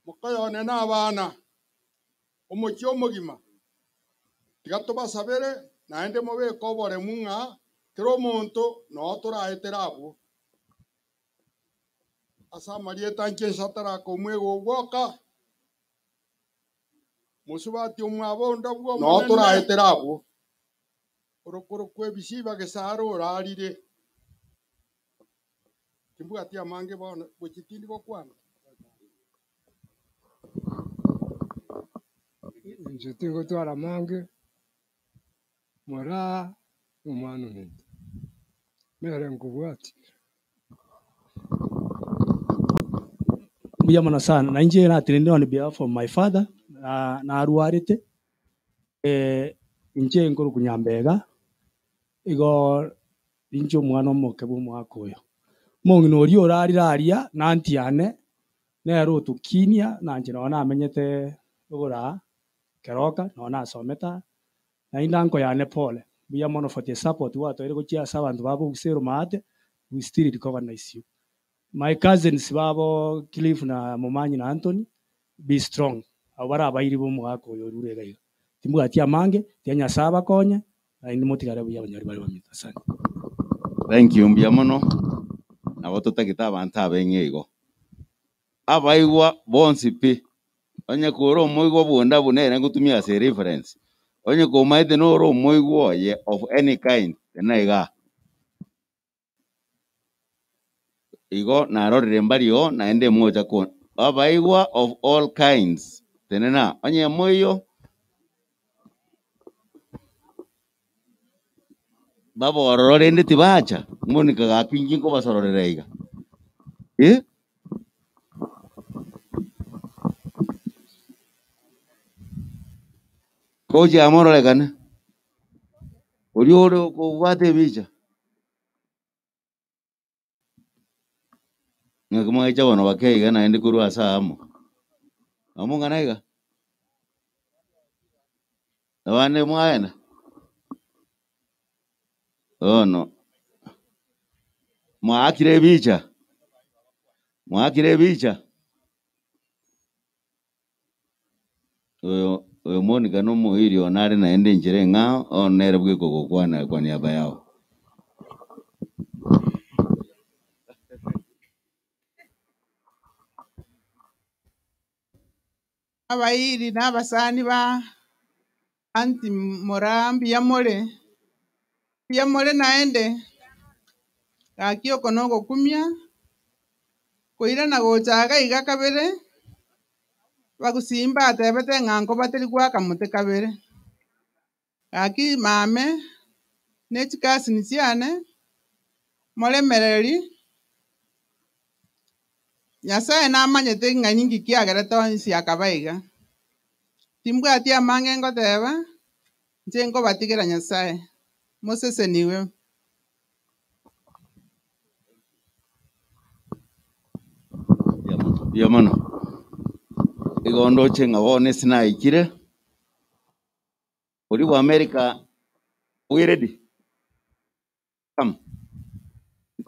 Mokoyone na abana, omochie omogima, tiga tobasabere, naende mobeke oboremu ng'a kera omonto noo toraetere abwo. Ase amarieta anche inse ataraka omwega ogwoka, mosubati omwabo onde bw'Omonene. Noo toraetere abwo. Orokorokwa ebisiba gesare orarire. Timbwati amange bono, gochia tindi gokwana. Inche tingotwara amange, moraa nomwana ominto, nere nkobwatia. Mbuya mono sana, na inche natenenire on behalf of my father, narwarete, inche nkorokwa Nyambega, igo inche omwana omoke bwa omwaka oyo. Omong'ina oria orarire aria na aunty yane, nere otokinia, nanche nonye namenyete oboraa keroka, nonye nasomete aa, naende uncle yane pole, mbuya mono for the support gwatoire gochia ase abanto babo Obuseru maate, we still recognize you. My cousins babo Cliff na Momanyi na Anthony, be strong, abwo bare abairi ba omogaka oyo orure iga iga. Timbwati amange, tiga Nyasae abakonye, naende motigare buya abanyori bare baminto. Asante. Thank you mbuya mono, nabo totagete abanto abeng'e igo. Abaigwa bonsi pi, onye kore omoigwa bwonda buna ere ngotumia as a reference, onye komaete nore omoigwa oye of any kind, tena igaa. Igo narorire mbari oo naende mocha ko abaigwa of all kinds tenena onye moiyo babe ororo rende tibacha monika gaki inki nkobasororera iga eh. Gochia amo ororekane oria ore okobwata ebicha. Ng'aki mwaicha bono bake iga naende korwa ase aamo? Nabo mong'ana iga? Abande mwagenda? Bono mwaakire ebicha? Mwaakire ebicha? Oyo oyo Monica nomoiri one are naende enchera eng'ao, bono nere bweka ogokwana kwa niaba yao. Abairi na abasani ba aunty Moraa mbuya more, mbuya more naende, gaki oko nogokumia, koirana gocha iga iga kabere, abagusii mbatebete ng'a nkobateri goaka mote kabere. Gaki mame, ne chikasini chiane, moremereri, Nyasae namanyete ng'a ninki kiagerete onsi akaba iga. Timbwati amange ngoteba, inche nkobatigera Nyasae. Mosesenigwe. Mbuya mono. Igo ndoche ng'a bono ase naikire, oria bwa America we ready? Come.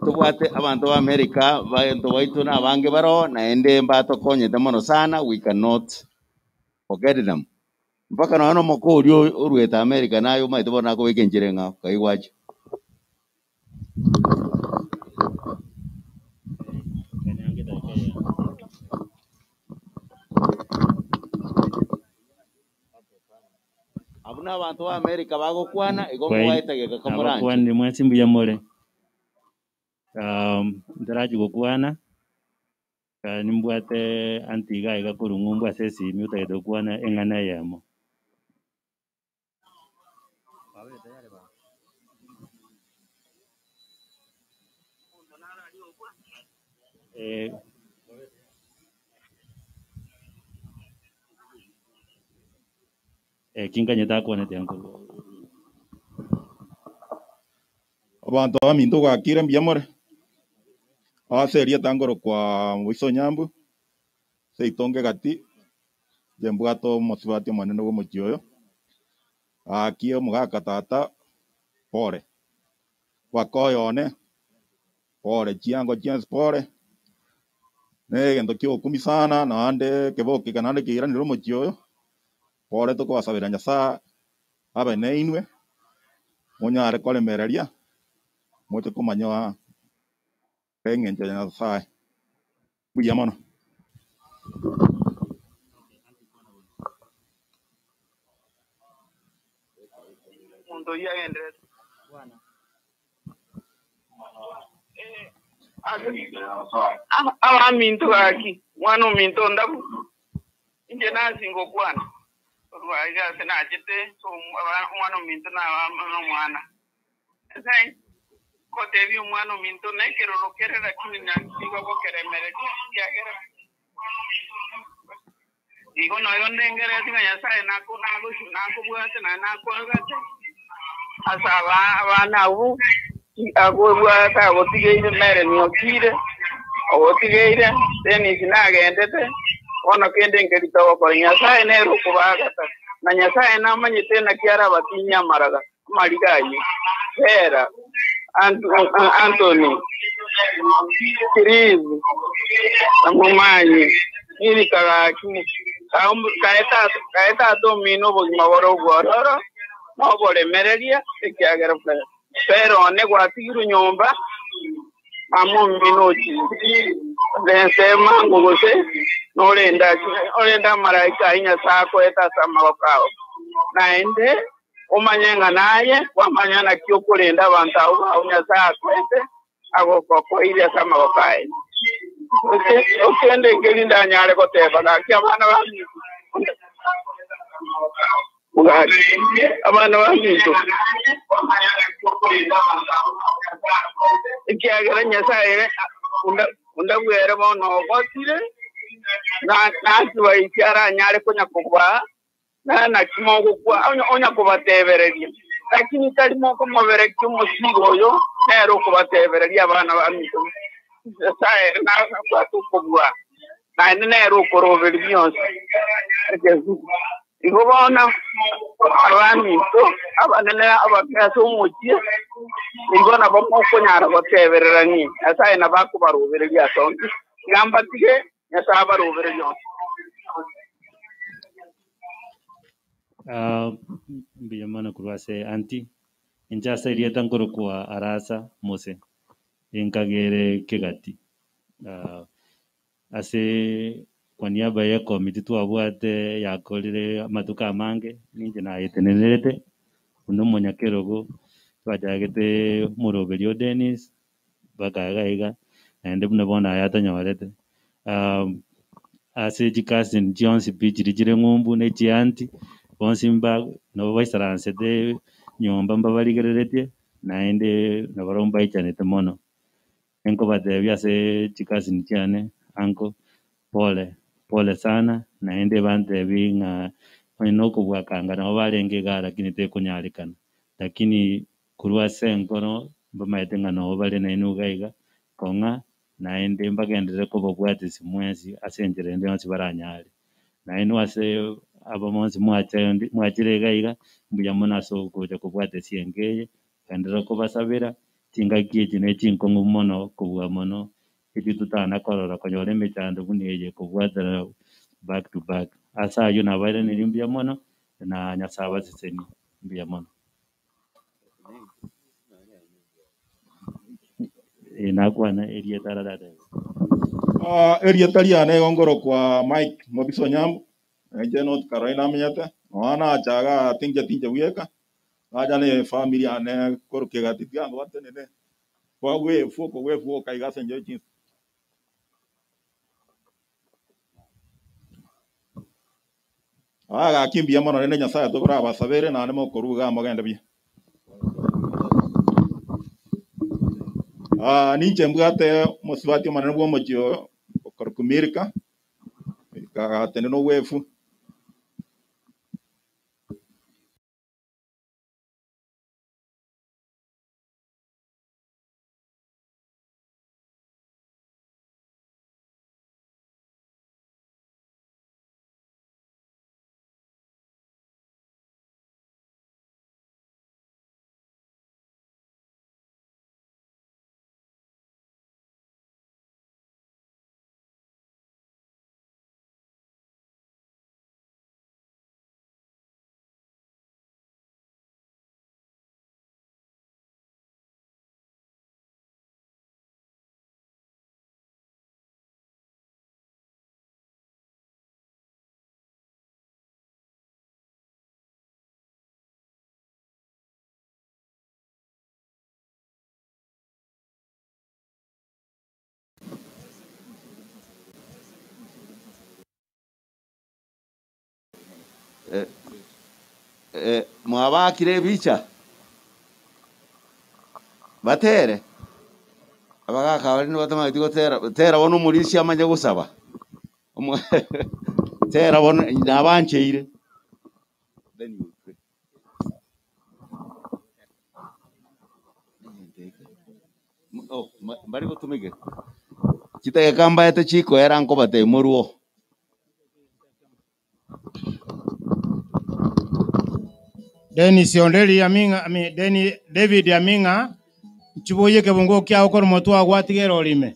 Tobwate abanto ba America, abanto baito na abange baroo, naende mbatokonyete mono sana, we cannot forget them. Mpaka nonya na omoko oria oruete America naye omanyete bono nakobeka enchera eng'ao, kaigwa ache. Abwo nabanto ba America bagokwana, igo mogaeta geka komoranche. Nabakwanire mwensi mbuya more. Ntarachia gokwana, nimbwate aunty iga iga korwa ng'umbu ase esimi otagete gokwana eng'ana eyemo. Eki nkanyete akwanete ango. Abanto baminto gwakire mbuya more? Ase erieta nkorokwa Moiso Onyambu, seito Nkegati, inche mbwate omosubati omonene bw'omochie oyo, gaki omogaka tata pore, baka oyone pore, chiango chionsi pore, Na egento kia ogokumia sana, naende ekebokeka naende keiranire omochie oyo, pore tokobasabera Nyasaye abe nainwe, monyare koremereria, moche komanya eng'encho ya Nyasaye. Mbuya mono. Omonto oyio agenderete. Abaminto gaki, mwana ominto ondabu, inche nasi ngokwana korwa aiga ase nachete, omwana ominto nomwana. Nyasae ngotebia omwana ominto nekeroro kere, lakini nigo gokeremereria, ekiagera igo noyo ndengereti ng'a Nyasae nakobwate naende nakoegete ase abana abwo agobwate agotigeire Meren okire ogotigeire Dennis nagendete bono kende nkeri togokora Nyasae nere okobaagata na Nyasae namanyete naki arabatinyie amaraga amariga ayio Vera Anthony Chris na Momanyi Milka gaki kae tata omino obogima bore obwororo na oboremereria, ekiagera Fera one gwatigirwe nyomba, mama omino ochire ase ensemo ango gose norende orende amaraika ayio Nyasae akoete ase amaboko ao. Naende omanye ng'a naye kwamanya naki okorenda abanto abwo bao Nyasae akoete agokokoirie ase amaboko aye. Okende nkeri ndanyare goteba gaki abana baminto gaki abana baminto ekiagera Nyasae ondabwere bono ogotire nasibaisia aranyare konya kobaa naki mogokwa onya kobatebereria lakini tari mokomoberekia omosigo oyo nere okobatebereria abana baminto Nyasaye nabwate okobua naende nere okoroberia bionsi igo bono abaminto abanene abake ase omochie igo nabo mokonyara gotebererania Nyasaye nabo akobarobereria ase onsi iga mbatige Nyasaye abarobererie onsi. Mbuya mono korwa ase aunty, inche ase erieta nkorokwa Arasa Mose, enkagere Kegati. Ase kwa niaba ya ekomiti twabwate yakorire amatuko amange, ninche nayetenenerete, buna omonyakerogo, twachagete omoroberio o Dennis, mpaka iga iga, naende buna bono aya atonyorete. Ase chicousin chionsi pi chiria chire ng'umbu na echianti, bonsi mba nabo baisaransete nyomba mbabarigereretie, naende nabarabwo mbaichanete mono. Nkobatebia ase chicousin chiane uncle, pole, pole sana, naende bantebie ng'a onye na okobwakanga nabo barenge igaa lakini tekonyarekana. Lakini korwa ase enkoro mbamaete ng'a nabo bare nainwe iga iga, kong'a naende mbagenderere kobabwatisia mwensi ase enchera ende yonsi baranyare. Nainwe ase aba bonsi mwachendi mwachire iga iga, mbuya mono ase ogocha kobwatesia enka eye, genderera kobasabera, chingaki echi na chinkong'u mono kobua mono, echio totana korora konyora emechando buna eye kobwatera back to back. Ase aywo nabairaneire mbuya mono, na Nyasaye abasesenie, mbuya mono. Nakwana erieta araratebe. Erieta riane igo nkorokwa Mike Mobisa Onyambu, inche North Carolina amenyete, nonya nacha igaa tinche tinche bweka, nacha na efamiri yane korwa Kegati tiga batenene, kwagwefwa okogwefwa iga ase enchera chinsa. Gaki mbuya mono rende Nyasaye tokorabasabere naende mokorwa igaa mogende buya. Ninche mbwate omosubati omonene bwa omochie oyo okorokwa Milka, Milka agatenena obwefu. Eh, eh, mwabakire ebicha batere abagaka bari nibatamanyeti gotera tera bono omorisia amanye gosaba Omo- tera bono nabancheire then you will pray. Oh, mbari gotumike chitageka mbaete chikoera nkobatebia moruo. Dennis Onderi Aminga, I mean, Denny, David Aminga, chiboye kebungo kiao kor motu agwatigera orime.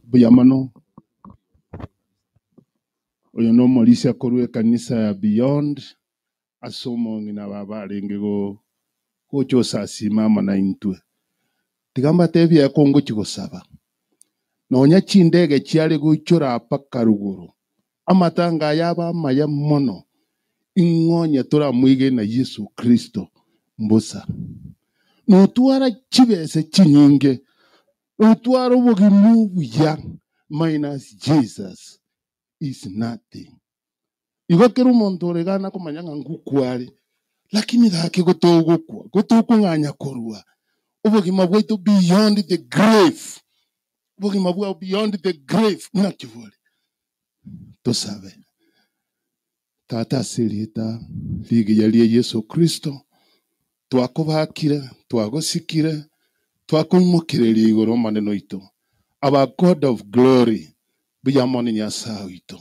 Mbuya mono, oyo na omorisia korwa ekanisa ya Beyond, ase omong'ina baba arenge go gocha osasima amo na intwe. Tiga mbatebie ekongochi gosaba, nonya chindege chiare goichora mpaka rugoro, amatanga aya aba amaya mono, ing'onye toramwige na Yesu Kristo mbosa. Notwara chibese chinyinge, notwara obogima obuya, minus Jesus is nothing. Igo kera omonto oregana komanya ng'a nkukware, lakini gaki gotogokwa, gotokong'anya korwa, obogima bwaito beyond the grave, obogima bwao beyond the grave, naki bore. Tosabe. Tata ase erieta rigiya ria Yesu Kristo, twakobakire, twagosikire, twakoimokereria igoro omonene oito. Our God of glory, buya mono Nyasaye oito.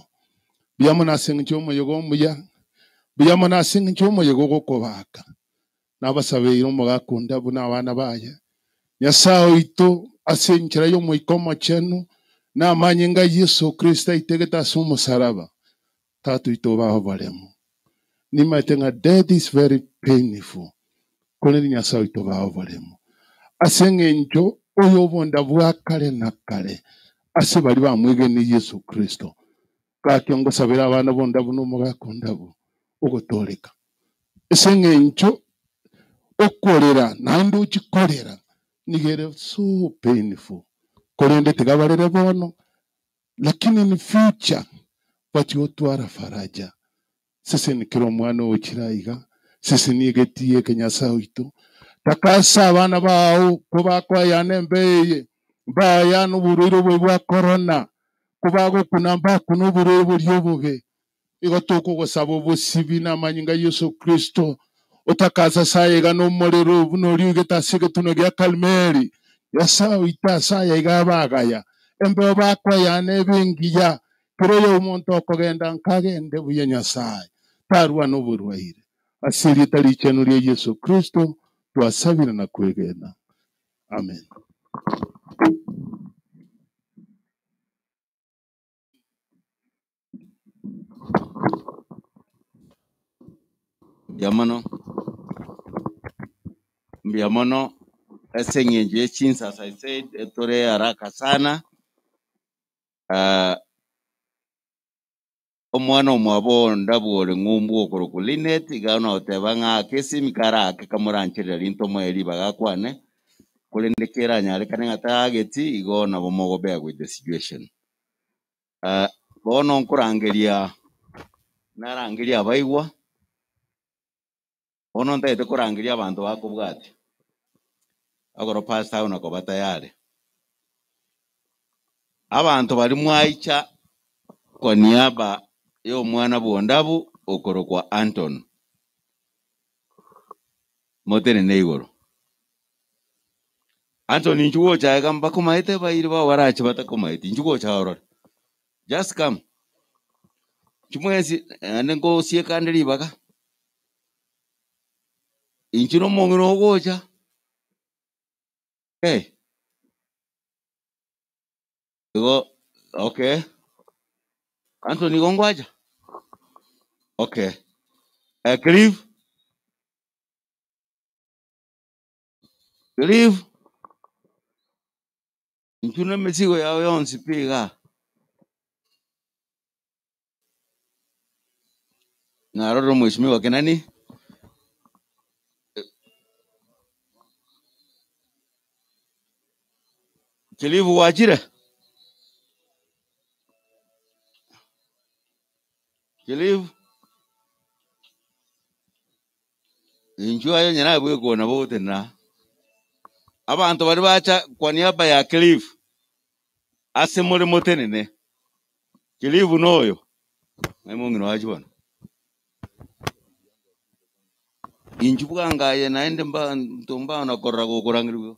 Buya mono ase eng'encho omoyega omuya, buya mono ase eng'encho omoyega ogokobaka. Nabasabeire omogaka onde abwo na abana baye. Nyasaye oito ase enchera ya omoika omochenu, na amanyinga Yesu Kristo aitegete ase omosalaba, tata oito obae oboremo. Nimaete ng'a death is very painful, korende Nyasaye oito obae oboremo. Ase eng'encho oyo obonda bwa kare na kare, ase baria bamwegenie Yesu Kristo. Gaki ngosabera abana bonda buna omogaka onde abwo, ogotoreka. Ase eng'encho okorera naende ochikorera, nigo ere so painful. Korende tiga barere bono, lakini in future, bachigotwara faraja. Sese nikero omwana ogochira iga, sese nigetie eke Nyasaye oito. Takasa abana bao, kobakoayana embeye, mbaayana oborwaire obobe bwa corona, kobagokuna mbakuna oborwaire boria obobe. Igo tokogosaba obosibi na amanyinga Yesu Kristo, otakasa saye na omorero buna oria oigete ase egetuno gia Karmeli, Nyasaye oito ase aya iga abagaya, embeo bakoayana ebe engiya, kero oyo omonto okogenda nkagende buya Nyasaye, tarwa na oborwaire. Ase erieta richenu ria Yesu Kristo, Twasabire na kwegena. Amen. Mbuya mono, mbuya mono ase eng'encho ye chinsa as I said etore haraka sana. Ah, omwana omwabo ondabu ore ng'umbu okorokwa Linet iga nogoteba ng'a ake esimi kare ake kamorancherera rinto moe ribaga akwane korende keranyarekane ng'a taageti igo nabo mogo bear with the situation. Ah, bono nkorangeria narangeria abaigwa bono ntaete korangeria abanto bakobwatia ekero pastor agona koba tayari. Abanto baria mwaicha kwa niaba ya omwana bwa ondabu okorokwa Anton motenene igoro. Anton inchu gocha iga mbakomaete bairi bao barache batakomaeti inchu gocha orore just come inchu mwensi naende nkosieka ande ribaga inchu na omong'ina ogocha okay igo okay Anton igo ngwacha okay Cliff Cliff inchu na emesigo yao yonsi pi igaa narorire mheshimiwa Kenani Cliff gwachire Cliff inchu aye onye nabwekona bogotenena abanto baria bacha kwa niaba ya Cliff ase more motenene Cliff noyo ng'ai mong'ina wachi bono inchu bwangaye naende mbanto mbana korora gokorangeriwa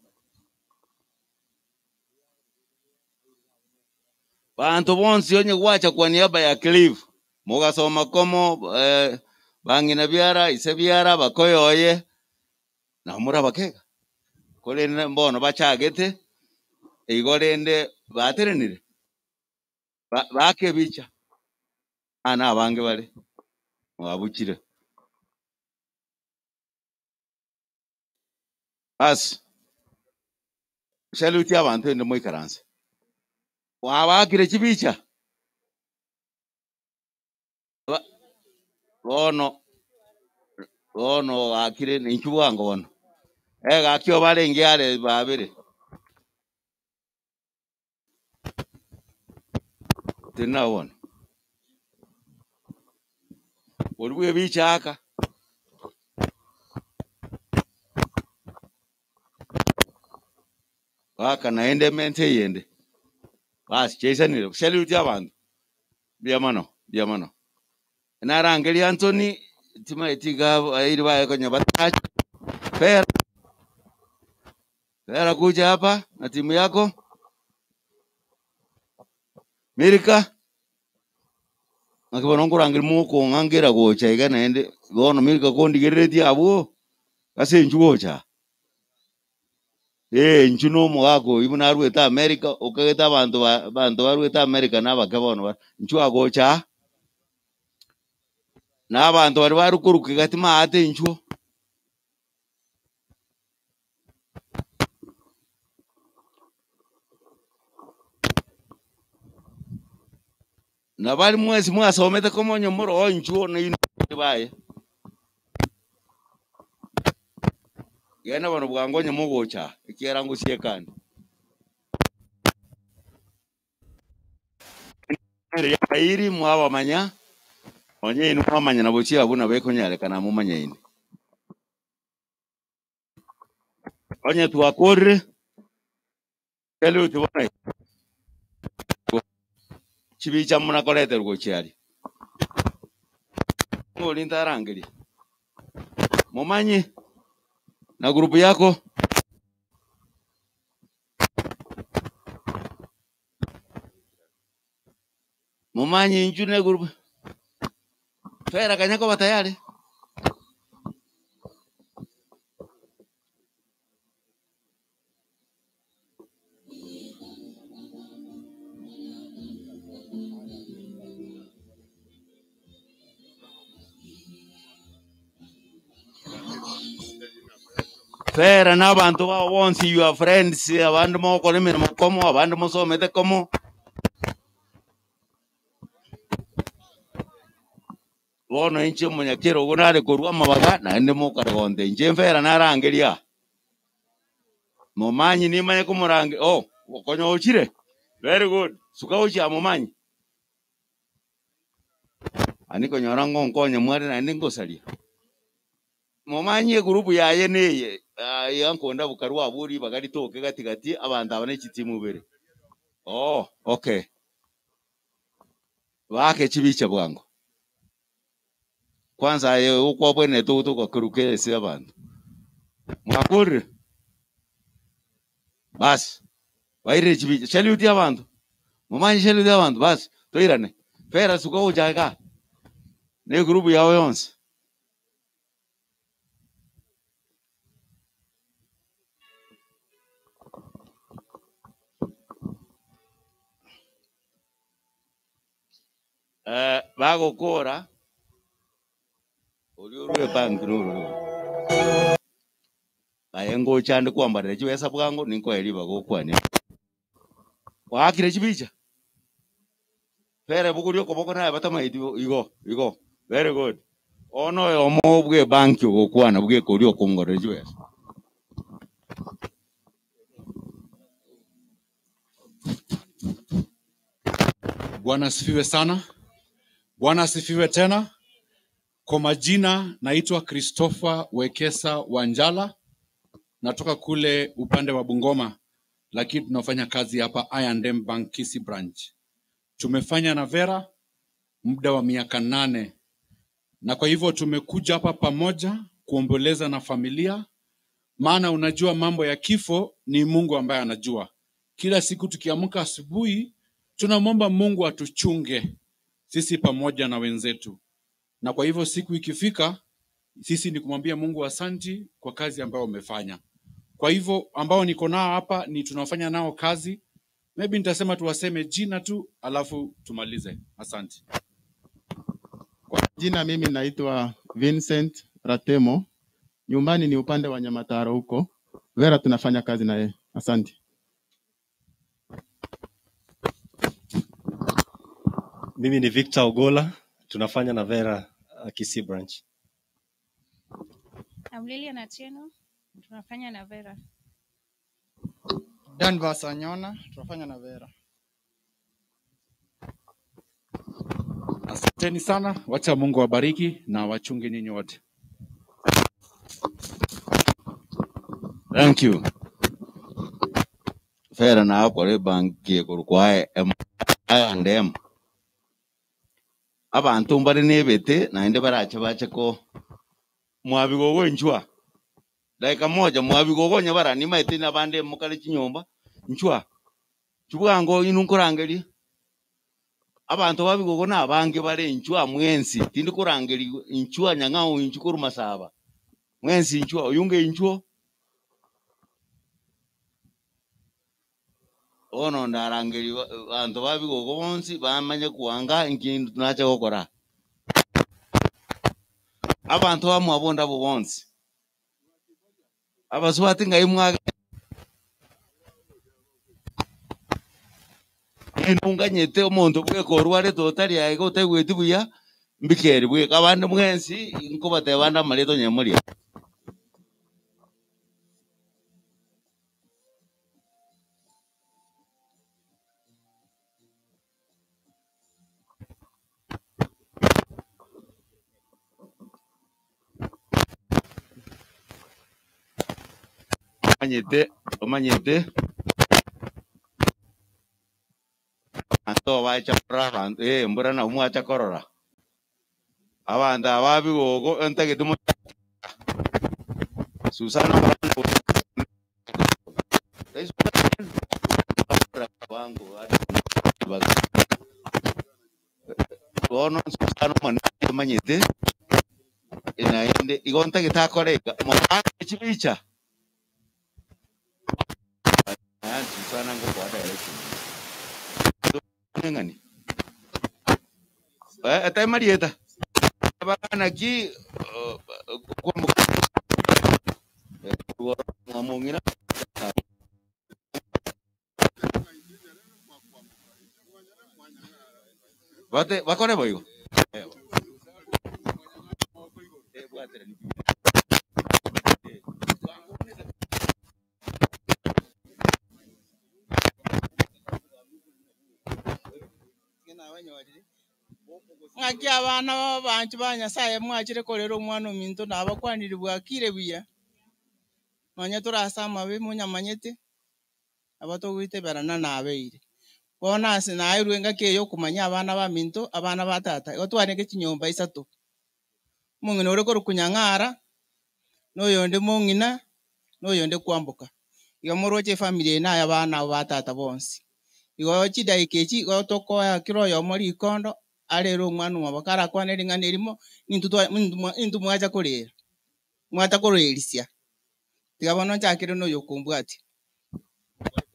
banto bonsi onye gwacha kwa niaba ya Cliff mogasoma komo eh, bang'ina biara ise biara bakoyoye namura bakega korende mbono bachagete igo rende baterenire bakebicha ana abange bare mwabuchire basi saluti abanto ende moikaranse wabakire chibicha bono bono gakire ninchu bwango bono egakio barenge are babere tena bono ori bwa ebicha aka baka naende emente eyende basi chaisanire saluti abanto mbuya mono mbuya mono narangeria Anthony timaeti iga airi baye konya batache fera fera kuja hapa na timu yako Milka naki bono nkorangeria mokong'angera gocha iga naende bono Milka kondigereretie abwo ase inchu gocha eh inchu na omogaka oywo buna arwete America okagete abanto ba abanto barwete America na abake bono ba inchu agocha na abanto baria barukoruka iga timaate inchuo. Na bari mwensi mwasomete komonyo moro inchuo na inwe baye genda bono bwango onye mogocha ekiagera ngosiekande airi mwabamanya onye inwe mwamanya nabo chiabwo nabo ekonyarekana momanyaine onye twakorire salute bono chibicha munakoreterwa gochiaria ng'ori ntarangeria momanye na grupu yako momanye inchu ne grupu fera kanya koba tayari Vera na abanto bao bonsi your friends, abande mogokora emeremo komo, abande mosomete komo. Bono inche omonyakerogo nare korwa amabaga, naende mokare gonte inche mfera narangeria. Momanyi nimanye komorange oh, konya ochire. Very good. Suka gochia momanyi. Ani konyora ngonkonya mware naende ngosaria. Momanyi egurupu yaye neye, ah, iga nkonda bokarwa abwo ribaga ritoke gati gati abanto aba ne chitimu ibere. Oh, okay. Baake chibicha bwango. Kwanza aye okwabwenerete ogotoka koruka ase abanto. Mwakorire? Basi, bairire chibicha. Salute abanto. Momanyi salute abanto. Basi, toirane. Fera suka gocha igaa. Ne egroup yao yonsi. Eh, bagokora oria orwe ebank nororo. Aye ngocha ande kwambarera chibesa bwango ninkoe ribaga okwane. Waakire chibicha? Fere bogoria okoboko naye batamaeti bo igo igo. Very good. Ono oyomo bwe ebanki ogokwana bweka oria okongorera chibesa. Bwana asifiwe sana. Bwana asifiwe tena. Kwa majina naitwa Christopher Wekesa Wanjala, natoka kule upande wa Bungoma, lakini tunafanya kazi hapa I&M Bank Kisii branch. Tumefanya na Vera muda wa miaka 8 na kwa hivyo tumekuja hapa pamoja kuomboleza na familia, maana unajua mambo ya kifo ni Mungu ambaye anajua. Kila siku tukiamka asubuhi, tunamwomba Mungu atuchunge sisi pamoja na wenzetu, na kwa hivyo siku ikifika, sisi ni kumwambia Mungu asanti kwa kazi ambayo umefanya. Kwa hivyo ambao niko nao hapa ni tunafanya nao kazi, maybe nitasema tuwaseme jina tu alafu tumalize. Asante. Kwa jina mimi naitwa Vincent Ratemo, nyumbani ni upande wa Nyamataro huko. Vera tunafanya kazi na yeye. Asante. Mimi ni Victor Ogola, tunafanya na Vera Kisii branch. I'm Lilian Atieno, tunafanya na Vera. Danvas Anyona, tunafanya na Vera. Asanteni sana, wacha Mungu awabariki na wachunge nyinyi wote. Thank you. Fera nakora ebanki iguru kwa I&M. Abanto mbare nebete naende barache bache ko mwabigogo inchwa. Dakika moja mwabigogo onye bara nimaete na abande mokare chinyomba inchwa. Chibwango inu nkorangeria. Abanto babigogo na abange bare inchwa mwensi tindi korangeria inchwa nyang'au inchu korwa masaba. Mwensi inchwa oyunge inchwo. Bono ndarangeria abanto babigogo bonsi bamanye kwanga nkindu nache gokora. Abanto bamwabo ndabo bonsi. Abaswati ngai mwage nunganyete omonto bweka orwarete otari aiga otaigweti buya mbikeri bweka abande mwensi nkobateba ande amareto onye moria. Omanyete omanyete abanto bacha korora abanto mbura nabo mwacha korora. Abanto aba bigogo ntagete mo Susana bono Susana omonene omanyete naende igo ntagete akore iga moake chibicha. Susana ngokoa direction. Ng'ani? Ate Marieta. Bana ki Mong'ina bate bakore boigo. Ng'aki abana b'abanchi ba Nyasaye mwachire korera omwana ominto nabakwanire bwakire buya, nonye tore ase amabe monyamanyete, nabo togoiteberana nabeire. Bono ase naerwe engaki eye okomanya abana baminto, abana ba tata, igo twarenge chinyomba isato. Omong'ina ore korokwa Nyang'ara, na oyonde mong'ina, na oyonde kwamboka. Igo moroche efamiri eye naye abana abo ba tata bonsi. Igo chidaika echi, igo tokoa kera oyomo rikondo, arere omwana omwabo karakwane ring'ana erimo, nintwe twa nintwe mwa nintwe mwacha korera, mwacha korerisia. Tiga bono nchakere na oyo okombwatia.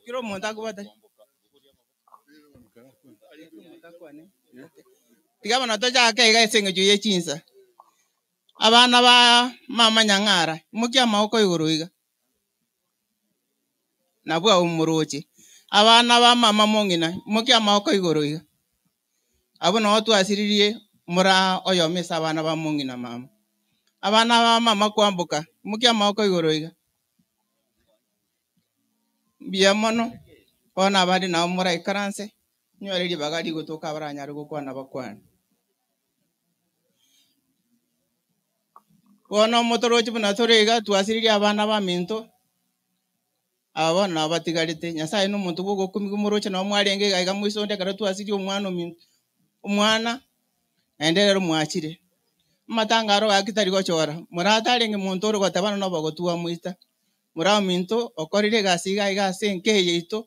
Kera omonto akobwata Tiga bono tochake iga ase eng'encho ye chinsa. Abana ba mama Nyang'ara, imokia amagoko igoro iga. Nabwo abwo moroche. Abana ba mama mong'ina, imokia amagoko igoro iga. Abwo nabo twasiririe moraa oyomo ase abana ba mong'ina mama. Abana ba mama kwamboka, imokia amagoko igoro iga. Mbuya mono, bono abande nabo moraikaranse, nyore ribaga rigotoka abaranyare gokwana bakwane. Bono motoroche buna tore iga, twasiririe abana baminto, aba bono nabo batigarete. Nyasaye na omonto bwa ogokumigwa moroche nabo mwarenge iga iga moisonde ekero twasirie omwana ominto, omwana, naende rero mwachire. Amatanga aro gaki tari gochora, moratarenge monto ore goteba nonya obogotu bwamoita. Mora ominto okorire egasi iga iga ase enka eye yaito,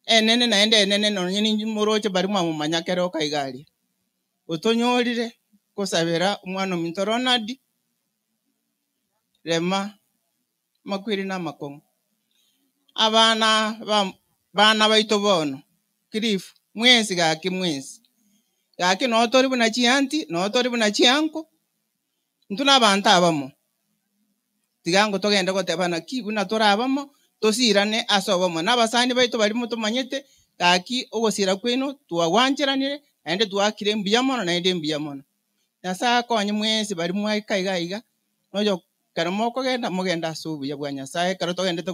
enene naende enene nonye ninche moroche baria mwamomanya kere oka iga aria. Otonyorire kosabera omwana ominto Ronald, rema, amakweri na amakong'u. Abana ba bana baito bono, Cliff, mwensi gaki mwensi, gaki noo tori buna chianti, noo tori buna chianko, intwe na abanto abamo. Tiga ngo togende goteba naki buna tore abamo, tosirane ase obomo. Na abasani baito baria motomanyete, gaki ogosira kwaino twagwancheranire, naende twaakire mbuya mono naende mbuya mono. Nyasae akonye mwensi baria mwaika iga iga, na oyo ekero mokogenda mogende ase obuya bwa Nyasae, ekero togendete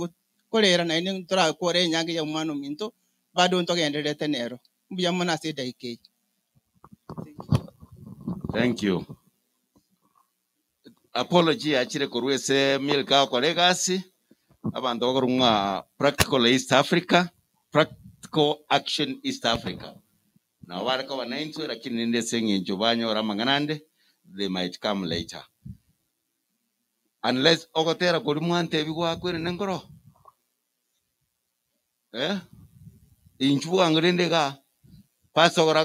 korera naende ntorakore enyangi ya omwana ominto, bado ntogendererete nero. Mbuya mono ase edaika eye. Thank you. Apology yachire korwa ase Milka agokora egasi, abanto bakorwa ng'a Practical East Africa, Practical Action East Africa. Nabo bare koba naintwe lakini rende ase eng'encho banyora amang'ana ande, they might come later. Unless ogotera koria mwantebi gwakwerende nkoro? Eh? Inchuo bwango rende igaa, pastor ogora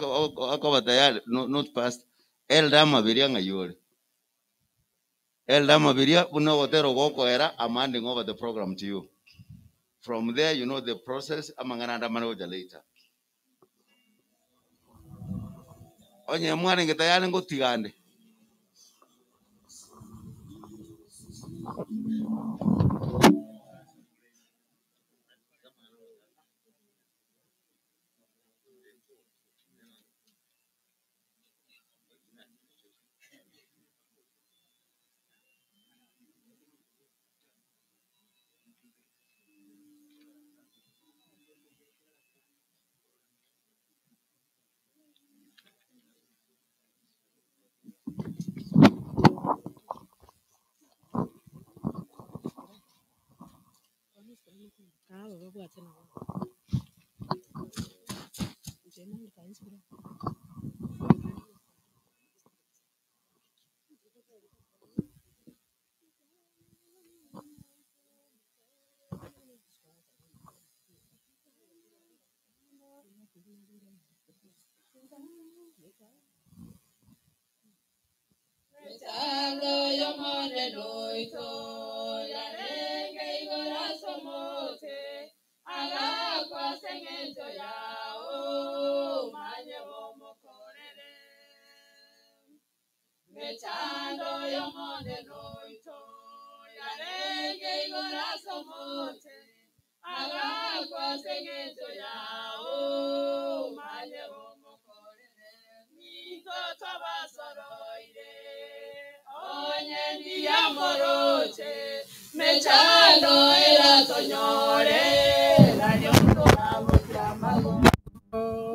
akoba tayari, no not pastor, elder amaberia ng'ai ore? Elder amaberia buna ogotera ogokoera, I'm handing over the program to you. From there you know the process, amang'ana ande amane gocha later. Onye mwarenge tayari ngotiga ande. Mechando y'omonene oito yarenge igoro ase omote, agakwa ase eng'encho yao, manye bomokorere. Mechando y'omonene oito yarenge igoro ase ase eng'encho yao, manye omokorere, minto twabasoroire, onye ndiyamoroche, mechando eratonyore, nario torabokia amagombo,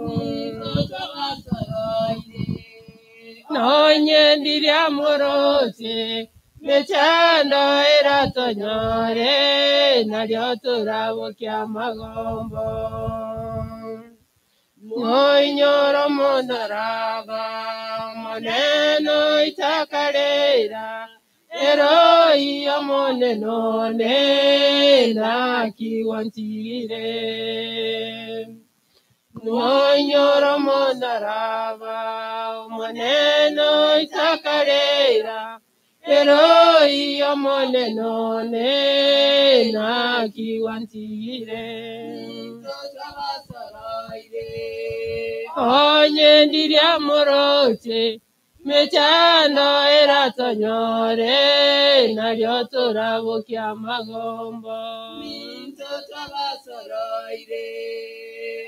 minto twabasoroire, Nonye ndiriamoroche, mechando eratonyore, nario torabokia amagombo. Moinyoro monaraga, moneno itakarera, eroi omoneno ne, nakiwantigire. Moinyoro monaraba, omoneno itakarera, eroi omoneno ne, nakiwantigire. Onye ndiriamoroche, mechando eratonyore, nario torabokia amagombo. Minto twabasoroire,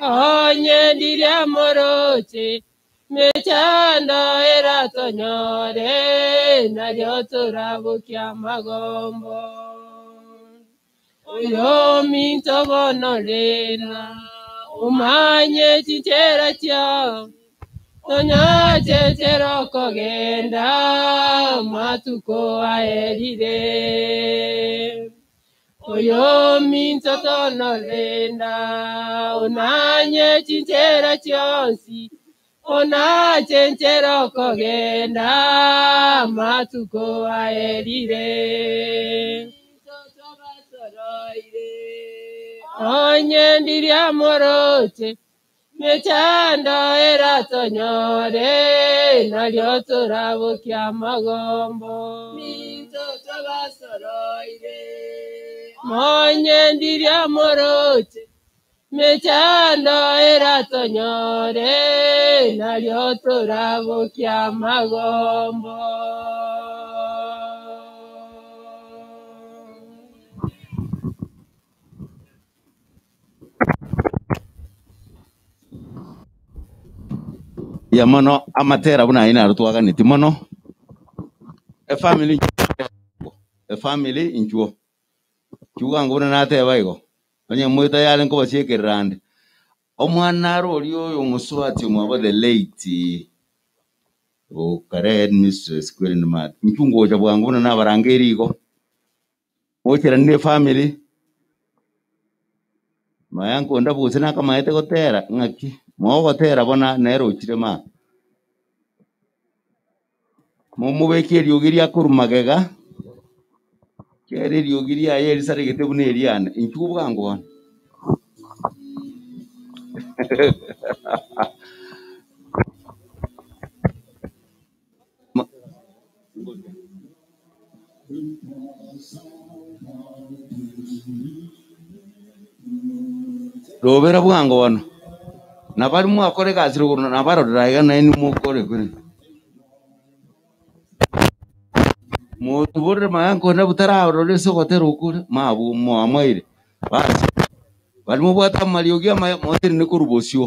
Onye ndiriamoroche, mechando eratonyore, nario torabokia amagombo. Oyo minto bonorera, umanye chichera chiao, tonyachechera okogenda, matuko aerire. Oyo minto tonorenda, unanye chichera chionsi, onachenchera okogenda, matuko aerire. Onye ndiriamoroche, mechando eratonyore, nario torabokia amagombo. Minto twabasoroire, Monye ndiriamoroche, mechando eratonyore, nario torabokia amagombo. Ya mono amatera buna aye naro twaganeti mono efamily efamily inchuo kiuga buna nateba igo onye moita yare nkobasiekerera ande omwana are oria oyo omosubati omwabo the late okare headmistress kweri nimate inchu ngocha bwango buna nabarangeiri igo mocherani efamily maya nkonda bose nakamaete gotera ng'aki mogotera bona nere ochire ma momobeke eriogi ria korwa magega kere eriogi riaye erisaregete buna eriane inchuo bwango bono. Robera bwango bono nabari mwakora egasi rogoro nabarorera iga naye nimokore kore motuborere maya nkona butararora ase ogotera okore mabu mwamwaire basi bari mobwate amariogi amaya moterine korwa bosio.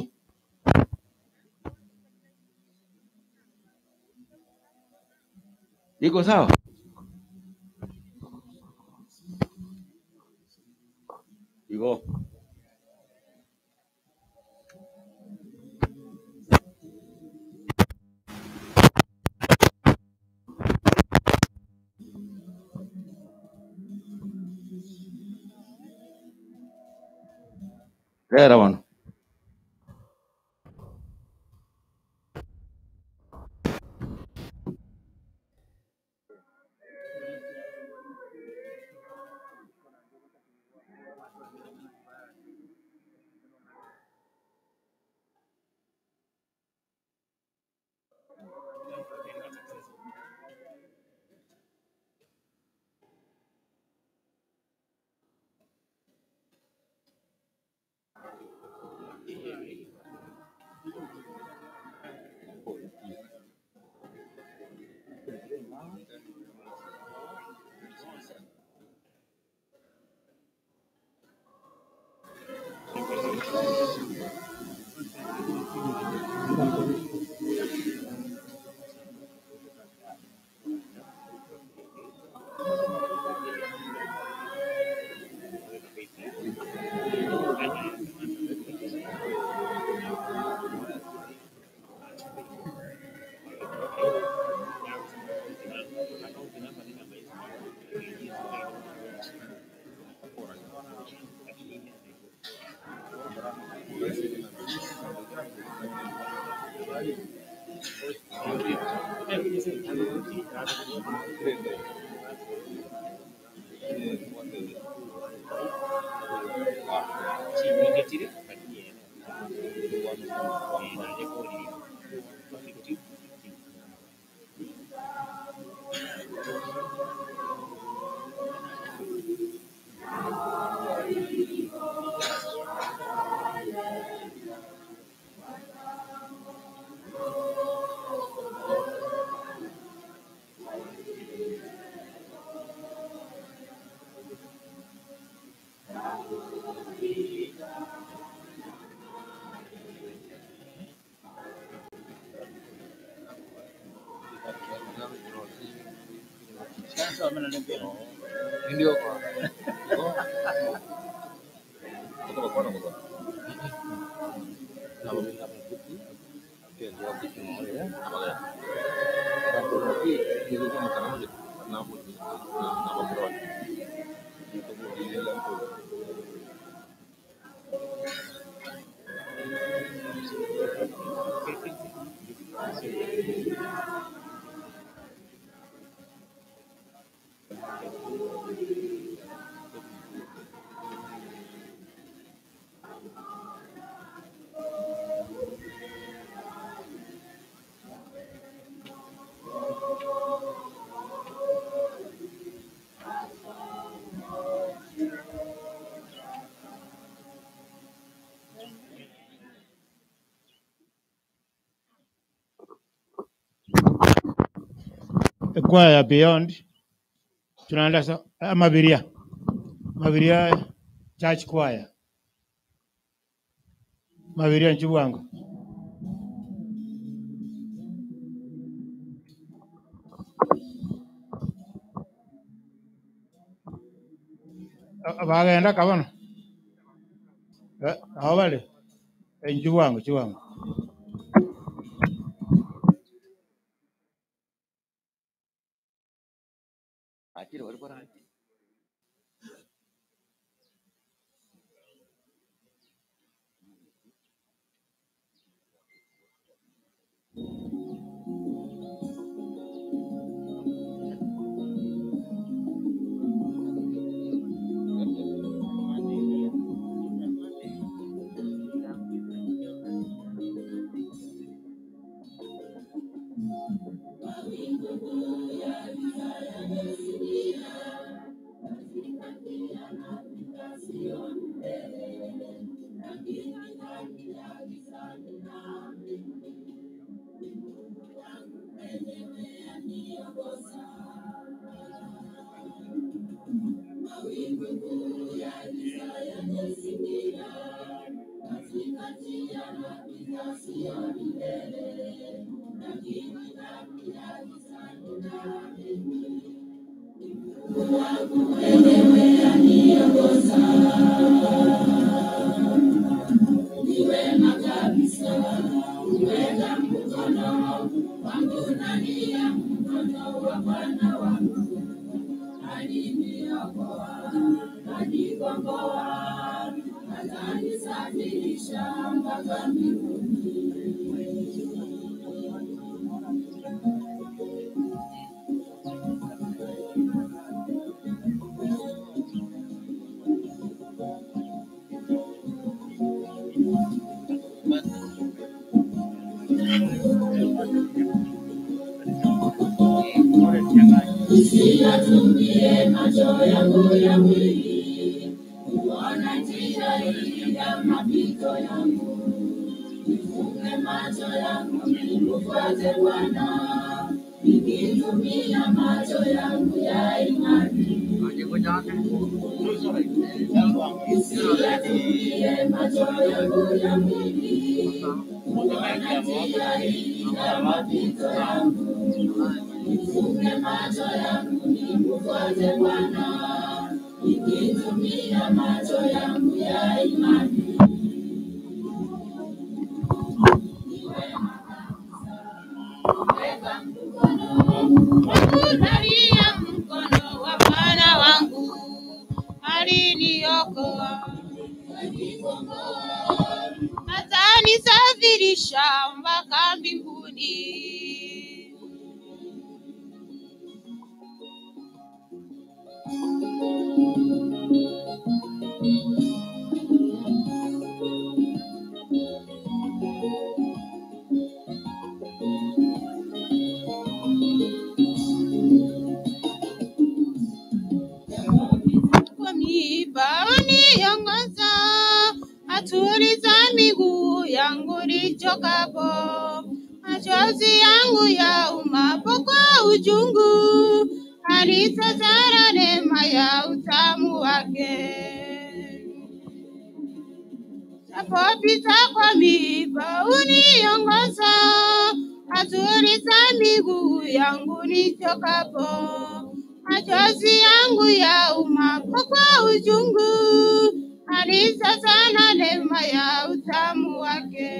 Iko sawa? Igo. Tera bono. Ekwaya ya Beyond tunaenda Mabiria. Mabiria Church Choir. Mabiria Nchibwango. Bagenda kabano. Aho bale. Nchibwango, Nchibwango. Nisiyatumie macho yangu ya mwili kuona njia hii ya mapito yangu. Nifunge macho yangu nimfuate Bwana, nikitumia macho yangu ya imani. Nisiyatumie macho yangu ya mwili kuona njia hii ya mapito yangu, nifunge macho yangu nimfuate Bwana, nikitumia macho yangu ya imani. Ni wema kabisa kuweka mkono wangu ndani ya mkono wa Bwana wangu aliniokoa, atanisafirisha mpaka mbinguni. Kwa miiba uniongoza, atuliza miguu yangu nichokapo, machozi yangu yaumapo kwa uchungu, alitazara neema ya utamu wake. Napopita kwa miiba uniongoza, atuliza miguu yangu nichokapo, machozi yangu yaumapo kwa uchungu, alitazama neema ya utamu wake.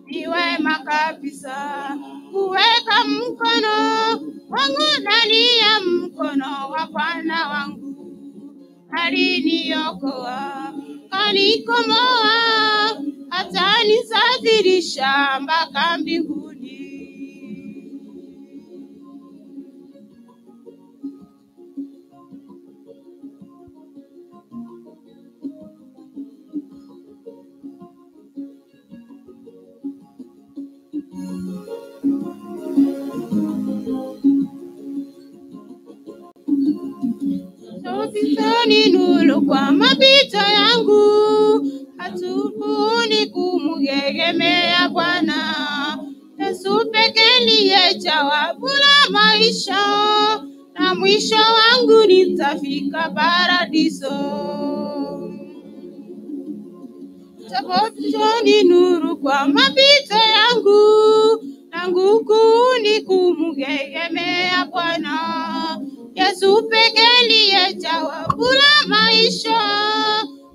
Ni wema kabisa kuweka mkono wangu ndani ya mkono wa Bwana wangu, aliniokoa kanikomoa, atanisafirisha mpaka mbinguni. Topitoni nuru kwa mapito yangu, hatubuni kumuegemea Bwana. Yesu pekee ndiye jawabu la maisha, na mwisho wangu nitafika paradiso. Topitoni nuru kwa mapito yangu, na nguvu ni kumuegemea Bwana. Yesu pekee ndiye jawabu la maisha,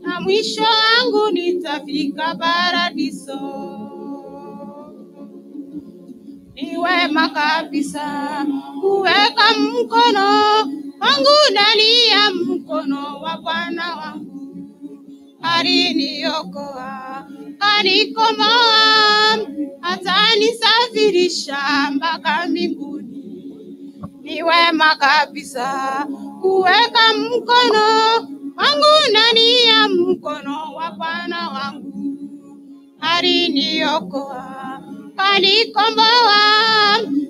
na mwisho wangu nitafika paradiso. Ni wema kabisa kuweka mkono wangu ndani ya mkono wa Bwana wangu, aliniokoa kanikomoa, atanisafirisha mpaka mbinguni. Ni wema kabisa kuweka mkono wangu ndani ya mkono wa Bwana wangu, aliniokoa kanikomboa,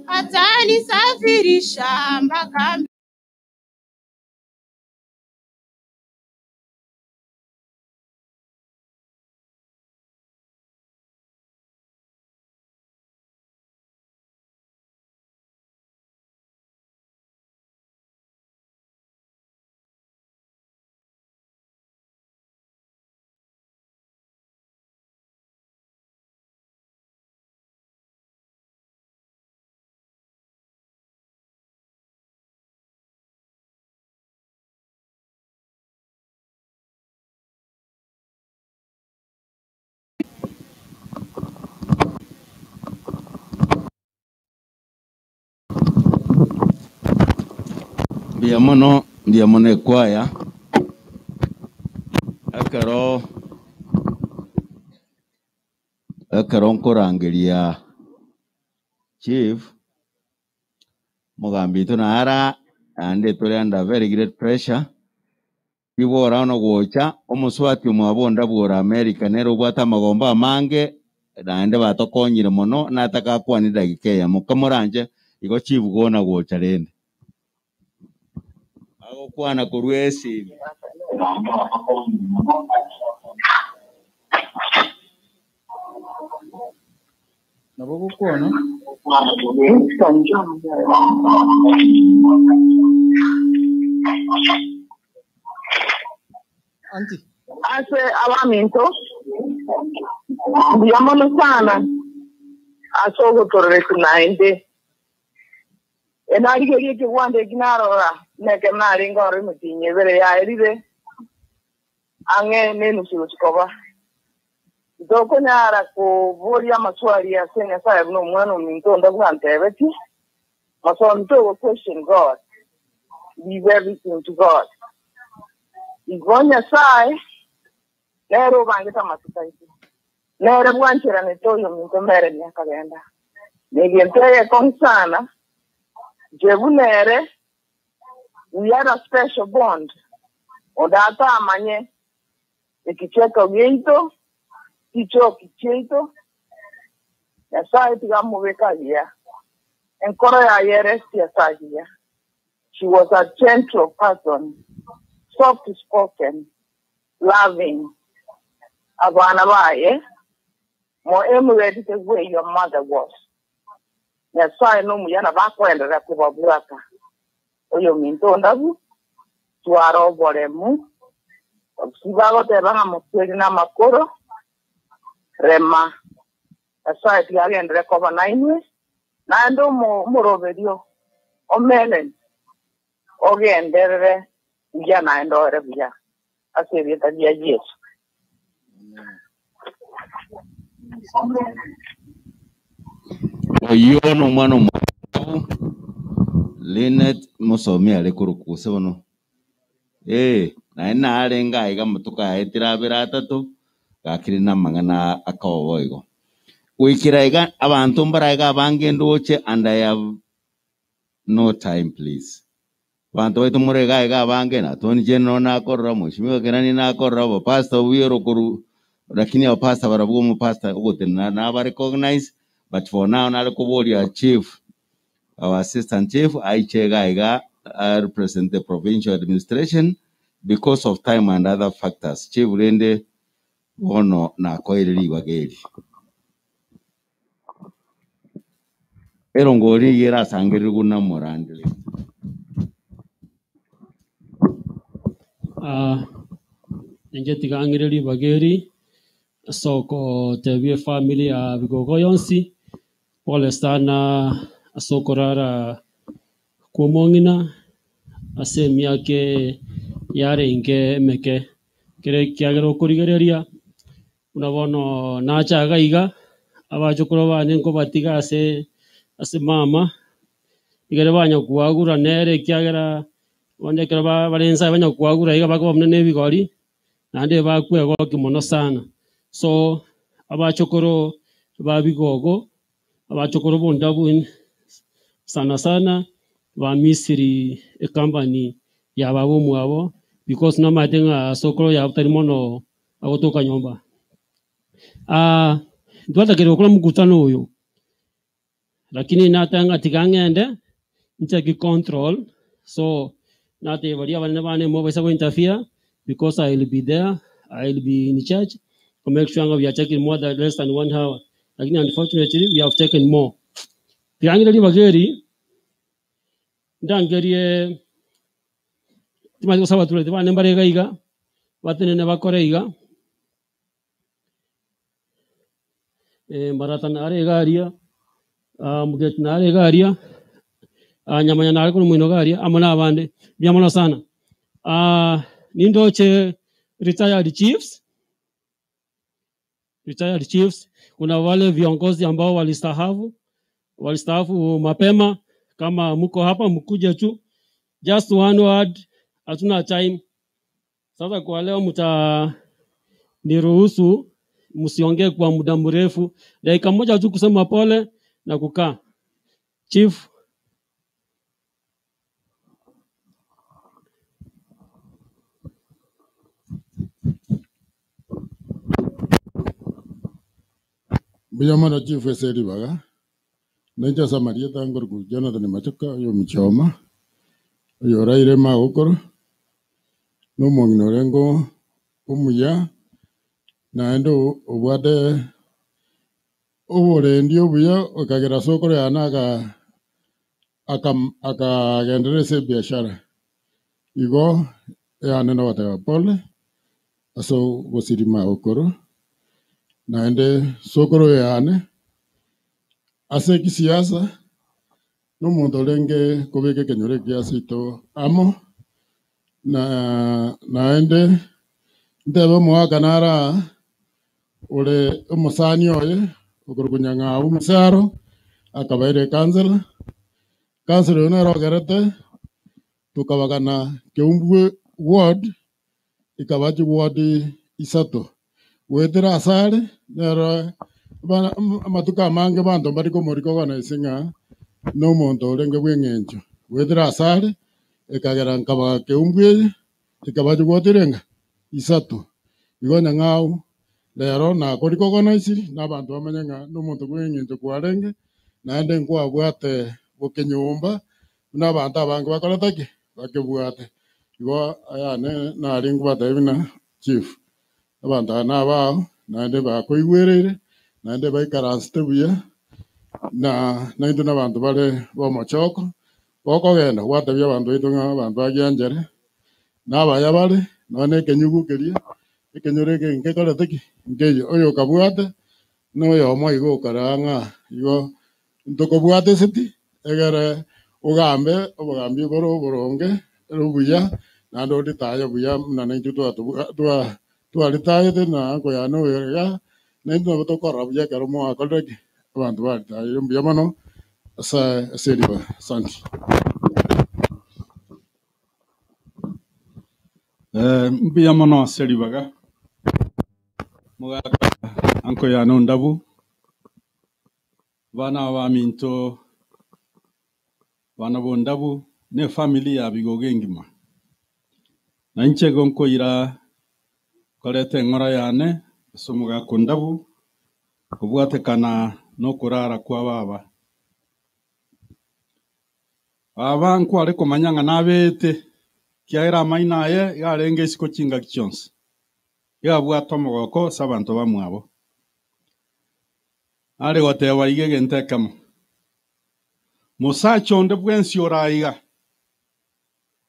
atanisafirisha mpaka Mbuya mono, mbuya mono ekwaya, ekero ekero nkorangeria chief, omogambi oito nara naende tore under very great pressure, ribora bono gocha, omoswati omwabo onde bwora America nere obwate amagombo amange, naende batokonyire mono, nataka akwane edagika eyemo, kamoranche, igo chief gona gocha rende. Agokwana korwa esimi. Nabo gokwana. Ase abaminto, mbuya mono sana ase ogotorereku naende. Enarigerie ekegwanda eki narora, nekero narenge ororo emetienyi ebere yaerire, ang'e nenusu gochia koba. Titokonyara koboria amaswali ase Nyasae buna omwana ominto onde bwantebetie, Masomi togo question God, leave everything to God. Igo Nyasae nere obangete amatuko aito, nere bwancheranete oyominto Melanie akagenda. Negento egekong'u sana, inche buna ere, we had a special bond, onde atamanye ekicheko giaito, chichoki chiaito, Nyasae tiga amobeke agiya, enkoro yaye eresti ase agiya. She was a gentle person, soft spoken, loving. Abana baye mo emulate the way your mother was. Nyasae nomuya nabo akoenderera kobabwata. Oyominto ondabu, twara oboremu, tibagoteba ng'a mokweri namakoro, rema. Nyasae tiga agenderere koba nainwe, naende omoroberio o Melen ogenderere buya naende oere buya, ase erieta ria Yeso. Oyio nomwana omwabo Linet mosomi are korokwa gose bono eh, naende narenge aiga amatuko aetire abere atato, gakire na amang'ana akoba boigo. Goikera iga abanto mbare iga abange ndoche and I have no time please. Abanto baito more iga iga abange na Tony General nakorora, Mheshimiwa Kenani nakorora, abapastor obuya korwa lakini abapastor barabwo omopastor ogotenena naba recognize but for now nare koboria chief our assistant chief aiche iga iga a represent the provincial administration because of time and other factors. Chief rende bono nakoeire ribaga eri. Erongori nigo erasangererigwe na omorandire. Ah, inche tiga ng'ire ribaga eri ase ogotebia efamiri ya Bigogo yonsi, pole sana ase okorara kwa omong'ina ase emiaka yarenge emeke. Ekero ekiagera okorigereria, buna bono nacha iga iga, abachokoro bane nkobatiga ase ase mama, ekere banya koagura nere ekiagera bono ekero ba bare nsa banya koagura iga bakoba buna na ebigori, naende bakwegokia mono sana. So, abachokoro ba bigogo, abachokoro bondabu sana sana, bamisiri ecompany ya baba omwabo, because nomanyete ng'a sokoro yabo tari mono agotoka nyomba. ntwatakeire gokora mokutano oyo, lakini nateba ng'a tiga ng'ende, nchake control, so natebia baria abanene bane mobaisa go interfere because I will be there, I will be in charge to make sure ng'a we are taking more than less than one hour, lakini unfortunately we have taken more. Tiga ng'ire ribaga eri, ndangerie timanyeti gose abatureti bane mbare iga iga, batenene bakore iga. Mbarata nare iga aria, Mugeti nare iga aria, Nyamanya nare korwa moino iga aria, amo na abande. Mbuya mono sana. Nindoche retired chiefs, retired chiefs, kuna wale viongozi ambao walistaafu, walistaafu mapema. Kama mko hapa mkuje tu, just one word, hatuna time. Sasa kwa leo mta niruhusu msiongee kwa muda mrefu, dakika moja tu kusema pole na kukaa. Chief. Mbuya mono chief ase ribaga, nainche ase amarieta nkorokwa Jonathan Machoka oyo omochoma, oyo oraire magokoro, na omong'ina orenge omuya, naende obwate oborendi obuya ekagera sokoro yane aka aka akagenderera ase ebiashara. Igo eyane nogoteba pole ase ogosiri magokoro, naende sokoro yane ase ekisiasa na omonto orenge kobeka ekenyoro ekiya ase ito amo, na naende ntebe omogaka nare aa ore omosani oye okorokwa Nyang'au Mosaro akabaire ekansela, ekansela oyo nere ogerete tokabagana Keumbu ward ekaba chiward isato, goetera ase are nere ba amatuko amange abanto mbari komorikogana ase ng'a na omonto orenge bwa eng'encho. Goetera ase are, ekagera nkabaga Keumbu eye, ekaba chiward erenga isato. Igo Nyang'au rero nakorikogonaisiri na abanto bamanye ng'a na omonto bwa eng'encho kwarenge, naende nkwabwate bokenyomba buna abanto abange bakorete ki? Bakebwate. Igo ayane nare nkobatebia buna chief, abanto aba nabao naende bakoigwereire, naende baikaransete buya, na naintwe na abanto bare ba omochoko, gokogenda gwatebia abanto baito ng'a abanto ba Gianchere, na abaya bare, nonya na ekenyugu keria, ekenyoro eke nkekorete ki? Nkeiyo. Oyo okabwate, na oyomo iga okara ng'a igo ntokobwateseti, egere ogambe obogambi bore oboronge, ere obuya, naende oritaye buya buna naintwe twatobwa twa twaritaete na uncle yane oyo iga, naintwe nabo tokorora buya ekero mwakorire ki? Abanto baritaire mbuya mono ase ase eriba, asante. Mbuya mono ase ribaga, mogaka uncle yane Ondabu, abana aba baminto, abana ba Ondabu, na efamiri ya Bigogo engima. Na inche igo nkoira koreta eng'ora yane ase omogaka Ondabu, kobwatekana na okorara kwa baba. Baba nkware komanya ng'a nabeete, ekiagera amaino aye iga arenge isiko chingaki chionsi, iga abwate omogoko ase abanto bamwabo. Are goteba iga egento ekemo, mosacha onde bwensi ore aiga,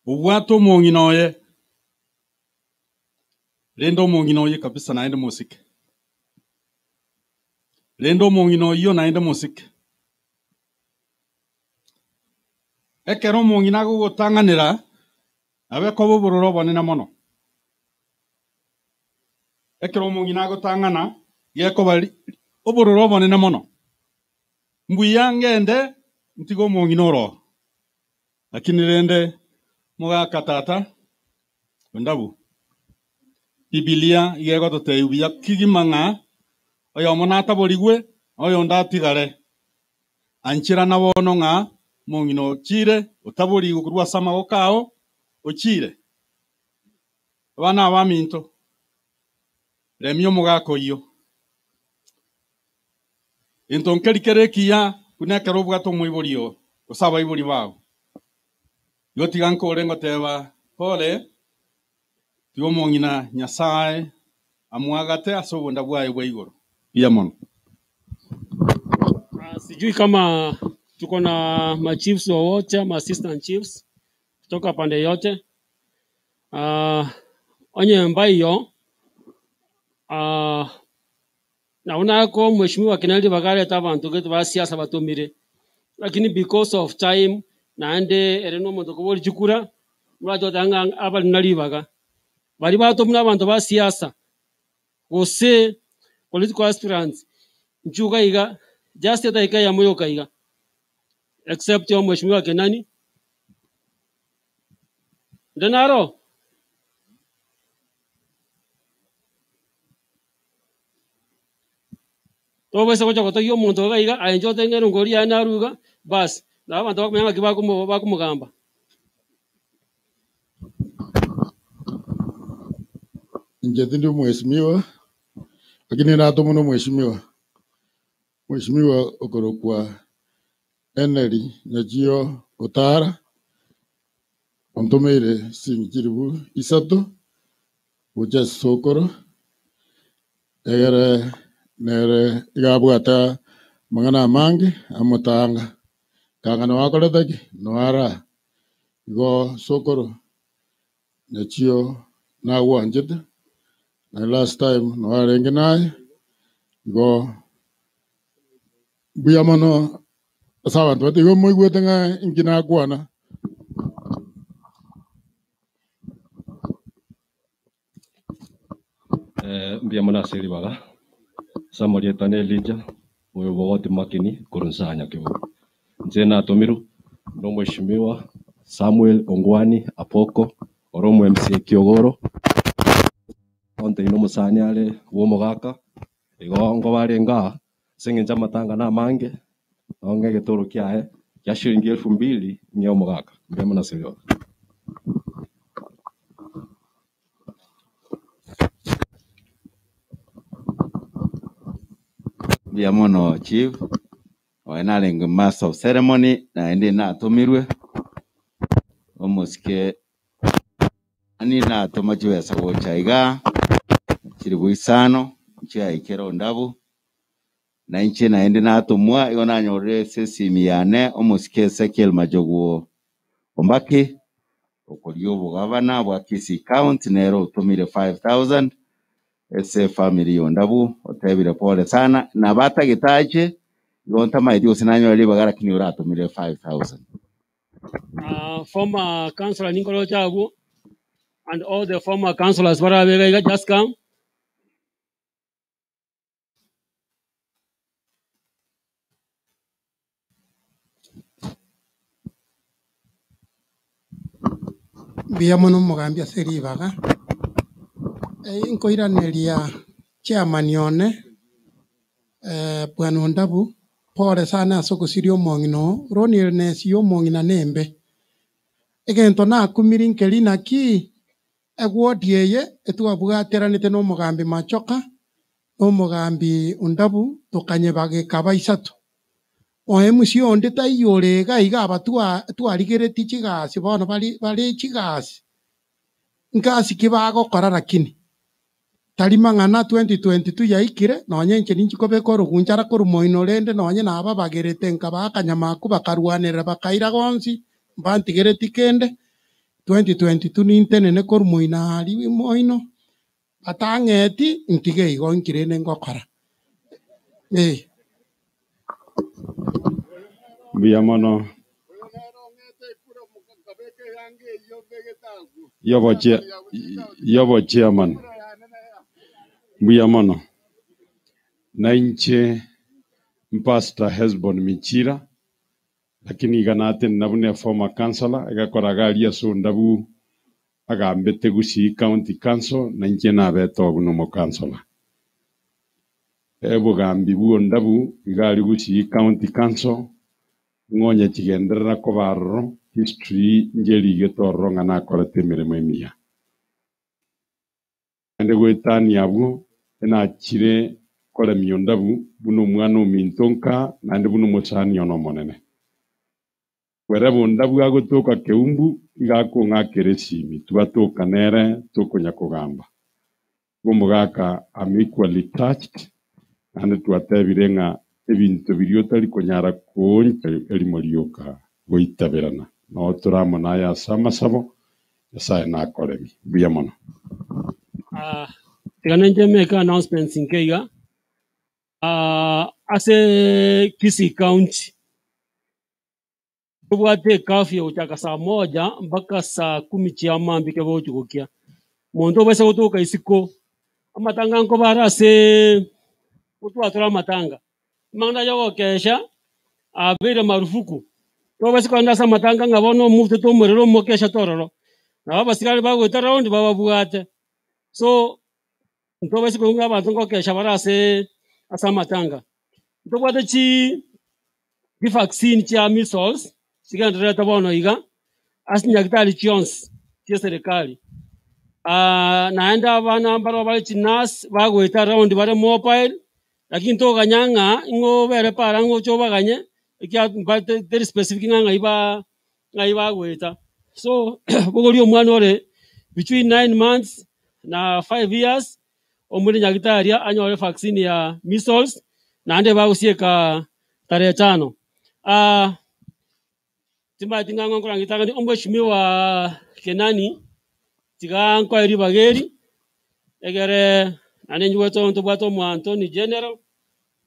obwate omong'ina oye, rende omong'ina oye kabisa naende mosike, rende omong'ina oyio naende mosike. Ekero omong'ina agogotang'anera, nabo ekoba obororo obonene mono. Ekero omong'ina agotang'ana, gekoba obororo obonene mono. Mbuya ngende ntige omong'ina oro oo. Lakini rende mogaka tata Ondabu, Bibilia iga egototebia buya kegima ng'a oyomo nataborigwe, oyonde atigare. Ancherana bono ng'a omong'ina ochire, otaborigwe korwa ase amaboko ao, ochire. Abana abaminto, remia omogaka oyio. Gento nkeri kere ekiya buna ekero obwate omoibori oo, gose abaibori bao. Igo tiga nkore ngoteba, Pole, tiga omong'ina Nyasae amwagate ase obonda bwaye bwa igoro. Mbuya mono. Sijui kama tuko na machiefs wowote ama assistant chiefs kutoka pande yote. Onye mbaiyo nabo nako mheshimiwa Kenani ribaga arete abanto gete ba siasa batomire, lakini because of time naende ere na omonto okobori chikura, morache goteba ng'a abare na ribaga. Baria batomwa na abanto ba siasa, gose political aspirants, inchuo iga iga, just edakika eyemo yoka iga, except mheshimiwa Kenani, onde naro? Tobaisa gocha gotogia omonto iga iga, aye inche otebe ng'a erongo eria yaye narue iga, basi, nabo abanto bakomanya ng'aki bakomo bakomogamba. Inche tindi omweshimiwa, lakini natomwa na omweshimiwa, mweshimiwa okorokwa Henry Nyachio Otara, ontomeire siringi chilifu isato, gocha ase sokoro, egere nere iga abwate Amang'ana amange amotanga, kang'a noo akorete ki? Noo araa. Igo sokoro Nyachio nagwanchete, na last time noo arenge naye, igo mbuya mono ase abanto baito, igo moigwete ng'a inki nakwana. Mbuya mono ase ribaga, ase amarieta na Elijah, oyo bogoti makini korwa nsa Nyakebuba. Inche natomirwe na omweshimiwa Samuel Ongwani Apoko, ore omo MCA Kiogoro, ontebi nomosani are bwa omogaka, igo nkoba arenge aa, ase eng'encho amatanga na amange, nabo ng'a egetoro kiaye kia shilingi elfu mbili ng'ee omogaka. Mbuya mono ase ribaga. Mbuya mono chief, oye narenge master of ceremony naende natomirwe, omosike ani natoma chibesa gocha igaa, chiribu isano, nchiaikere ondabu, na inche naende natomwa, igo nanyorire ase esimi yane, omosike Ezekiel Machogu Ombaki, okoria obogavana bwa Kisii County, nere otomire 5000, ase efamiri ya ondabu, otebire pole sana, nabo atagete ache, igo ntamaeti gose nanyore ribaga lakini oratomire 5000. Former councillor ninkoroche abwo, and all the former councillors barabe iga iga just come. Mbuya mono omogambi ase ribaga, nkoiraneria chairman one bwana Ondabu, pole sana ase ogosiria omong'ina oo, loneliness ya omong'ina na embe. Egento nakumiri nkeri naki, eward eye etwabwateranete na omogambi Machoka, na omogambi Ondabu, tokanyebageka ekaba isato. Oe MC onde taiyo ore iga iga aba twa twarigeretie chigasi bono bare bare chigasi, ngasi ki bagokora lakini, tari mang'ana 2022 yaikire, nonye inche ninchi kobeka orogunchara korwa moino rende nonye nababagerete nkabaa akanyama akwo bakarwanerera bakaira gonsi, mbantigereti kende, 2022 nintenene korwa moino aria moino, batang'eti ntige igo inki rende ngokora eh. Mbuya mono. Yobochia yobochairman mbuya mono. Na inche mpastor Hesbon Michira, lakini iga natenena buna eformer councillor, egakora iga aria ase ondabu agambete Gusii County Council, na inche nabete oo buna omocounselor. Obogambi bwa ondabu iga aria Gusii County Council, ng'a onye chigenderera koba aroro, history ncherigete ororo ng'a nakorete emeremo emiya. Naende goetania abwo, enachire koremia ondabu buna omwana ominto nka, naende buna omosani one omonene. Wherever ondabu agotoka keumbu, iga akong'akera esimi, twatoka nere tokonya kogamba. Igo omogaka am equally touched, naende twatebire ng'a ebinto biria otari konyara kooncha erimo rioka goitaberana. Noo tore amo naye ase amasabo, Nyasaye nakoremie. Mbuya mono. Ah, tiga ninche make announcements nke iga. Ah, ase Kisii County, tobwate ecurfew gochaka saa moja mpaka saa kumi chia mambia ekero bogochi gokia. Monto obaise gotoka isiko, amatanga nkoba are aseee gotwatora amatanga, amang'ana aya ogokesha abeire marufuku, tobaise kogenda ase amatanga ng'a bono omotete omorero omokeshete ororo, nabo abasigari bagoeta round bababwate. So, ntobaise koigwa ng'a abanto ngokesha bare aseee ase amatanga. Ntobwate chii chivaccine chia measles chigendererete bono iga, ase chinyagitari chionsi chia eserekari. Naende abana mbaro bare chinurse bagoeta round bare mobile, lakini toganya ng'a ng'o obere para ng'o oche obaganye, ekiagera mbate teri specific ng'a ng'ai ba ng'ai bagoeta. So bogoria omwana ore between 9 months na 5 years, omore nyagitari anyore vaccine ya measles, naende bagosieka. Tarehe tano. Ah, timbaeti ng'a ng'o nkorang'ita ng'a omweshimiwa Kenani, tiga nkoe ribaga eri, egere naende inchuete ntobwate omo Attorney General,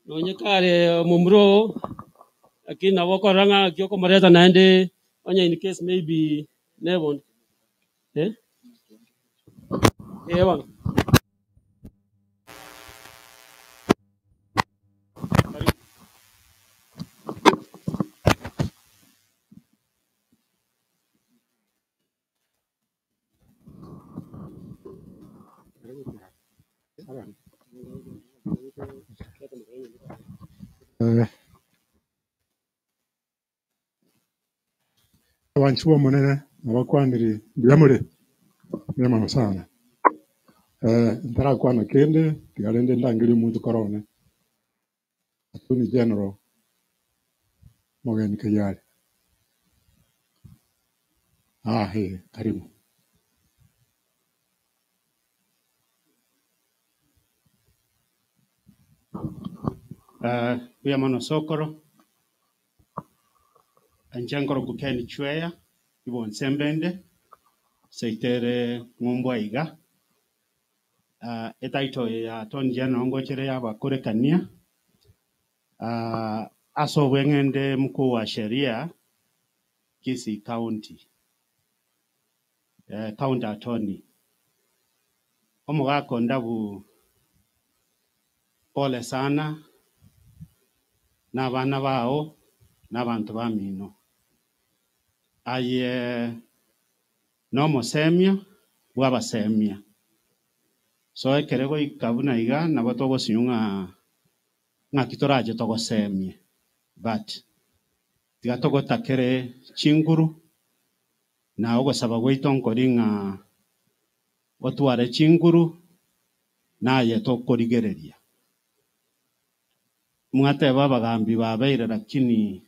nonye kare omomura oo, lakini nabo okorora ng'a naki okomoreta naende onye in case maybe nebonde eh, eh bono. Abanchi b'Omonene nabakwanire mbuya more? Mbuya mono sana. Ntarakwana kende, tiga rende ndangerie omochokoro one, Attorney General Mogeni Kayare. Ah, eh, karibu. Mbuya mono Sokoro, inche nkorokwa Ken Chweya, Ibonse mbende, seito ere ng'umbu aiga, etitle eye ya Attorney General ngochere ya abakorekania, ase obweng'ende mkuu wa sheria Kisii County, county attorney. Omogaka Ondabu pole sana na abana bao na abanto bamino. Aye nomosemia bwabasemia. So ekere goika buna iga nabo togosinywa ng'a ng'aki torache togosemie but tiga togotakere chinguru na ogosaba gwaito nkori ng'a otware chinguru naye tokorigereria. Mwateba abagambi babeire lakini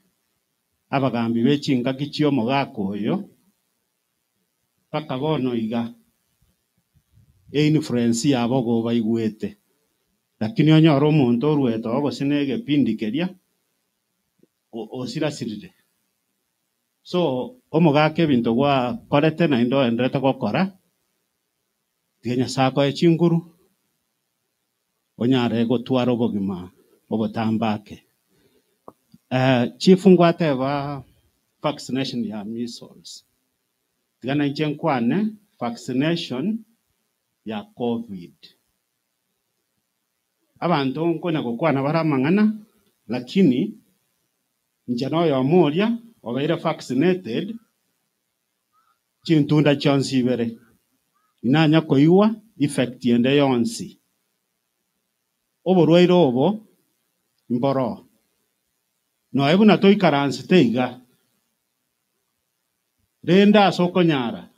abagambi be chingaki chia omogaka oyo mpaka bono iga einfluence yabo igo baigwete. Lakini onyore omonto oruete oo gose na egepindi keria osirasirire. So omogaka ebinto gwakorete naende oenderete gokora, tiga Nyasaye akoe chinguru, onyare gotwara obogima obotambe ake. Chief ngwateba vaccination ya measles, tiga nainche nkwane vaccination ya covid. Abanto nkonya gokwana bare amang'ana, lakini inche na oyomo oria obeire vaccinated chintunda chionsi ibere, inanya koigwa effect ende yonsi. Oborwaire obo mboroo, noe buna toikaransete iga, rende ase okonyara,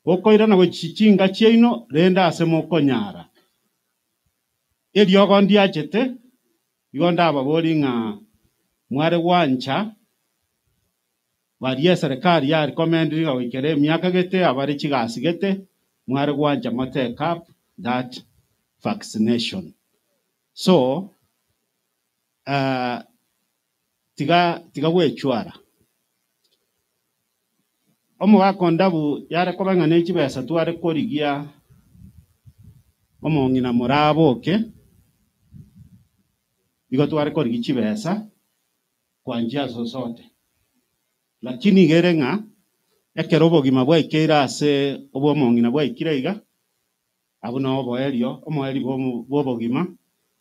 gokoirana gochi chinka chiaino rende ase mokonyara. Eriogo ndiachete, igo ndababori ng'a mware gwancha baria eserekari yarecommendire ng'a goikera emiaka gete abare chigasi gete, mware gwancha mo take up that vaccination. So tiga tiga gwechwara. Omogaka ondabu yare koba ng'a ne chibesa tware korigia omong'ina moraboke, igo tware korigia chibesa kwa njia zozote. Lakini iga ere ng'a ekero obogima bwaikeire ase obwa omong'ina bwaikire iga, abwo noo oboerio, omoerio bwa obogima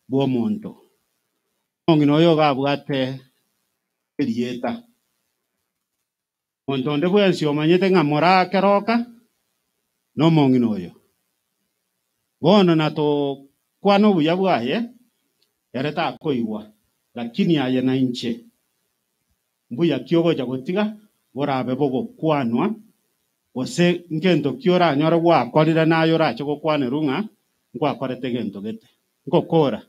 bwa omonto. Omong'ina oyo iga abwate erieta. Monto onde bwensi omanyete ng'a morakeroka nomong'ina oyo. Bono natokwana obuya bwaye, ere takoigwa, lakini aye na inche, mbuya ki ogocha gotiga borabe bogokwanwa, gose ngento ki oranyore gwakorire naye orache gokwanerwa ng'a nkwakorete gento gete. Ngokora.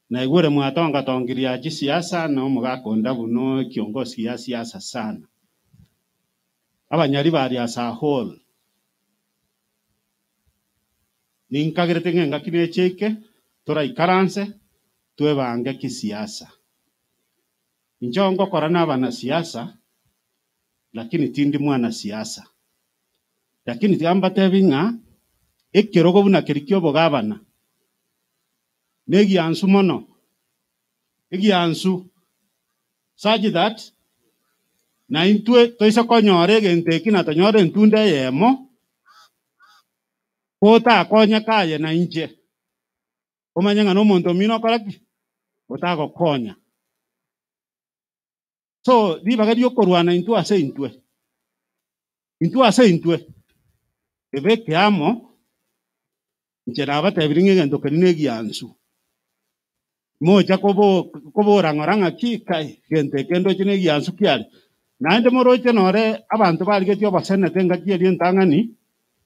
Naigure mwatongatongirie aa chisiasa na omogaka onde abwo no ekiongosi gia siasa sana. Abanyaribari as a whole. Ninkagerete ng'a engaki neche eke, toraikaranse, twebange kisiasa. Inche ngokora na abanasiasa, lakini tindi mwanasiasa. Lakini tiga mbatebi ng'a ekerogo buna keria kia obogabana na egiansu mono, egiansu such that na intwe toise konyora egento eki na tonyore entunda eyemo, kotakonyeka aye na inche, omanye ng'a na omonto omino okore ki? Otagokonya. So ribaga riokorwana intwe ase intwe, intwe ase intwe, ebe ekeamo, inche nabatebirie ng'a egento keria na egiansu. Mocha kobo kobora ng'ora ng'aki kai, gento eke ndoche na egiansu kiare. Naende moroche nore abanto barigetie oboseneta engaki eria entang'ani,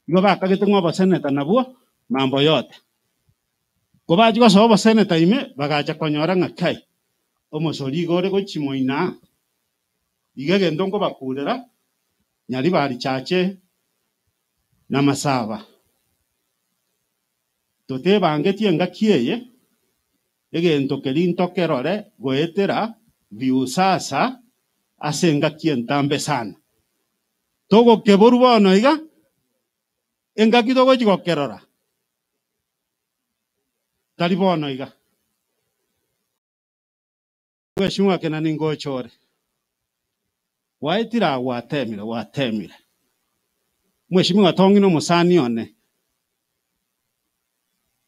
igo bakagete ng'a oboseneta nabwo mambo yote. Kobachia gosoa oboseneta ime, bagacha konyora ng'a kai, omosori iga ore gochia moino aa. Iga egento nkobakurera, Nyaribari Chache na Masaba, totebangetie engaki eye, egento keria ntokerore goetera Viusasa ase engaki entambe sana. Togokeborwa bono iga, engaki togochia gokerora, tari bono iga. Mweshimiwa Kenani ngocha ore. Gwaetire aa gwatemire, gwatemire. Mweshimiwa Tong'i nomosani one.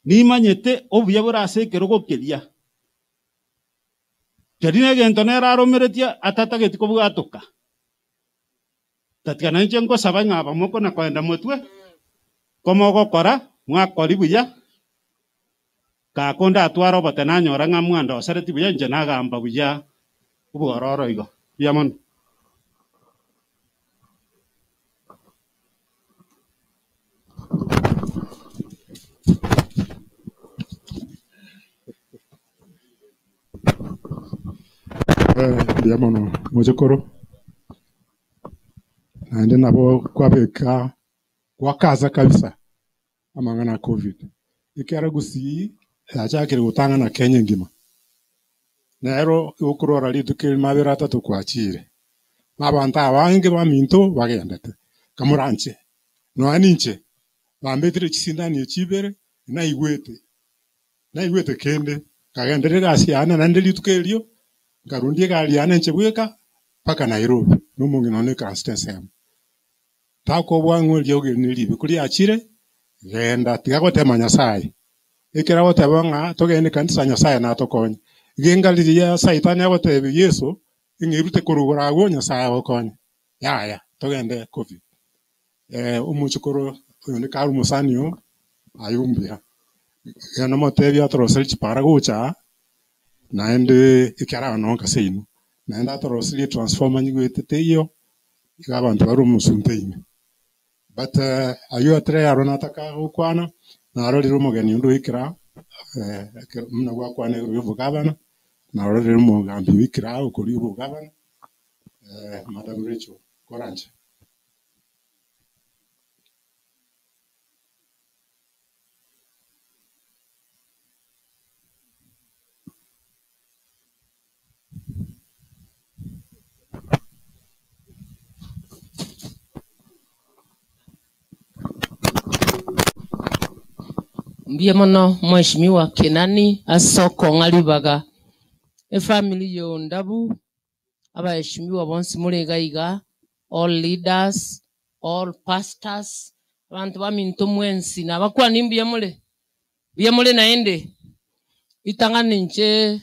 Nimanyete obuya bore ase ekerogo keria. Keria negento nere aromeretie atatageti kobwatoka. Tatiga nainche ngosaba ng'a aba mokona koenda motwe, komogokora mwakori buya, Gaka onde atware obote nanyora ng'a mwandosereti buya, inche nagamba buya obwororo igo. Mbuya mono. Mbuya mono mochokoro, naende nabo kwabeka gwakaza kabisa amang'ana a covid, ekiagera gusii yachakire gotang'ana Kenya engima, nero okorwara rituko erimo abere atato kwachire, na abanto abange baminto bagendete, kamoranche nonya ninche bambetire chisindani echi ibere naigwete, naigwete kende, nkagenderera egasi yane naende rituko erio, nkarundia egari yane inche bweka mpaka Nairobi, na omong'ina one oikaransete ensemo. Takobua ng'a eriogi eri neribe, koriachire, genda, tiga gotema Nyasaye. Ekero agoteba ng'a togende ekanisa Nyasaye natokonye. Genga riria saitani agotebia Yeso, ng'a erute korwa igoro agwo Nyasaye agokonye. Yaya, togende kobi. Omochokoro oyonde kare omosani oo, aye mbuya. Genda omotebie atoroserie chipara gocha aa, naende ekiagera aba nonka seino, naende atoroserie etransformer nyigwete teiyo, iga abanto bare omosunte ime. But aywo atare aro nataka gokwana, narorire omogeni onde oikire aa, ekero buna gwakwana igoro ya obogavana, narorire omogambi oikire aa okoria obogavana, Madam Rachel, koranche. Mbuya mono Mheshimiwa Kenani ase okong'a ribaga. Efamiri ya Ondabu, abaheshimiwa bonsi more iga iga, all leaders, all pastors, abanto baminto mwensi nabakwani mbuya more? Mbuya more naende? Ritang'ani inche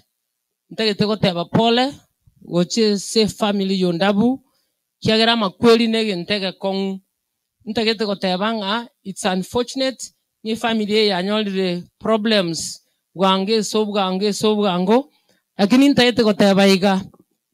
ntagete goteba pole gochia ase efamiri ya Ondabu, ekiagera amakweri na egento egekong'u. Ntagete goteba ng'a it's unfortunate ng'a efamiri eye yanyorire problems bwango ase obwango ase obwango, lakini ntagete goteba iga,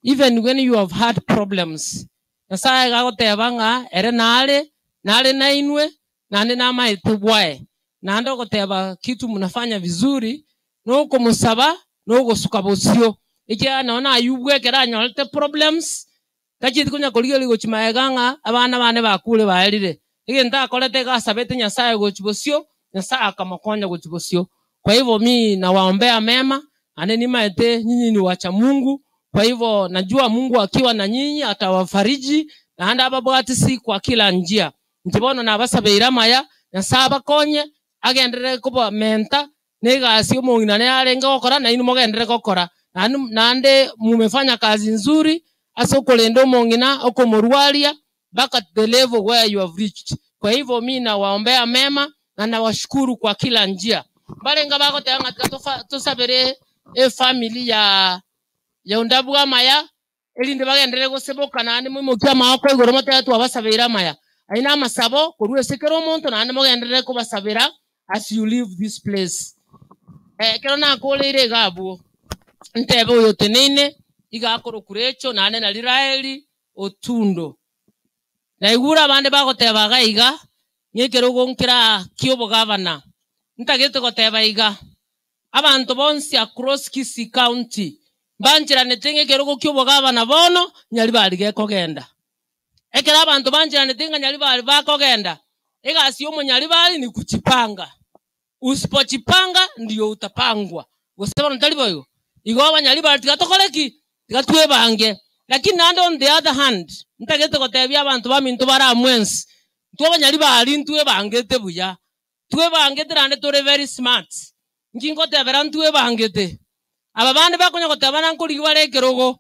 even when you have had problems, Nyasaye iga agoteba ng'a ere nare, nare nainwe, naende namaete bwaye. Naende ogoteba kitu mnafanya vizuri, nokomosaba, nogosuka bosio, ekiagera nonye na Ayubu ekero anyorete problems, Tachieti konya korigereria gochia magega ng'a abana bane bakure baerire. Egento akorete iga asabete Nyasae gochia bosio, Nyasae akamokonya gochia bosio. Kwa hivyo mi nawaombea mema, naende nimaete nyinyi ni wacha Mungu. Kwa hivyo najua Mungu akiwa na nyinyi atawafariji naende ababwatisi kwa kila njia. Inche bono nabasabeire amaya, Nyasae abakonye, agenderere kobamenta, na egasi omong'ina nere arenge gokora, nainwe mogenderere gokora. Naende naende mumefanya kazi nzuri, ase okorenda omong'ina, okomorwaria, mpaka the level where you have reached. Kwa hivyo mi nawaombea mema na nawashukuru kwa kila njia. Mbarenge bagoteba ng'a tiga tofa tosabere efamily ya ya onde abwo amaya, erinde bagenderere goseboka naende moimokie amagoko igoro motebe twabasabeire amaya. Ayio na amasabo korwa ase kera omonto naende mogenderere kobasabera as you leave this place. Ekero nakoreire iga abwo, ntebe oyo oteneine, iga akorokwa Rachel naende nari Raeli Otundo. Naigure abande bagoteba iga iga, ng'a ekerogo nkera ki'obogavana. Ntagete goteba iga, abanto bonsi across Kisii County mbancheranete ng'a ekerogo ki'obogavana bono Nyaribari gekogenda. Ekero abanto bancheranete ng'a Nyaribari bakogenda, egasi y'omonyaribari ni kujipanga. Usipojipanga ndio utapangwa. Gose bono tari boigo? Igo abanyaribari tiga tokore ki? Tiga twebange. Lakini naende on the other hand, ntagete gotebia abanto baminto bare amo ense, intwe abanyaribari ntwebangete buya. Twebangete naende tore very smart. Nki ngotebera ntwebangete? Aba bande bakonya goteba buna nkorigia bare ekerogo,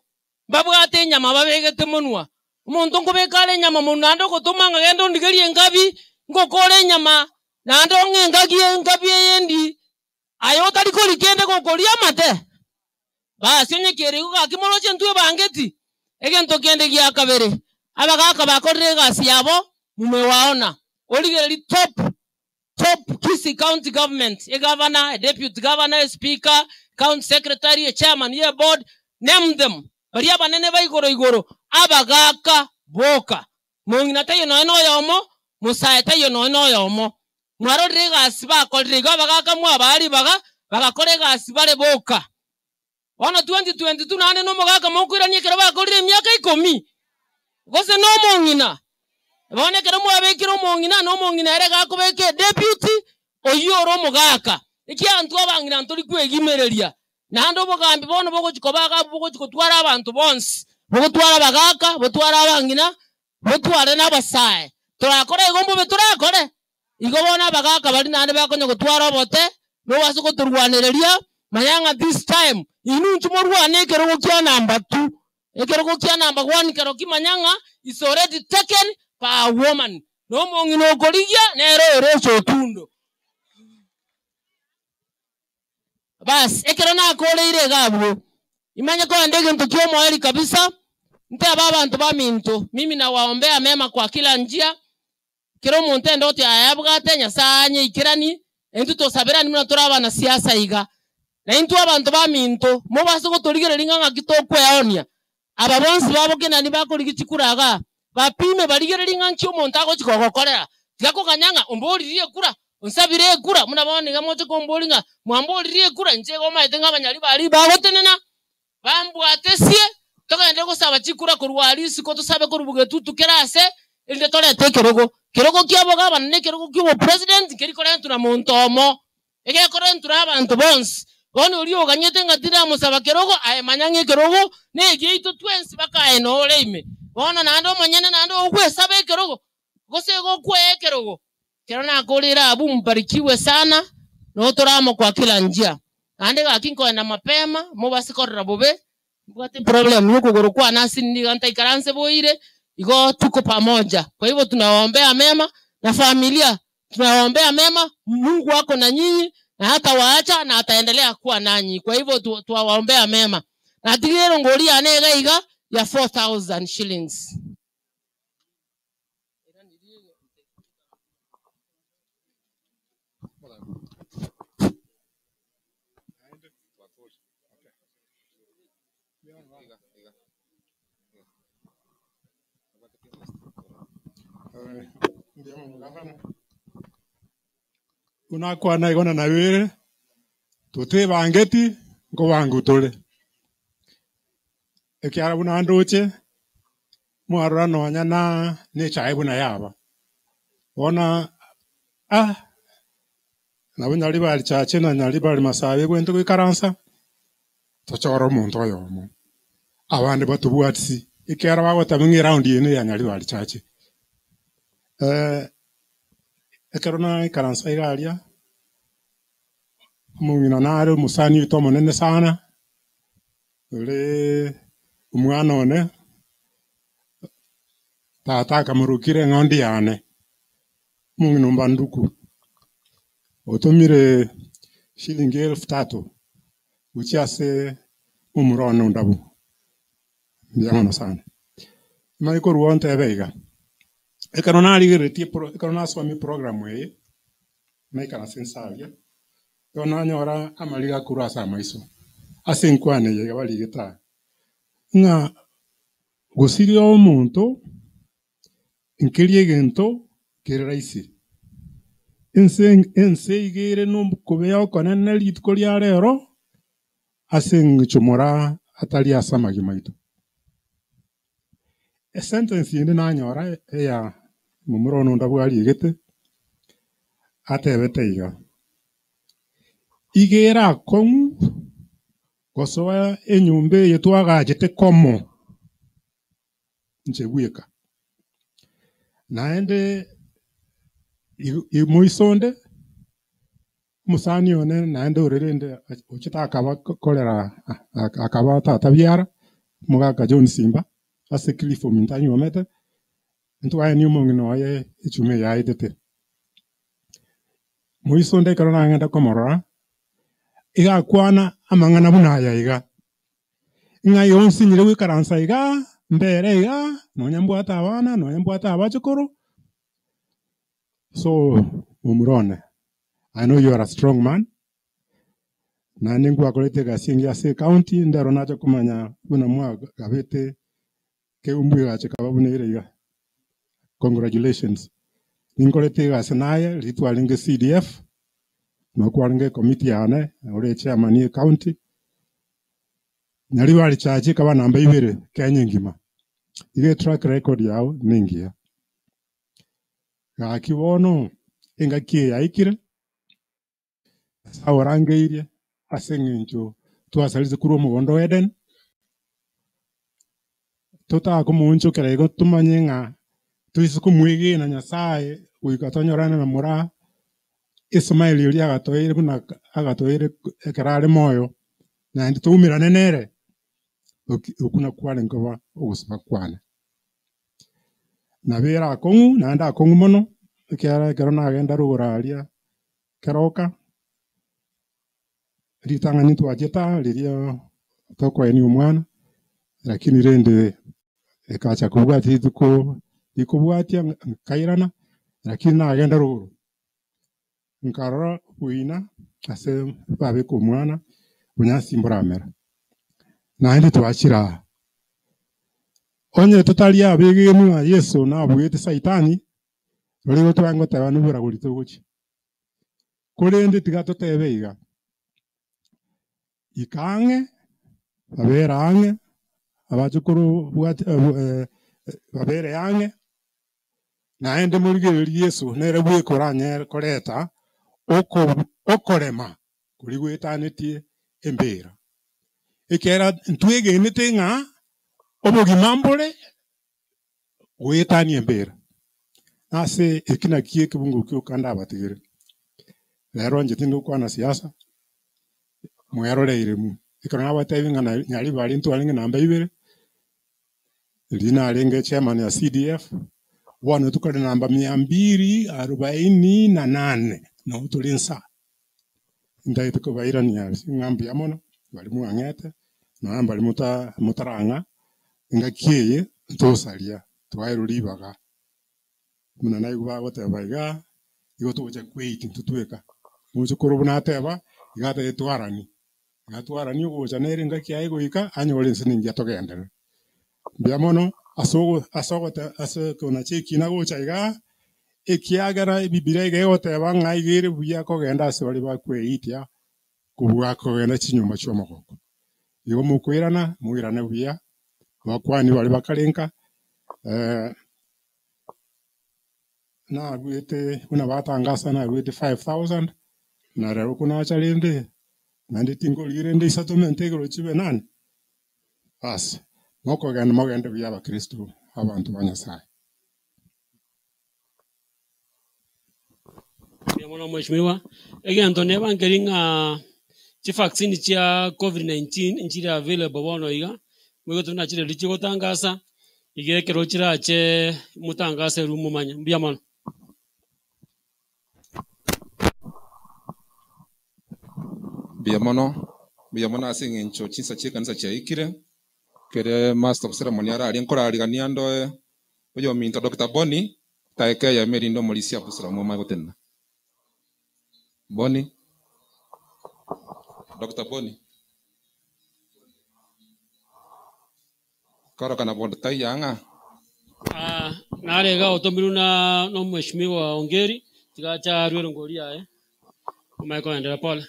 mbabwate enyama babegete monwa. Omonto nkobeka are enyama monwa naende ogotoma ng'a genda ondigerie engabi, ngokore enyama naende ong'e engaki engabi eye endi, aye otari koria kende gokoria amate. Basi onye kere igo gaki moroche ntwebangeti. Egento kende gia kabere, abagaka bakorire egasi yabo, mumewaona. Origererie top top Kisii County Government, egavana, edeputy governor, espeaker, county secretary, echairman ye board, name them, baria abanene ba igoro igoro, abagaka boka. Mong'ina taiyo nonya na oyomo, mosae taiyo nonya na oyomo. Mwarorire egasi bakorire igo abagaka mwabaa ribaga, bagakora egasi bare boka. Bono 2022 naende nomogaka mokoirania ekero bakorire emiaka ikomi, gose nomong'ina. Bono ekero mwabekire omong'ina, na omong'ina ere iga akobeka edeputy, oyio ore omogaka. Ekiagera intwe abang'ina ntori kwegimereria. Naende obogambi bono bogochi koba iga abwo bogochi gotwara abanto bonsi, bogotwara abagaka, botware abang'ina, botware na abasae. Torakore igo mbobe torakore? Igo bono abagaka baria naende bakonya gotwara obote, nobase gotorwanereria, manya ng'a this time, inwe inchuo morwane ekerogo kia number two, ekerogo kia number one kerokio manya ng'a is already taken by a woman. Na omong'ina okorigia nere ore ase otundo. Bas, ekero nakoreire iga abwo, imanye kogenda egento ki'omoerio kabisa, ntebe abanto baminto, mimi nawaombea mema kwa kila njia, Kera omonto endoto yaye abwate, Nyasae anyeikeranie, na intwe tosaberanie buna tore abanasiasa iga. Na intwe abanto baminto, mobase gotorigereria ng'a ng'aki tokweonia. Aba bonsi babo Kenani bakorigia chikura igaa, bapime barigererie ng'a nki omonto agochi kogokorera. Tiga koganya ng'a omboririe ekura, onsabire ekura, buna bono iga moche komboria ng'a mwamboririe ekura, inche igo omanyete ng'a abanyaribari bagotenena, Bambwatesie, togende gosaba chikura korwa aria isiko, tosabe korwa bogetutu kera ase, erinde torete ekerogo. Kerogo ki'obogabana na ekerogo ki'obopresident nkeri korentwa na monto omo, egekorentwa na abanto bonsi. Bono oria oganyete ng'a tindamosaba kerogo, aye manya ng'a ekerogo negiaito twensi baka aye nore ime. Bono naende omonyene naende ogwesaba ekerogo, gose gokwea ekerogo, Ekero nakorire abwo mbarikiwe sana, notore amo kwa kila njia. Naende gaki nkoenda mapema, mobase korora bobe, mbwate eproblem ya okogoro kwane ase nigo ntaikaranse boire, igo tuko pamoja. Kwa hivyo tunawaombea mema na familia tunawaombea mema, Mungu ako na nyinyi na hatawaacha na ataendelea kuwa nanyi. Kwa hivyo twawaombea mema. Natigire erongori yane iga iga ya 4000 shillings. Buna akwana igo na nabere, totebangeti nkobangwa tore. Ekiagera buna ndoche, mwarora nonya na nechae buna yaba. Bono ah, nabo Nyaribari Chache na Nyaribari Masabe ebwenerete goikaransa, tochore omonto oyomo. Abande batobwatisi, ekiagera bagoteba ng'a eround eye neya Nyaribari Church. Ekero naikaransa iga aria, omong'ina nare omosani oito omonene sana, ore omwana one, tata akamorokire eng'ondi yane, omong'ina ombanduku, otomire shilingi elfu tatu gochia ase momura one ondabu, mbuya mono sana. Nimanye korwa oo ntebe iga, ekero narigereretie epro ekero nasomia eprogram eye, naikaransa inse aria, ekero nanyora amariga akorwa ase amaiso, ase enkwana eye iga barigete aa, ng'a gosiria omonto nkeria egento kere rahisi. Ense ense iga ere na okobea okonene rituko ria rero, ase eng'encho moraa atari ase amagima aito. Esentence ende nanyora eya momura one onde bwariegete, atebete iga, iga ere akong'u gosoa enyomba eye twagachete komo inche bweka. Naende moiso onde, omosani one naende ore rende ochete akaba korera akaba tata biara, omogaka John Simba, ase Cliff ominto anyuomete, ntwaenia omong'ina oye echuma eye aetete. Moiso onde ekero nagenda komorora, iga akwana amang'ana buna aya iga, ng'a igo nsinyire goikaransa igaa, mbere igaa, nonya mbwate abana, nonya mbwate abachokoro, so momura one, I know you are a strong man, naende nkwakorete egasi engiya ase ecounty, ndero nacha komanya buna mwagabete keumbu egacha ekaba buna ere iga, congratulations. Ninkorete egasi naye riria twarenge CDF, nabo kwarenge ecommittee yane, ore echairman ye ecounty, Nyaribari church ekaba namba ibere Kenya engima, iga etrack record yao nengiya. Gaki bono, engaki eye yaikire, Nyasae orangeirie ase eng'encho twasarete korwa omogondo o Eden, totakomoonchokera igo tomanye ng'a toise komwegena Nyasae goika tonyorane na moraa, esmile eria agatoire buna agatoire ekero are moyo, naende toumerane nere, okwo nakwo kwarenge koba ogosaba kwane. Nabo ere akong'u naende akong'u mono, ekiagera ekero nagenda rogoro aria keroka, ritang'ani ntwachete aa riria tokoenia omwana, lakini rende ekacha kobwatia rituko rikobwatia nkairana, lakini nagenda rogoro, nkarora oboina ase babeka omwana, obonyansi mboramera, naende twachire aa. Onye totari abegenwa ng'a Yeso nabuete saitani, rirorio igo twarenge goteba noboragori togochia. Korende tiga totebe iga, ika ang'e, babere ang'e, abachokoro bwati babere ang'e, naende morigererie Yeso nere bweka oranyare koreta oko okorema koria goetanetie embera. Ekiagera ntwegenete ng'a obogima mbore goetania embera. Ase eki naki ekebungo kioka ndabatigere. Rero inche tindi gokwana siasa, mweroreire mwe. Ekero nabatebi ng'a Nyaribari ntwarenge namba ibere, riria narenge chairman ya CDF, bono tokare namba mia mbili arobaini na nane, nabo tore nsa. Ntagete kobairania ase ng'a mbuya mono, baria mwang'ete, nonya mbaria mota motarang'a, engaki eye ntosaria, twaerwa ribaga. Buna naigwa bagoteba igaa, igo togocha kweiti intwe tweka. Mochokoro buna ateba, iga atagete twarani, iga twarani ogocha nere engaki yaye goika, anyore ense nengiya togenderere. Mbuya mono ase ogo ase ogote ase konacha ekina gocha igaa, ekiagera ebibiria iga egoteba ng'a iga ere buya kogenda ase baria bakweitia kobua kogenda chinyomba chia omogoko. Igo mokoirana, moirane buya, bakwani baria bakare nka naruete buna batangasa naruete 5000, na rero konacha rende, naende tinkorigia rende isato mente igoro chibe nane, baas. Mokogenda mogende buya abakristo, abanto ba Nyasaye. Mbuya mono mweshimiwa, egento neba nkeri ng'a chivaccine chia covid 19 nchire available bono iga, moigwete buna chiredio chigotangasa, iga ekero chirache motangase ere momanye, mbuya mono. Mbuya mono, mbuya mono ase eng'encho chinsa chi'ekanisa chiaikire, kere master of ceremony ararie nkorarigania ndoe oyominto Doctor Bonny, daika eyemo erinde omorisia Abdulsalamu omanye gotenena. Bonny, Doctor Bonny. Korokana bonde taiyo ang'a. Ah, nare iga otomirwe na na omweshimiwa Ongeri, tiga ache arwe erongori yaye, omanye koenderea pole.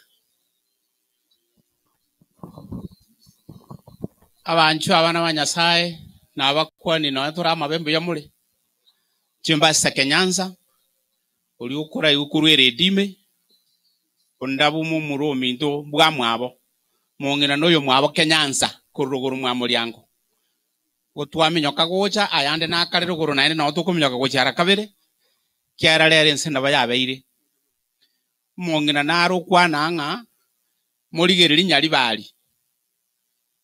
Abanchwa abana ba Nyasae, nabakwani nonya tore amabe mbuya more. Chimbasisa Kenyansa, oria okoraigwe korwa eredio ime, onde abwo momura ominto bwamwabo, mong'ina na oyomwabo Kenyansa korwa rogoro mwa moriango. Gotwaminyoka gocha, ayande nakare rogoro naende nao tokominyoka gochia ara kabere, ekiagera rero ense nabo yabeire. Omong'ina nare okwana ng'a morigererie nyaribari,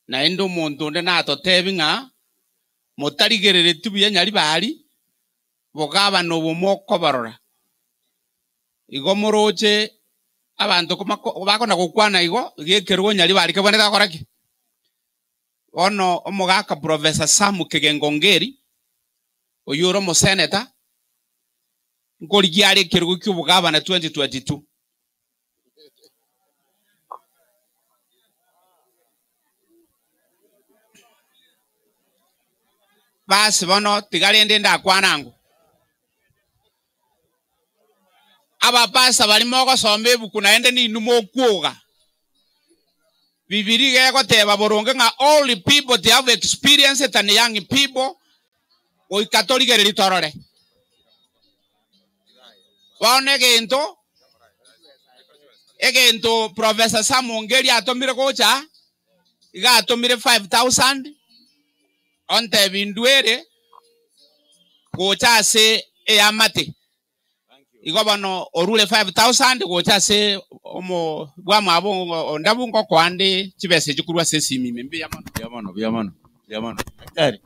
naende omonto onde natotebi ng'a motarigerereti buya nyaribari, bogabana obo mokoborora. Igo moroche abanto bakona gokwana igo, iga ekerogo nyaribari kebwenerete gokora ki? Bono omogaka Professor Sam Kigengo Ongeri, oyio ore omoseneta, nkorigia are ekerogo ki'obogabana 2022. Basi bono tiga rende ndakwane ango. Abapastor baria mogosoma ebuku naende ninwe mokwoga. Bibilia iga egoteba boronge ng'a old people they have experience than young people, goika torigererie torore. Bono egento egento Professor Sam Ongeri atomire gocha, iga atomire 5000 ontebi ndwere gocha ase eamate. Igo bono orure 5000 gocha ase omo bwamwabo ondabu ngokoa nde chibesa echi korwa ase esimi ime. Mbuya mono. Mbuya mono, mbuya mono, mbuya mono. Daktari.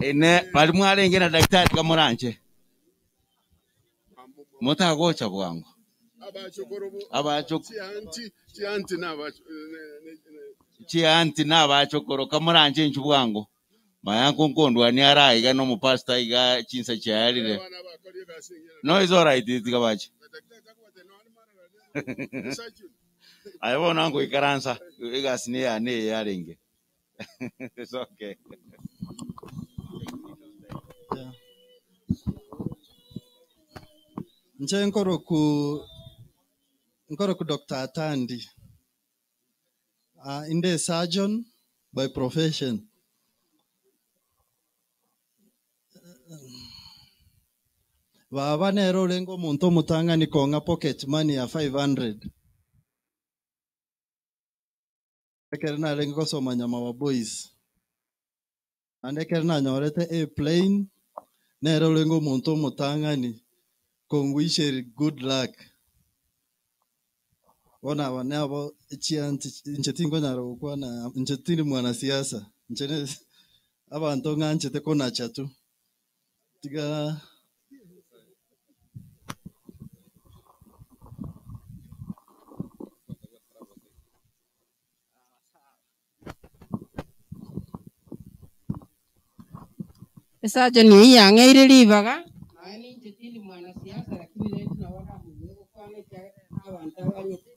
Ine baria mwarenge na daktari kamoranche motagocha bwango. Chianti na abachokoro kamoranche inchu bwango. Maya nkondwania ara iga na omopastor iga chinsa chiarire. No is alright tiga bache. Aye bono ngoikaransa egasi neyane eye yarenge. It's okay. Inche nkoroku nkoroku Doctor Atandi. Ah, inde surgeon by profession. Baba nere orenge omonto omotang'ani kong'a pocket money ya 500. Ekero narenge gosoma Nyamawa Boys. Naende ekero nanyorete A plain, nere orenge omonto omotang'ani kongwisheri good luck. Bono aba nabo chianti inche tinkonyara gokwana inche tindi mwanasiasa, inche ne abanto ng'anchete konacha tu. Tiga. Esurgeon eyio yang'eire ribaga, nonya ninche tindi mwanasiasa lakini rende nabo ndamobue gokwana ekiagera ere nabanto abanyete,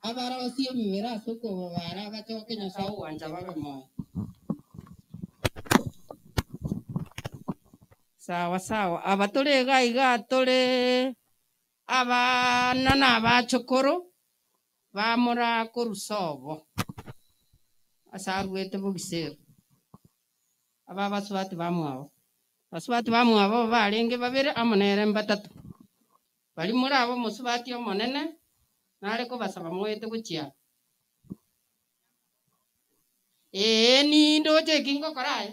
abarosie emebere ase okobabara abachoke Nyasae ogwancha babe moyo. Sawa sawa, aba tore iga iga tore abana na abachokoro bamora korwa sobo ase aruete bogisero. Aba abasubati bamwabo. Abasubati bamwabo barenge babere amo nere mbatato. Baria more ab'omosubati omonene, nare kobasaba moete gochia aa. Ee, nindoche eki ngokora aye,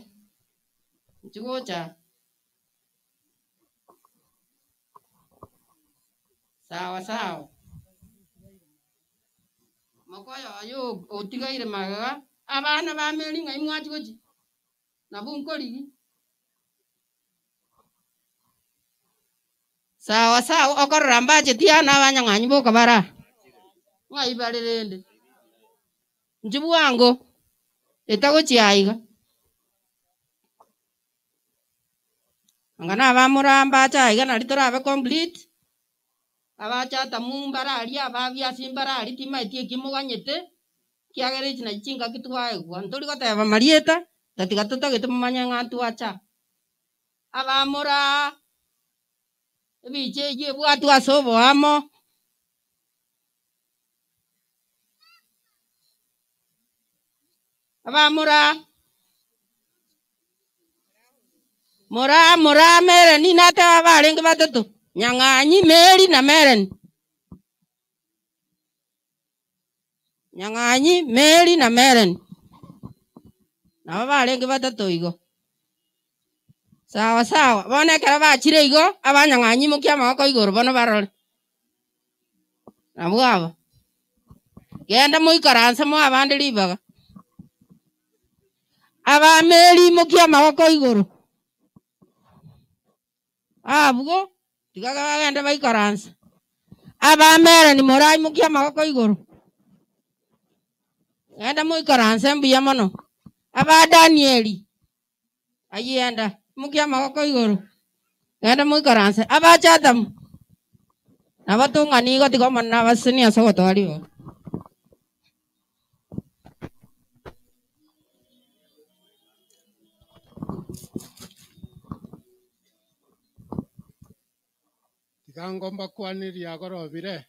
inchuo gocha aa. Sawa sawa. Mokoyo oyo otigaire magega, abana ba Meri ng'ai mwachia gochia? Nabwo nkorigia. Sawa sawa, okorora mbacheti aa na abanyang'anyi boka bare aa. Ng'ai bare rende? Inchuo bwango, etagochia aiga. Anga na abamura mbache aiga nari torabe complete, abache atamu mbare aria, ababiasi mbare aria, timaeti eki moganyete, ekiagera echi nachi chingaki twaegwa. Ntori goteba marieta, tatiga totagete momanye ng'a ntwacha aa. Abamura ebicha eyio ebwatwe ase oboamo. Abamura, mura mura Mereni nateba abarenge batato, Nyang'anyi, Meri na Mereni. Nyang'anyi, Meri na Mereni. Nabo barenge batato igo. Sawa sawa, bono ekero bachire igo, abanyang'anyi imokia amaboko igoro bono barore. Nabwo aba. Genda moikaranse moe abande ribaga. Abameri imokia amaboko igoro. Abwo tiga bagende baikaranse. Abamerani moraimokie amaboko igoro. Genda moikaranse mbuya mono. Aba Danieli, ayienda, imokia amaboko igoro. Genda moikaranse. Aba Chatham, nabatong'ani igo tiga Omonene abasesenie ase ogotoa ribaga. Tiga ngombakwanie riagorobire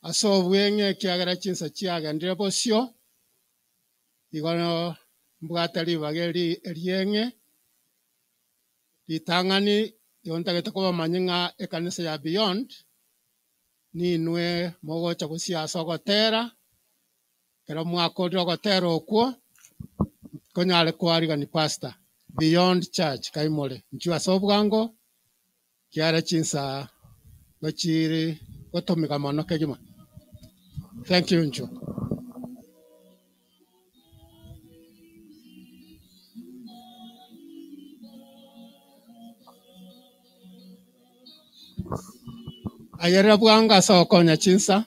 ase obweng'e ekiagera chinsa chiagendire bosio, igo mbwate ribaga eri erieng'e, ritang'ani igo ntagete kobamanyia ng'a ekanisa ya Beyond ninwe mogocha gosia ase ogotera, ekero mwakorire ogotera okwo, konyare koarigani pastor, Beyond Church kaimore, inchuo ase obwango, kiara chinsa gochiri gotomeka mono kegima. Thank you inchuo. Ayerera bwango ase ogokonya chinsa.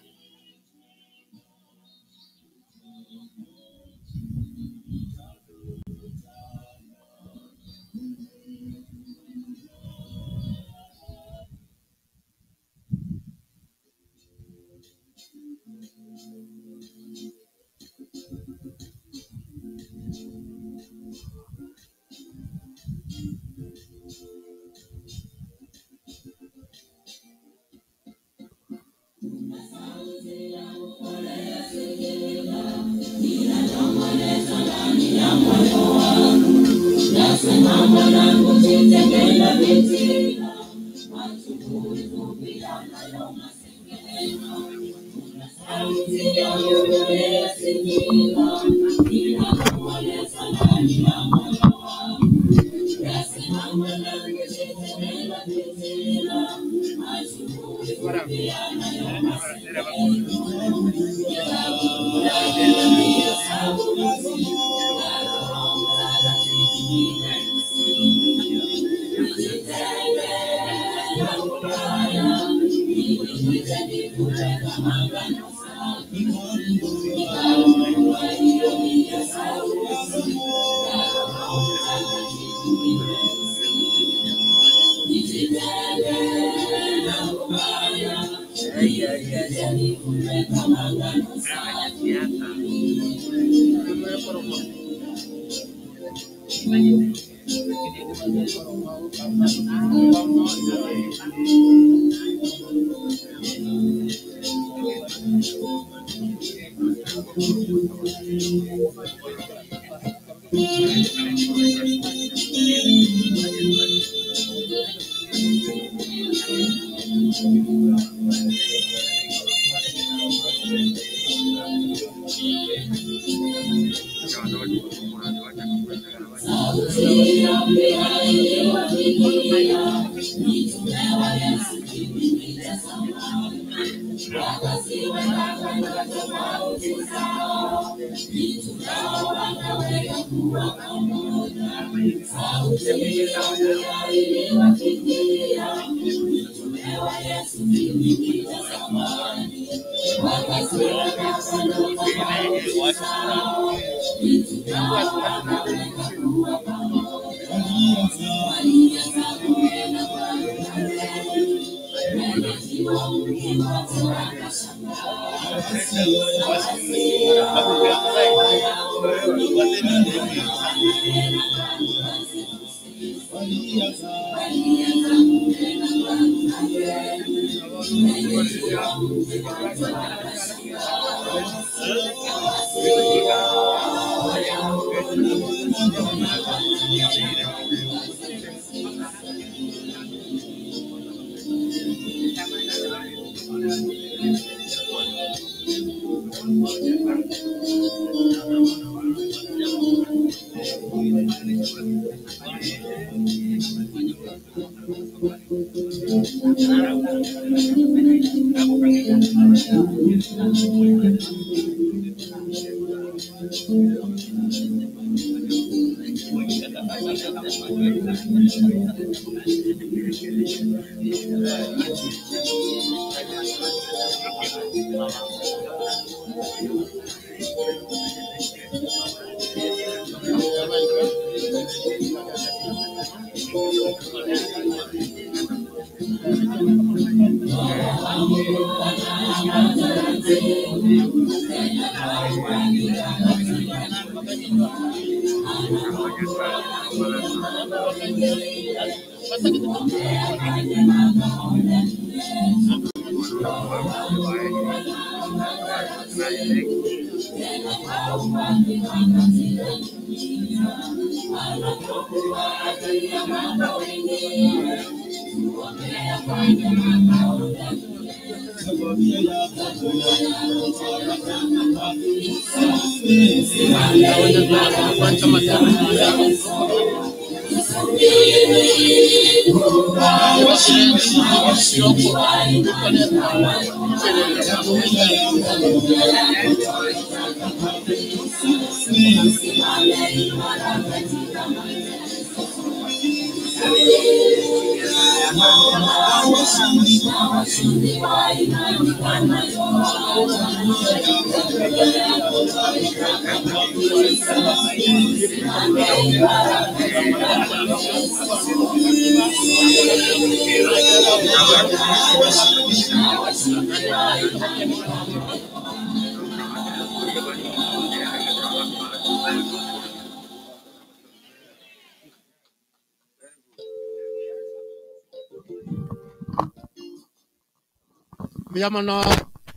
Mbuya mono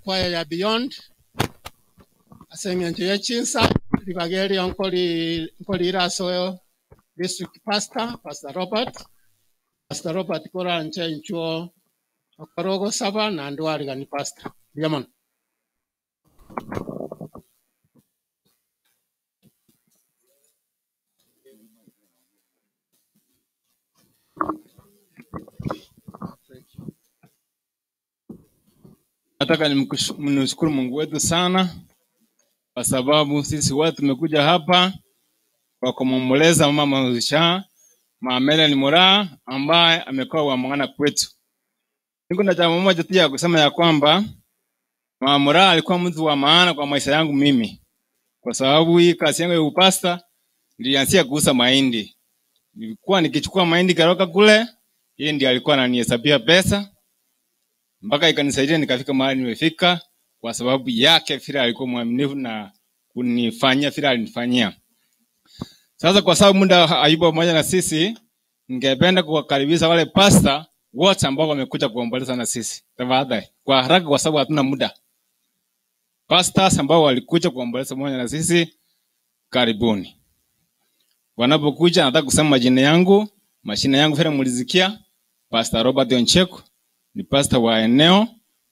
kwaya ya Beyond ase eng'encho ya chinsa ribaga erio nkori nkorira ase district pastor, Pastor Robert. Pastor Robert koranche inchuo okore ogosaba naende warigani pastor. Mbuya mono. Nataka nimshukuru Mungu wetu sana kwa sababu sisi watu tumekuja hapa kwa kumwomboleza mama Usha Mama Helen Moraa ambaye amekuwa wa maana kwetu. Niko na jambo moja tu ya kusema ya kwamba Mama Moraa alikuwa mtu wa maana kwa maisha yangu mimi, kwa sababu hii kazi yangu ya upasta nilianzia kuuza mahindi. Nilikuwa nikichukua mahindi Karoka kule, yeye ndiye alikuwa ananihesabia pesa mpaka ikanisaidia nikafika mahali nimefika, kwa sababu yake vile alikuwa mwaminifu na kunifanyia vile alinifanyia. Sasa kwa sababu muda hayupo pamoja na sisi, ningependa kuwakaribisha wale pasta wote ambao wamekuja kuomboleza na sisi, tafadhali kwa haraka, kwa sababu hatuna muda. Pastors ambao walikuja kuomboleza pamoja na sisi, karibuni. Wanapokuja, nataka kusema majina yangu, mashina yangu vile mlisikia, Pastor Robert Oncheko, Ni pastor wa eneo,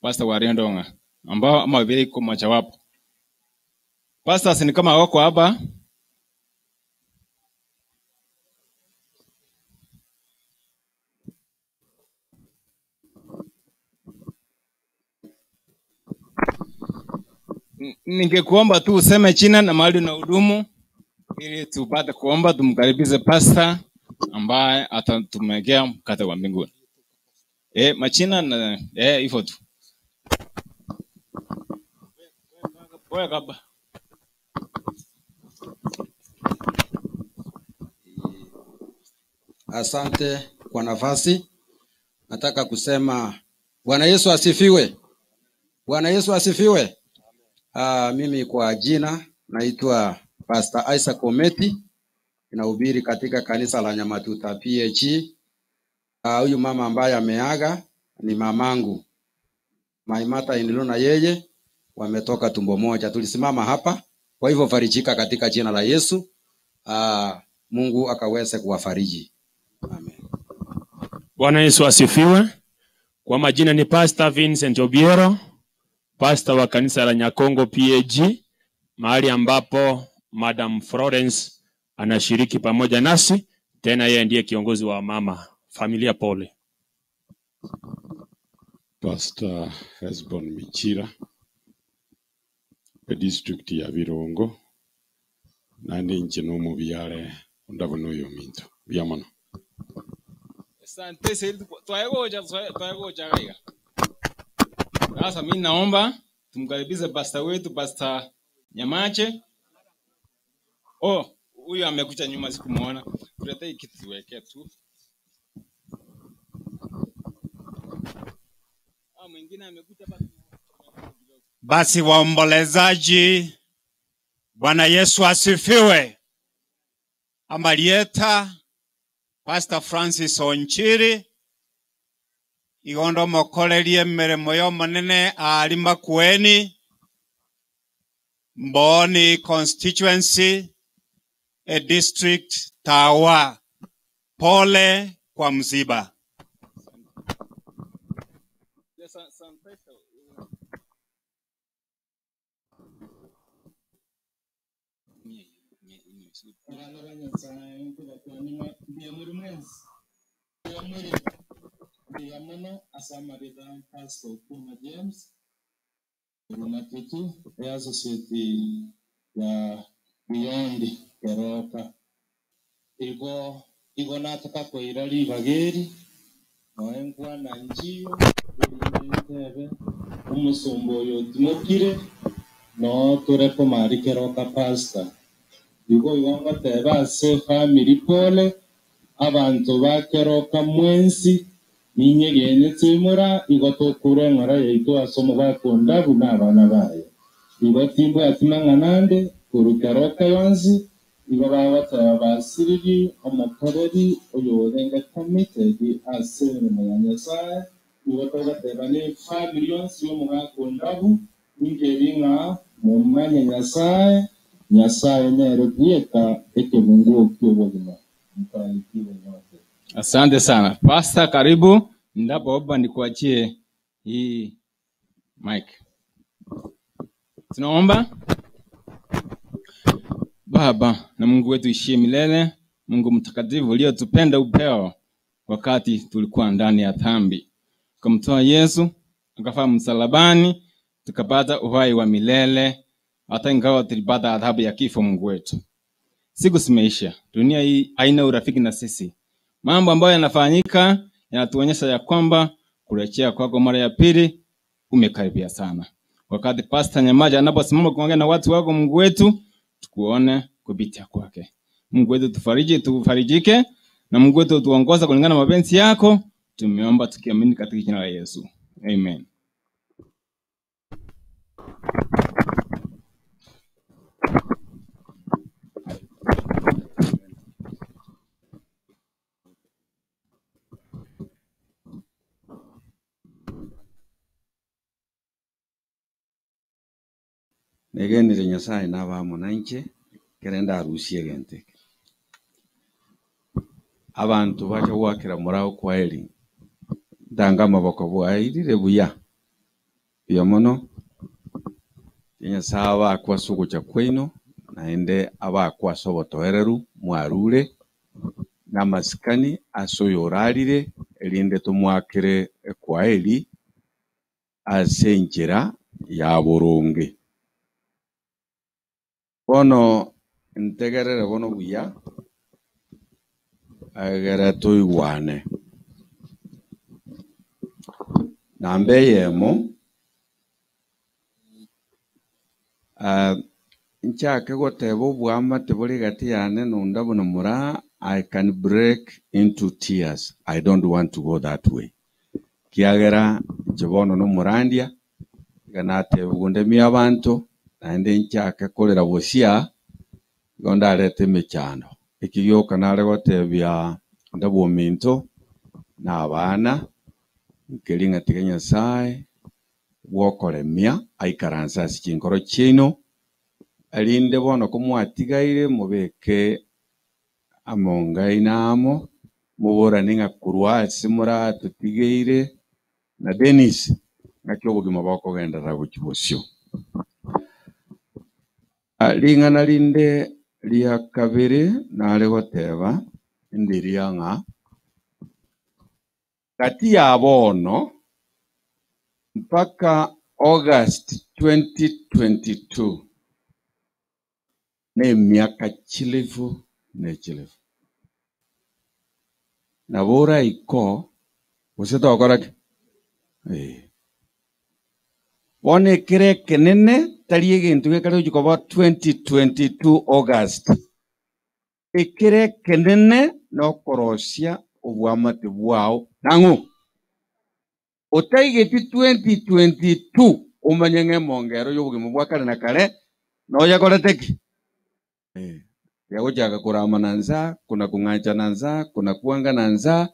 pastor wa Riondong'a ambao ama vile iko mojawapo. Pastors ni kama wako hapa. Ningekuomba tu useme jina na mahali unahudumu ili tupate kuomba, tumkaribishe pastor ambaye atatumegea mkate wa mbinguni. Eh, majina na eh, hivyo tu. Wewe kaba. Asante kwa nafasi. Nataka kusema Bwana Yesu asifiwe. Bwana Yesu asifiwe. Mimi kwa jina naitwa Pastor Isaac Ometi, ninahubiri katika kanisa la Nyamatuta PAG. Huyu mama ambaye ameaga ni mamangu. My mother in law na yeye wametoka tumbo moja. Tulisimama hapa, kwa hivyo farijika katika jina la Yesu. Mungu akaweze kuwafariji. Bwana Yesu asifiwe. Kwa majina ni Pastor Vincent Obiero, pastor wa kanisa la Nyakongo PAG, mahali ambapo Madam Florence anashiriki pamoja nasi, tena yeye ndiye kiongozi wa mama familia. Pole. Pastor Hesbon Michira e district ya Birongo naende inche nomobiare ondabona oyo ominto mbuya mono. Asante sasa twaegoja twaegoja gaiga. Sasa mimi naomba tumkaribishe pastor wetu Pastor Nyamache. Oh, huyu amekuja nyuma sikumuona. Tuletee kitu tuweke tu. Ah, mwingine amekuja hapa. Basi waombolezaji, Bwana Yesu asifiwe. Amalieta Pastor Francis Onchiri igondo mokorerie mirimo yomonene aari Makueni Mbooni constituency a district Tawa. Pole kwa msiba. Abana ba Nyasaye nkobakwanire mbuya muri mwensi mbuya muri mbuya mono ase amarita Pastor Okuma James Orumatutu ya society ya Beyond Keroka igo igo nataka koira ribaga eri noe nkwana nchiyo erinde ntebe omusumba oyo otimokire no tore komari Keroka pastor igo igo ngoteba ase family pole abanto ba Keroka mwensi ninyegenete mora igo tokure eng'ora yaito ase omogaka ondabu na abana baye igo timbwati mang'ana koru Keroka yonsi igo bagoteba basiriri omokoreri oyo orenge committed ase emirimo ya Nyasaye igo togoteba na efamily yonsi ya omogaka ondabu ningeri ng'a momanye Nyasaye Nyasaye nere bweka ekebunguo kia obogima mfanikiwe nyote. Asante sana. Pastor, karibu. Ndapoomba nikuachie hii mic. Tunaomba. Baba na Mungu wetu ishie milele, Mungu mtakatifu uliyotupenda upeo wakati tulikuwa ndani ya dhambi, ukamtoa Yesu akafa msalabani, tukapata uhai wa milele, hata ingawa tulipata adhabu ya kifo. Mungu wetu, siku zimeisha, dunia hii haina urafiki na sisi. Mambo ambayo yanafanyika yanatuonyesha ya kwamba kurejea kwako mara ya pili umekaribia sana. Wakati Pastor Nyamaja anaposimama kuongea na watu wako, Mungu wetu, tukuone kupitia kwake. Mungu wetu tufariji, tufarijike na Mungu wetu tuongoza kulingana na mapenzi yako. Tumeomba tukiamini katika jina la Yesu. Amen. Negenire Nyasaye naba amo nainche ekere ndarusie egento eke. Abanto bacha gwakera morao kwa eri, Ntange amaboko bwairire buya, mbuya mono, tiga Nyasaye abakwe ase ogocha kwaino, naende abakwe ase obotoereru mwarure, na amasikani ase oyorarire, erinde tomwakere ekwaheri ase enchera ya boronge. Bono ntegerere bono buya, egere toigwane. Namba eyemo, ah, nchake goteba oboamate bore egati yane na onde buna moraa, I can break into tears, I don't want to go that way. Kiagera inche bono na omorandia, iga natebiwa ndemie abanto, naende nchake korera bosia, igo ndarete emechando. Eki gioka nare gotebia onde bwa ominto, na abana, nkeri ng'a tiga Nyasaye bwokoremia aikaranse ase chinkoro chiaino, erinde bono komwatigaire mobeke amongaino amo, moborane ng'a korwa ase moratotigeire na Dennis, ng'aki obogima bokogenderera gochia bosio. Ah, ring'ana rinde ria kabere nare goteba ndiria ng'a gati ya bono mpaka August 2022 na emiaka chilifu na echilifu. Nabo oraiko gose togokora ki? Eh. Bono ekero ekenene tari egento gekare gochia koba 2022 August. Ekero ekenene nokorosia oboamate bwao nang'o? Otaigeti 2022 omanye ng'a emongero y'obogima bwa kare na kare noyekorete ki? Eh, yagochaka koramana nsa, kona kong'anchana nsa, kona kwangana nsa,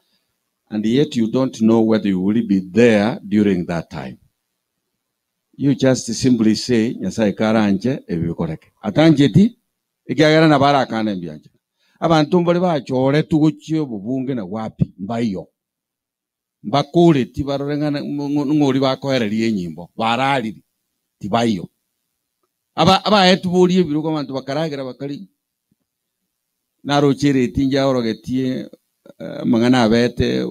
and yet you don't know whether you will be there during that time. You just simply say, Nyasaye karanche ebi bikoreke. Atancheti, ekiagera nabo arakane mbianche. Abanto mbare bachoretwe gochia obobunge na wapi, mbaiyo. Mbakoreti barore ng'a ng'ori bakoereria enyimbo, bararire, tibaiyo. Aba abaetwe boria ebirogo abanto bakaragera bakari, naroche ereti njaorogetie amang'ana abete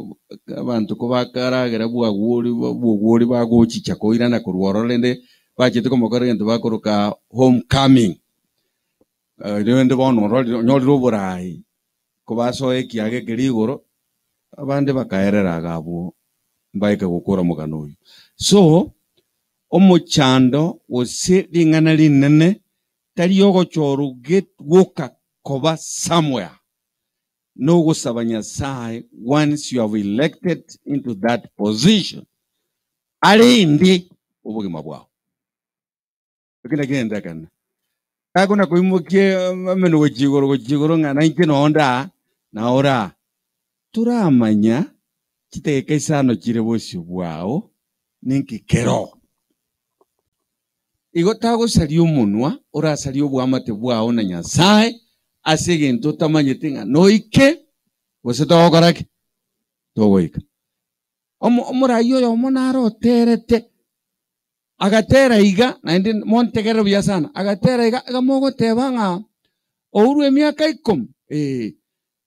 abanto kobakaragera bwagwori bwogwori bagochicha koirana korwa ororo rende bachete komokora egento bakoroka homecoming. Rende bono ororire onyorire oborai kobasoa ekiaga ekeri igoro, abande bakaerera iga abwo mbaike gokora omogano oyio. So, omochando gose ring'ana rinene tari ogochorwa gwoka koba somewhere, nogosaba Nyasaye once you have elected into that position, arende obogima bwao. Eki nakio egento ekenene. Takona koimokia emenwa gochia igoro gochia igoro ng'a nainche nonde aa na ore aa. Toramanya chidakika isano chire bosio bwao ninki kero. Igo tagosaria omonwa orasarie oboamate bwao na Nyasae ase egento otamanyete ng'a noike gose togokora ki? Togoika. Omorai oyomo nare oterete agatera iga, naende montegerere buya sana, agatera iga, iga mogoteba ng'a Uhuru emiaka ikomi, ee,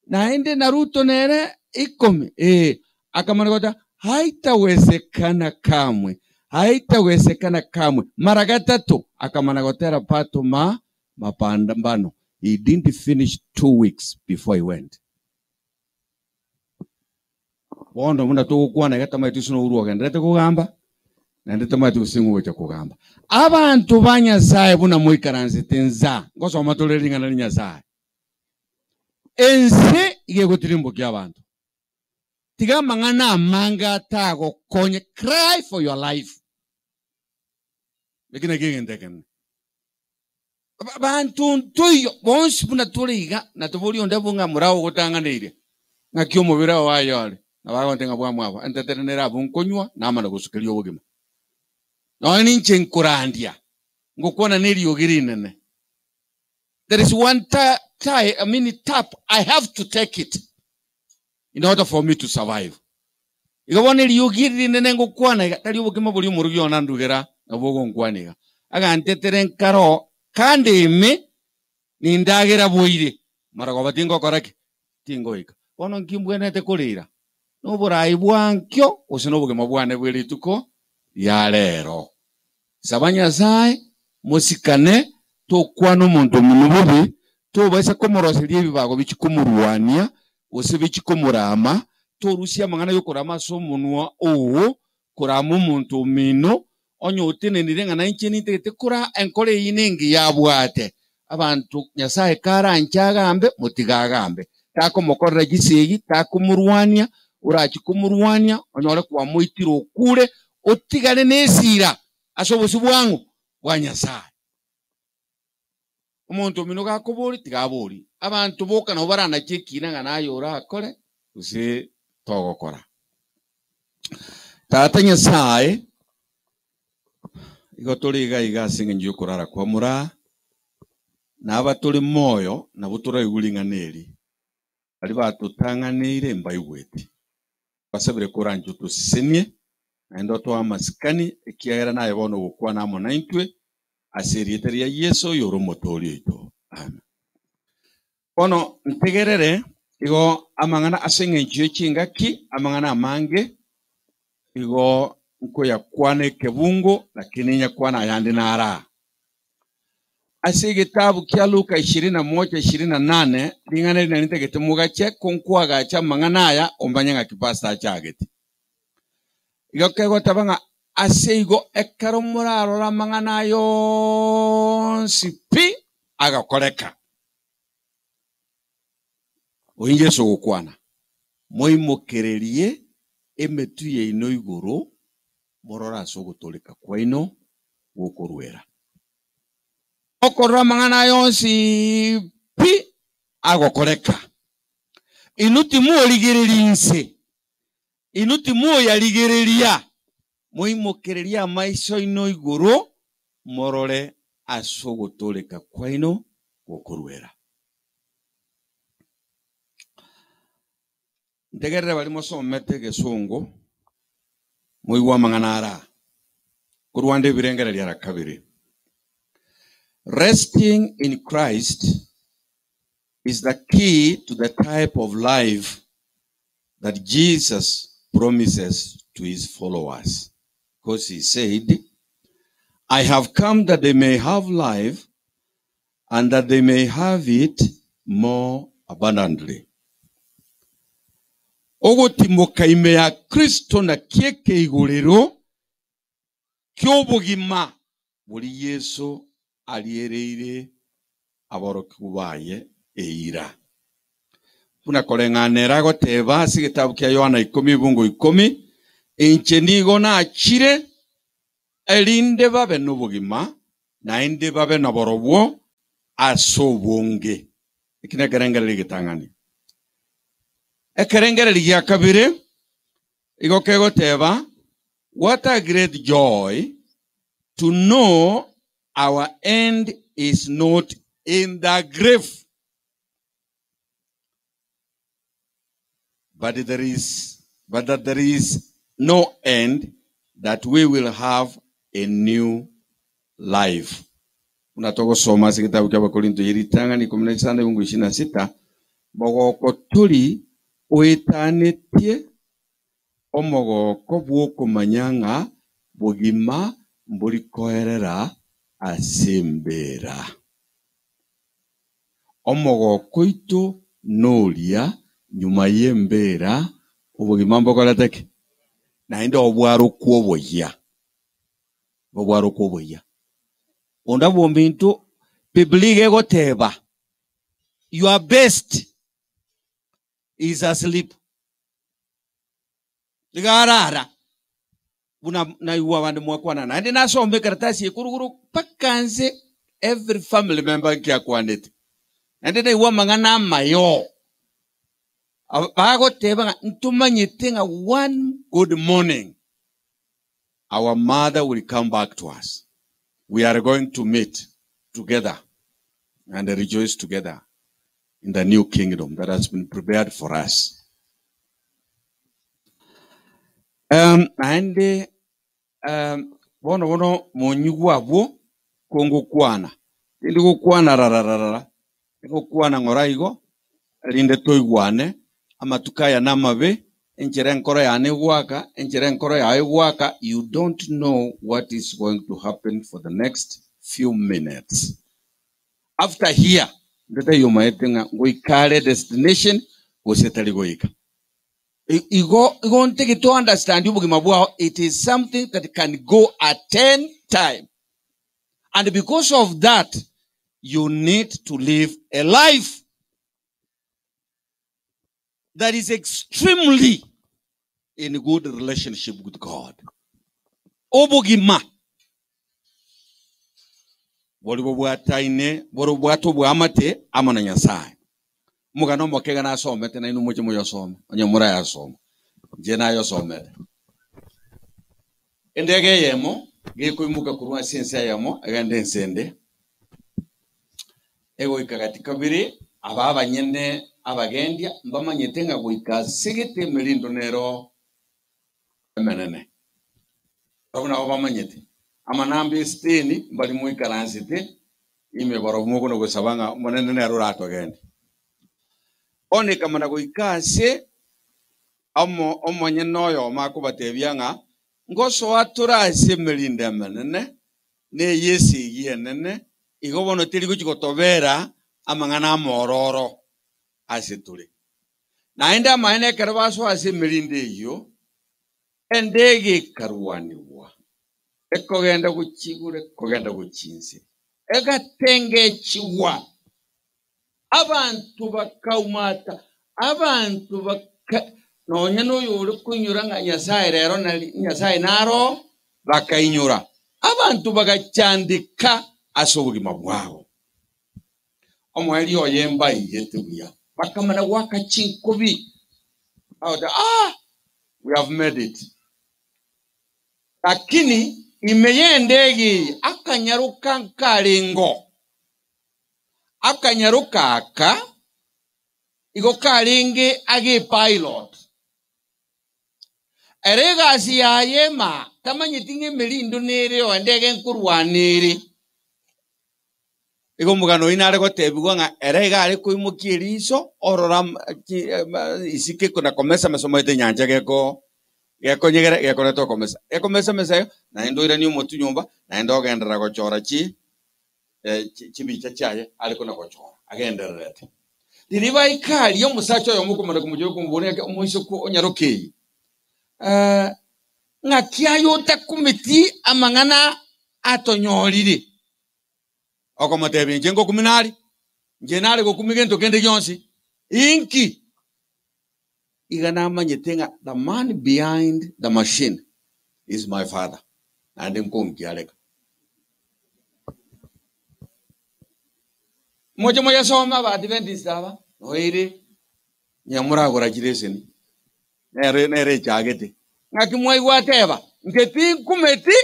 naende na Ruto nere ikomi, ee, akamana goteba haitawezekana kamwe, haitawezekana kamwe, mara gatato akamana gotera pato ma mapambano, he didn't finish 2 weeks before he went. Bono buna togokwana iga tamaeti gose Uhuru ogenderete kogamba, naende tamaeti gose ng'o ogocha kogamba. Abanto ba Nyasaye buna moikaransete nsa, ngosoma tore ring'ana ria Nyasaye. Ense iga egotirimbokia abanto. Tiga amang'ana amange atagokonye, cry for your life. Eki nakio egento ekenene. Banto ntoiyo bonsi buna tore iga, na tobori onde abwo ng'a morao ogotang'aneirie, ng'aki omobere oo aye ore, nabo agontebia ng'a bwamwabo, entetere nere abwo nkonywa, namana gosukeria obogima. Nonya ninche nkorandia, ngokwana na eriogi rinene. There is one ta tie, I mean tap, I have to take it in order for me to survive. Igo bono eriogi eri rinene ngokwana iga, tari obokima boria omorogi one andugera nabwo ogonkwana iga. Agantetere nkare oo, kande ime nindagera boire, marogoba tingokora ki? Tingoika. Bono nki mbwenerete koreira? Noboraai bwa nkio gose nobogima bwane bwe rituko ria rero? Saba Nyasae, mosikane, tokwana omonto omino bobe, tobaisa komoroseria ebibago bichie komorwania, gose bichie komorama, torusia amang'ana y'okorama ase omonwa oo, korama omonto omino, onye otenenire ng'a nainche nintagete kora enkoro eyio nengiya abwate. Abanto Nyasae karanche agambe, motige agambe. Takomokorera chisegi, takomorwania, orachie komorwania, onyore kwamoitire okure, otigare nesira ase obosio bwang'o? Bwa Nyasae. Omonto omino gakoboria, tiga aborie. Abanto boka nabo baranache ekina ng'a naye orakore gose togokora. Tata Nyasae, igo tore iga iga ase eng'encho y'okorara kwa moraa, na abatore moyo nabo toraigwe ring'ana eri, baria batotang'aneire mbaigweti. Twasabire koranche otosesenie, naende otoe amasikani, ekiagera naye bono ogokwana amo naintwe, ase erieta ria Yeso oyore Omotoori oito. Amen. Bono ntegerere igo amang'ana ase eng'encho ye chingaki, amang'ana amange, igo nkoyakwana ekebungo, lakini nyakwana ayande naraa. Ase egetabu kia Luka ishirini na moja ishirini na nane, ring'ana eri nari ntagete mogache, ko nkoagacha amang'ana aya omanye ng'aki pastor achagete. Igo kegoteba ng'a ase igo ekero morarore amang'ana aya onsi pi agakoreka, oyio Yeso ogokwana, moimokererie emetwe yaino igoro, morore ase ogotooreka kwaino gokorwera. Okorora amang'ana aya onsi pi agokoreka, inwe timorigereria inse, inwe timoyarigereria, moimokererie amaiso aino igoro, morore ase ogotooreka kwaino gokorwera. Ntegerere baria mosomete egesongo, moigwe amang'ana ara, korwa ande ebirengererio ara kabere. Resting in Christ is the key to the type of life that Jesus promises to his followers. Because he said, I have come that they may have life and that they may have it more abundantly. Ogotimoka ime ya Kristo nakio ekeigorero ki'obogima boria Yeso ariereire aborokigwa baye eira. Buna koreng'ana ere agoteba ase egetabu kia Yohana ikomi ebungo ikomi, inche nigo nachire erinde babe nobogima naende babe naborobwo ase obonge. Eki nekerengererio egetang'ani. Ekerengererio gia kabere igo kegoteba, what a great joy to know our end is not in the grave, but there is but that there is no end, that we will have a new life. Buna togosoma ase egetabu kia Abakorinto ye ritang'ani ikomi na isano ebungu ishirini na sita, mogoko tori oetanetie omogoko bw'okomanya ng'a bogima mbori koerera ase embera. Omogoko oito noria nyuma y'embera obogima mbokorete ki? Naende obwarokwa oboyia. Obwarokwa oboyia. Onda bwominto Biblia iga egoteba your best is asleep. Iga arara buna naigwa abande mwakwana naende nasoma ekaratasi ekoruguru mpaka nse every family member nkiakwanete. Naende naigwa amang'ana amayo. Bagoteba ng'a ntomanyete ng'a one good morning our mother will come back to us. We are going to meet together and rejoice together in the new kingdom that has been prepared for us. Um, naende um, bono bono monyigwe abwo kongokwana. Tindi gokwana rarararara, ngokwana ng'ora igo, erinde toigwane, amatuko aya namabe, enchera enkoro yane egoaka, enchera enkoro yago egoaka, you don't know what is going to happen for the next few minutes. After here, onde taiyo omaete ng'a ngoika are destination gose tari goika. Igo igo ntagete o understand obogima bwao, it is something that can go at any time. And because of that, you need to live a life that is extremely in good relationship with God. Obogima bori bobwataine bori bobwate obwamate amo na Nyasaye. Omogano omoke iga nasomete nainwe moche moyosome, onye morayasoma, inche nayosomete. Endege eyemo gekoimoka korwa ase ense eyemo egende ense ende, egoika gati kabere, aba abanyene abagendia mbamanyete ng'a goika ase gete emerindo nero emenene. Barabwo nabo bamanyete. Amanamba esiteni mbari moikaransete ime barabwo mokona gosaba ng'a Omonene nere oratogende. Bono ekamana goika ase omo omonyene oyomo akobatebia ng'a ngosoa tore ase emerindo emenene na eye esegi enene, igo bono teri gochia gotobera amang'ana amororo ase tore. Naende amaene ekero basoa ase emerindo eyio, endege ekarwanigwa, ekogenda gochia igoro, ekogenda gochia inse, egatengechigwa, abanto bakaumata, abanto baka nonya noyore koinyora ng'a Nyasae rero nari Nyasae naro, bakainyora. Abanto bagachandeka ase obogima bwabo. Omoerio oye mbaigete buya, bakamana goaka chinkobi, bagoteba, Ah, we have made it. Lakini ime y'endege eye akanyaroka nkarengo, akanyaroka aka igo karenge ag'epilot. Ere egasi yaye ema tamanyeti ng'a emerindo nere oo endege nkorwana ere. Igo omogano oyio nare gotebigwa ng'a ere iga are koimokia eriso orora am- chi- ama- isiko ekona komesamesa omanyete enyancha geko gekonyegera gekoreta okomesa. Ekomesamesa iga, naende oiranie omotwe nyomba, naende ogenderera gochora chi eh, chibicha chiaye are kona gochora agendererete. Riria baika aria omosacha oyomo okomana komochia okomoboria ng'aki omoiseke onyaroke eye, eh, ng'aki aye otakumeti amang'ana atonyorire? Okomotebia inche ngokumi nare, inche nare gokumi gento kende gionsi, inki? Iga namanyete ng'a the man behind the machine is my father, naende nkonkiareka. Moche moyesome Abaadventist aba, noere onye moragora chireseni, nere nere echagete. Ng'aki mwaigwa ateba, Inche tinkumeti,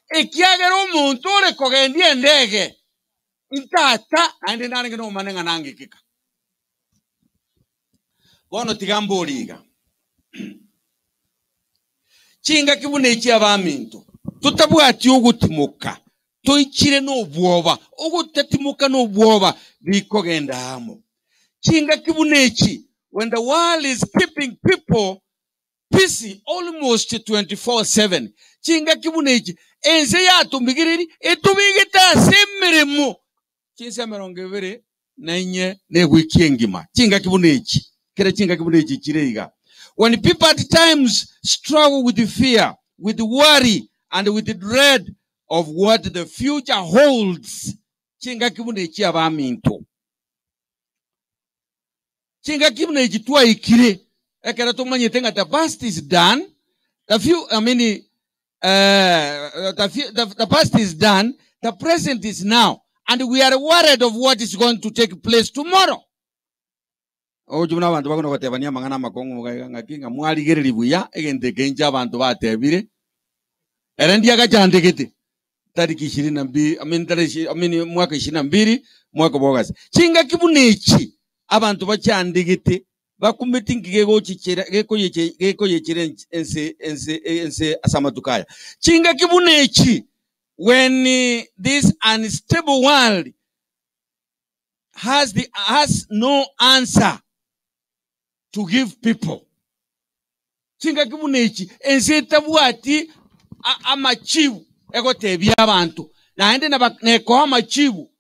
ekiagera omonto ore kogendia endege, intata, naende narenge nomane ng'a nangekeka. Bono tiga mbori iga, Chingaki buna echi abaminto, totabwati ogotimoka, toichire nobwoba, ogotatimoka nobwoba bikogenda amo. Chingaki buna echi, when the world is keeping people busy almost 24/7, chingaki buna echi, ense yatomigereiri, etobegete ase emeremo chinsa emerongo ebere na inye na ewiki engima, chingaki buna echi, kera chingaki buna echi chire iga. When people at times struggle with fear, with worry and with dread of what the future holds, chingaki buna echi abaminto, chingaki buna echi twaikire ekero tomanyete ng'a the past is done, the few, I mean, the, the, the past is done, the present is now, and we are worried of what is going to take place tomorrow. Ogochia buna abanto bakona gotebania amang'ana amakong'u iga iga ng'aki ng'a mwarigereria buya egento eke inche abanto batebire, ere ndiagachandegete tariki ishirini na mbili, I mean, tarehe ishi- I mean, mwaka ishirini na mbili mwaka bwa August. Chingaki buna echi abanto bachandegete. Bakumeti nki gegochichera gekoyeche gekoyechera ense ense ense ase amatuko aya. Chingaki buna echi when this unstable world has the has no answer to give people. Chingaki buna echi ense etabwati amachibu egotebia abanto naende nekoa amachibu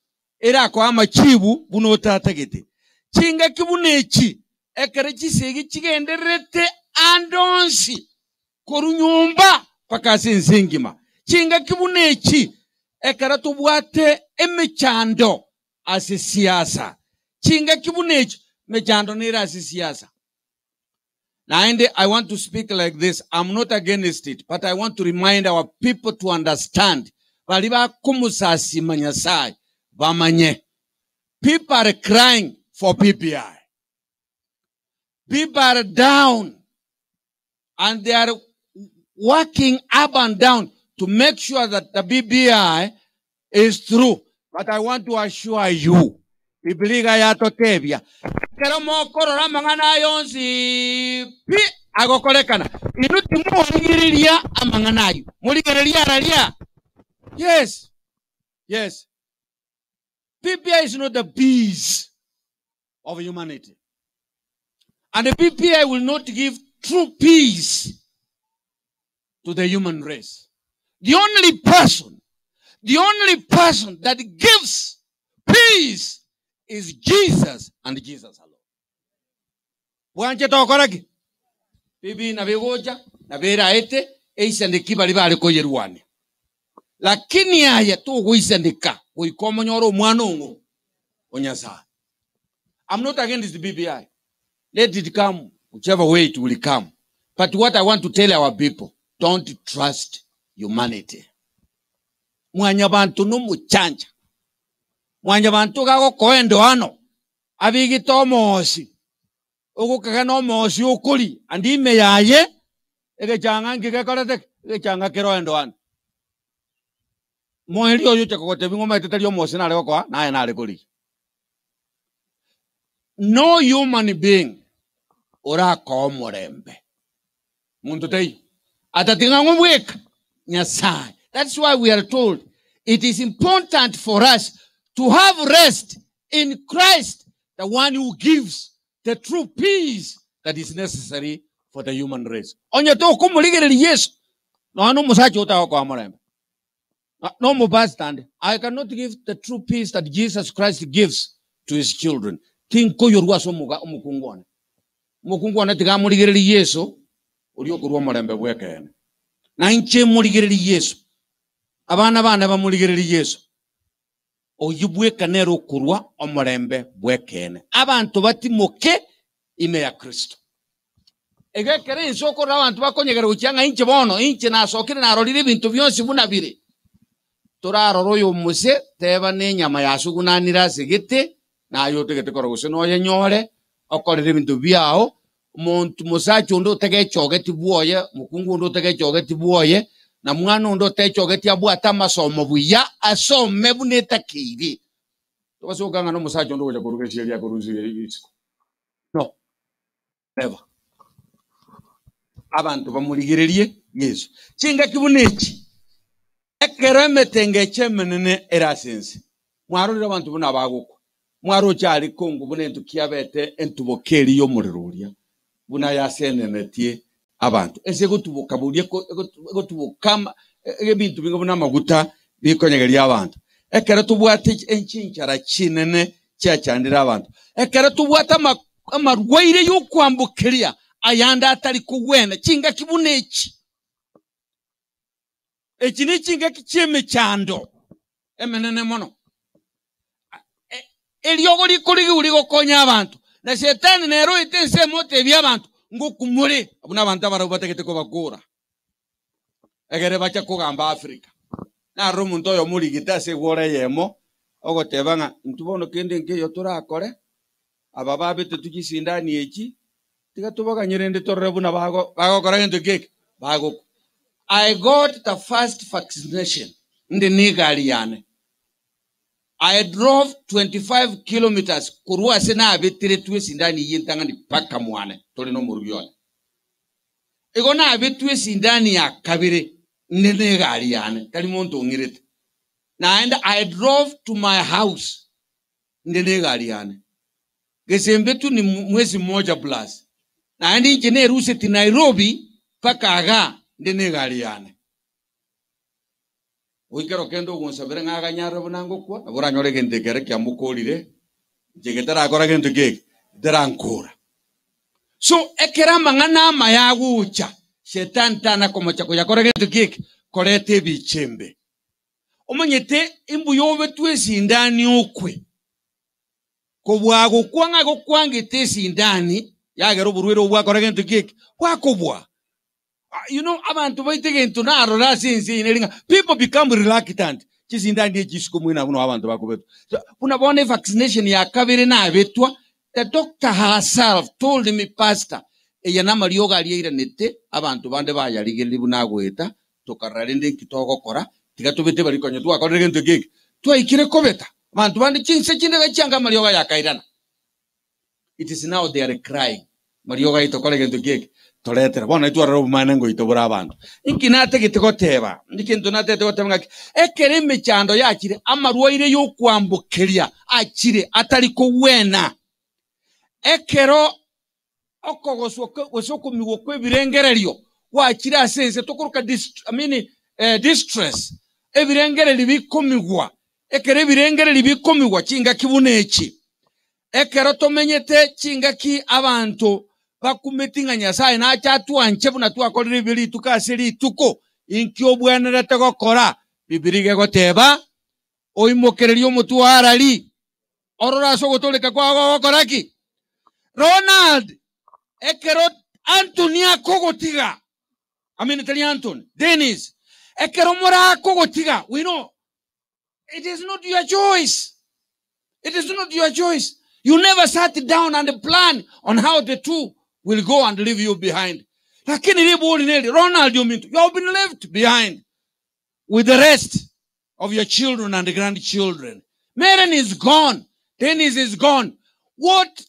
erakoe amachibu buna otatagete. Chingaki buna echi ekero chisegi chigendererete ande onsi korwa nyomba mpaka ase ense engima. Chingaki buna echi ekero tobwate emechando ase siasa. Chingaki buna echi emechando nere ase siasa. Naende I want to speak like this, I'm not against it, but I want to remind our people to understand, baria bakomosasima Nyasaye bamanye. People are crying for BBI. People are down and they are working up and down to make sure that the BBI is through. But I want to assure you, Biblia iga yatotebia, ekero mokorora amang'ana aya onsi pi agokorekana, inwe timorigereria amang'ana ayio, morigererie araria. Yes, yes. BBI is not the peace of humanity. And the BBI will not give true peace to the human race. The only person, the only person that gives peace is Jesus and Jesus alone. Bwanche tokora ki? Bibi nabo egocha, nabo eraete, eisaneki baria bare koyerwania. Lakini aye togoisaneka goika omonyore omwana ong'o o Nyasaye. I'm not against the BBI. Let it come whichever way it will come. But what I want to tell our people, don't trust humanity. Mwanyabanto nomochancha. Mwanyabanto gagokoa endoano, abigete omoosi, ogokaga nomoosi okori, ande ime yaye, egechang'a nki gekorete ki? Egechang'a kero endoano. Moerio oyo ocha kogotebia ng'a omanyete tari omoosi nare gokoa, naye nare korigia. No human being orakoe omorembe. Monto taiyo. Atatiga ng'o bweka? Nyasaye. That's why we are told it is important for us to have rest in Christ, the one who gives the true peace that is necessary for the human race. Onye tokomorigereria Yeso, nonya nomosacha otagokoa omorembe. No omopastor ande, I cannot give the true peace that Jesus Christ gives to his children. Tinkoyorwa ase omoga omokungu one. Omokungu one tiga amorigererie Yeso, oria okorua omorembe bw'ekeene. Na inche morigererie Yeso, abana bane bamorigererie Yeso, oyio bweka nere okorua omorembe bw'ekeene. Abanto batimoke ime ya Kristo. Igo ekero inse okorora abanto bakonyegera gochia ng'a inche bono, inche nasokire narorire ebinto bionsi buna bire, torarore oyo omose, teba nenyama yasugunanire ase gete, naye otagete korora gose noyenyore, okorere ebinto biao, omonto mosacha onde otegechogeti bwoye, mokungu onde otegechogeti bwoye, na mwana onde otechogeti abwate amasomo buya, asome buna etakeire. Tobasoka ng'a nomosacha onde ogocha koruga esieri akorusia isiko. No, never. Abanto bamorigererie Yeso. Chingaki buna echi, ekero emetengecho emenene ere ase ense, mwarorire abanto buna bagokwa, mwaroche aria Congo buna entuki yabete entuboka eria y'omorero oria, buna yasenenetie abanto. Ense egotuboka boria egotuboka ama ebinto binga buna amaguta bikonyegeria abanto. Ekero tobwate enchinchara chinene chiachandire abanto. Ekero tobwate amarwaire y'okwambokeria ayande atari kogwena chingaki buna echi. Echi nechingaki chi'emechando emenene mono. Eriogo rikorigigwa rigokonya abanto, na Shetani nere oete ensemo otebie abanto, Ngokumore, abwo nabanto abarabwo batagete kobakora, egere bache kogamba Africa. Naroro omonto oyomo origete ase egworo eyemo, ogoteba ng'a intwe bono kende nkeiyo torakore, aba babetetwe chisindani echi, tiga tobaganye rende torore buna bagokora gento ki eke, bagokwa. I got the first vaccination, inde negari yane. I drove 25 kilometres korwa ase nabeteretwe esindani eyio entang'ani mpaka mwane tore nomorugi one. Igo nabetwe esindani ya kabere inde negari yane, tari monto ong'irete. Naende I drove to my house inde negari yane. Gesembetwe ni mwezi mmoja plus. Naende inche neruseti Nairobi mpaka igaa inde negari yane. Goika ekero kende ogonsabera ng'a aganyarire buna ngokwa, nabo oranyore egento ekere kiamokorire, inche getarakora gento ki eke, getarankora. So ekero amang'ana amaya agocha, Shetani tana komocha koyakora gento ki eke, koreta ebichembe. Omanyete imbuya obetwe esindani okwe, kobua gokwa ng'a gokwangete esindani, yagera oborwaire obwo bwakora gento ki eke, bwakobua. You know, abanto baito egento narora ase ense eye neri ng'a people become reluctant. Chisindani echi isiko mwene abwo nabo abanto bakobetwa. So, buna bono evaccination ya kabere nabetwa, the doctor herself told me, Pastor, eye namariogo aria airanete, abanto bande bayarigereria buna agoeta, tokarora rende nki togokora, tiga tobete baria konya twakorire gento eke eke. Twaikire kobeta, abanto bande chinse chinde gachianga amariogo aya akairana. It is now they are crying, mariogo aye tokore gento ki eke? Toretere. Bono naitwe twarora obomane ngoito bore abanto. Inki natagete goteba? Egento natagete goteba ng'aki, ekero emechando yachire, amarwaire y'okwambokeria achire atari kogwena, ekero okogoswa gose okomigwa kw'ebirengererio gwachire ase ense, tokoroka dist, I mean, eh, distress, ebirengererio bikomigwa, ekero ebirengererio bikomigwa chingaki buna echi, Ekero tomenyete chingaki abanto bakumeti ng'a Nyasae nache atwanche buna twakorire ebibe rituko ase rituko, inki obwenerete gokora? Bibilia iga egoteba, Oimokererie omotwe oo arari, orore ase ogotooreka kwao gogokora ki? Ronald, ekero Anthony akogotiga, I mean tari Anthony, Dennis, ekero morakogotiga, we know It is not your choice. It is not your choice. You never sat down and plan on how the two will go and leave you behind. Lakini ribori neri, Ronald Ominto, you have been left behind with the rest of your children and grandchildren. Meren is gone. Dennis is gone. What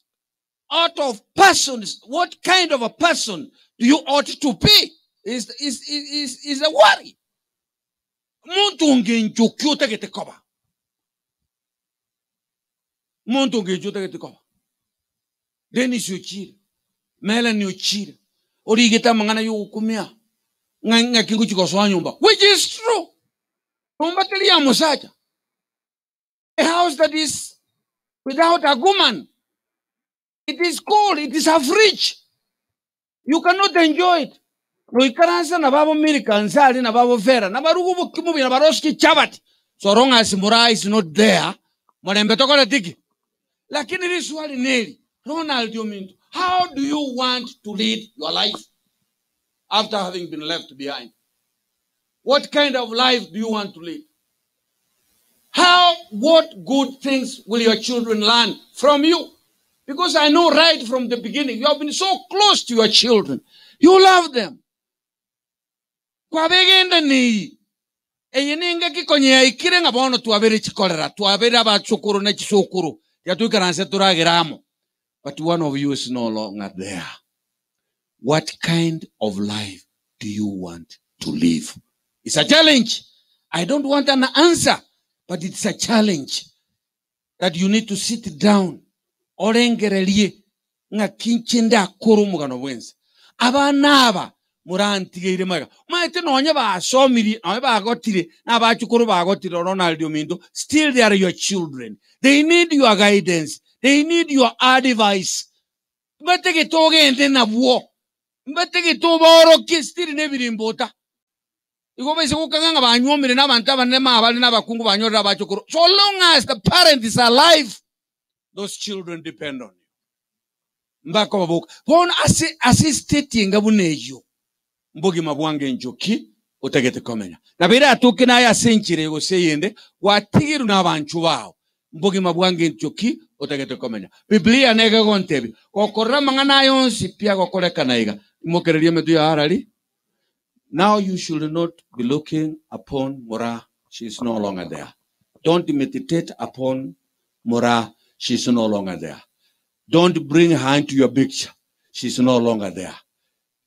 out of persons, what kind of a person do you ought to be? Is, is, is, is a worry. Omonto ongencho ki otagete koba? Omonto ongencho otagete koba? Dennis ochire, Melanie ochire, origete amang'ana y'ogokumia ng'a ng'aki ngochia gosoa nyomba, which is true. Nyomba teri ya mosacha. A house that is without a woman, it is cold, it is a fridge. You cannot enjoy it. Noikaransa na babo Milka nse aria na babo Vera, na baruge obokima obuya na barosie chichabati. So long as Moraa is not there, morembe tokoreti ki? Lakini riswali neri, Ronald ominto, how do you want to lead your life after having been left behind? What kind of life do you want to lead? How, what good things will your children learn from you? Because I know right from the beginning, you have been so close to your children. You love them. Kwabegendaneirie. Eye nengaki konya yaikire ng'a bono twabere chikorera, twabere abachokoro ne chisokoro, tiga toikaranse toragere amo. But one of you is no longer there. What kind of life do you want to live? It's a challenge. I don't want an answer, but it's a challenge that you need to sit down orengererie ng'aki inche ndakore omogano bwensi. Abana aba morantigeire magega. Omanyete nonye basomirie, nonye bagotire, na abachukuru bagotire Ronald ominto, still they are your children. They need your guidance. They need your advice. Mbategete ogende nabwo, mbategete obaorokie still nebirimbo ota. Igo baise gokang'a ng'a banywomire nabanto abanene ma abare nabakungu banyorire abachokoro. So long as the parent is alive, those children depend on you. Mbakoba boka. Bono ase ase estate enga buna eyio, mbogima bwange nchoki otagete komenya. Nabo eratoke naye ase enchera eye gose eyende, gwatigirwe nabanchwa bao. Mbogima bwange nchoki otagete komenya. Biblia nigo egontebia, Gokorora amang'ana aya onsi pi agokorekana iga, imokereria emetwe yao arari. Now you should not be looking upon Moraa, she is no longer there. Don't meditate upon Moraa, she's no longer there. Don't bring her into your picture, she's no longer there.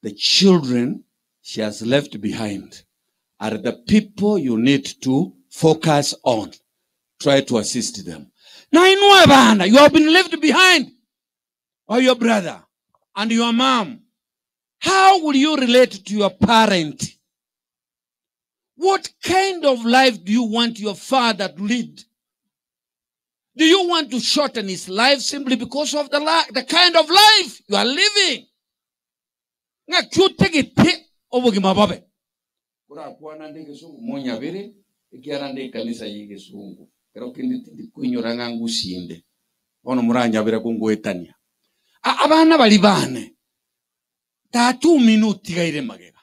The children she has left behind are the people you need to focus on. Try to assist them. Na inwe abana, you have been left behind by your brother and your mom. How will you relate to your parent? What kind of life do you want your father to lead? Do you want to shorten his life simply because of the, li- the kind of life you are living? Ng'aki otegete obogima bobe. Korakwana nde egesungu monyabere, ekiagera nde ekanisa ya egesungu. Ekero kende tindi koinyora ng'a ngusinde. Bono moranyabere kongoetania. A- Abana baria bane, tata omino otigaire magega,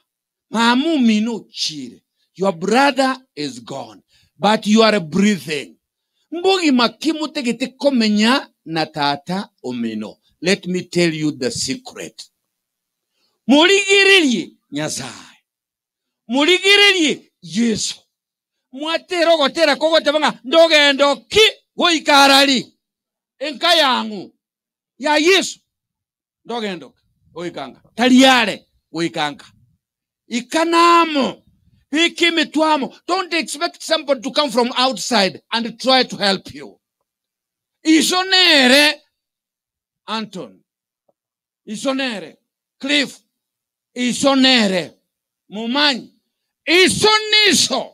mama omino ochiire, your brother is gone, but you are breathing. Mbogima ki motegete komenya na tata omino? Let me tell you the secret. Morigererie Nyasae, morigererie Yeso. Mwatera ogotera kogoteba ng'a ndogendo ki goika arari enka yang'o ya Yeso, ndogendo ki goika nka tari are goika nka ikana amo beka emetwe amo. Don't expect somebody to come from outside and try to help you. Iso nere Anton, iso nere Cliff, iso nere Momanyi, iso niso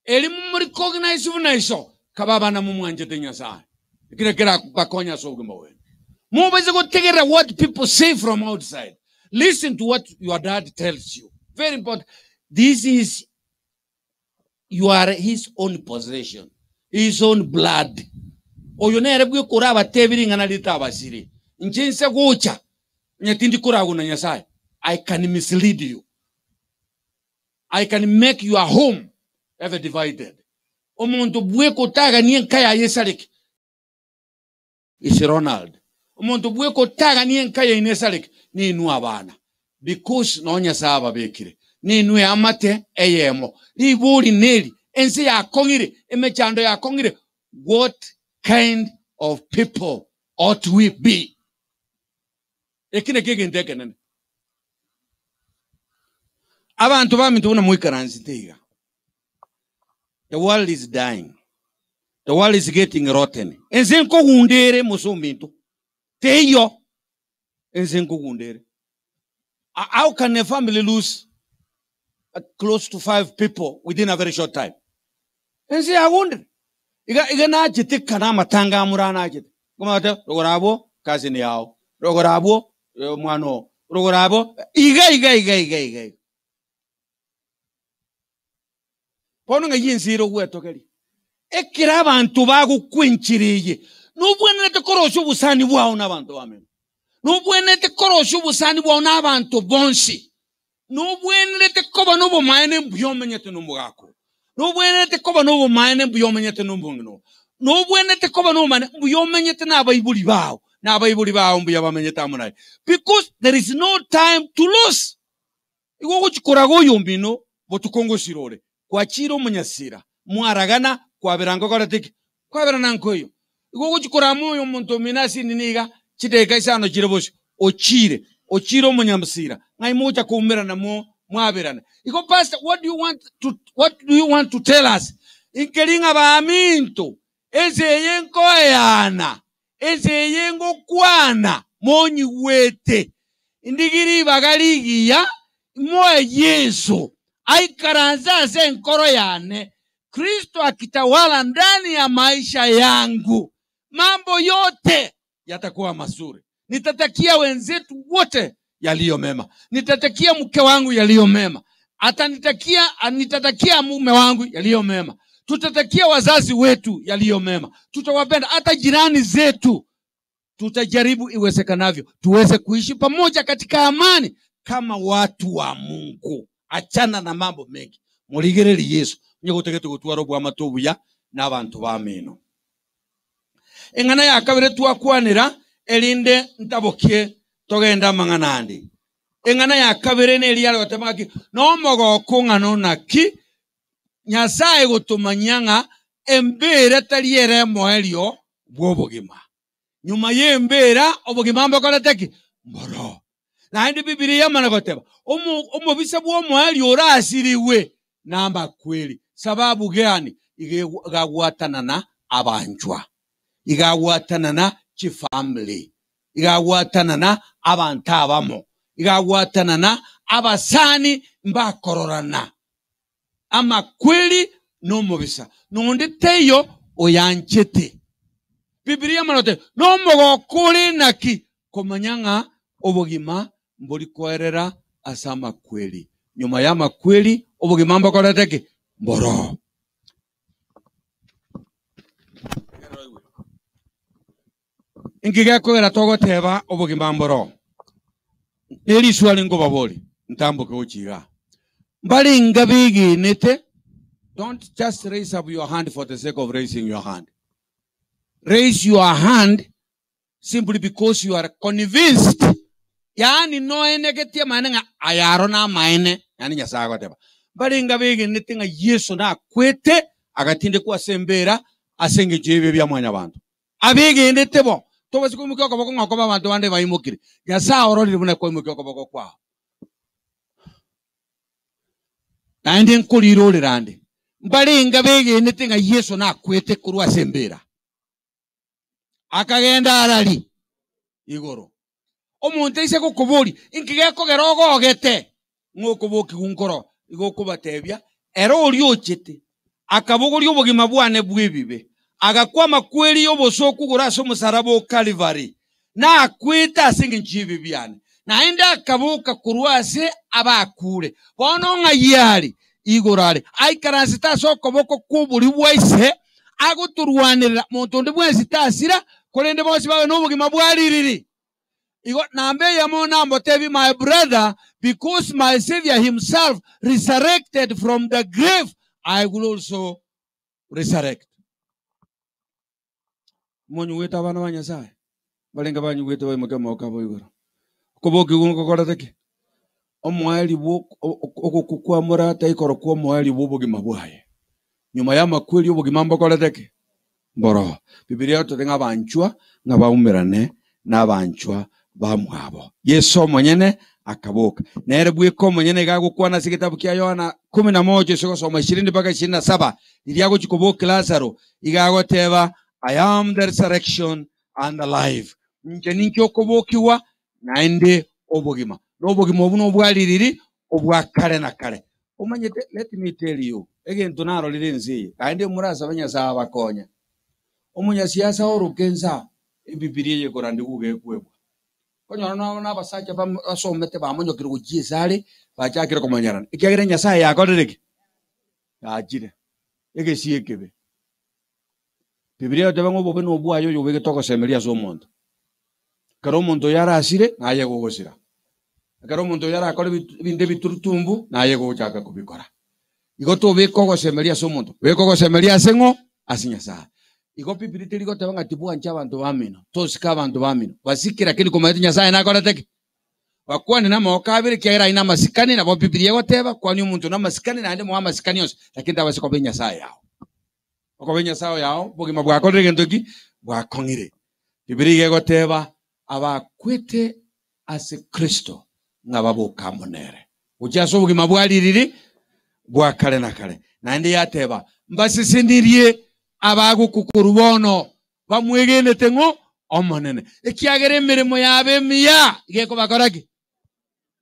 eri morecognize buna iso kaba abana momwanchete Nyasaye. Ekero kerabakonya ase obogima bwenu. Mobase gotegerera what people say from outside. Listen to what your dad tells you. Very important. This is you are his own possession, his own blood. Oyo nere bweka orabatebi ring'ana ritabasiri. Inche nse gocha, onye tindi koragwa na Nyasaye, I can mislead you. I can make your home ever divided. Omonto bweka otaganie enka yaye esareke is Ronald. Omonto bweka otaganie enka yaino esareke ninwe abana. Because nonye Nyasaye ababekire. Ninwe eamate eyemo. Ribori neri, ense yakong'ire, emechando yakong'ire. What kind of people ought we be? Eki nakio egento ekenene. Abanto baminto buna moikaransete iga. The world is dying. The world is getting rotten. Ense nkogunda ere mose ominto. Teiyo. Ense nkogunda ere. How can a family lose close to 5 people within a very short time? Ense yagundire. Iga iga nachete kana amatanga amura nachete. Komate rogoro abwo cousin yao. Rogoro abwo eh, omwana oo. Rogoro abwo iga iga iga iga iga iga. Bono ng'ai ense ere ogwetogeria? Ekero abanto bagokwa enchera eye, nobwenerete korosia obosani bwao nabanto bamino. Nobwenerete korosia obosani bwao nabanto bonsi. Nobwenerete koba nobomaene mbuya omenyete nomogaka oo. Nobwenerete koba nobomaene mbuya omenyete nomong'ina oo. Nobwenerete koba nobomaene mbuya omenyete nabaibori bao, nabaibori bao mbuya bamenyete amo naye. Because there is no time to lose. Igo ogochia koraga oyomino botuko ngosira ore, kwachire omonyasira, mwaragana, kwabera nkokorete ki? Kwaberana nkoiyo. Igo ogochia korama oyomonto omino ase enini iga, chidakika isano chire bosio, ochire, ochire omonyamasira, ng'ai mogocha koumerana mo mwaberane. Igo pastor, what do you want to, what do you want to tell us? Inkeri ng'a baminto, ense eye nkoeana, ense eye ngokwana, monyigwete. Ndigie ribaga rigiya, moe Yeso aikaranse ase enkoro yane, Kristo akitawala ndani ya maisha yangu, mambo yote yatakuwa mazuri. Nitatakia wenzetu wote yaliyo mema, nitatakia mke wangu yaliyo mema, atanitakia, nitatakia mume wangu yaliyo mema, tutatakia wazazi wetu yaliyo mema, tutawapenda hata jirani zetu, tutajaribu iwezekanavyo tuweze kuishi pamoja katika amani kama watu wa Mungu. Achana na mambo mengi, murigereri Yesu onye gotegete gotwara obwamate obuya na abanto bamino. Eng'ana ya kabere twakwanera erinde ntabokie togende amang'ana ande. Eng'ana ya kabere neri yare goteba ng'aki nomogoko ng'ana onaki Nyasaye gotomanyia ng'a Embera tari ere emoerio bw'obogima. Nyuma y'embera obogima mbokorete ki? Mboro. Naende Bibilia yamana goteba, omo omobisa bw'omoerio orasirigwe namakweri. Sababu gani? Iga igagwatanana abanchwa, igagwatanana chifamily, igagwatanana abanto abamo, igagwatanana abasani mbakororana. Amakweri nomobisa, nonde teiyo oyanchete. Bibilia yamana goteba, nomogoko ore naki komanya ng'a obogima mbori koerera ase amakweri. Nyuma y'amakweri obogima mbokorete ki? Mboro. Inki gekogera togoteba obogima mboro? Neriswali nkobabori, ntamboke gochia igaa. Mbarenga begenete, don't just raise up your hand for the sake of raising your hand. Raise your hand simply because you are convinced, yaani noenegetie amaene ng'a aya aro namaene, yaani Nyasae agoteba. Mbarenga begenete ng'a Yeso nakwete agatindekwa ase embera ase engencho y'ebibe bia mwanyabanto. Abegenete bo, tobasi koimokia okoboko ng'a okobe abanto bande baimokire. Nyasae ororire buna kwaimokia okoboko kwao. Naende nkorirorera nde, mbarenga begenete ng'a Yeso nakwete korwa ase embera, akagenda arari igoro. Omonto aise gokoboria, inki gekogera ogogete? Ng'a okobokigwa nkoro, igo okobatebia, ere oria ochete, akabogoria obogima bwane bw'ebibe, agakwa amakweri y'obosooku igoro ase omosaraba o Kalvari, nakwete ase engencho y'ebibe biane, naende akaboka korwa ase abakure. Bono ng'ai are? Igoro are, aikaransete ase okoboko kw'oborio bwa Ise, agotorwanerera. Monto onde bwensi tasira, korende bonsi babe nobogima bwa ririri. Igo namba eyemo namotebie, My brother, because my Saviour himself resurrected from the grave, I will also resurrect. Monyigwete abana ba Nyasaye? Barenge banyigwete baimokia amaboko abo igoro. Okobokigwa ngokorete ki? Omoerio bwo ogokwa kwa more taikorokwa omoerio bw'obogima bwaye. Nyuma y'amakweri obogima mbokorete ki? Mboro. Bibilia egototebia ng'a abanchwa ng'a baumerane nabanchwa bamwabo. Yeso omonyene akaboka. Nere bweka omonyene iga agokwana ase egetabu kia Yohana kumi na moja ase ogosoma ishirini mpaka ishirini na saba, riria agochia kobokia Lazaro, iga agoteba, I am the resurrection and the life. Inche ninche okobokigwa naende obogima. Na obogima obwo nobwa ririri, obwa kare na kare. Omanyete, let me tell you, egento narorire ense eye, naende morasabe Nyasae abakonye. Omonyasiasa oroke ense aa, Ebibilia eye ekorandigwa iga ekwebwa. Okonyora nabo nabasacha basomete bamonyokire gochia ase are, bachakire komonyerana, ekiagera Nyasaye yakorire ki? Yachire. Egesio ekebe. Bibilia egoteba ng'a obobe nobwaye oyobegete ogosemeria ase omonto. Ekero omonto oyo arasire, naye gogosira. Ekero omonto oyo arakore ebinto ebiturutumbu, naye gochaka kobikora. Igo tobeka ogosemeria ase omonto, beka ogosemeria ase ng'o? Ase Nyasae. Igo Biblia teri goteba ng'a tibwanche abanto bamino, tosike abanto bamino, basike lakini komanyete Nyasae nakorete ki? Bakwane namagoko abere ekiagera aye namasikani, nabo Biblia egoteba, kwania omonto namasikani naende moe amasikani onsi, lakini tabasa koba enyasae yao. Okoba enyasae yao, obogima bwakorire gento ki? Bwakong'ire. Biblia iga egoteba, abakwete ase Kristo ng'a baboke amo nere gochia ase obogima bwa ririri bwa kare na kare. Naende yateba, Mbasesenirie abagokwa korwa bono, bamwegenete ng'o? Omonene. Ekiagera emeremo yabo emiya iga ekobakora ki?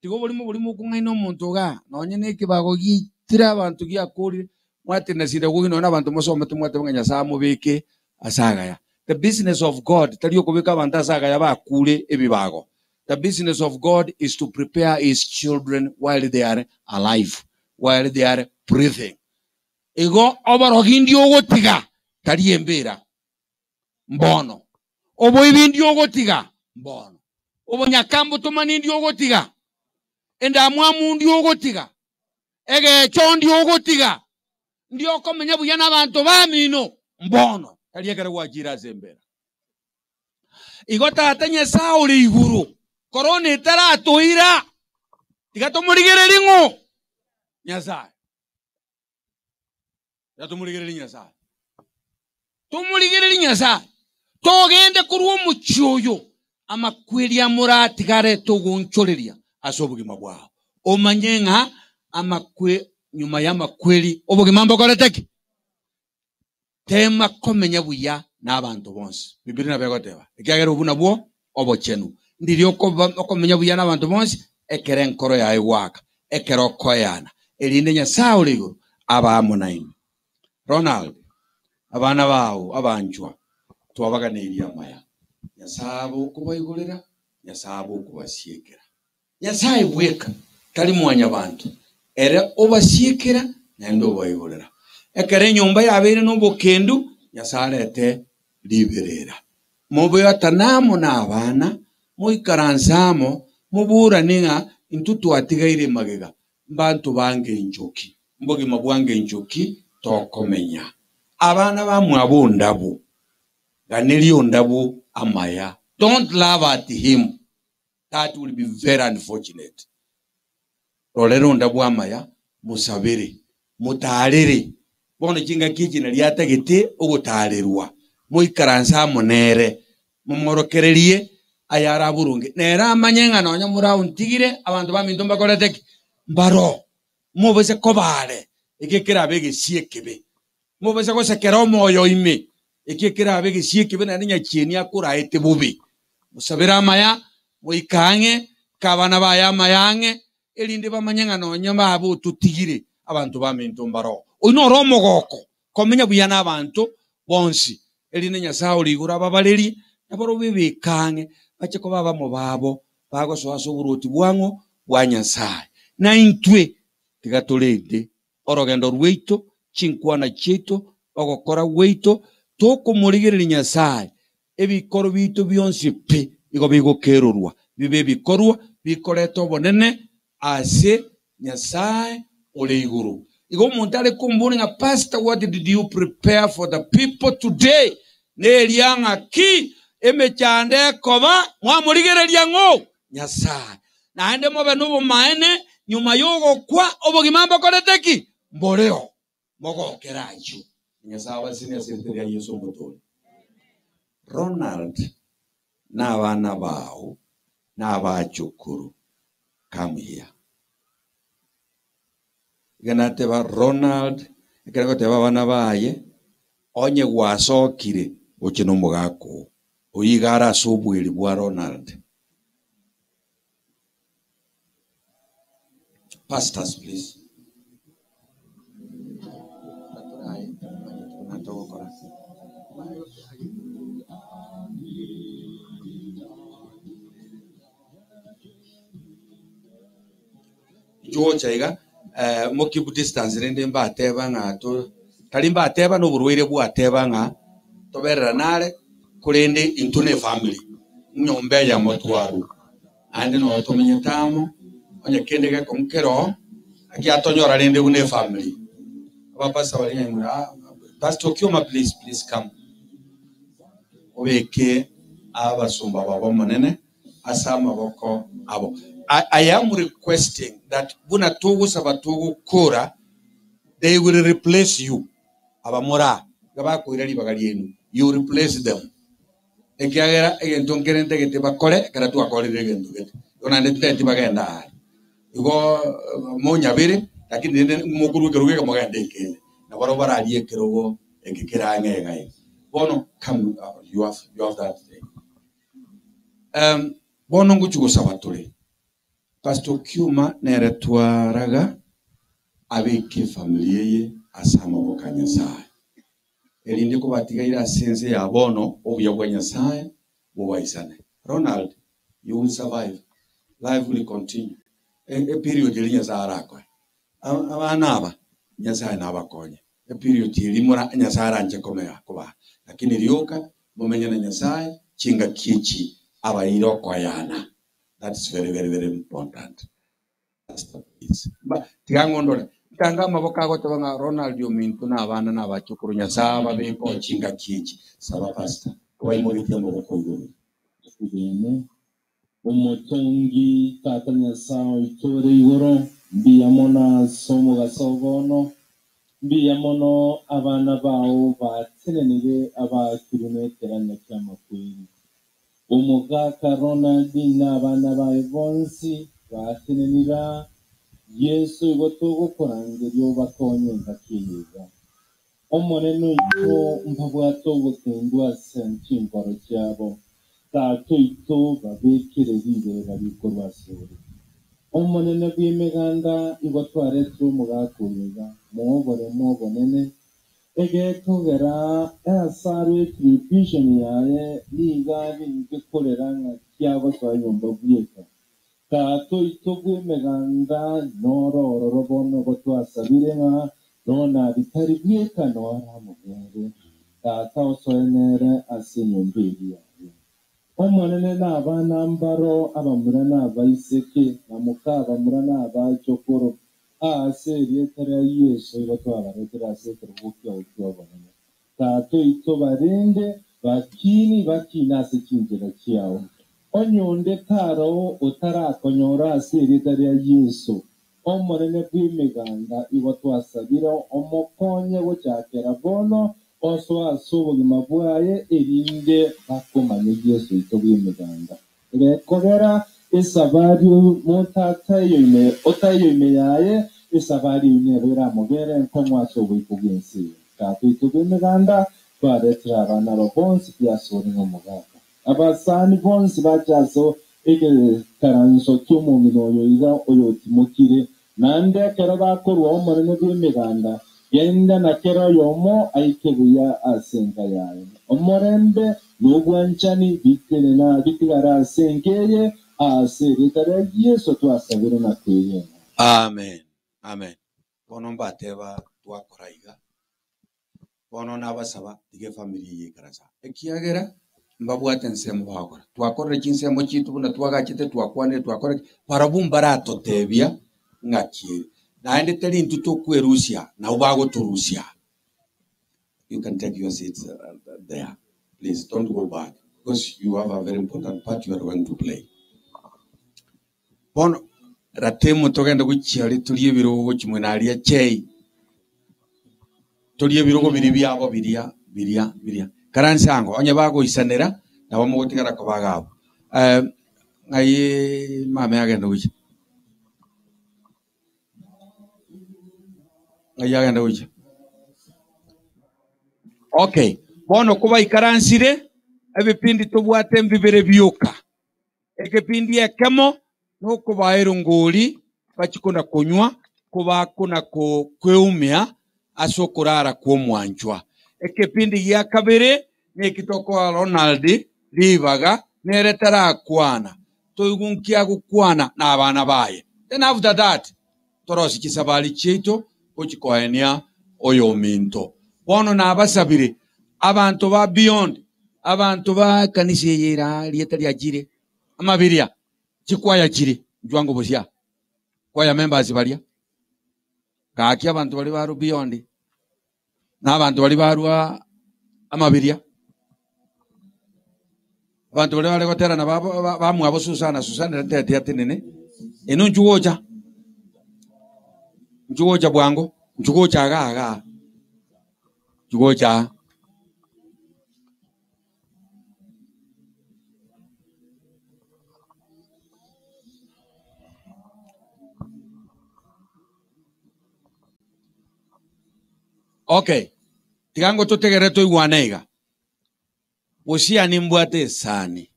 Tiga oborimo boria mokong'aina omonto igaa, nonye na ekebago giitire abanto giakorire, mwatenena sinagogi nonye na abanto mosomete mwateba ng'a Nyasae amobeke ase agaya. The business of God tari okobeka abanto ase agaya bakure ebibago. The business of God is to prepare his children while they are alive, while they are breathing. Igo oborogi ndi ogotiga tari embera mbono, oboibi ndi ogotiga mbono, obonyakambotomani ndi ogotiga, endamwamu ndi ogotiga, egecho ndi ogotiga, ndi okomenya buya nabanto bamino mbono, tari ekero gwachire ase embera. Igo Tata Nyasae ore igoro, korona etaratoira, tiga tomorigererie ng'o? Nyasae. Tiga tomorigererie Nyasae. Tomorigereria Nyasae, togende korwa omochie oyo, amakweri amoratigarete ogoonchoreria ase obogima bwao. Omanye ng'a amakwe nyuma y'amakweri obogima mbokorete ki? Tema komenya buya n'abanto bonsi. Bibilia nabo egoteba, ekiagera obwo nabwo obochenu. Ndiria okoba okomenya buya n'abanto bonsi ekero enkoro yaye egoaka, ekero okoeana, erinde Nyasae ore igoro abe amo nainwe. Ronald, abana bao abanchwa, twabaganeirie amaya. Nyasae abe okobaigorera, Nyasae abe okobasiekera. Nyasae bweka, tari mwanyabanto, ere obasiekera naende obaigorera. Ekero enyomba yabeire nobokendu, Nyasae arete riberera. Mobeatane amo nabana, moikaranse amo, moborane ng'a intwe twatigaire magega, mbanto ba ngencho ki, mbogima bwa ngencho ki tokomenya. Abana bamwabo ondabu, ganeria ondabu amaya. Don't laugh at him, that will be very unfortunate. Rorera ondabu amaya, mosabere, motarere. Bono chingaki echi naria atagete ogotarerwa, moikaranse amo nere, momworokererie ayare aboronge. Nere amanye ng'a nonya moraontigire, abanto baminto mbakorete ki? Mbaro. Mobase koba are, eke kerabe egesie ekebe. Mobase gosekera omoyo ime, eke kerabe egesie ekebe naende nyachieni akoraete bobe. Mosabere amaya, moike ang'e, ka abana baye amaya ang'e, erinde bamanye ng'a nonya babe ototigire, abanto baminto mbaro. Oyio noro omogoko, komenya buya n'abanto bonsi, erinde Nyasae ore igoro ababarerie, nabaro bebeke ang'e, bache koba abamo babo, bagosoa ase oborwoti bwang'o bwa Nyasae. Na intwe tiga torende orogendo rwaito, chinkwana chiaito, ogokora gwaito, tokomorigereria Nyasae, ebikoro biaito bionsi pi igo bigokerorwa, bibe ebikorwa bikoreta obonene ase Nyasae ore igoro. Igo omonto are komboria ng'a pastor what did you prepare for the people today? Neria ng'aki emechando ekoba mwamorigereria ng'o? Nyasae. Naende mobe nobomaene nyuma yogokwa obogima mbokorete ki? Mboreo. Mogokere ayio. Nyasae abasini ase erieta ria Yeso omotoori. Ronald na abana bao na abachukuru come here. Iga nateba Ronald, ekero agoteba abana baye, onye gwasokire gochia na omogaka oo, oyio iga are ase obweri bwa Ronald. Pastors please. Inchuo iga eh, mo keep distance rende mbateba ng'a to tari mbateba na oborwaire bwateba ng'a tobererane are korende intwe na efamily nyomba eyemo twarwa naende noo tomenyete amo onye kende gekong'u kero akiatonyora rende buna efamily. Abapastor baria ng'a ah, Pastor Okioma please please come obeke abasumba babo omonene ase amaboko abo. I am requesting that buna togosaba togokora they will replace you. Abamura gabakoira ribaga rienu you replace them. Ekiagera egento nkere ntagete bakore ekero twakorire egento gete. Igo naende tintageti bagenda are. Igo monyabere lakini rende mokorwa ekerogo eke mogende ekende. Nabo bararie ekerogo eke kere ang'e iga iga. Bono come you have that thing. Bono ngochi gosaba tore. Pastor Kiuma nere twaraga abeke efamily eye ase amaboko a Nyasae. Erinde kobatigaire ase ense ya bono obuya bwa Nyasae bobaisane. Ronald, you will survive. Life will continue. E, period eri Nyasae arakoe. Abana aba Nyasae nabakonye. Eperiod eri mora Nyasae aranche komea koba. Lakini rioka momenye na Nyasae chingaki echi abaire okoyana. That is very very very important. Pastor, please. Ba, tiga ng'ondore. Ntanga amaboko agoteba ng'a Ronald ominto na abana na abachukuru Nyasae ababeke ochingaki echi. Saba pastor. Kobaimogetie amaboko igoro. Tugene omotongi tata Nyasae oitore igoro mbuya mono ase omogaso bono Mbuya mono abana bao batenenire abaakirwe nekeranya ki'amakweri. Omogaka Ronald na abana baye bonsi batenenire aa, Yeso igo togokorangeria obakonye engaki eye iga. Omonene oito mbabwate obokendu ase chinkoro chiabo, Tata oito babekere riberera rikorwa asore. Omonene bw'Emeganda igo twaretire omogaka oyo iga, moe oboremu obonene, egekogera ase arwetire evision yaye nigo arenge korera ng'aki agosoa nyomba bweka. Tata oito bw'Emeganda noro ororo bono igo twasabire ng'a Ronald tari bweka noro amo nere. Tata osoe nere ase enyomba eria yaye. Omonene nabana mbaro abamura na abaiseke, na moka abamura na abachokoro, aase erieta ria Yeso igo twabaretire ase ekerogo kiao ki'obonene. Tata oito barende, bakini, bakine ase chinchera chiao. Onye onde taroo otarakonyora ase erieta ria Yeso, Omonene bw'Emeganda, igo twasabire omokonye gochakera bono osoe ase obogima bwaye, erinde bakomanye Yeso oito bw'Emeganda. Gekogera esabari motataiyo ime, otaiyo ime yaye, esabari eyio nero eramobere enkong'u ase oboiko bw'ense eye. Tata oito bw'Emeganda, twaretire abana aba bonsi pi asore nomogaka. Abasani bonsi bache ase egekaranso ki'omong'ina oyo iga oyotimokire, naende ekero bakorua Omonene bw'Emeganda, genda na kera oyomo aike buya ase enka yaye. Omorembe na obwanchani bitenena bitigare ase enka eye, ase erieta ria Yeso twasabire na kwegena. Amen, amen. Bono mbateba twakora iga, Bono nabasaba, tiga efamiri eye eikaranse aa, ekiagera mbabwate ensemo bagokora. Twakorire chinsemo chiaito buna twagachete, twakwanire, twakora ki, barabwo mbaratotebia ng'aki ere. Naende tari intwe tokwerusia, nabwo bagotorusia. You can take your seats there, please don't go back because you have a very important part you are going to play. Bono ratemo togende gochia aria torie ebirogo gochia mwena aria chei, torie ebirogo biria biabo biria biria biria. Karanse ango, onye bagoisanera, nabo mogotigara koba iga abwo. Ng'ai mama agenda gochia? Ng'ai agenda gochia? Okay, bono kobaikaransire, ebipindi tobwate mbibere bioka. Ekepindi ekemo nokobaa erongori bachie kona-konywa, kobakona-kweumia ase okorara kw'omwanchwa. Ekepindi gia kabere neki tokoa Ronald ribaga nere tarakwana, toigwe nki agokwana na abana baye. Then after that torosie chisabari chiaito gochia koenia oyominto. Bono nabasabire abanto ba beyond, abanto ba ekanisa eye ere aa rieta riachire, amabiria, chikwaya chire, inchuo ango bosia, choir members baria, gaki abanto baria barwa beyond, na abanto baria barwa amabiria, abanto baria bare goterana ba- ba- bamwabo Susana, Susana ere teti atenene, inwe inchuo gocha, inchuo gocha bwango, inchuo gocha igaa igaa, inchuo gocha aa. Okay, tiga ngototegerere toigwane iga. Gose nimbwate esani,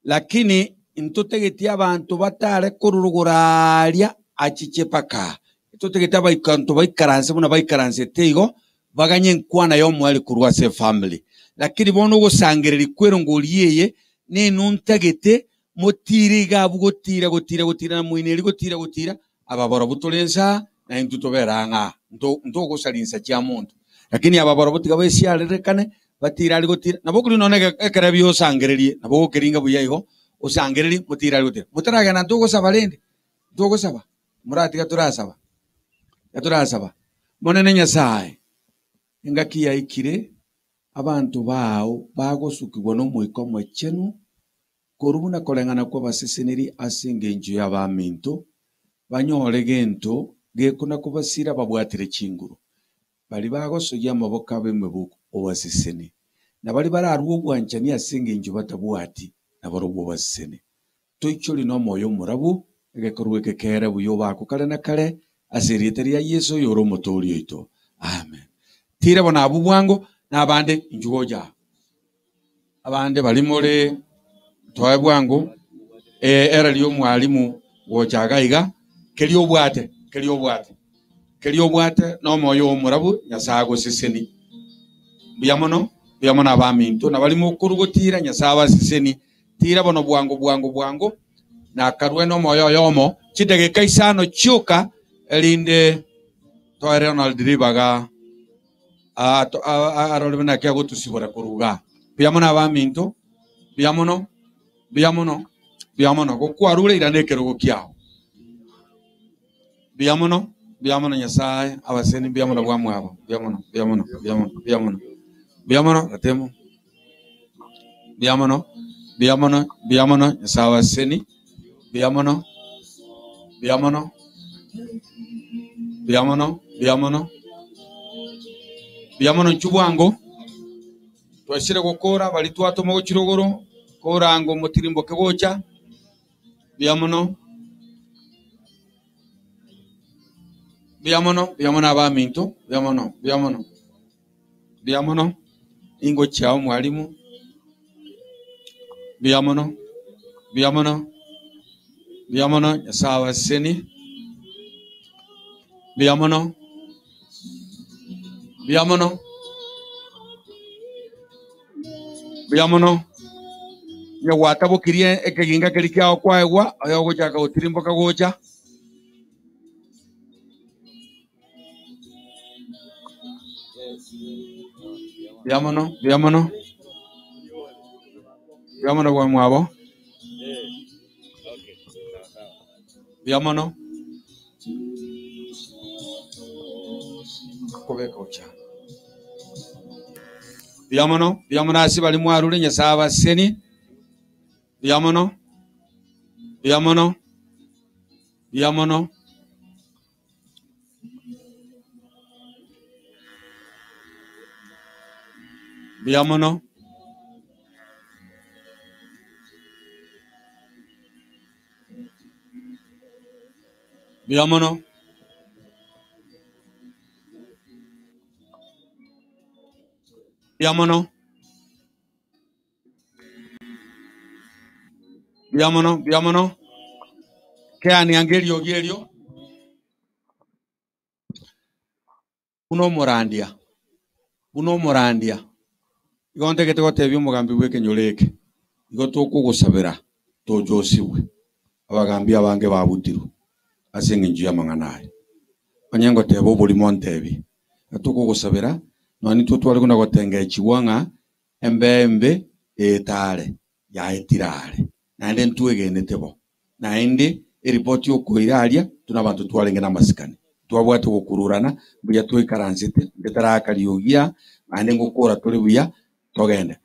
lakini ntotegetie abanto batare korurugura aaria achiche mpaka aa. Ntotegete abanto baikaranse buna baikaransete igo, baganye enkwana y'omoerio korwa ase efamiri. Lakini bono ogosangereria kw'erongori eye neinwe ntagete motire iga abwo gotira gotira gotira na moino eria gotira gotira, aba barobwo tore nse aa, na intwe tobere ang'e aa. Nto ntogosaria insa chia monto. Lakini aba barobwo tiga besiarerekane, batire aria gotira, nabo okori nonya ege ekerebi osangererie, nabo ogokeringa buya igo, osangererie motire aria gotira. Motaragenda ntogosaba rende, ntogosaba, moratiga torasaba, tiga torasaba. Monene Nyasaye, engaki yaikire, abanto bao bagosukigwa na Omoika Omochenu, korwa buna koreng'ana kw'abaseseneri ase engencho y'abaminto, banyore gento Gekona kobasira babwatire chinguru. Bari bagosoyia amaboko abo emebuko, obasesenie. Na bari bararue obwanchani ase eng'encho batabwati, nabarobwo obasesenie. Toichori na omoyo omorabu, egekorwa eke kere buya obakwe kare na kare, ase erieta ria Yeso oyore omotoori oito. Amen. Tira bono abwo bwango, na abande inchuo gocha aa. Abande bari more toe bwango, eh, eraria omwalimu gocha iga iga, keria obwate, keria obwate, keria obwate na omoyo omorabu Nyasae agoseseni. Mbuya mono, mbuya mono abaminto, na bari mokorwa gotira Nyasae abaseseni. Tira bono bwango bwango bwango, nakarue nomoyo oyomo chidageka isano chioka, erinde toe Ronald ribaga arore buna naki agotusibora korwa igaa. Mbuya mono abaminto, mbuya mono, mbuya mono, mbuya mono. Gokwarure irana ekerogo kiao. Mbuya mono, mbuya mono Nyasae abaseni, mbuya mono bwamwabo, mbuya mono, mbuya mono, mbuya mono, mbuya mono, mbuya mono, gatemo. Mbuya mono, mbuya mono, mbuya mono, Nyasae abaseni, mbuya mono, mbuya mono, mbuya mono, mbuya mono, mbuya mono inchuo bwango, twasire gokora bari twatoma gochia rogoro, korango motirimboke gocha, mbuya mono, mbuya mono, mbuya mono abaminto, mbuya mono, mbuya mono, mbuya mono, ningochia omwalimu, mbuya mono, mbuya mono, mbuya mono, Nyasae abasesenie, mbuya mono, mbuya mono, mbuya mono, onye gwatabokirie ekeginga keria kiago kwaegwa, oyo ogochaka gotirimboka gocha. Mbuya mono, mbuya mono, mbuya mono bwamwabo, mbuya mono, kobeka gocha. Mbuya mono, mbuya mono ase baria mwarure Nyasae abasesenie, mbuya mono, mbuya mono, mbuya mono. Mbuya mono. Mbuya mono. Mbuya mono. Mbuya mono, mbuya mono. Keani ange eriogi erio. Buna omorandia, buna omorandia, igo ntagete gotebia omogambi bwa ekenyoro eke, igo tokogosabera toche osibwe. Abagambi abange babutirwe ase eng'encho y'amang'ana aya. Onye ngoteba oborimo ntebie, igo tokogosabera nonye intwe tware buna gotengechigwa ng'a embeo embe etare yaetire are, naende ntwegenete bo. Naende eripoti okoira aria, intwe na abanto twarenge na amasikani, twabwate gokururana, mbuya twaikaransete, onde taraka riogi aa, naende ngokora tore buya, togende.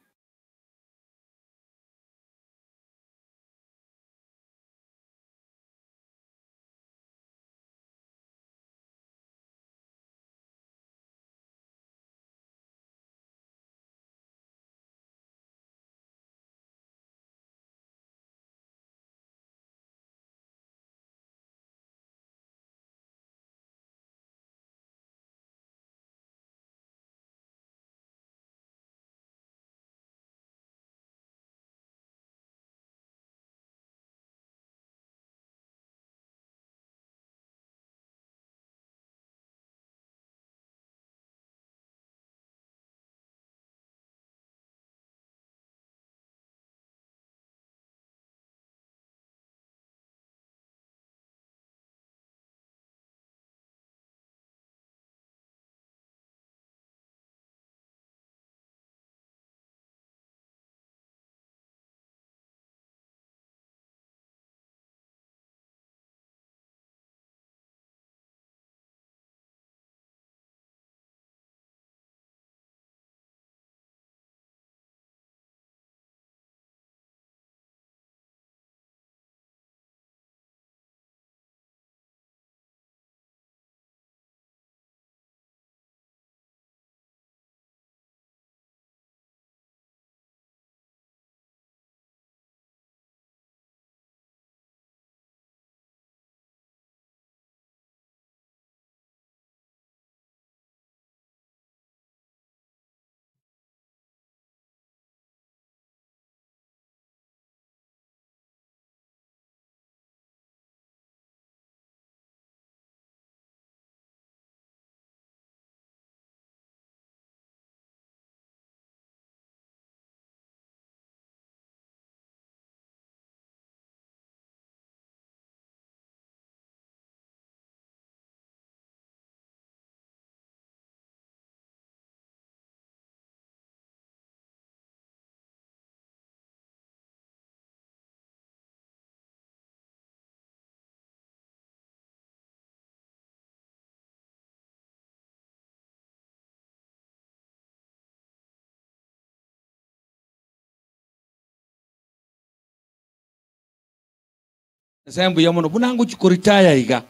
Nyasae mbuya mono buna ngochia koritaya iga,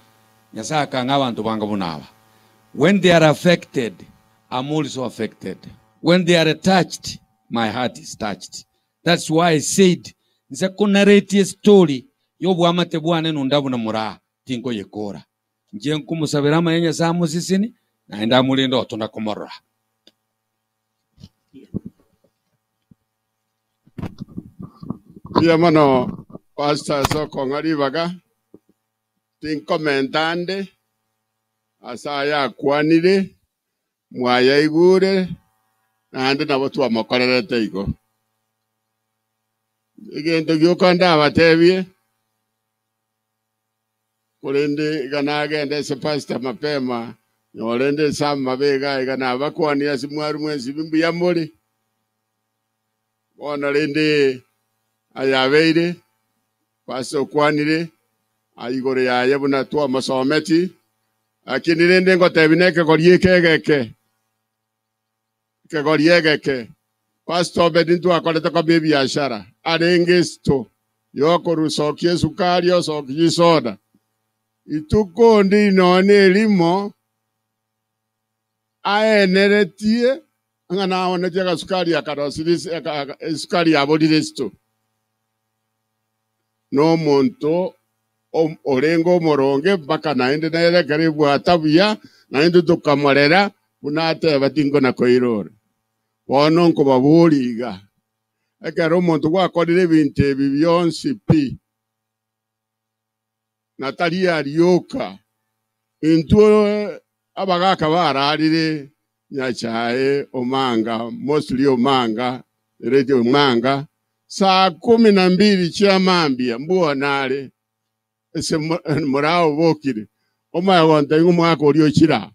Nyasae akang'a abanto bange buna aba. When they are affected, I'm also affected. When they are touched, my heart is touched. That's why I said, nse konarratie estory y'oboamate bwane nonda buna moraa, tinkoyekora. Inche nkomosabera amaya Nyasae amoseseni, naende amorende otona komorora. Mbuya mono Pastor ase okong'a ribaga, tinkomenta ande ase aya akwanire, mwayaigure naende nabo twamokorerete igo. Egento gioka ndabatebie, korende iga nagenda ase pastor mapema, nyore nde ase amabe iga iga nabakwanie ase mwarwa mwensi mbuya more. Bono rende ayabeire, pastor okwanire igoro yaye buna twamosometi, lakini rende ngotebi na ekegori eke egeke, ekegori egeke, Pastor Obedi ntwakorete koba ebiashara, arenge esito yokorusokia esukari osokia chisoda. Ituko ndi nonye erimo aeneretie ng'a naonetie agasukari akarosirie esukari yaborire esito. Na omonto orenge omoronge mpaka naende nere ekero ebwata buya, naende tokamorera buna ateba tinkona koirora. Bono nkobaboria iga, ekero omonto gwakorire ebinto ebi bionsi pi, na tari arioka, intwe abagaka bararire Nyachae Omanga, mostly Omanga, ereti Omanga, saa kumi na mbili chia mambia mbuona are ase moraobokire, omanye gontebia ng'a omwaka oria ochire aa.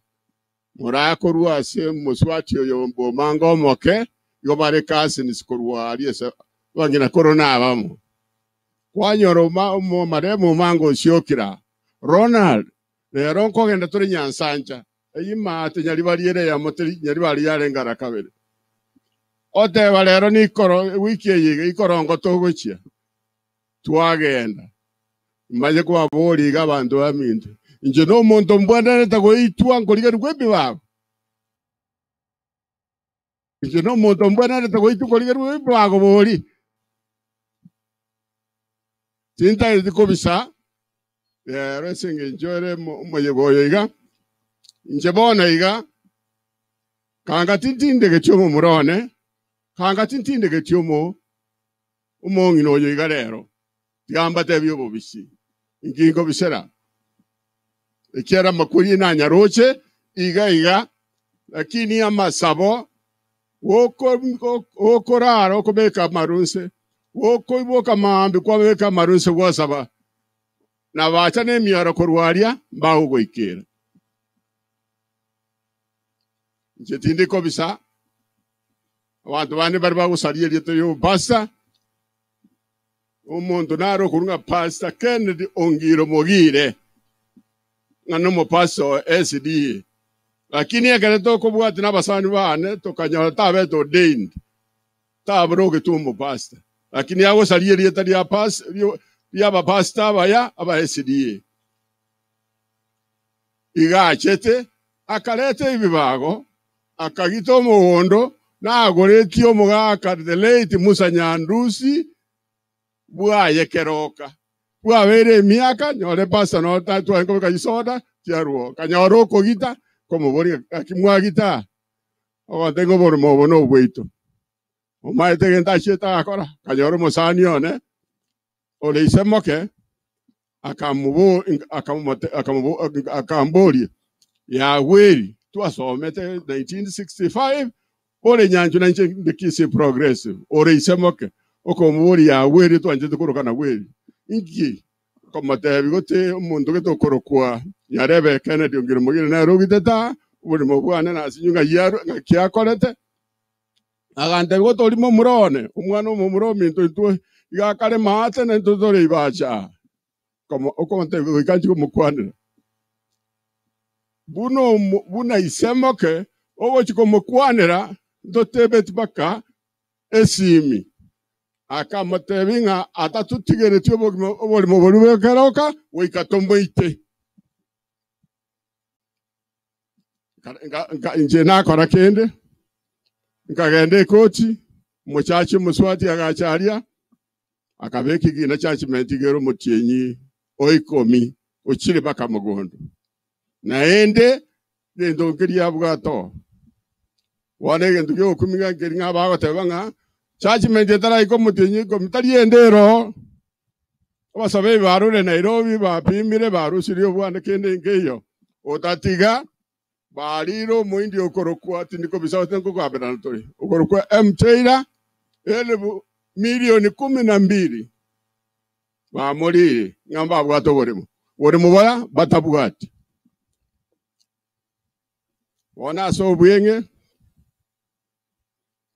Morakorwa ase omosubati oyo bw'omanga omoke, igo bare cousins korwa aria ase abang'ina koro nabamo. Kwanyora marehemu omanga osiokire aa, Ronald, rero nkogenda tore Nyansancha, eyio maate Nyaribari ere eyemo teri Nyaribari yarenge ara kabere. Oteba rero nikoro ewiki eye iga ikorongo togochia, twagenda. Manye kobaboria iga abanto baminto, Inche nomonto mbwenerete goitwa nkorigerigwa ebibago? Inche nomonto mbwenerete goitwa nkorigerigwa ebibago bori? Tintageti kobisa rero ase engencho ere omoyega oyo iga, inche bono iga, kanga tintindegeti omomura one, kanga tintindegeti omo omong'ina oyo iga rero, tiga mbatebie obobisi, inki nkobisera? Ekiagera amakweri nanyaroche iga iga, lakini amasabo gokorara okobeka amaru nse, gokoiboka mambia kwabeka amaru nse gwasaba, na bacha nemioro korwa aria mbagogoikera. Inche tindi kobisa, abanto bande mbare bagosaria erieta ri'obopastor, omonto nare okorwa ng'a Pastor Kennedy Ongiro Mogire, ng'a nomopastor o SDA. Lakini ekero tokobwatia nabasani bane tokanyora tabete ordained, taboroketwe omopastor, lakini agosaria erieta ria pas ri'abapastor abaya aba SDA. Iga achete, akareta ebibago, akagita omogondo, nagoretie omogaka the late Musa Nyandusi bwaye keroka. Bwabeire emiaka, nyore pastor noo tware kobeka chisoda chiarwo, kanyora okogita, nkomoboria gaki mwagita? Ogote ng'a oboremo obo nobwaito. Omaete egento achiete agakora? Akanyora omosani one ore ise moke, akamboria, Yagweri, twasomete 1965, ore nyanchwa nainche inde Kisii Progressive, ore ise moke, okomoboria Yagweri twanchete koroka Nagweri, inki? Nkomotebia gose omonto gete okorokwa Nyarebe Kennedy Ongire Mogire nere ogitete aa, oborimo bwane nasinywe ng'ai arwe ng'aki akorete. Agantebia, Gotori momura one, omwana omomura ominto intwe iga akare maate na intwe tore ibacha aa. Okomontebia goika nchie komokwanera. Buna buna ise moke ogochia komokwanera, ntotebeti mpaka esimi. Akamotebia ng'a atatotigeretie obogima oborimo boria bw'ekeroka goika tomoite. Inche nakora kende, nkagenda ekoti, omochachi omosubati agacha aria, akabeka ekina judgment igere omotienyi o ikomi ochire mpaka mogondo. Naende gento nkeria abwate oo. Bono egento kiogokumia nkeri ng'a bagoteba ng'a judgment etaraika omotienyi o ikomi tari ende ero oo. Abasabebi barure Nairobi bapimire barusirie obwane kende nkeiyo, otatiga barire omoindi okorokwa tindi kobisa gose nkogamberana tore, okorokwa M Taylor elifu milioni kumi na mbili bamorire ng'a mbabwate oboremo, boremo boria batabwati. Bono ase obweng'e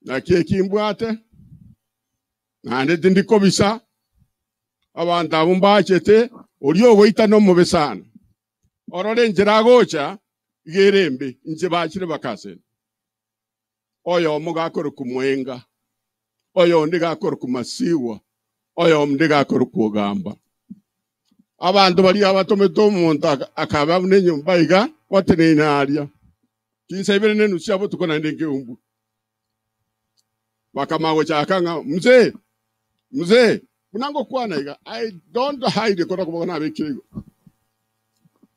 Naki eki mbwate, naende tindi kobisa, abanto abwo mbachete, oria ogoita nomobe sana. Orore enchera agocha, iga ere embe, inche bachire bakasenda. Oyomo gakorokwa Mwenga, oyonde gakorokwa Masigwa, oyonde gakorokwa Ogamba. Abanto baria abatomete omonto akaba buna enyomba iga, bateneine aria. Chinsa ibere na enusu chia botuko naende nkeumbu. Bakamanya gochaka ng'a mzee, mzee, buna ngokwana iga, I don't hide kora koboka nabekire igo.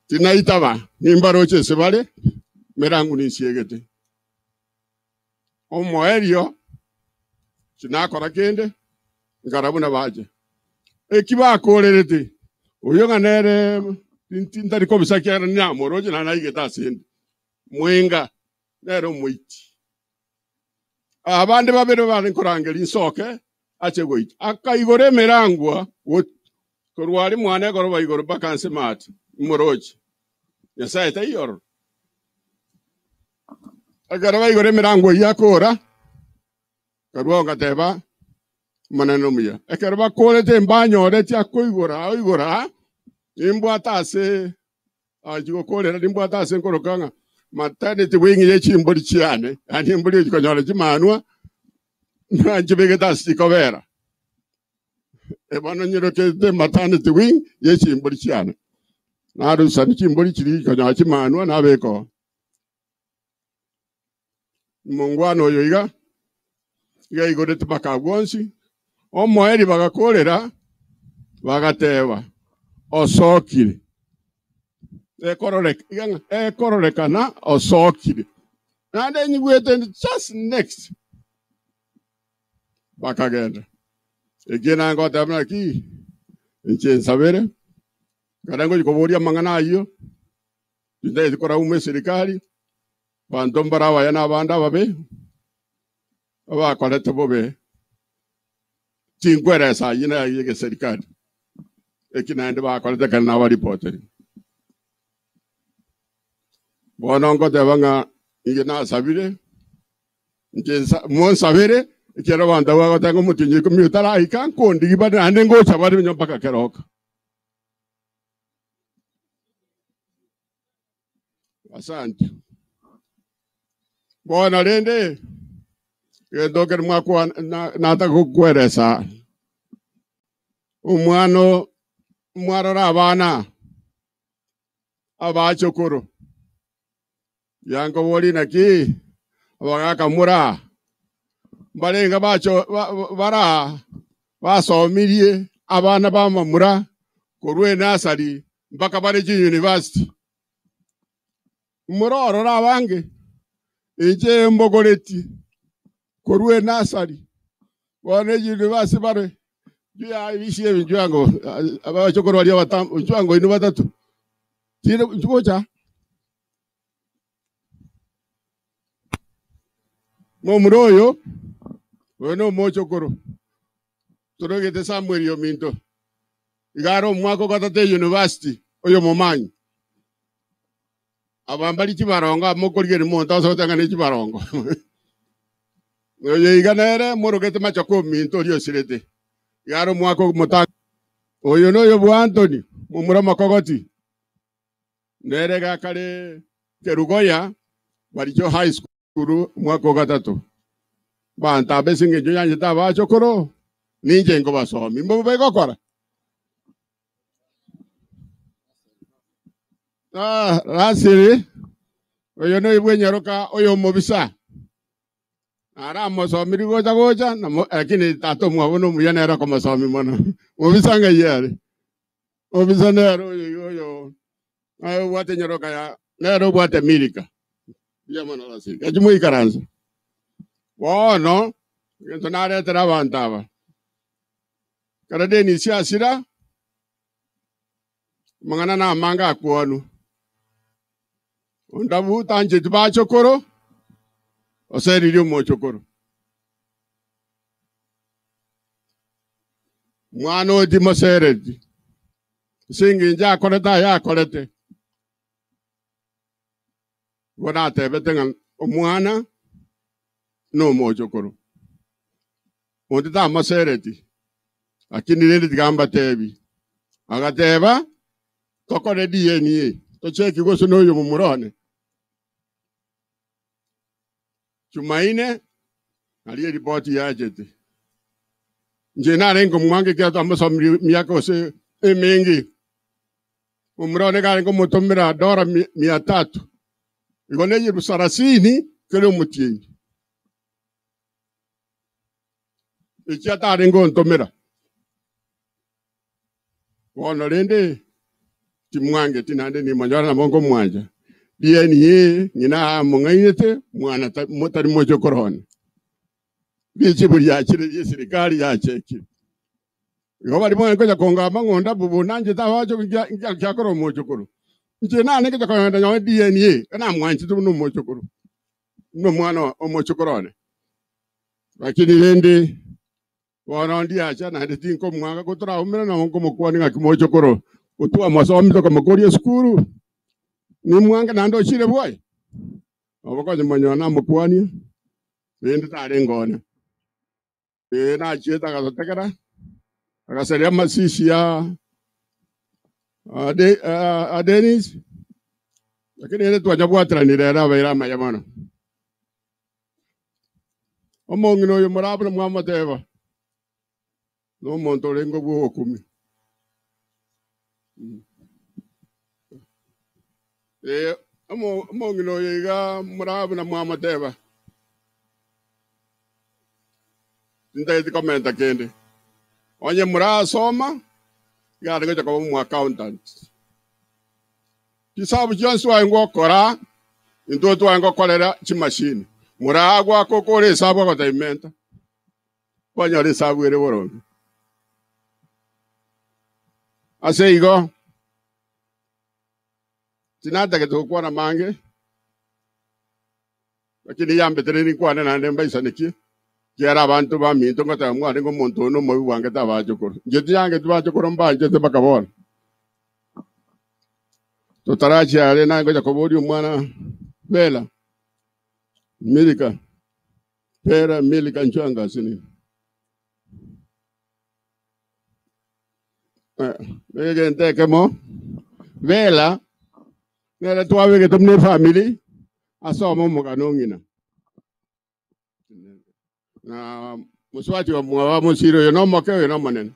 Tinaitaba, nimbaroche ase bare, merangu ninsiegete. Omoerio tinakora kende, nkarora buna bache. Eki bakorerete, oyio ng'a nere ntari kobisa ekiagera namoroche naende naigete ase 'nde. Mwenga nere omoiti. Abande babere bare nkorangeria nsoke ache goita. Akaigora emerangwa korwa aria mwane egoroba igoro mpaka nse maate, imoroche. Nyasae taiyo ororo. Ekero baigora emerango eyio akora, nkarua ngateba, Omonene omuya. Ekero bakorete mbanyoreti akoigora oigora, nimbwate ase achi gokorera, nimbwate ase nkoroka ng'a maternity wing ye chimbori chiane, yaani embori echi konyora chimanwa, nchibegete ase chikobera. Bono nyirokete maternity wing ye chimbori chiane. Narusani chimbori chiria chikonyora chimanwa nabeka oo. Omongwana oyo iga, iga aigorete mpaka agwo onsi, omoerio bagakorera, bagateba, Osokire. Ekororeka, iga ng'a ekororekana osokire. Naende nyigwete ndi just next. Bakagenda. Ekiagera naye ngoteba naki, inche nsabere, ekero ngochia koboria amang'ana ayio, Tintageti korauma eserikari, abanto mbare abaya na abande ababe, abakorete bobe, tinkweresa ayio na ayio egeserikari, eki naende bakorete ekero nabaripoteri. Bono ngoteba ng'a inche nasabire, inche nsa monsabere, ekiagera abanto abwo bagoteba ng'a omotienyi ikomi otaraika, nkondigia bare naende ngocha bare onye mpaka keroka. Asante. Bono rende, egento ekero mwakwana na- nataka gokweresa, omwana o- mwarora abana, abachokoro, yankoboria naki, abagaka more aa, mbarenge bacho ba- ba- bare aa, basomirie abana b'amamura korwa enasari mpaka bare chiuniversity. More ororo abange, inche mbogoretie korwa enasari, bono echiuniversity bare IEBC ebi nchwango abachokoro baria abatambe nchwango inwe batato, tinde nchigocha. Momura oyo, oyo nomochokoro, torogete Samuel ominto, iga are omwaka o gatato eyunivasiti, oyo omomanyi. Aba mbari chibarongo aba mokorigereria monto ase goteba ng'a ne chibarongo. Oyo iga nere morogete machoko ominto oria osirete, iga are omwaka omotang'ani. Oyo noyo bwa Anthony, momura omokogoti. Nere gakare Kerugoya Baricho High School omwaka o gatato. Abanto aba ase engencho yanchete abachokoro, Ninche nkobasomi, mbobe baigokora? Ah, Rasili, oyo noibwe enyaroka oyo omobisa. Naramosomirie gocha gocha, namo- lakini tata omwabo nomuya nere okomosomi mono. Mobisa ng'ai are? Mobisa nere oyo iga oyo aye obwate enyaroka ya nere obwate Milika. Mbuya mono Rasili. Gaki moikaranse. Bono, egento naretera abanto aba, ekero Dennis asira, amang'ana namange akwanwa. Ondabu tancheti bachokoro, oseririe omochokoro. Mwana oyo timosereti, ase engencho akorete aya akorete. Igo natebete ng'a omwana na omochokoro, onde tamosereti, lakini rende tiga mbatebi. Agateba, tokore DNA, tocheki gose noyo momura one. Jumaine, nario eripoti yachete. Inche narenge omwango ekiagera twamosomirie emiaka gose emenge. Momura one karenge omotomera dola mia tatu, igo ne elfu sarasini kera omotienyi. Echio atarenge gontomera. Bono rende timwangeti naende nimonyore nabo nkomwancha. DNA ng'ina among'ainete mwana tari mochokoro one. Richibu riachire ri'eserikari yachekire. Igo baria mwange konya kongamba ng'a onde abwo bonanchete abache nkiakora omochokoro. Inche nane ngocha kogenda nyowe DNA, ekero namwanchete buna omochokoro, buna omwana omochokoro one. Lakini rende bono ndiacha naende tinkomwanga ko toraumere nabo nkomokwania ng'aki mochokoro, gotwamosomia tokamokoria esukuru, nimwange naende ochire bwoye? Nabo konya monyora namokwania, rende tarenge one. Ee, nachiete agasotekera, agasaria amasisi ya a Denis, lakini ere twanyabwataranire ere abeire amaya mono. Omong'ina oyo morabuna mwamoteba, nomonto orenge bw'ogokumia. Ee, omong'ina oyo iga morabuna mwamoteba, Tintageti komenta kende. Onye morasoma, iga are gocha koba omoaccountant. Chisabu chionsi twaye gokora, intwe twaye gokorera chimashini. Moragwaka okore esabu agotebia menta, kwanyora esabu ere boronge. Ase igo, tinatagete gokwana mange, lakini yambetereiri nkwane naende mbaisanekie, ekiagera abanto baminto ngoteba mwarenge omonto one omobe bwangete abachokoro. Inche tiyangeti bachokoro mbanchete mpaka bono. Totarachia are naye ngocha koboria omwana Bela, Milika, Bela, Milika inchuo anga ase nini. Egento ekemo, Bela nere twabegete buna efamiri asome omogano o ng'ina. Na mosubati omwabo mosire oyo nomoke oyo nomonene.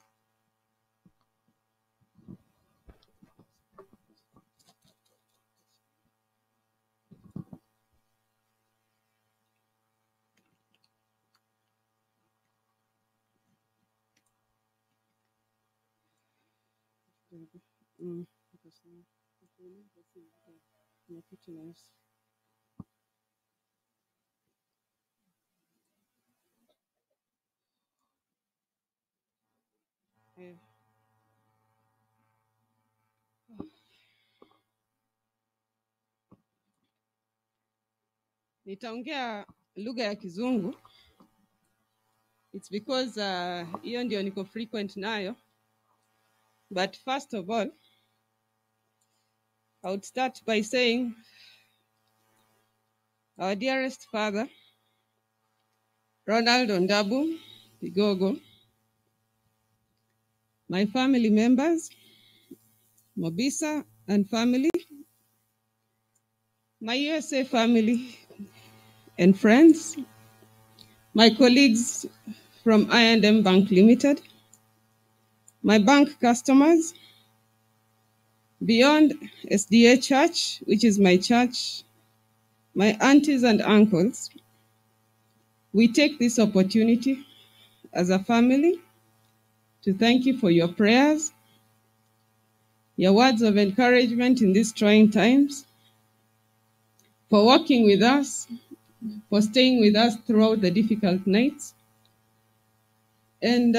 Nitaongea lugha ya Kizungu. It's because hiyo ndio niko frequent nayo. But first of all, I would start by saying our dearest father, Ronald Ondabu Bigogo, my family members, Mobisa and family, my USA family and friends, my colleagues from I&M Bank Limited, my bank customers, Beyond SDA Church, which is my church, my aunties and uncles, we take this opportunity as a family to thank you for your prayers, your words of encouragement in these trying times, for walking with us, for staying with us throughout the difficult nights, and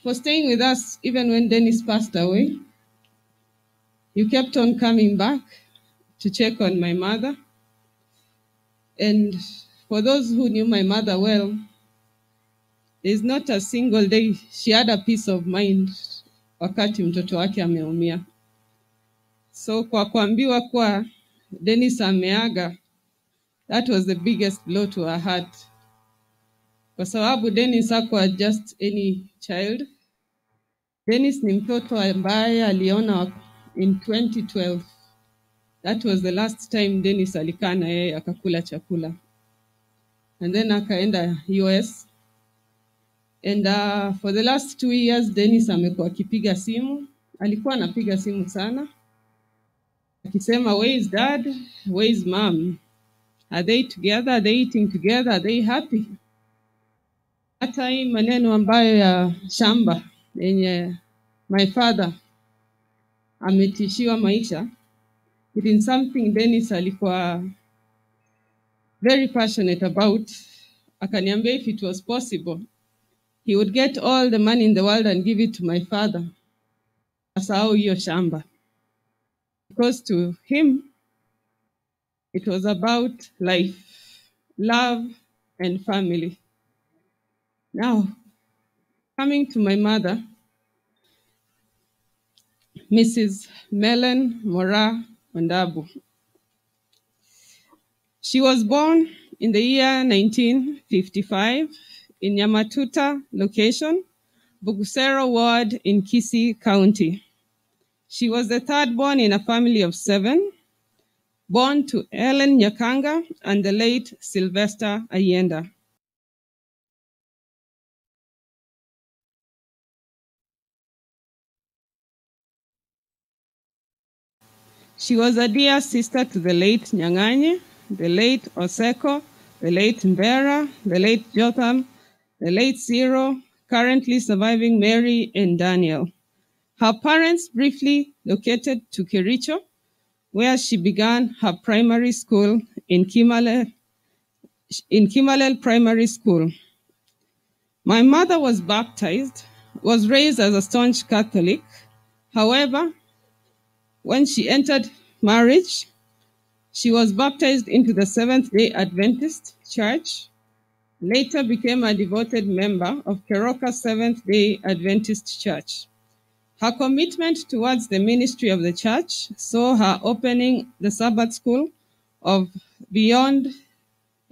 for staying with us even when Dennis passed away. You kept on coming back to check on my mother. And for those who knew my mother well, there's not a single day she had a peace of mind wakati mtoto wake ameumia. So kwa kuambiwa kuwa Dennis ameaga, that was the biggest blow to her heart. Kwa sababu Dennis hakuwa just any child. Dennis ni mtoto ambaye aliona in 2012. That was the last time Dennis alikaa na yeye akakula chakula. And then akaenda US. And for the last 2 years Dennis amekuwa akipiga simu. Alikuwa anapiga simu sana akisema, where is dad? Where is mom? Are they together? Are they eating together? Are they happy? Hata hii maneno ambayo ya shamba yenye my father ametishiwa maisha, it is something Dennis alikuwa very passionate about. Akaniambia if it was possible, he would get all the money in the world and give it to my father. Asahau hiyo shamba. Because to him, it was about life, love, and family. Now, coming to my mother, Mrs. Melen Mora Ondabu. She was born in the year 1955 in Nyamatuta location, Bugusero Ward in Kisii County. She was the third born in a family of seven, born to Ellen Nyakanga and the late Sylvester Ayenda. She was a dear sister to the late Nyang'anye, the late Oseko, the late Mbera, the late Jotham, the late Ciro, currently surviving Mary and Daniel. Her parents briefly located to Kericho, where she began her primary school in Kimalel Primary School. My mother was baptized, was raised as a staunch Catholic. However, when she entered marriage, she was baptized into the Seventh day Adventist Church, later became a devoted member of Keroka Seventh day Adventist Church. Her commitment towards the ministry of the church saw her opening the Sabbath School of Beyond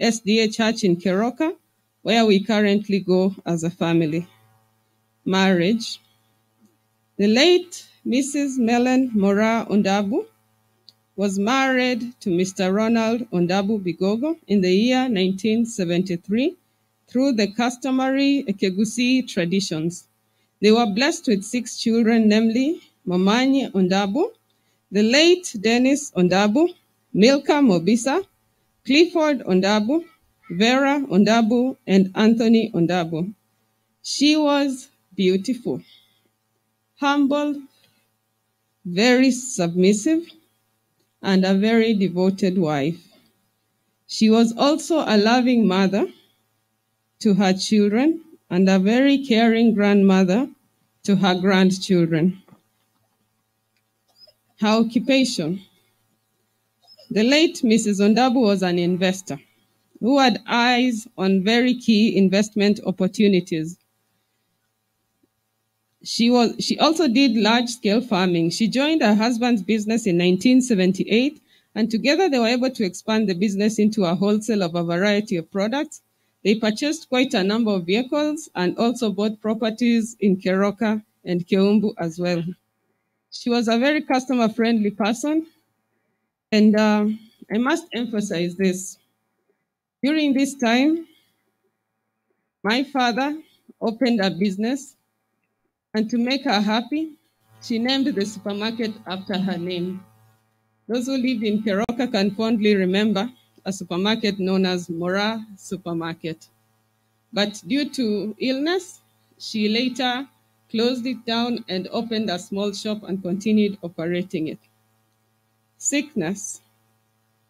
SDA Church in Keroka, where we currently go as a family. Marriage. The late Mrs. Melen Mora Ondabu was married to Mr. Ronald Ondabu Bigogo in the year 1973 through the customary Ekegusi traditions. They were blessed with six children, namely Momanyi Ondabu, the late Dennis Ondabu, Milka Mobisa, Clifford Ondabu, Vera Ondabu, and Anthony Ondabu. She was beautiful, humble, very submissive, and a very devoted wife. She was also a loving mother to her children and a very caring grandmother to her grandchildren. Her occupation. The late Mrs. Ondabu was an investor who had eyes on very key investment opportunities. She also did large-scale farming. She joined her husband's business in 1978, and together they were able to expand the business into a wholesale of a variety of products. They purchased quite a number of vehicles and also bought properties in Keroka and Keumbu as well. She was a very customer-friendly person, and I must emphasize this. During this time, My father opened a business, and to make her happy, she named the supermarket after her name. Those who lived in Keroka can fondly remember a supermarket known as Mora Supermarket. But due to illness, she later closed it down and opened a small shop and continued operating it. Sickness.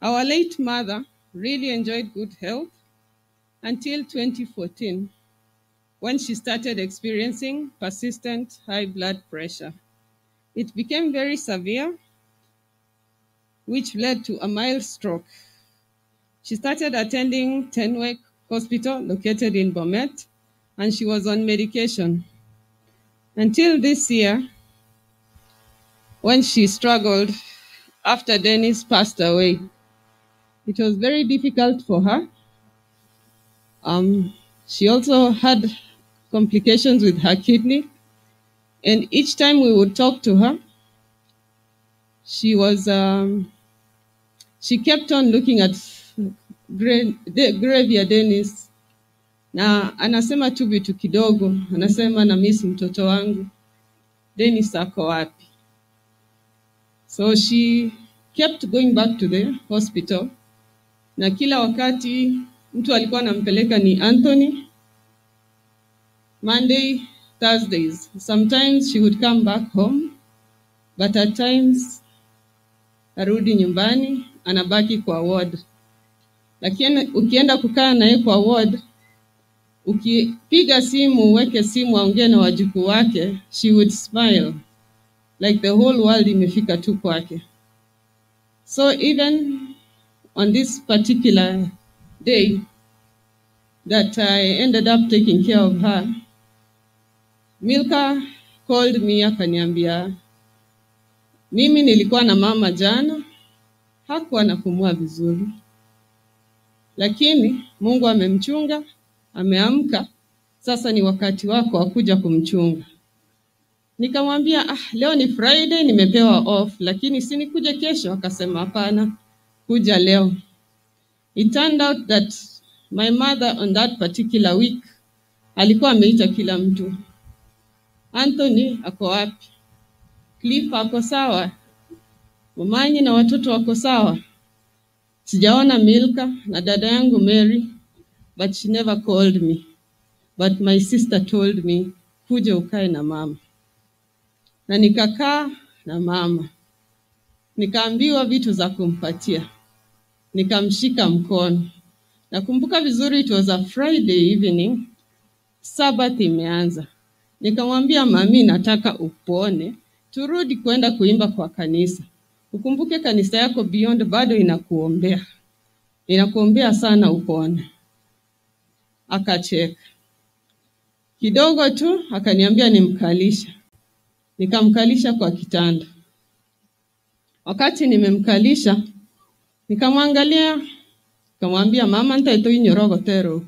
Our late mother really enjoyed good health until 2014 when she started experiencing persistent high blood pressure. It became very severe, which led to a mild stroke. She started attending Tenwek Hospital located in Bomet, and she was on medication until this year when she struggled after Dennis passed away. It was very difficult for her. Um, she also had complications with her kidney, and each time we would talk to her, she was um, she kept on looking at gra- the grave ya Dennis na anasema tu vitu kidogo, anasema na miss mtoto wangu Dennis ako wapi? So she kept going back to the hospital, na kila wakati mtu alikuwa anampeleka ni Anthony Monday, Thursdays. Sometimes she would come back home, but at times arudi nyumbani anabaki kwa ward. Lakini ukienda kukaa naye kwa ward, ukipiga simu uweke simu aongee na wajukuu wake, she would smile like the whole world imefika tu kwake. So even on this particular day that I ended up taking care of her, Milka called me akaniambia, mimi nilikuwa na mama jana, hakuwa anapumua vizuri, lakini Mungu amemchunga, ameamka, sasa ni wakati wako wa kuja kumchunga. Nikamwambia ah, leo ni Friday, nimepewa off, lakini si nikuje kesho? Akasema hapana, kuja leo. It turned out that my mother on that particular week alikuwa ameita kila mtu. Anthony ako wapi? Cliff ako sawa? Mamanyi na watoto wako sawa? Sijaona Milka na dada yangu Mary, but she never called me. But my sister told me, kuja ukae na mama. Na nikakaa na mama, nikaambiwa vitu za kumpatia, nikamshika mkono. Nakumbuka vizuri, it was a Friday evening, Sabbath imeanza. Nikamwambia mami, nataka upone, turudi kwenda kuimba kwa kanisa. Ukumbuke kanisa yako Beyond bado inakuombea, inakuombea sana upone. Akacheka kidogo tu, akaniambia nimkalisha. Nikamkalisha kwa kitanda. Wakati nimemkalisha, nikamwangalia, nikamwambia mama, ntaitoinyorogotero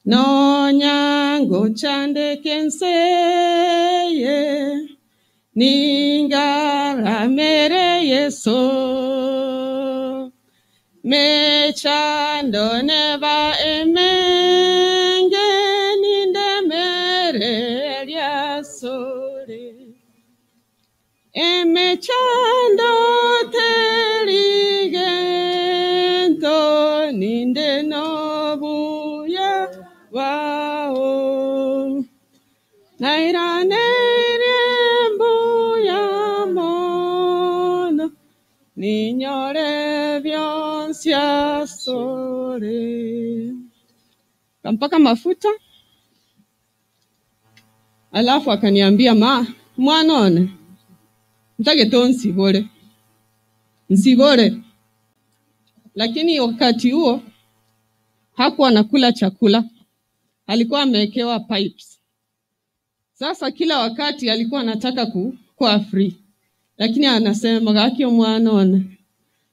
nonyango chande kenseye ningaramere Yesu mechando neba emenge nindemere lyasore emechando terigento ninde nobuya wao nairanere mbuya mono ninyore byonsyasore kampaka mafuta alafu akaniambia ma mwanone ntageto nsibore nsibore lakini wakati huo hakuwa anakula chakula alikuwa amewekewa pipes sasa kila wakati alikuwa anataka ku, kuwa free lakini anasema gakio mwanone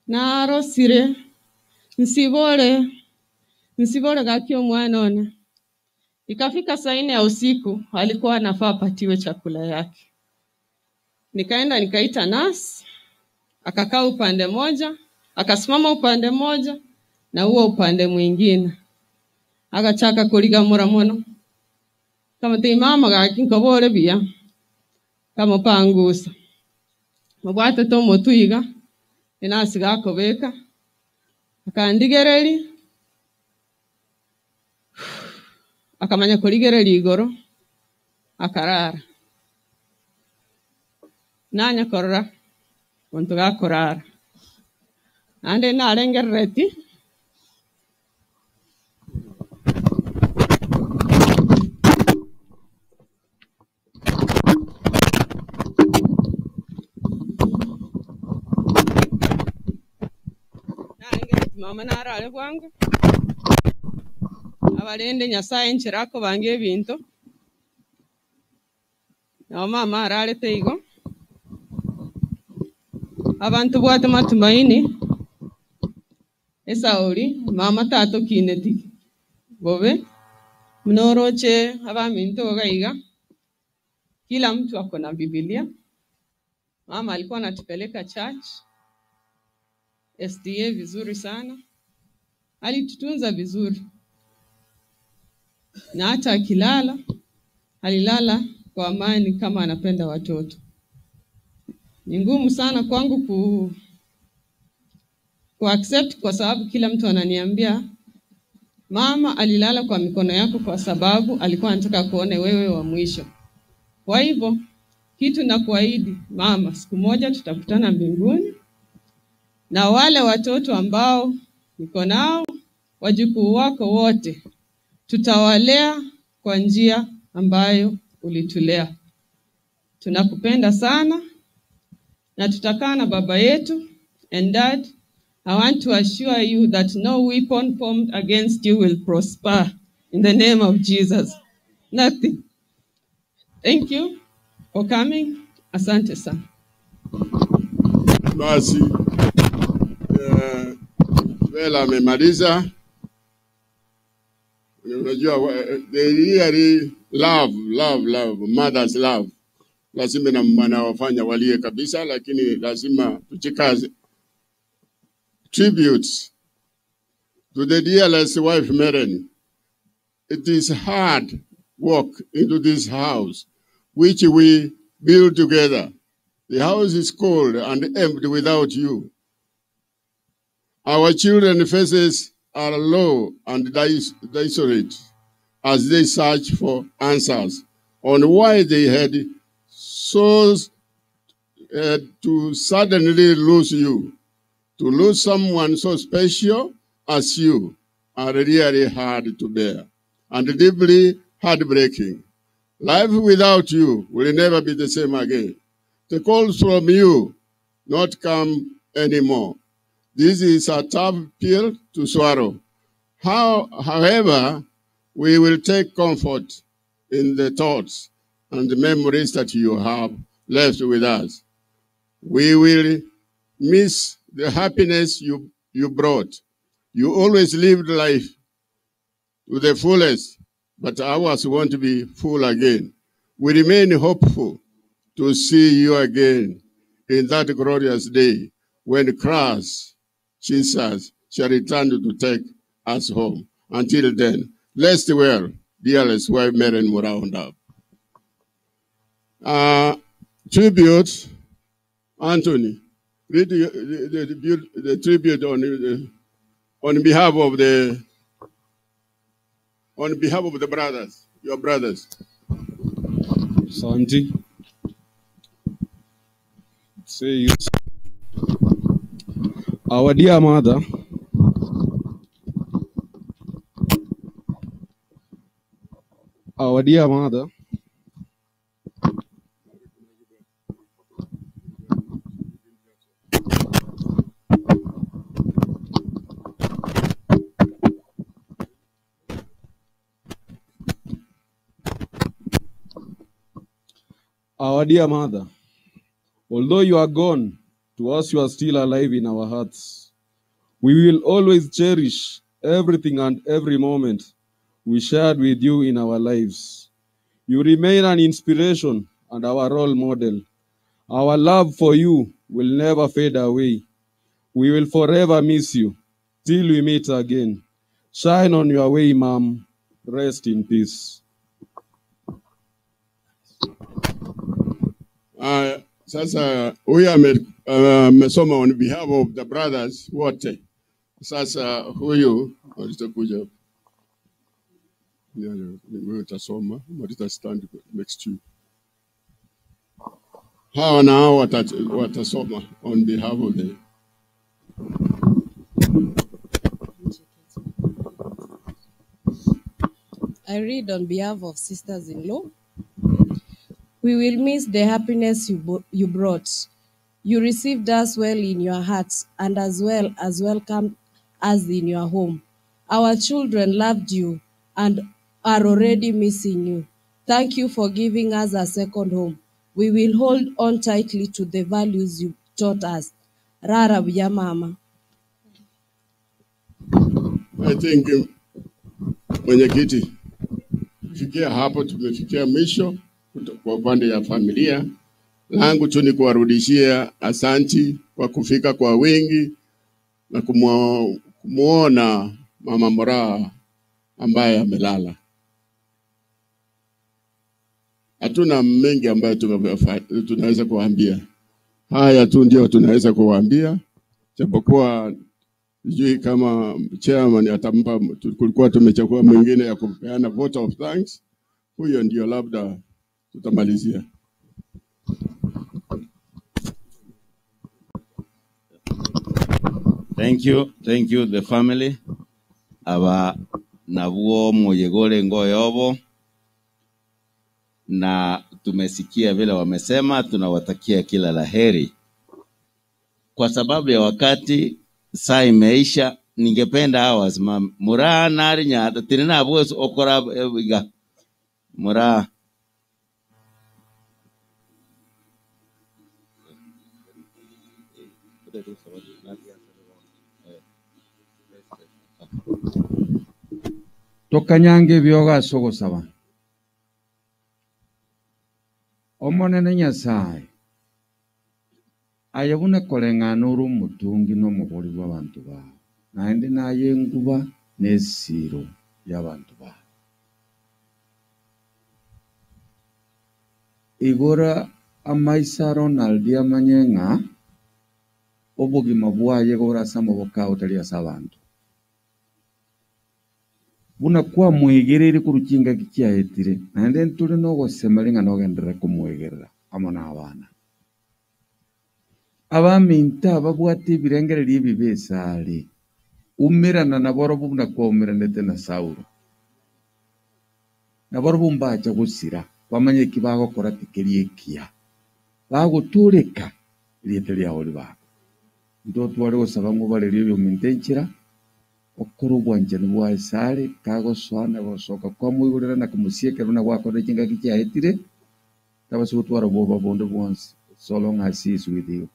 narosire nsibore nsibore gakio mwanone ikafika saa nne ya usiku alikuwa anafaa apatiwe chakula yake nikaenda nikaita nurse akakaa upande moja akasimama upande moja na huo upande mwingine. Agachaka korigamora mono, nkamotebia mama gaki nkobore buya, nkamopangusa, mobwatete omotwe iga, enasi gakobeka, akandigereria, akamanya korigereria igoro, akarara. Nanya korora monto gakorara, naende narengerereti. Narengerereti mama narare bwango, abarende Nyasaye enchera akobanga ebinto, nabo mama ararete igo, abantu bwate matumaini, esauri mama tatokineti bobe, buna oroche abaminto iga iga, kila mtu ako na bibilia, mama alikuwa anatupeleka church, SDA vizuri sana, alitutunza vizuri, na hata akilala alilala kwa amani kama anapenda watoto. Ni ngumu sana kwangu ku, ku accept kwa sababu kila mtu ananiambia mama alilala kwa mikono yako kwa sababu alikuwa anataka kuone wewe wa mwisho. Kwa hivyo kitu nakuahidi mama, siku moja tutakutana mbinguni na wale watoto ambao niko nao, wajukuu wako wote, tutawalea kwa njia ambayo ulitulea. Tunakupenda sana na tutakaa na baba yetu. And dad, I want to assure you that no weapon formed against you will prosper in the name of Jesus. Nothing. Thank you for coming. Asante sana. Basi eh, Vela amemaliza. Unajua they really love love love mothers love, lazima na wanawafanya walie kabisa, lakini lazima tujikaze. Tributes to the dearest wife Meren. It is hard work into this house which we build together. The house is cold and empty without you. Our children's faces are low and desolate as they search for answers on why they had so to suddenly lose you. To lose someone so special as you are really hard to bear and deeply heartbreaking. Life without you will never be the same again. The calls from you not come anymore. This is a tough pill to swallow. However, we will take comfort in the thoughts and the memories that you have left with us. We will miss the happiness you brought. You always lived life to the fullest, but ours won't be full again. We remain hopeful to see you again in that glorious day when Christ, Jesus, shall return to take us home. Until then, rest well, dearest wife Maren Muraunda. Tribute, Anthony, read the tribute on behalf of the on behalf of the brothers, your brothers. Santi. Say you. Our dear mother, our dear mother, our dear mother, although you are gone, to us you are still alive in our hearts. We will always cherish everything and every moment we shared with you in our lives. You remain an inspiration and our role model. Our love for you will never fade away. We will forever miss you till we meet again. Shine on your way, mom. Rest in peace. Sasa huyu amesoma on behalf of the brothers wote. Sasa huyu alitakuja. Wewe utasoma, Marita stand next to you. Hawa na hao watasoma on behalf of the I read on behalf of sisters-in-law. We will miss the happiness you brought. You received us well in your hearts and as well as welcomed us in your home. Our children loved you and are already missing you. Thank you for giving us a second home. We will hold on tightly to the values you taught us. Rara buya mama. I think mwenyekiti, kufikia hapo tumefikia mwisho kwa upande ya familia. Langu tu ni kuwarudishia asanti kwa kufika kwa wingi na kumuona Mama Moraa ambaye amelala. Hatuna mengi ambayo tunaweza kuwaambia. Haya tu ndio tunaweza kuwaambia, japokuwa sijui kama chairman atampa, kulikuwa tumechagua mwingine ya kupeana vote of thanks. Huyo ndio labda tutamalizia. Thank you, thank you the family. Aba nabwo muyegole ngoyobo na tumesikia vile wamesema, tunawatakia kila laheri. Kwa sababu ya wakati, saa imeisha, ningependa hawa wasimame. Muraa nari nyata tiri nabwo okora iga muraa Tokanyange ebyogo ase ogosaba omonene Nyasaye aye buna koreng'ana ore omotungi na omobori bwa abanto bao naende naye enguba na esiro ya abanto bao igora amaisa Ronald amanye ng'a obogima bwaye gora ase amaboko ao tari ase abanto buna kwamwegereire koruchinga kichiaetire naende ntore nogosemeri ng'a nogenderera komwegerera amo na abana abaminto ababwate ebirengererio ebibe esare umerana naborobo buna kwaumeranete na Saulo naborobo mbacha gosira bamanye eki bagokora tikeri ekiya bagotoreka rieta riao ribako ntotware gosaba ng'o barerie ebiominto enchera okora obwanchani bwa esare kagosoana gosoka kwamoigorera na komosia na gwakorire chingaki chiaetire tabasi gotwara bwoba bonde bwonsi so long as he is with you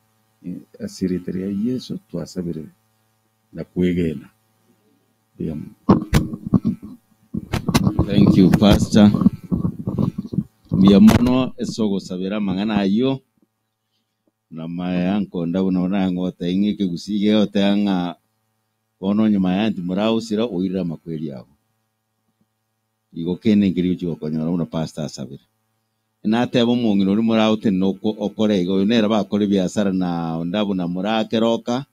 ase rieta ria Yesu twasabire na kwegena. Thank you pastor. Mbuya mono ase ogosabera amang'ana aywo na maya nkonda buna nang'ote ng'ike gusige ote ng'a bono nyuma ya nti murausira oirira amakweri ago igo kende nkeri gochi gokonyora buna pastor asabire nateba omong'ina oria moragotenena okore igo oyo nere bakora ebiasara na onde buna morakeroka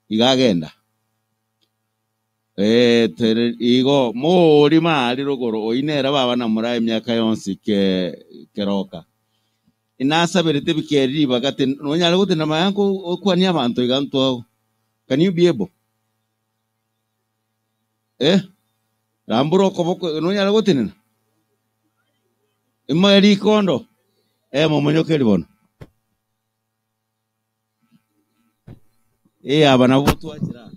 iga agenda tere igo moori maari rogoro oyi nere baba na morae emiaka yonsi keroka inasabirete bikeri ribaga nonyare gotenena mayanko okwania abanto iga ntwago. Can you be able? Rambura okoboko nonyare gotenena imoe rikondo momonyokeri bono aba nabo twachira.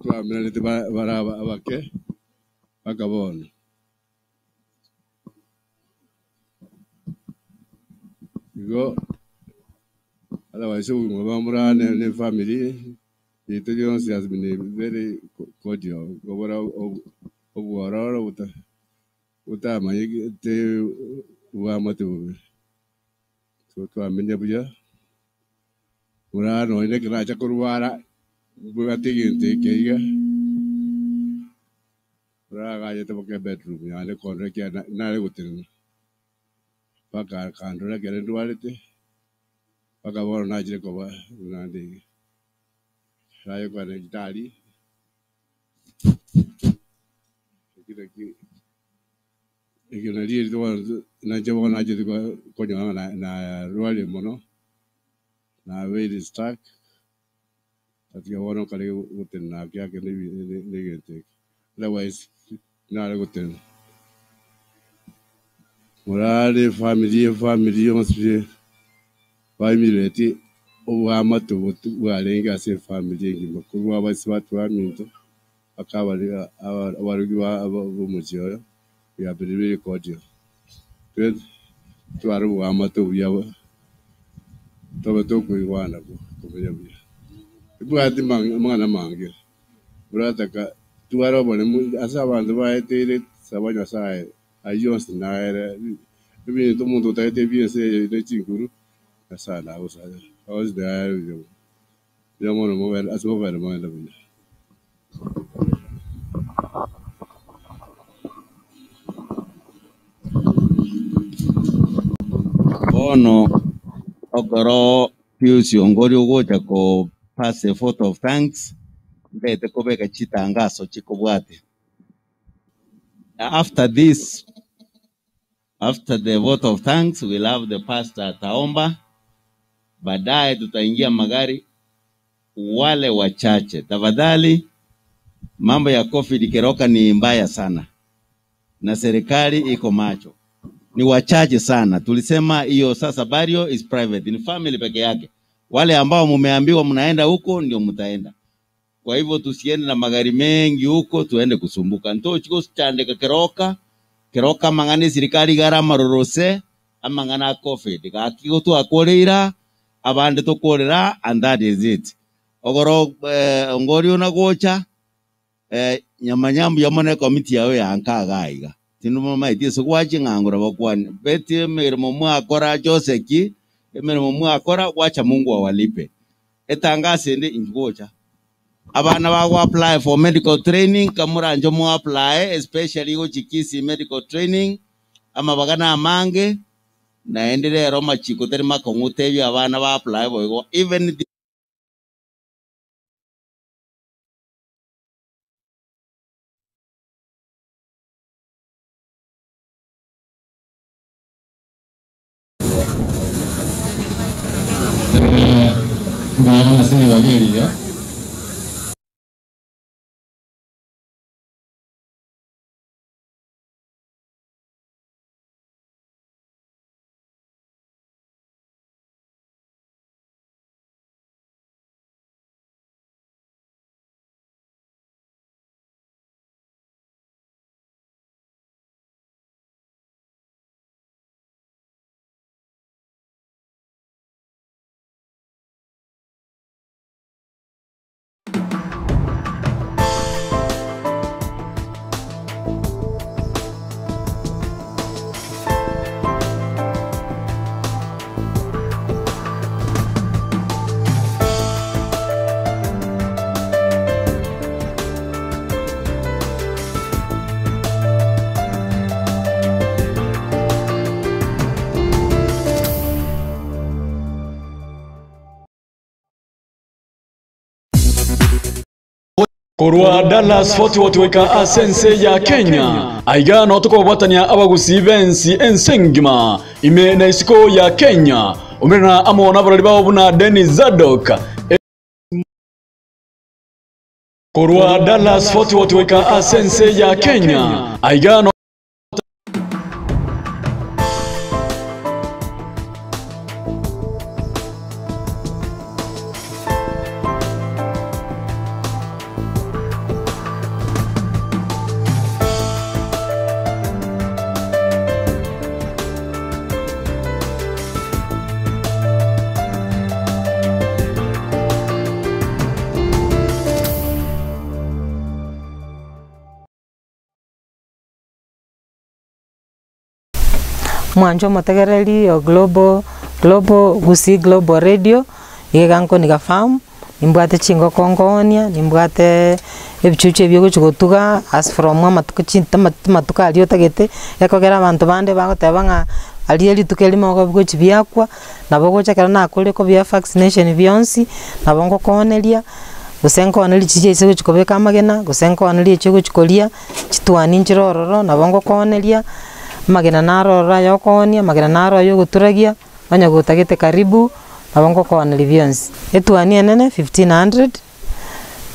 Twamererete bara abake bakabona Igo otherwise obogima bwa moraa ne ne efamiri yaito yonsi has been very cordial, nkobora obwororo botamanyete bwamate bobe. So twamenya buya, moraa nonye ekero nacha korwara, mbwate egento eke iga, moraa agachete mpaka ebedroom yane kondora ekiagera nare gotenena. Mpaka akandora ekero ndwarete, mpaka bono nachire koba buna nde iga. Naye kwane daktari, eki naki ekio nario erito bono nainche bono nachete konyora ng'a narwarire mono, nabeire stuck, tatiga bono nkare gotenena ake ake na egento eke, otherwise nare gotenena. Morare efamiri efamiri yonsi pi baimireti oboamate obo bwarenge ase efamiri engima korwa abaise batwaminto mpaka abarugi ba omochie oyo we have been really cordial. Tware oboamate obuya tobe tokoigwana komenya buya. Tibwati amang'ana amange. Borataka tware oboremu ase abanto baeteire saba Nyasaye ayio onsi naere ebinto omonto otagete ebie ense eye ne chinguru, Nyasaye nagosare onsi naere buya mono. Mbuya mono mogende ase mobere mogende buya. Bono ekero Pius Ongori ogocha ko pass a vote of thanks, ntagete kobeka chitangaso chikobwatia. After this, after the vote of thanks, we'll have the pastor ataomba, baadaye tutaingia magari wale wachache. Tafadhali, mambo ya COVID Keroka ni mbaya sana na serikali iko macho, ni wachache sana. Tulisema hiyo sasa burial is private, ni family peke yake. Wale ambao mumeambiwa mnaenda huko ndio mtaenda. Kwa hivyo tusiende na magari mengi huko, tuende kusumbuka ntochiko chandeka keroka keroka mang'ana serikali gara rorose amang'ana a covid gaki twakoreira abande tokorera and that is it. Ogoro ongori ona gocha nyamanyambu yamone komiti yawe yankaga iga tinu maiti ase gwachi ng'angura bakwani beti emirimo mwakora Joseki emirimo mwakora wacha Mungu awalipe etangase ende ingocha abana bago apply for medical training kamuranjo mu apply especially gochi Kisii medical training amabagana amange naende rero machiko tari makong'u tebia abana ba apply boigo even the Mbuya ase ribaga eriya. Korwa Dallas Fort Worth goika ase ense ya Kenya, aiga no tokobwatania abagusii b'ensi ense engima ime na isiko ya Kenya, omerana amo n'abarori bao buna Dennis Zadok. Korwa Dallas Fort Worth goika ase ense ya Kenya, aiga no Omwancho omotegereri o Global Global Gusii Global Radio, iga iga nkoniga farm, nimbwate chingoko nkoonia, nimbwate ebichuchu ebi ogochi gotuga as from amatuko chi amatuko aria otagete, ekogera abanto bande bagoteba ng'a aria rituko erimo igo bigochi biakwa, nabo ogocha ekero nakorire kobia vaccination bionsi, nabo ngokooneria, gose nkooneria chiria ase ogochi kobeka amagena, gose nkooneria echio ogochi koria, chitwani nchire ororo nabo ngokooneria, amagena naro ororo aya okoonia, amagena naro aya ogoturagia, onye gotagete karibu, nabo ngokooneria bionsi. Etwani enene 1500,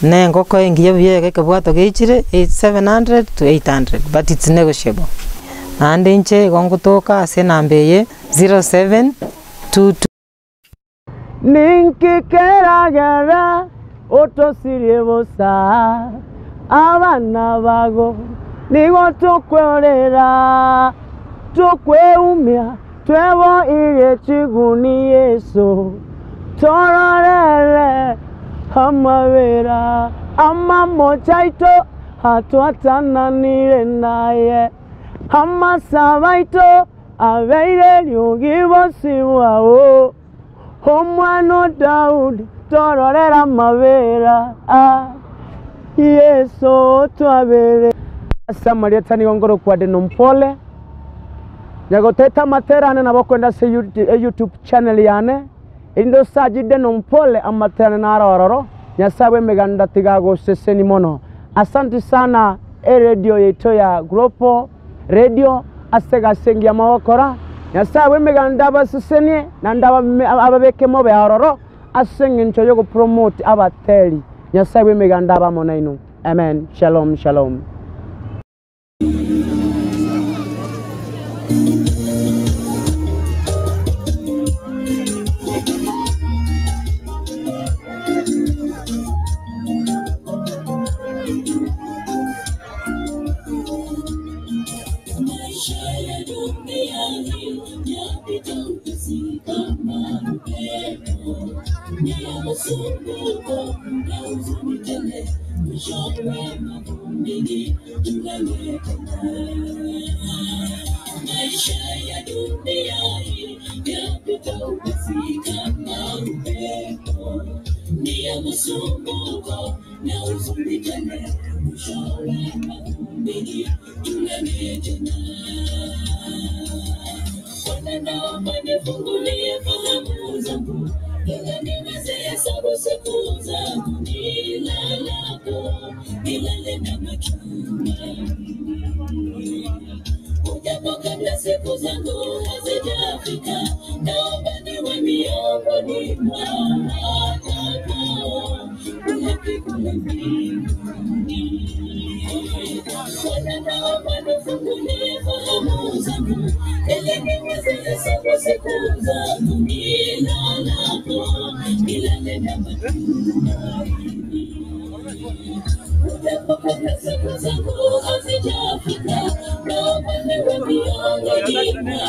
na engoko engiya buya iga ekebwato geichire, 700 to 800 but it's negotiable. Naende inche igo ngotoka ase enamba eye 0722. Ninki keragere otosirie bosa? Abana bago nigo tokwerera, tokweumia, tweboirie chiguni Yeso, tororere amabera amamocho aito atwatananire naye, amasabo aito abeire eriogi bosio bwao. Omwana o Daudi, tororere amabera, ah, Yeso otwabere. Ase amarieta nigo nkorokwa Deno Mpole, nyagotete amatera ane nabo okoenda ase YouTube channel yane, erinde osache Deno Mpole amatera ane naro ororo, Nyasae bw'emeganda tiga agoseseni mono. Asanti sana eredio yaito ya Global Radio ase egasi engiya mogokora. Nyasae bw'emeganda abasesenie naende ababeke mobe aroro ase engencho y'ogopromote abateri. Nyasae bw'emeganda abe amo nainwe. Amen. Shalom, shalom. Maisha ya duniani yapita upesi kama upepo, ni ya masumbuko na huzuni tele, mwishowe mavumbini tulale tena. Maisha ya duniani yapita upesi kama upepo, ni ya masumbuko na huzuni tele, mwishowe mavumbini tulale tena. Bwana naomba nifungulie fahamu zangu, ili niweze hesabu siku zangu, nilalapo nilale na matumaini. Ujapo kabla siku zangu hazijafika, naomba niwe miongoni mwa watakao kulaki kule mbinguni. Bwana naomba nifungulie fahamu zangu, ili niweze hesabu siku zangu, nilalapo nilale na matumaini. Ujapo kabla siku zangu hazijafika, naomba niwe miongoni mwa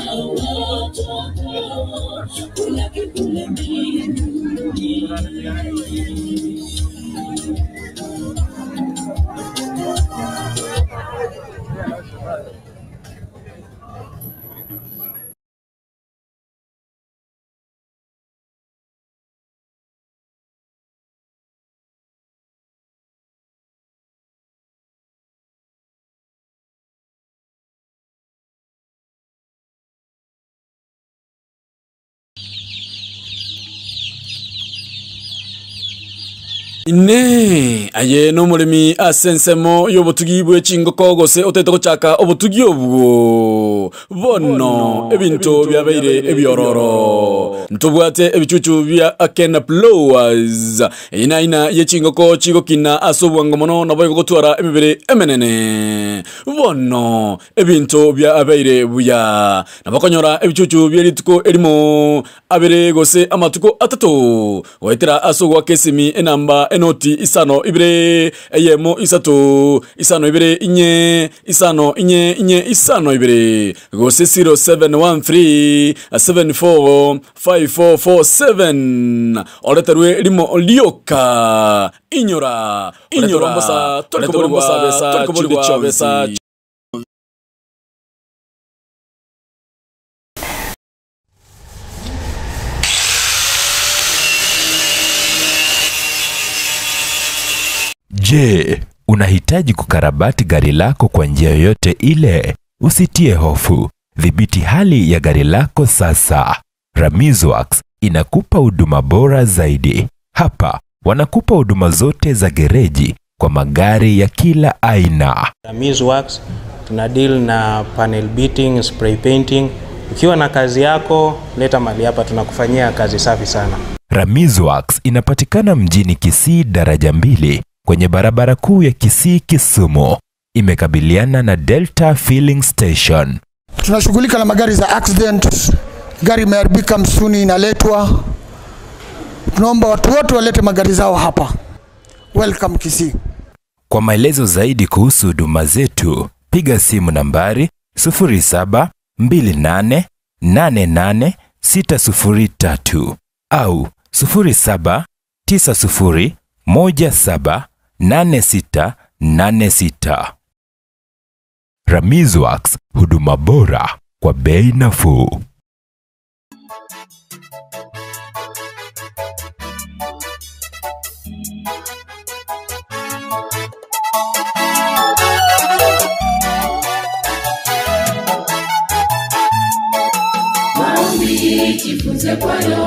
watakao kulaki kule mbinguni. Inee! Aye nomoremi ase ensemo y'obotugi bwe chingoko gose otagete gochaka obotugi obwo? Bono ebinto biabeire ebiororo. Ntobwate ebichuchu bia Akena Ploas, eye naina ye chingoko chigokina ase obwango mono naboigo gotwara emebere emenene. Bono ebinto biabeire buya. Nabokonyora ebichuchu bie rituko erimo abere gose amatuko atato, goetera ase ogoaka esimi enamba enoti isano ibere, eyemo isato, isano ibere inye, isano inye inye isano ibere, gose 0713 74 5447 oreterwe rimo rioka. Inyora, inyora mbosa, torikoborigwa besa chinde chionsi. Je, unahitaji kukarabati gari lako kwa njia yoyote ile? Usitie hofu. Dhibiti hali ya gari lako sasa. Ramizworks inakupa huduma bora zaidi. Hapa wanakupa huduma zote za gereji kwa magari ya kila aina. Ramiz Works tuna deal na panel beating, spray painting. Ukiwa na kazi yako, leta mali hapa, tunakufanyia kazi safi sana. Ramizworks inapatikana mjini Kisii daraja mbili kwenye barabara kuu ya Kisii Kisumu. Imekabiliana na Delta Filling Station. Tunashughulika na magari za accident, gari imeharibika msuni inaletwa. Tunaomba watu wote walete magari zao hapa. Welcome Kisii. Kwa maelezo zaidi kuhusu huduma zetu, piga simu nambari 0728888603 au 0790178686. Ramizworks, huduma bora kwa bei nafuu. Maombi jifunze kwayo,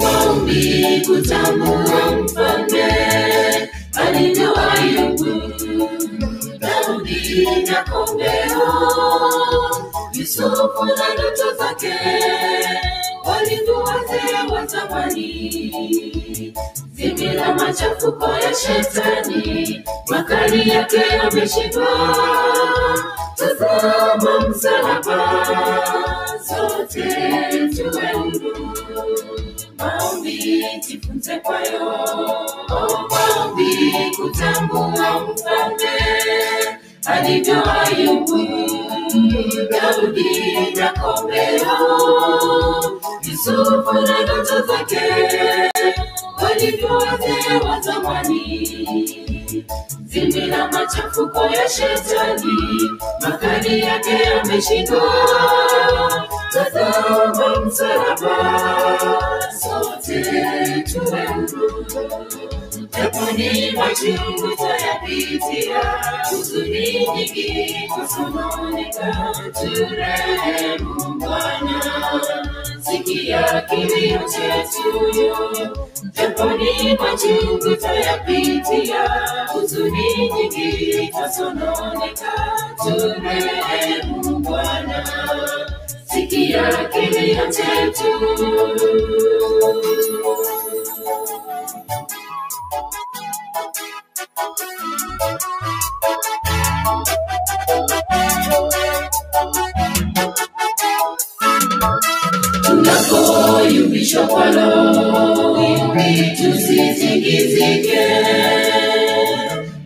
maombi kutambua mfalme alivyo Ayubu, Daudi na kombeo, Yusufu na ndoto zake, walivyo wazee wa zamani. Zimila machafuko ya shetani, makali yake yameshindwa. Tazama msalaba, sote tuwe huru. Maombi jifunze kwayo, maombi kutambua mfalme alivyo Ayubu, Daudi na kombeo, Yusufu na ndoto zake, walivyo wazee wa zamani. Zimila machafuko ya shetani, makali yake yameshindwa. Tazama msalaba, sote tuwe huru. Japo ni machungu twayapitia, huzuni nyingi kusononeka, turehemu Bwana, sikia kilio chetu. Japo ni machungu twayapitia, huzuni nyingi twasononeka, turehemu Bwana, sikia kilio chetu. Tunapoyumbishwa kwa roho, wimbi tusitingizike,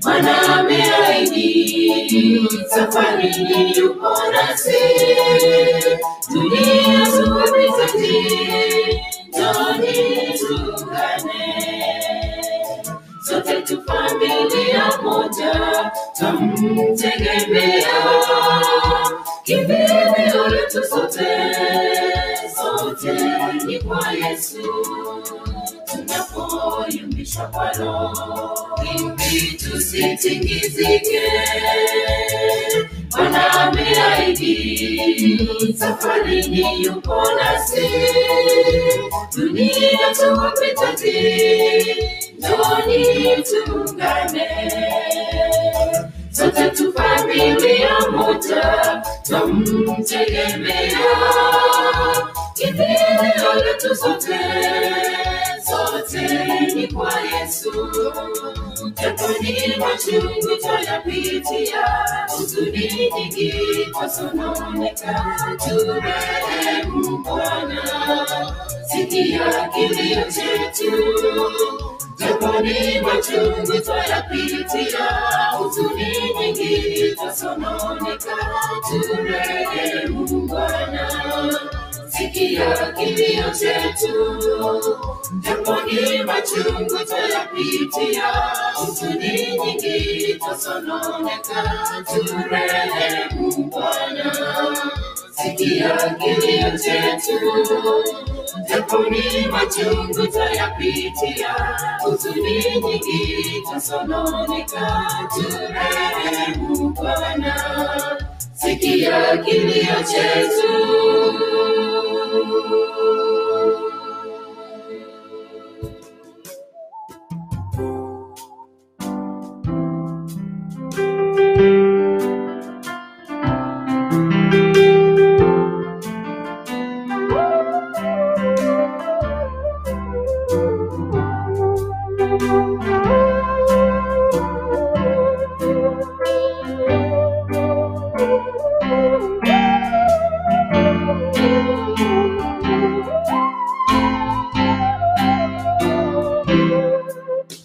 Bwana ameahidi safarini yupo nasi, dunia tupitaji, njoni tuungane, sote tu familia moja, twamtegemea, kimbilio letu sote, sote ni kwa Yesu. Tunapoyumbishwa kwa roho, wimbi tusitingizike, Bwana ameahidi safarini yupo nasi, dunia tuwapitaji, njoni tuungane, sote tu familia moja, twamtegemea, kimbilio letu sote, sote ni kwa Yesu. Japo ni machungu twayapitia, huzuni nyingi twasononeka, turehemu Bwana, sikia kilio chetu. Japo ni machungu twayapitia, huzuni nyingi twasononeka, turehemu Bwana, sikia kilio chetu. Japo ni machungu twayapitia, huzuni nyingi twasononeka, turehemu Bwana, sikia kilio chetu, japo ni machungu twayapitia, huzuni nyingi twasononeka, turehemu Bwana, sikia kilio chetu.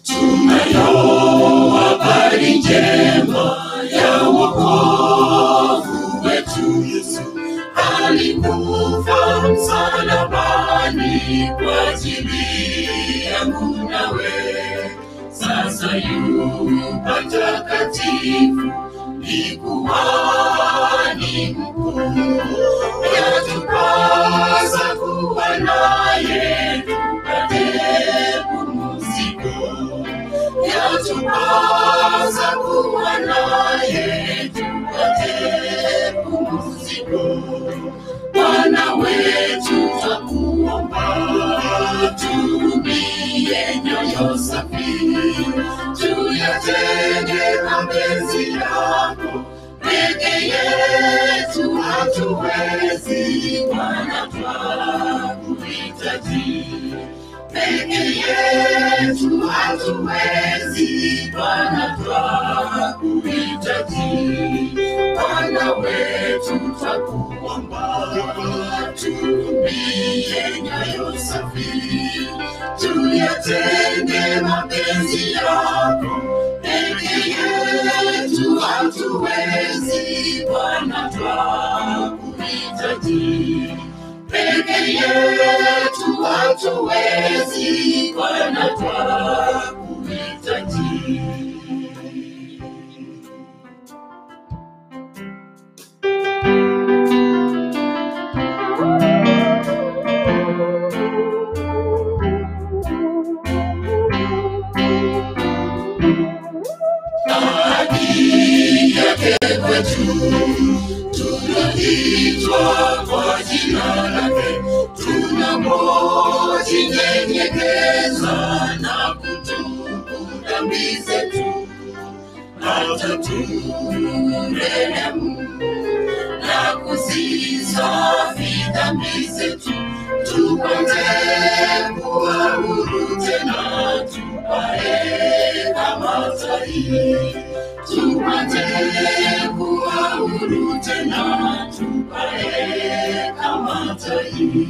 Tunayo habari njema ya wokovu wetu Yesu alikufa msalabani kwa ajili yangu nawe. Sasa yu patakatifu, ni kuhani mkuu, yatupasa kuwa naye tupate pumziko yatupasa kuwa naye tupate pumziko. Bwana wetu twakuomba, tuhurumie nyoyo safi, tuyatende mapenzi yako peke yetu hatuwezi, Bwana twakuhitaji peke yetu hatuwezi, Bwana twakuhitaji. Bwana wetu twakuomba, tuhurumie nyoyo safi, tuyatende mapenzi yako peke yetu hatuwezi, Bwana twakuhitaji peke yetu hatuwezi, Bwana twakuhitaji. Ahadi yake kwetu tunaitwa kwa jina lake, tunapojinyenyekeza na kutubu dhambi zetu, ataturehemu na kuzisafi dhambi zetu, tupate kuwa huru tena, tupae kama tai, tupate kuwa huru tena, tupae kama tai.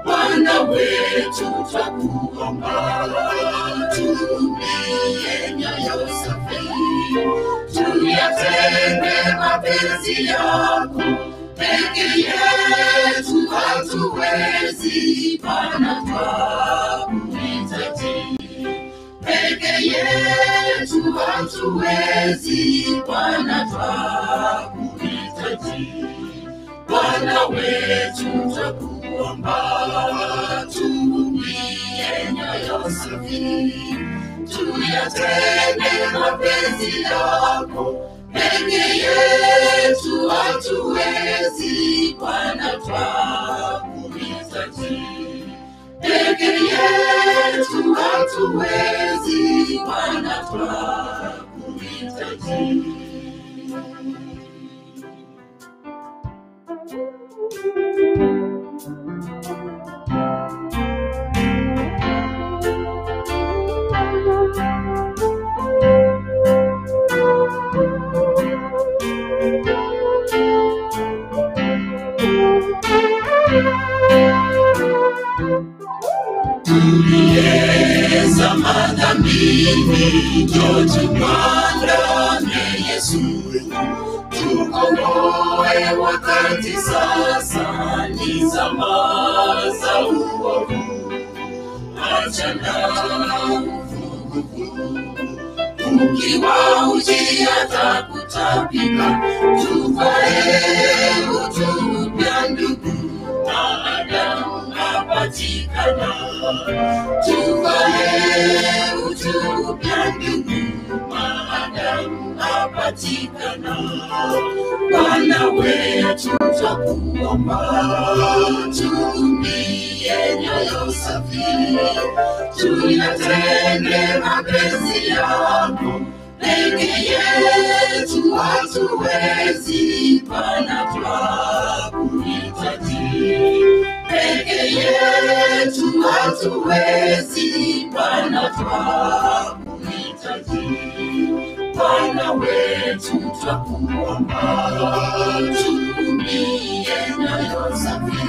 Bwana wetu twakuomba, tuhurumie nyoyo safi, tuyatende mapenzi yako peke yetu hatuwezi, Bwana twakuhitaji peke yetu hatuwezi, Bwana twakuhitaji. Bwana wetu twakuomba, tuhurumie nyoyo safi, tuyatende mapenzi yako peke yetu hatuwezi, Bwana twakuhitaji peke yetu hatuwezi, Bwana twakuhitaji. Tuliyezama dhambini, njoo tumwandame Yesu, tukomboe wakati sasa ni zama za uovu. Achana uvuguvugu, ukiwa uji atakutapika, tuvae utu upya ndugu, maadamu apatikana. Tuvae utu upya ndugu, maadamu apatikana. Bwana wetu twakuomba, tuumbie nyoyo safi, tuyatende mapenzi yako peke yetu hatuwezi, Bwana twakuhitaji. Peke yetu hatuwezi, Bwana twakuhitaji. Bwana wetu twakuomba, tuumbie nyoyo safi,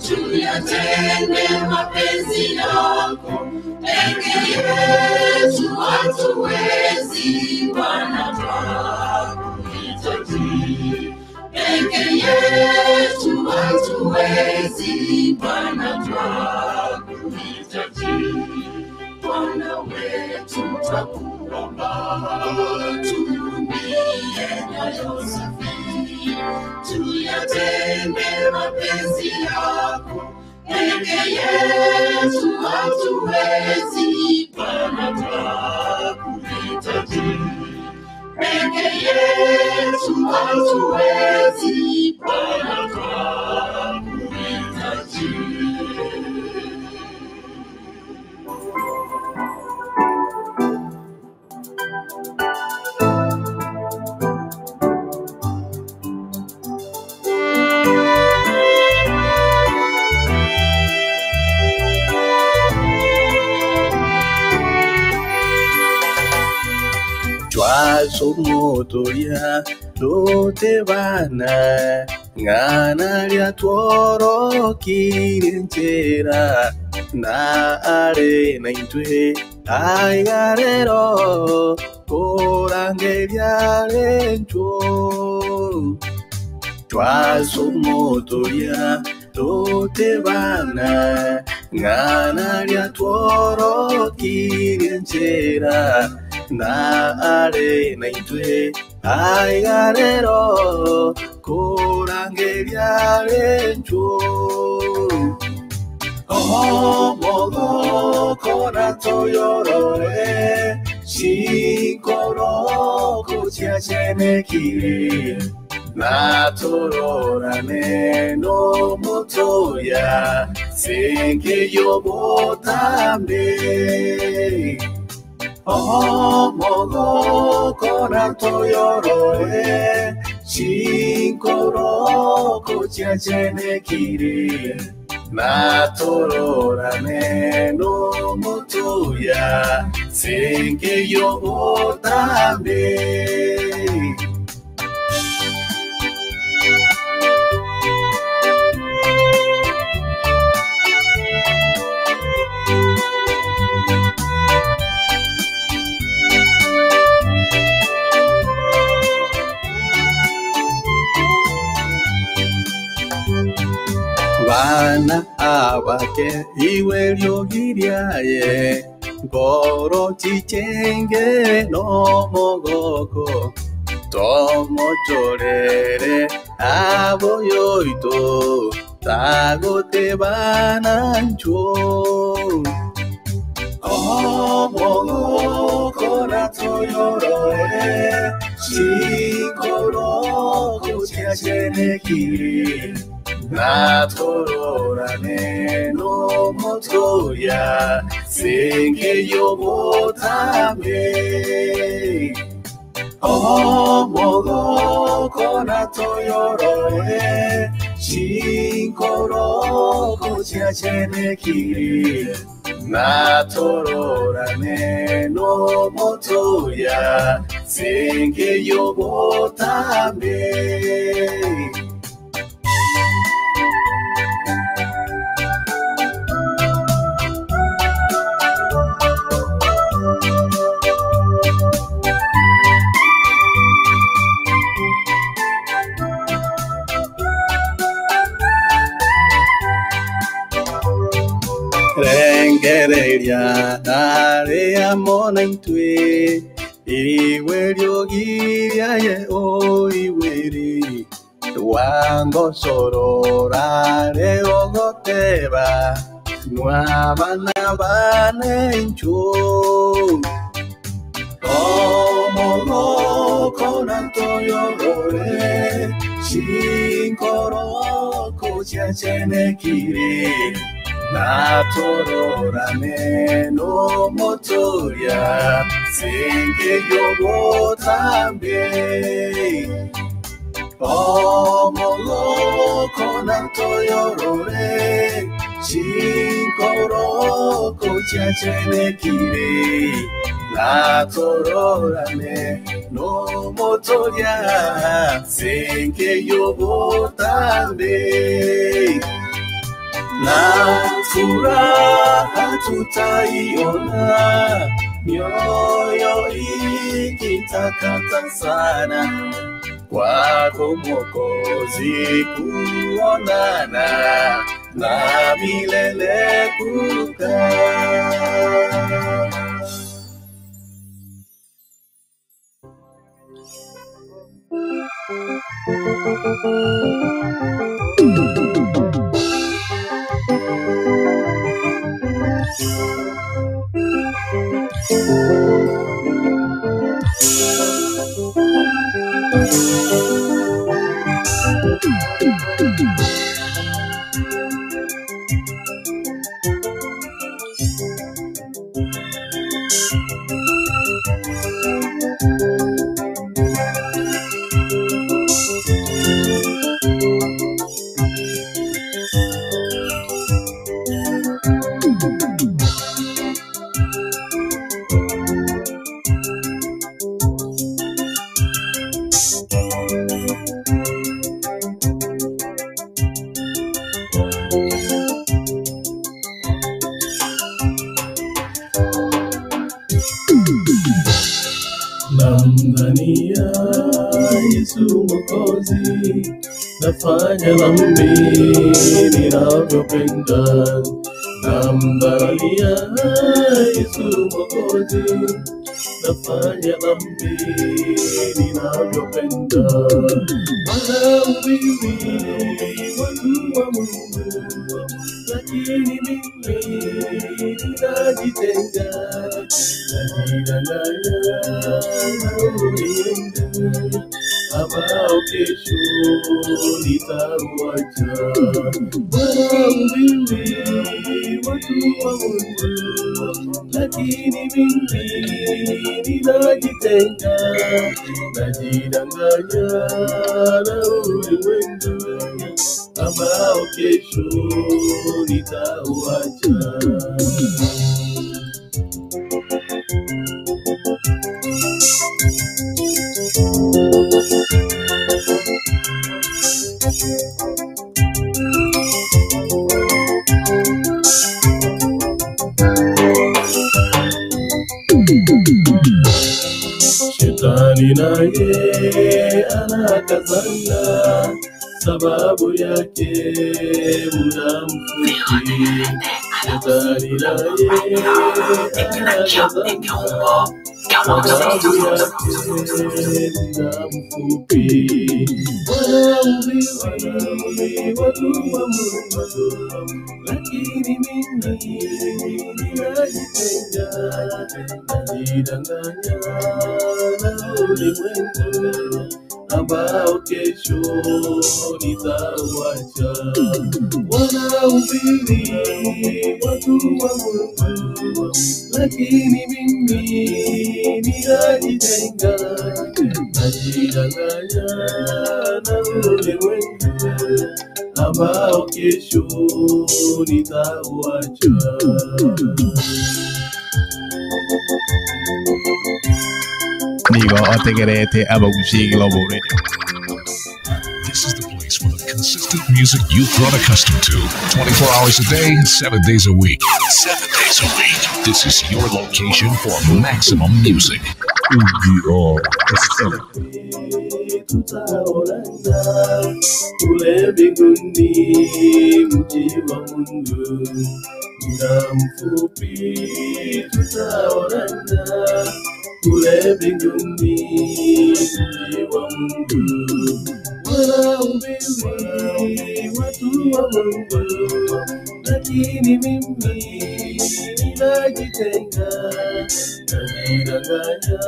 tuyatende mapenzi yako peke yetu hatuwezi, Bwana twakuhitaji. Peke yetu hatuwezi, Bwana twakuhitaji. Bwana wetu twakuomba, tuumbie nyoyo safi, tuyatende mapenzi yako peke yetu hatuwezi, Bwana twakuhitaji. Peke yetu hatuwezi, Bwana twakuhitaji. Twasumuturia tutibana ng'ana ria tworokire njira na arĩ na ithuĩ aigarĩro kũrangĩria rĩnjũ twasumuturia tutibana ng'ana ria tworokire njira na arĩ na ithuĩ aigarĩro kũrangĩria rĩnjũ omogoko toyorore cikoroko ciacenekire na tororane no mutoya sinkiyobotambe omogoko toyorore cikoroko ciacenekire na tororane no mutoya sinkiyobotambe. Bana abake iwe lyogiryaye ngoro chichenge no mogoko tomochorere aboyoito tagotebana ncho omogoko natoyorore chikoroko chiachenekire na tororane no motoya sinkiyobotambe omogoko natoyorore chikoroko chiachenekire na tororane no motoya sinkiyobotambe. Rengereria arĩa mona ithuĩ iwe rĩogiria ye o iwĩrĩ Wangosorora regogoteba Nuabana banenchu Como con Antonio Rore Shinkoro kuchachenekire Natororane no motoria Senke yogo también Omoloko nantoyorore Chinkoroko chachenekire Natororane no motoria Senke yogo también Na furaha tutaiona mioyo ikitakata sana kwako Mwokozi kuonana na milele kukaa. Namdhania Yesu Mwokozi, nafanya dhambi ninavyopenda. Namdhania Yesu Mwokozi, nafanya dhambi ninavyopenda. Wanahubiri watu wa Mungu, lakini mimi ninajitenga, najidanganya na ulimwengu ambao kesho nitauacha. Wanahubiri watu wa Mungu, lakini mimi ninajitenga, najidanganya na ulimwengu ambao kesho nitauacha. Shetani naye anakazana, sababu yake muda mfupi. Shetani naye anakazana, sababu yake muda mfupi. Wanahubiri watu wa Mungu, lakini mimi ninajitenga, najidanganya na ulimwengu ambao kesho nitauacha. Wanahubiri watu wa Mungu, lakini mimi ninajitenga, najidanganya na ulimwengu ambao kesho nitauacha. Nigo otegerete Abagusii Global Radio. This is the place for the consistent music you've grown accustomed to. 24 hours a day, 7 days a week. 7 days a week. This is your location for maximum music. Tutaonana kule mbinguni, mji wa Mungu. Muda mfupi tutaonana kule mbinguni, mji wa Mungu. Wanahubiri watu wa Mungu, lakini mimi ninajitenga, najidanganya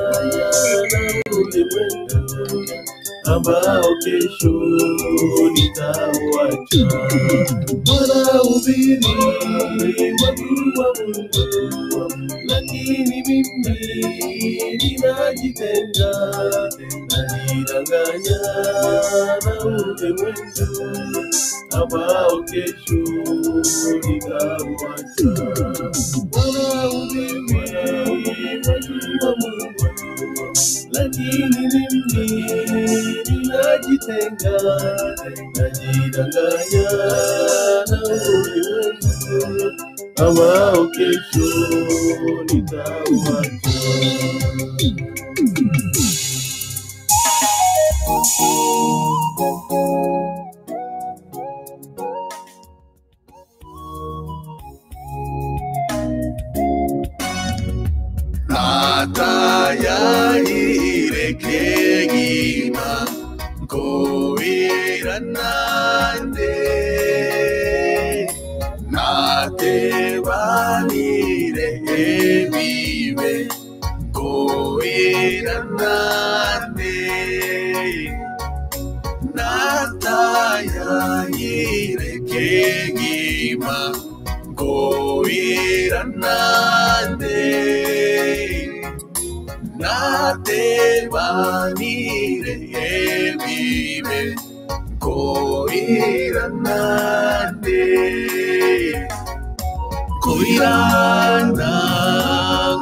na ulimwengu ambao kesho nitauacha. Wanahubiri watu wa Mungu, lakini mimi ninajitenga, najidanganya na ulimwengu ambao kesho nitauacha. Wanahubiri watu wa Mungu, lakini mimi ninajitenga, najidanganya na ulimwengu ambao kesho nitauacha. Natayarire kegima koiranande natebanire ebibe koiranande natayarire kegima koiranande natebanire ebibe koiranande koirana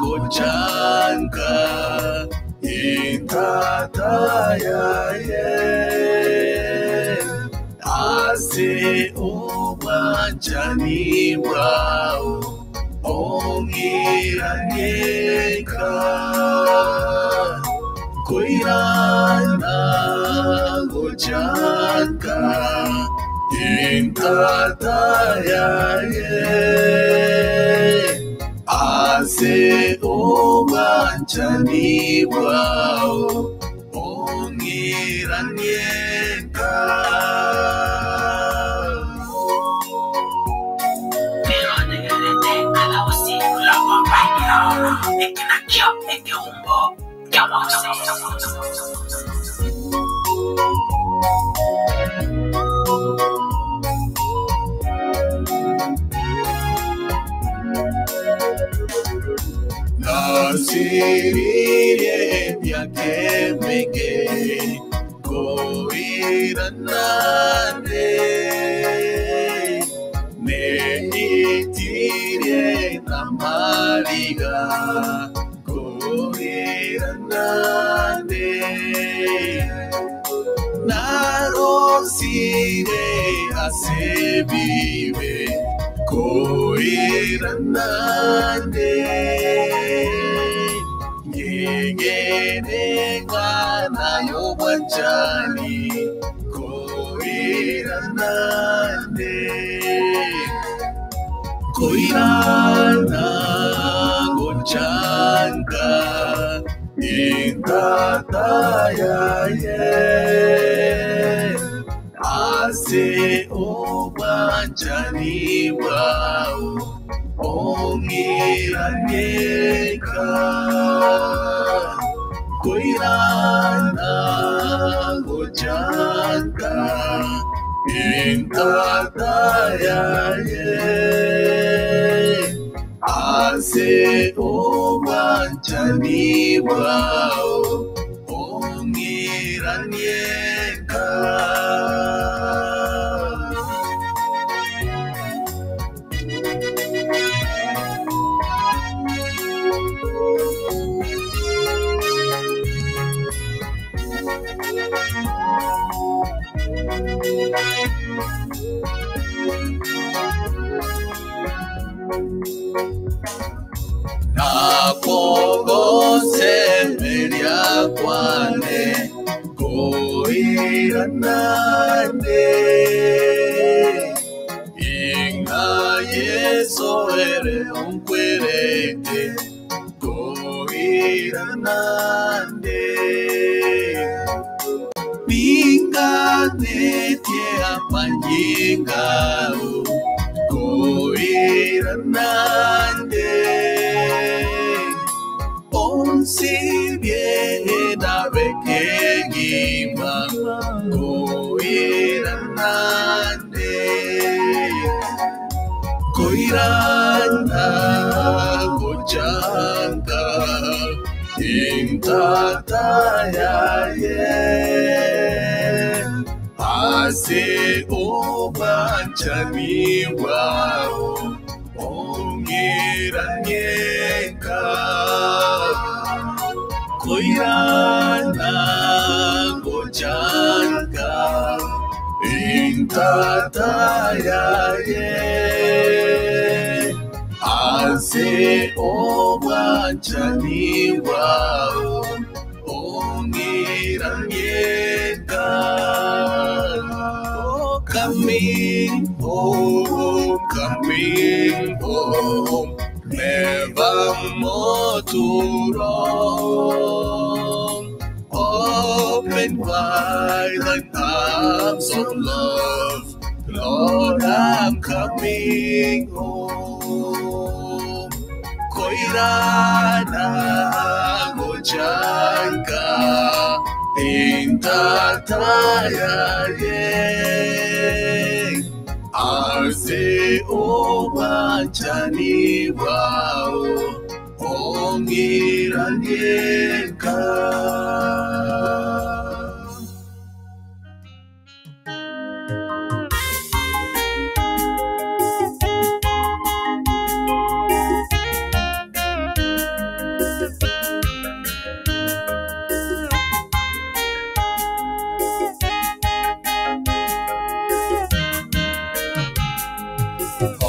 gochanka intatayaye ase obwanchani bwao ongiranyeka koirana gochanka intatayaye ase obwanchani bwao ongiranyeka Nasiririe byakemege koiranane neitirie namariga koiranane narosire asebibe koiranane nyegenengana yobwanchani koiranane koirana gochanka intatayaye ase obwanchani bwao ongiranyeka koirana gochanka intatayaye ase obwanchani bwao ongiranyeka napogosemeria kwane koiranane inga yeso ere onkwerete koiranande. Nganĩtie amanyinga koiranande onsibye nabekegima koiranande koirana gochanga intatayaye ase obwanchani bwao ong'iranyeka koirana gochanga intatayaye ase obwanchani bwao ong'iranyeka Oh, coming home, coming home, never more to roam. Open wide thine arms of love, Lord, I'm coming home. Koirana gochanka intatayaye ase obwanchani bwao ong'iranyeka.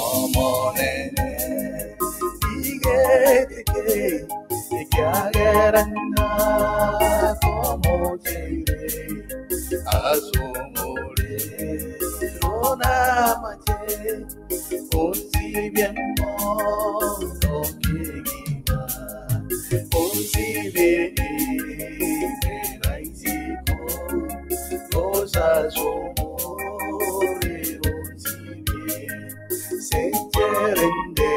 Omonene igeteke ekiagerana komocheire asomore ronamache onsibie mono kegima onsibie imeraisiko osasomore ronsibie sencherende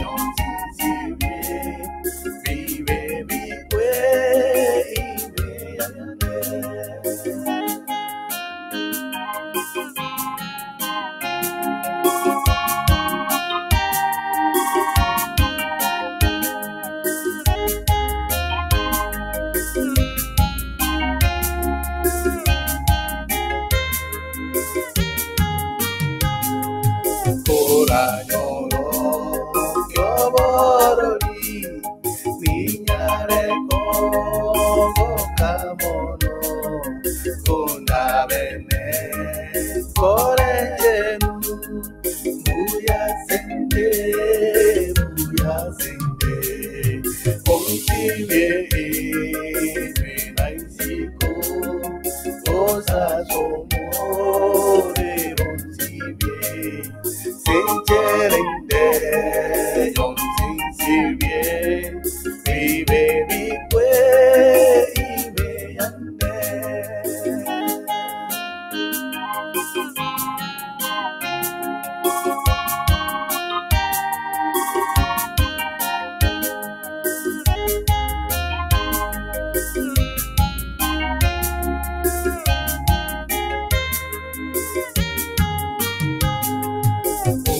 yonsisibie vive bikwe Koranyoro kyoborori ninyare kogoka mono konabene korenjenu muyasende muyasende onsibie imenaisiko osasomore onsibie sencherende yonsinsibie vive bikwe imeyande.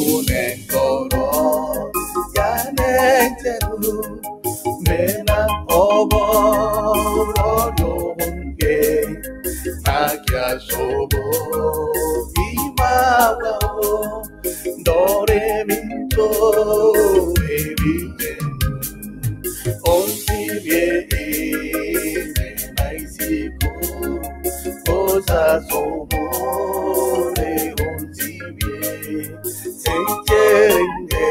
Unenkoro yanenjeru mena obororobonge nakiasobo imawao doreminto ebiten onsibie imenaisiko osasomore onsibie sencherende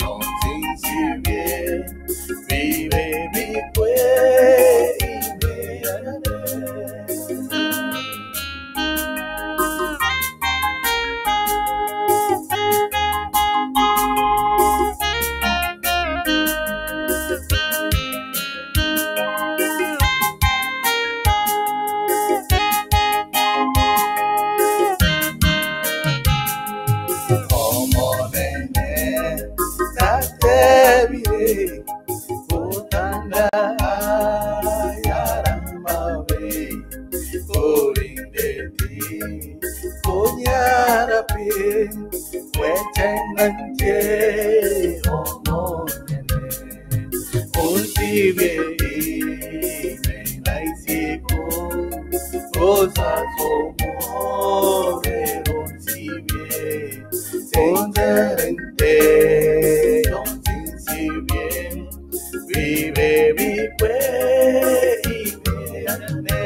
yonsinsibie vive bikwe imeyane. Osasomo nsibye Onzerente Yonsinsibye Vive bikwe Ibeane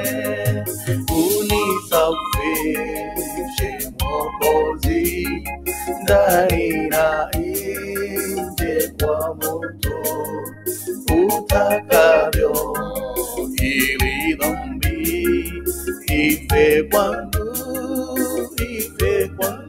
Unisafishe Mwokozi Ndani na nje kwa moto utakavyo ili dhambi ife kwangu ife kwangu.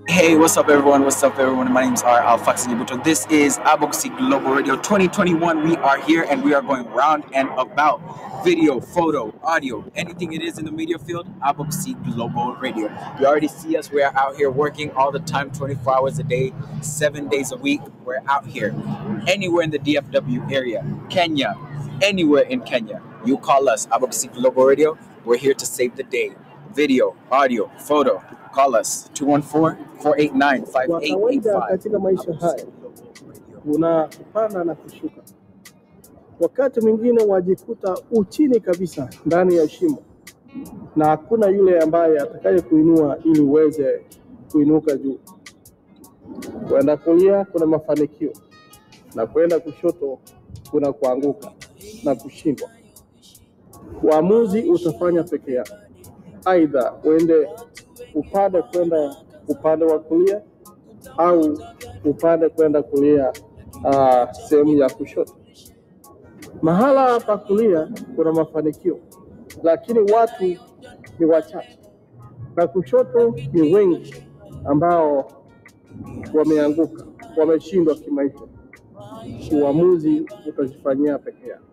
Hey, what's up, everyone? What's up, everyone? My name's R. Alfax Nyibuto. This is Aboxy Global Radio 2021. We are here and we are going round and about video, photo, audio, anything it is in the media field. Aboxy Global Radio. You already see us. We are out here working all the time, 24 hours a day, 7 days a week. We're out here anywhere in the DFW area, Kenya, anywhere in Kenya. You call us, Aboxy Global Radio. We're here to save the day. Video, audio, photo. Call us 214 489 Kwa kawaida 5885. katika maisha haya kuna kupanda na kushuka. Wakati mwingine wajikuta uchini kabisa ndani ya shimo, na hakuna yule ambaye atakaye kuinua ili uweze kuinuka juu. Kwenda kulia kuna mafanikio na kwenda kushoto kuna kuanguka na kushindwa. Uamuzi utafanya peke yako, aidha uende upande kwenda upande wa kulia au upande kwenda kulia sehemu ya kushoto. Mahala pa kulia kuna mafanikio, lakini watu ni wachache, na kushoto ni wengi ambao wameanguka, wameshindwa kimaisha. Uamuzi utajifanyia peke yako,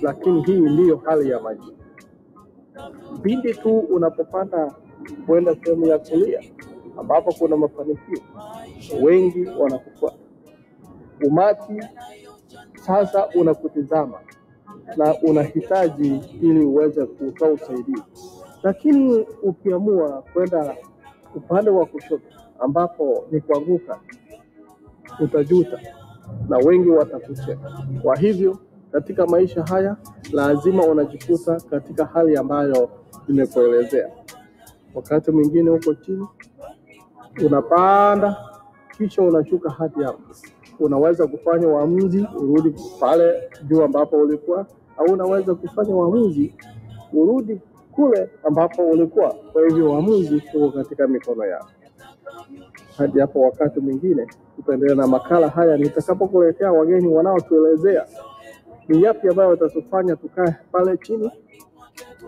lakini hii ndiyo hali ya maisha. Pindi tu unapopanda kwenda sehemu ya kulia ambapo kuna mafanikio, wengi wanakufuata. Umati sasa unakutizama na unahitaji ili uweze kutoa usaidizi, lakini ukiamua kwenda upande wa kushoto ambapo ni kuanguka, utajuta na wengi watakucheka. Kwa hivyo katika maisha haya lazima unajikuta katika hali ambayo nimekuelezea. Wakati mwingine uko chini, unapanda kisha unashuka hadi hapo. Unaweza kufanya uamuzi urudi pale juu ambapo ulikuwa, au unaweza kufanya uamuzi urudi kule ambapo ulikuwa. Kwa hivyo uamuzi uko katika mikono yako. Hadi hapo wakati mwingine tutaendelea na makala haya nitakapokuletea wageni wanaotuelezea ni yapi ambayo yatatufanya tukae pale chini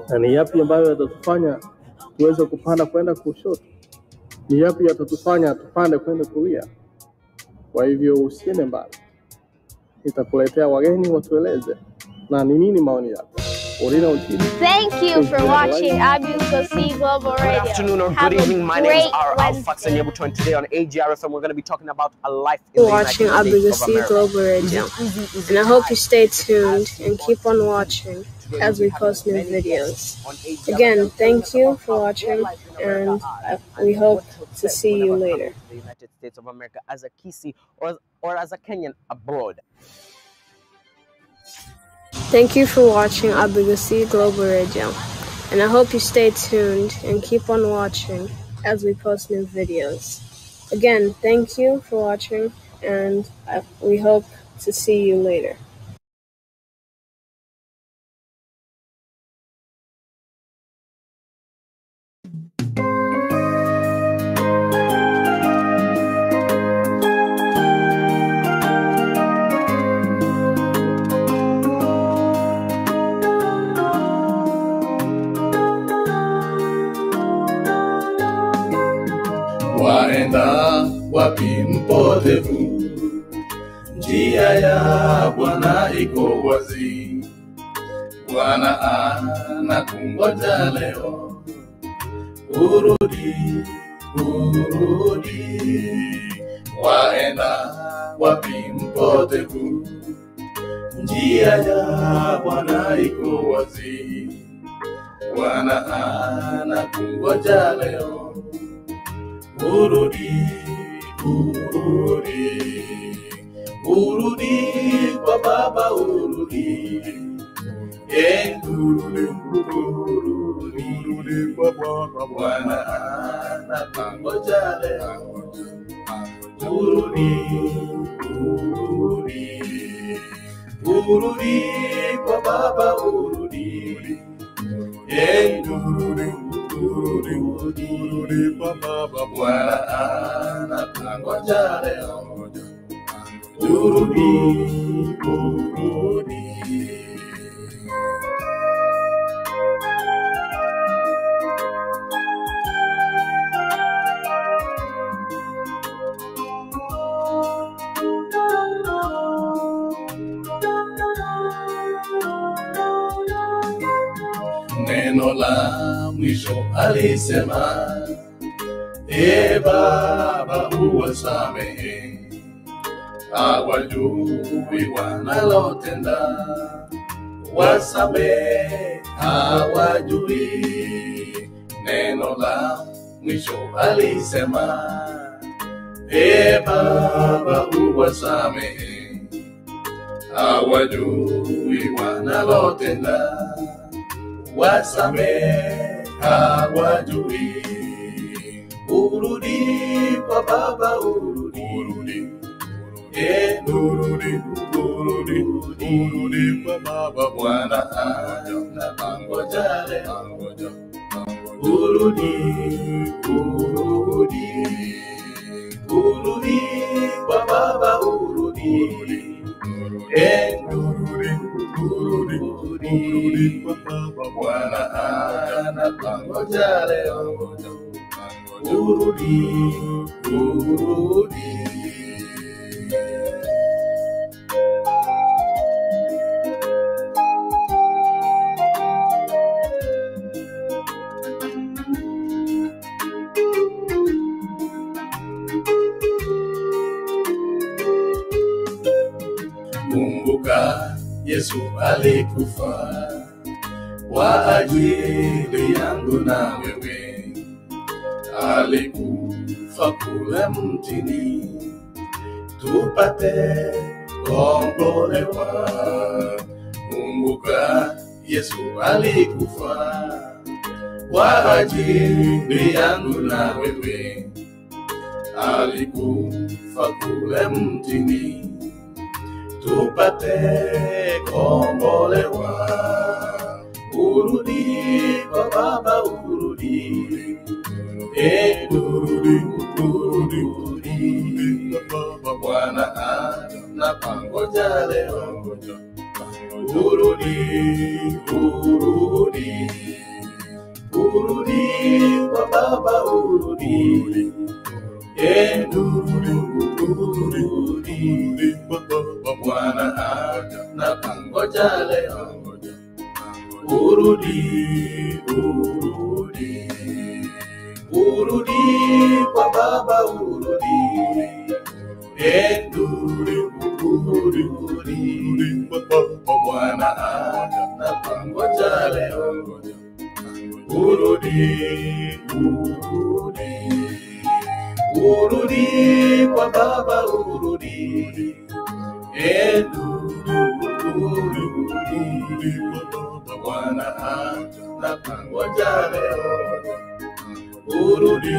na ni yapi ambayo yatatufanya tuweze kupanda kwenda kushoto, ni yapi yatatufanya tupande kwenda kulia. Kwa hivyo usiende mbali, nitakuletea wageni watueleze na ni nini maoni yako. Orina Otini, Thank you for watching Abukosi Global Good Radio. afternoon or Have good a evening. My name is great R. Wednesday. Alfax Nyebuto, and today on AGRFM, we're going to be talking about a life in the watching United States of Abugosi America. Global Is Radio. it easy? Is And it I hope hard? you stay tuned and keep on watching Today as we'll we be having post new many guests videos. on AGRFM Again, telling thank us you about for how their watching, life in America and are we and hope what to to expect see you whenever later. coming to the United States of America as a Kisi or as a Kenyan abroad. Thank you for watching Abugosi Global Radio. And I hope you stay tuned and keep on watching as we post new videos. Again, thank you for watching, and we hope to see you later. Waenda wapi mpotevu? Njia ya Bwana iko wazi, Bwana anakungoja leo, urudi, urudi. Waenda wapi mpotevu? Njia ya Bwana iko wazi, Bwana anakungoja leo, urudi, urudi, urudi kwa Baba, urudi, e urudi, kwa Baba, Bwana anakungoja leo. Urudi, urudi, urudi kwa Baba, urudi. Eh, urudi, urudi, urudi kwa Baba, Bwana anakungoja leo. Urudi, urudi. Neno la mwisho alisema, E Baba, uwasamehe, hawajui wanalotenda, wasamehe, hawajui. Neno la mwisho alisema, E Baba, uwasamehe, hawajui wanalotenda, wasamehe, hawajui. Urudi kwa Baba, urudi, urudi, e urudi, urudi, urudi kwa Baba, Bwana anakungoja leo. Urudi, urudi, urudi kwa Baba, urudi, e urudi, urudi, urudi kwa Baba, Bwana anakungoja leo. Urudi, urudi. Kumbuka Yesu alikufa kwa ajili yangu na wewe, alikufa kule mtini tupate kombolewa. Kumbuka Yesu alikufa kwa ajili yangu na wewe, alikufa kule mtini tupate kombolewa. Urudi kwa Baba, urudi, e urudi, urudi, urudi kwa Baba, Bwana anakungoja leo. Urudi, urudi, urudi kwa Baba, urudi, e urudi, urudi, urudi kwa Baba, Bwana anakungoja leo. Urudi, urudi, urudi kwa Baba, urudi, e urudi, urudi, urudi kwa Baba, Bwana anakungoja leo. Urudi, urudi, urudi kwa Baba, urudi, e urudi, urudi kwa Baba, Bwana anakungoja leo. Urudi,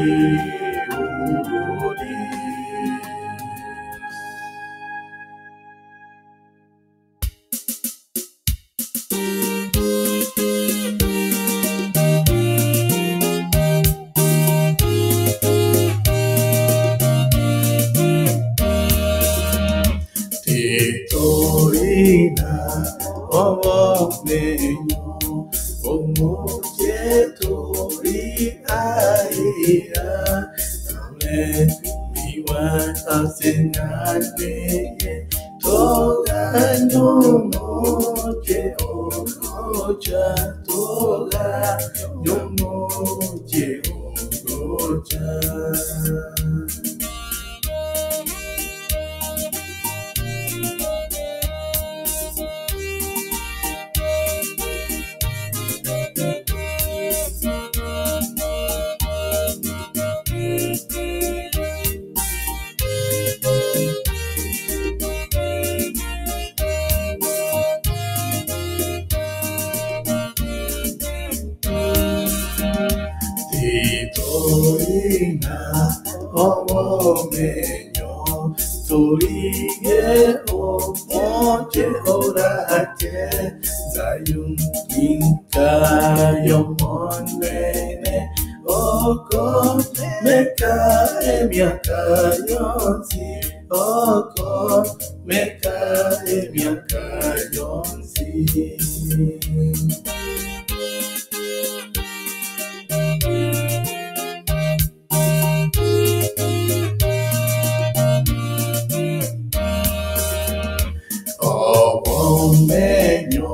urudi. Titorina obomenyo omuchetori aia tole miwa asenganeye toga nyomoche ogocha toga nyomoche ogocha. Torina obomenyo torige omoche orache Zayun inkayo monene oko meka emiaka yonsi oko meka emiaka yonsi. Obomenyo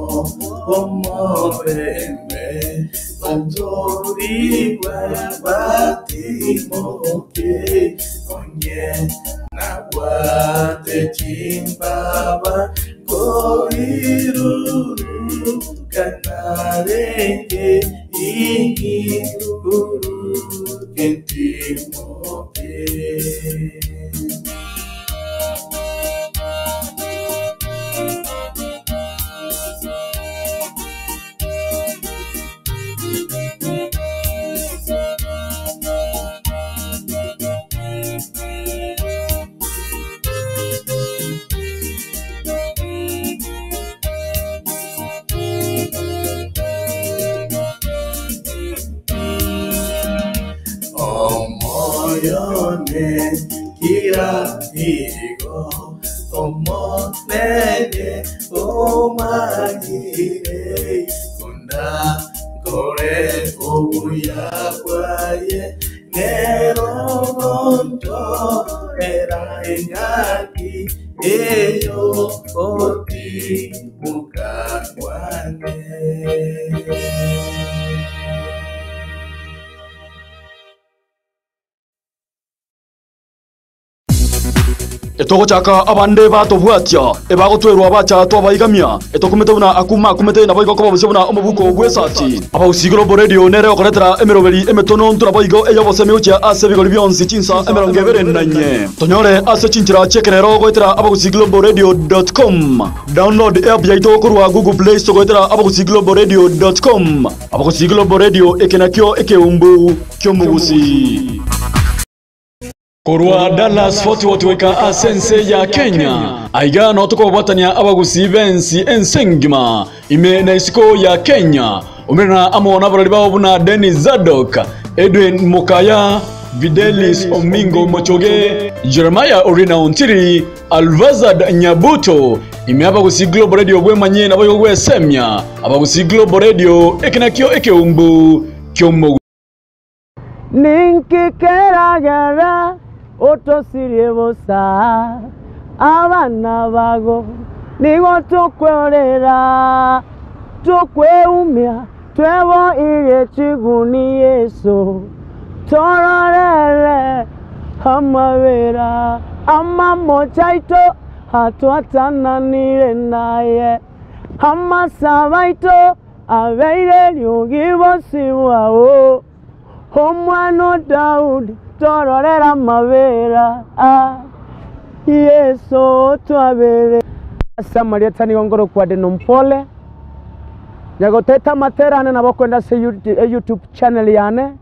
omorembe otorigwe batimoke onye nabwate chimbaba koirurukanarenge ingiruruke ntimoke. Omoyone kiratigo omonene omanyire kunda kore obuya bwaye nerogonto era enyaki eyo otibuka kwane. Etogochaka abande batobwatia ebagotwerwa bacha twabaigamia etokumete buna akuma akumete nabo igo kobabusia buna omobuko gwesati Abagusii Global Radio nere okoretera emeroberi emetono ntura boigo eyobosemi gochia ase ebigori bionsi chinsa 24 tonyore ase chinchera chiekerero goetera abagusiglobalradio.com download app yaito korwa Google Play Store goetera abagusiglobalradio.com Abagusii Global Radio ekenakio ekeumbu kiomugusi. Korwa Dallas Fort Worth goika ase ense ya Kenya aiga no tokobwatania abagusii bensi ense engima ime na isiko ya Kenya omerana amo n'abarori babo buna Dennis Zadok, Edwin Mukaya, Videlis Omingo Mochoge, Jeremiah Orina Ontiri, Alvazad Nyabuto ime Abagusii Global Radio bwemanye nabo gwesemia Abagusii Global Radio ekenakio ekeumbu kiomo. Ninkikeragera otosirie bosa abana bago nigo tukwerera tukweumia twebo irie chiguni Yesu tororere amabera amamochaito hatwatananire naye amasabaito abeire riugi bosibwao omwana Daudi tororera mabera Yesu twabere Samaria tani ngoro kwa denompole nyagoteta materane nabokwenda se YouTube channel yane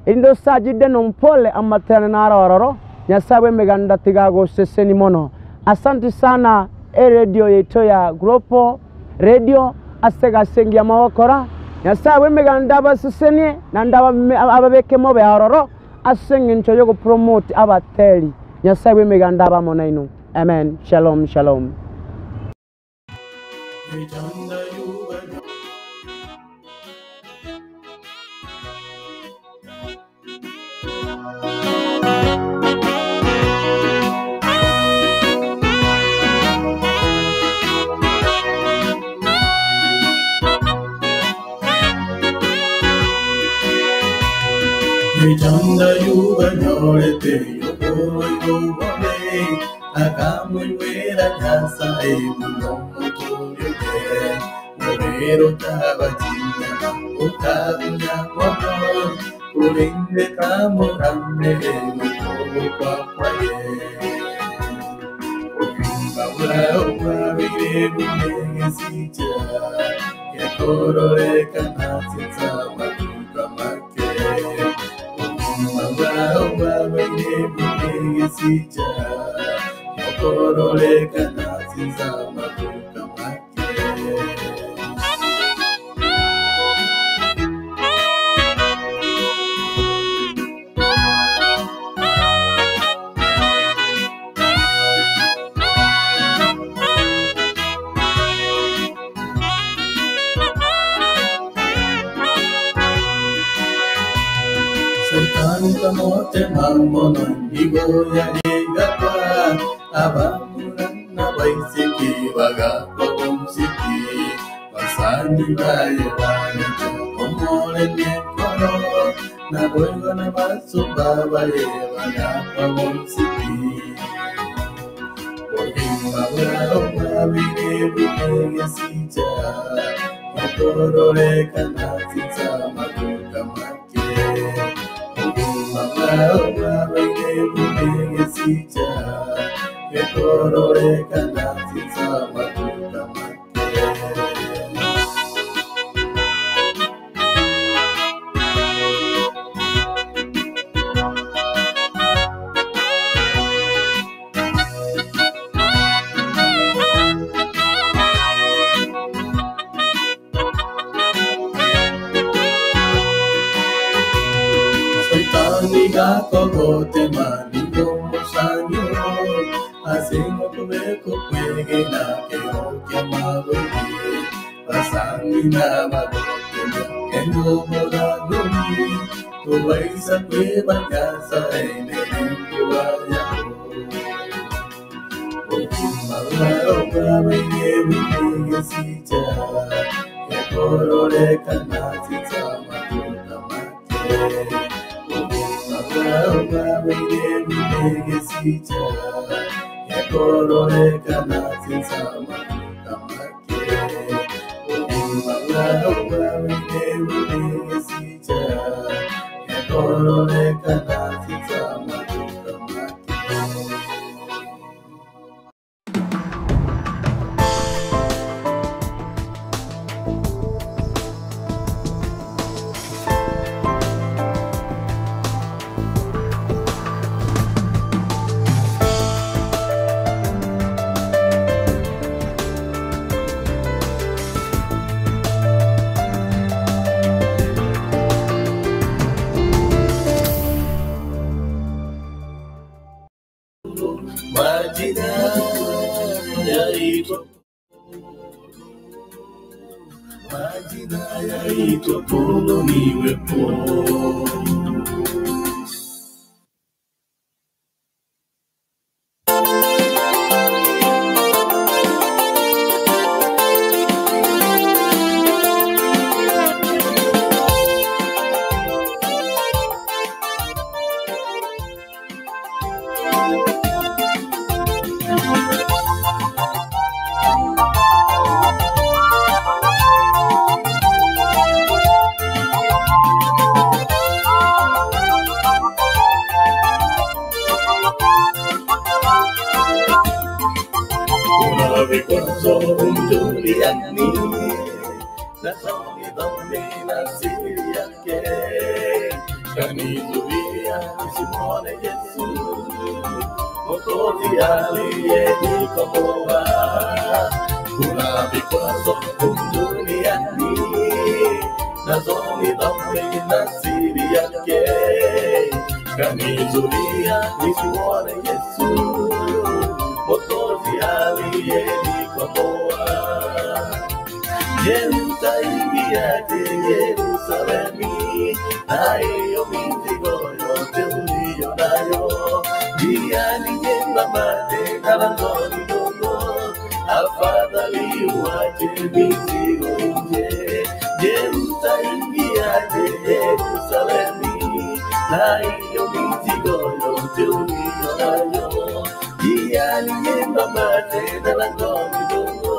indo sajide nompole amaterane narororo nyasawe meganda tigago seseni mono. Asante sana e radio yetu ya Global Radio asega sengia mawakora nyasawe meganda basesenie nanda ababeke mobe aroro asenge ncho promote abateli nyasawe meganda abamonainu. Amen. Shalom shalom. Mechanda yuba nyorete yokoro yobone akamwera nyasaye munomo turyote murero tabatina utabunya mono urinde kamuramere mukobwa kwaye ukimba ubabire bunegesicha yakororeka natsinza matuka make. bunegesicha Okorolekana sinzama tukamake. Shetani kamote mamono ndigo yarigakwa abamurana baisiki bagakwa omuziki basani baye banete omore nekoro naboigo nabasumba baye bagakwa omuziki obugima bwabo bwabire bunegesicha okorolekana sinzamatuka make. Obugima bwabo bwabire bunegesicha ekorolekana sinzamatuka make. Saitani gakogote maningo musanyo asingo kubeko kwegena keokia magwege basani na magote kendo moragoni tubaisa kwebanyasa ene nenkuba yako obugima bwao bwabaire bunegesicha ekorolekana sinzamatuka make. Obugima bwao bwabaire bunegesicha ekorolekana sinzamatuka make. Obugima bwao bwabaire bunegesicha ekorolekana sinzamatuka make. Majina yaitwa majina yaitwa polo niwepo. Kuna vikwazo duniani nazo ni dhambi na siri yake kanizuia nisimwone Yesu Mwokozi aliyenikomboa. Kuna vikwazo duniani nazo ni dhambi na siri yake kanizuia nisimwone Yesu Mwokozi aliyenikomboa. Je, utaingiaje Yerusalemu na hiyo mizigo yote uliyo nayo? Njia ni nyembamba tena langoni dogo, afadhali uache mizigo nje. Je, utaingiaje Yerusalemu na hiyo mizigo yote uliyo nayo? Njia ni nyembamba tena langoni dogo,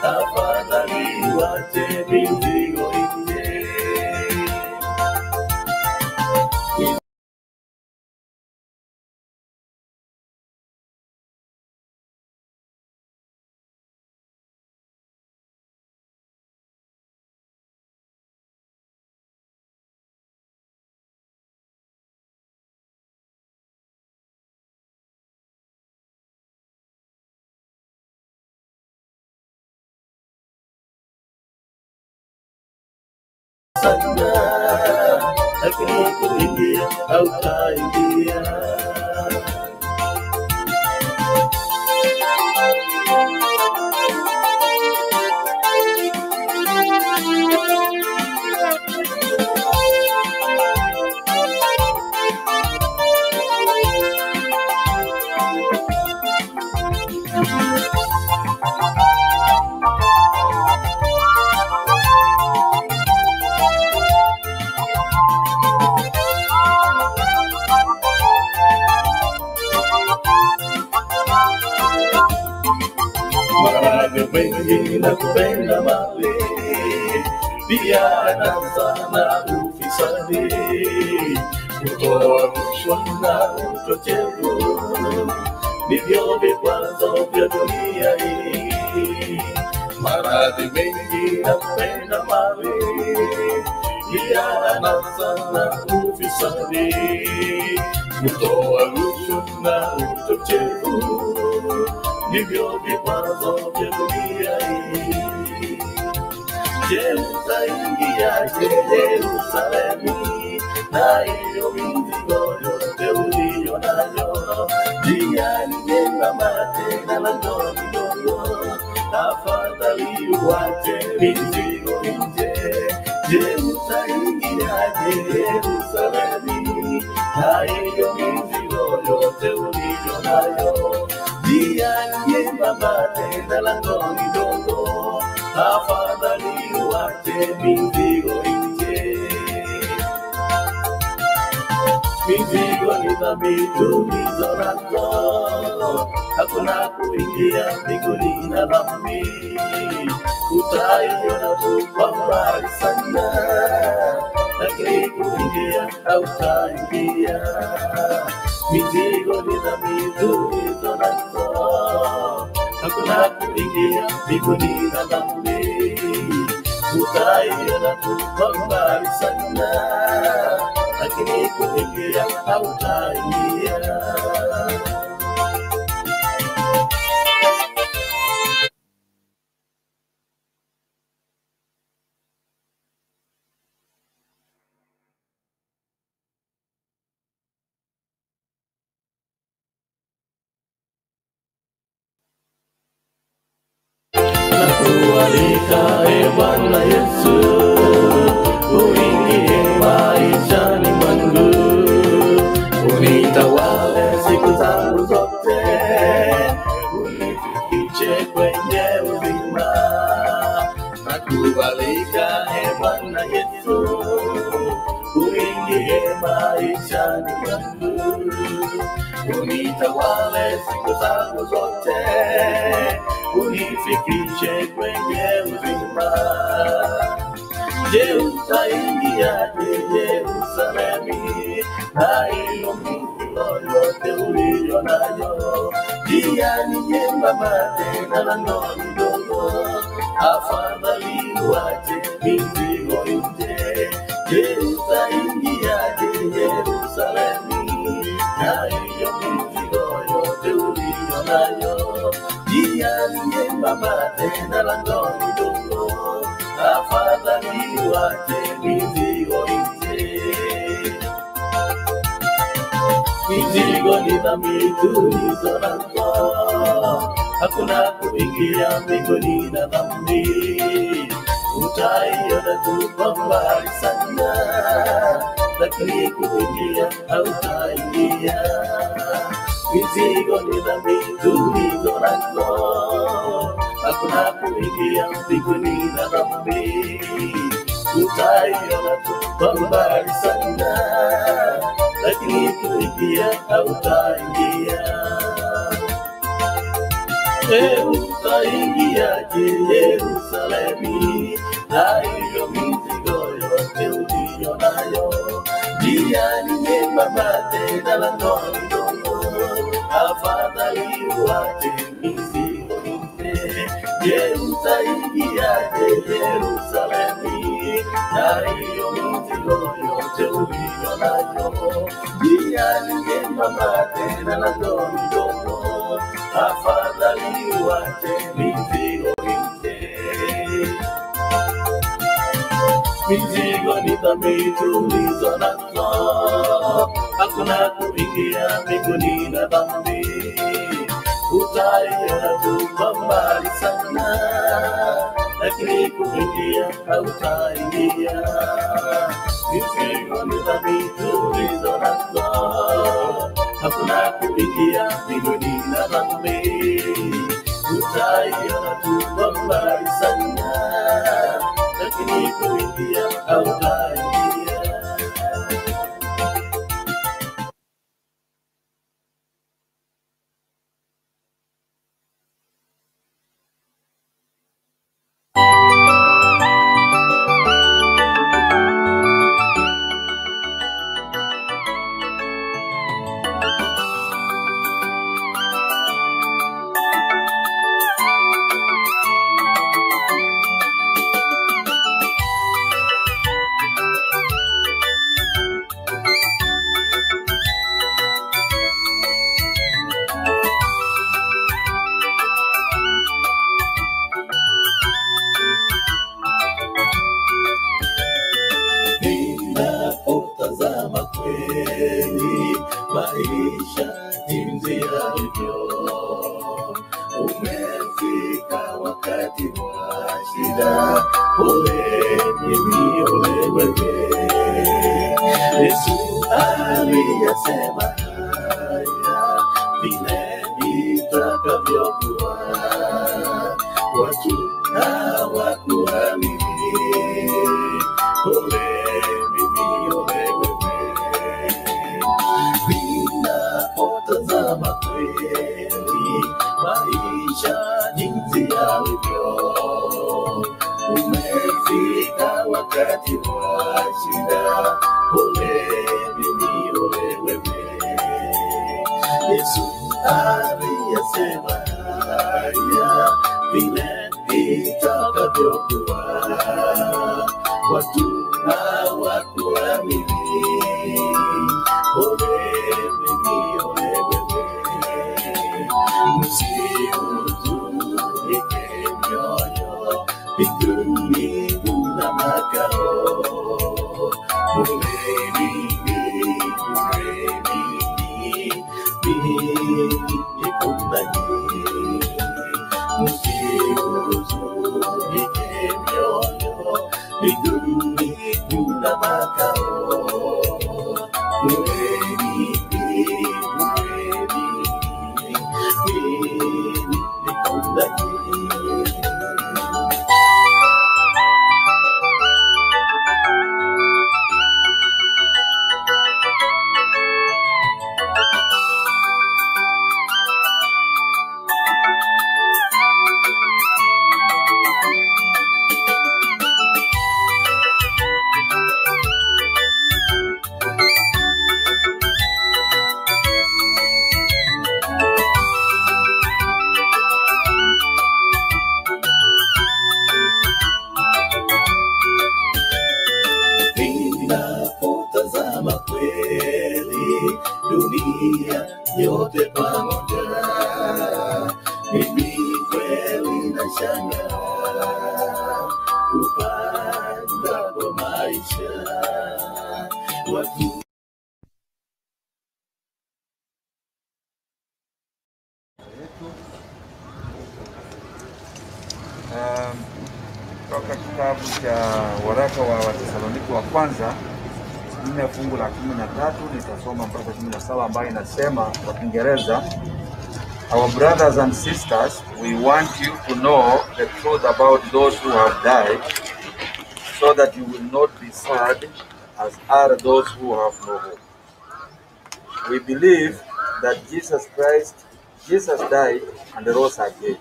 afadhali uache mizigo nje. sana, lakini kuingia hautaingia. Maradhi mengi na kupenda mali, pia anasa na ufisadi, kutoa rushwa na uchochevu, ndivyo vikwazo vya dunia hii. Maradhi mengi na kupenda mali, pia anasa na ufisadi, kutoa rushwa na uchochevu ndivyo vikwazo vya dunia hii. Je, utaingiaje Yerusalemu na hiyo mizigo yote uliyo nayo? Njia ni nyembamba tena lango ni dogo, afadhali uache mizigo nje. Je, utaingiaje Yerusalemu na hiyo mizigo yote uliyo nayo? Njia ni nyembamba tena lango ni dogo, afadhali uache mizigo nje. Mizigo ni dhambi tulizo nazo, hakuna kuingia mbinguni na dhambi. Utaiona tu kwa mbali sana, lakini kuingia hautaingia. Mizigo ni dhambi tulizo nazo, hakuna kuingia mbinguni na dhambi. Utaiona tu kwa mbali sana, lakini kuingia hautaingia. Nakualika e Bwana Yesu, uingie maishani mwangu, unitawale siku zangu zote, unifikishe kwenye uzima. Nakualika e Bwana Yesu, uingie maishani mwangu, unitawale siku zangu zote, unifikishe kwenye uzima. Je, utaingiaje Yerusalemu na hiyo mizigo yote uliyo nayo? Njia ni nyembamba tena lango ni dogo, afadhali uache mizigo nje. Je, utaingiaje Yerusalemu na hiyo mizigo yote uliyo nayo? Njia ni nyembamba tena lango ni dogo, afadhali uache mizigo nje. Mizigo ni dhambi tulizo nazo, hakuna kuingia mbinguni na dhambi. Utaiona tu kwa mbali sana, lakini kuingia hautaingia. Mizigo ni dhambi tulizo nazo, hakuna kuingia mbinguni na dhambi. Utaiona tu kwa mbali sana, lakini kuingia hautaingia. Je, utaingiaje Yerusalemu na hiyo mizigo yote uliyo nayo? Njia ni nyembamba tena lango ni dogo, afadhali uache mizigo nje. Je, utaingiaje Yerusalemu na hiyo mizigo yote uliyo nayo? Njia ni nyembamba tena lango ni dogo, afadhali uache mizigo nje. Mizigo ni dhambi tulizo nazo, hakuna kuingia mbinguni na dhambi. Utaiona tu kwa mbali sana, lakini kuingia hautaingia. Mizigo ni dhambi tulizo nazo, hakuna kuingia mbinguni na dhambi. Utaiona tu kwa mbali sana, lakini kuingia hautaingia. Ninapotazama kweli maisha jinsi yalivyo, umefika wakati wa shida. Ole mimi, ole wewe. Yesu aliyasema haya vile itakavyokuwa, watu hawakuamini. Ole mimi, ole wewe. Ninapotazama kweli maisha jinsi yalivyo, umefika wakati wa shida. Ole mimi, ole wewe. Yesu aliyasema haya vile itakavyokuwa, watu hawakuamini. Ole mimi, ole wewe. Msihuzunike mioyo, mbinguni kuna makao. Ole mimi, ole mimi, mimi kuna nyinyi. Msihuzunike mioyo, mbinguni kuna makao. Ole mimi, ole mimi, mimi kuna nyinyi. Ninapotazama kweli dunia yote pamoja, mimi kweli nashangaa kupanda kwa maisha watu Toka kitabu cha waraka wa Watesaloniki wa kwanza 4 fungu la 13 nitasoma mpaka 17 ambayo inasema kwa Kiingereza, Our brothers and sisters, we want you to know the truth about those who have died, so that you will not be sad as are those who have no hope. We believe that Jesus died and rose again.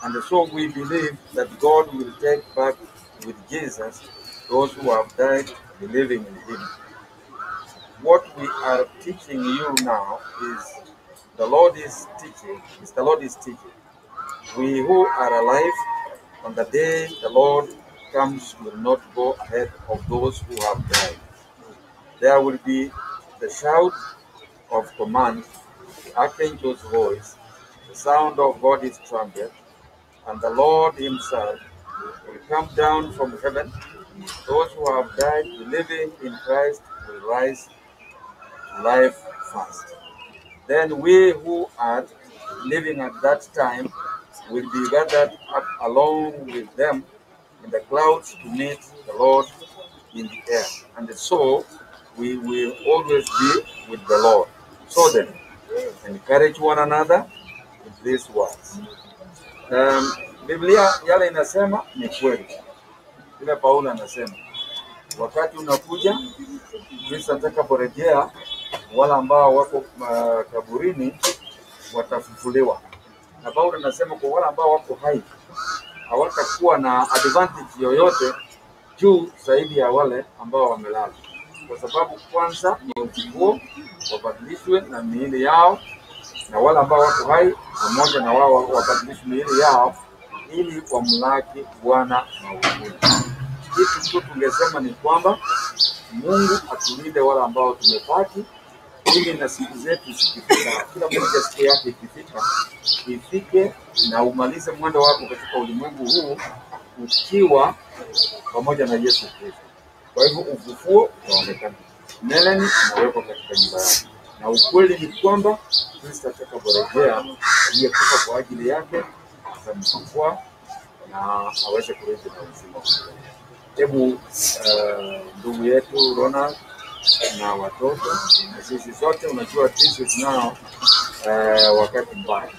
And so we believe that God will take back with Jesus those who have died believing in him. What we are teaching you now is the Lord is teaching, is the Lord is teaching. We who are alive on the day the Lord comes will not go ahead of those who have died. There will be the shout of command, the archangel's voice, the sound of God's trumpet, and the Lord himself will come down from heaven Those who have died believing in Christ will rise to life first. Then we who are living at that time will be gathered up along with them in the clouds to meet the Lord in the air. And so we will always be with the Lord. So then, encourage one another with these words. Biblia yale inasema ni kweli. Vile Paulo anasema wakati unakuja Kristo atakaporejea, wale ambao wako kaburini watafufuliwa. Na Paulo anasema kwa wale ambao wako hai hawatakuwa na advantage yoyote juu zaidi ya wale ambao wamelala, kwa sababu kwanza ni ufunguo wabadilishwe na miili yao, na wale ambao wako hai pamoja na wao wabadilishwe miili yao ili wamlaki Bwana mawinguni. Kitu tu tungesema ni kwamba Mungu atulinde wale ambao tumebaki, ili na siku zetu zikifika, kila mmoja siku yake ikifika, ifike na umalize mwendo wako katika ulimwengu huu ukiwa pamoja na Yesu Kristo. Kwa hivyo ufufuo utaonekana. Melanie anawekwa katika nyumba yake, na ukweli ni kwamba Kristo atakaporejea, aliyekufa kwa ajili yake atamchukua na aweze kurudi na uzima wa milele. Hebu ndugu yetu Ronald na watoto na sisi sote, unajua this is now wakati mbaya.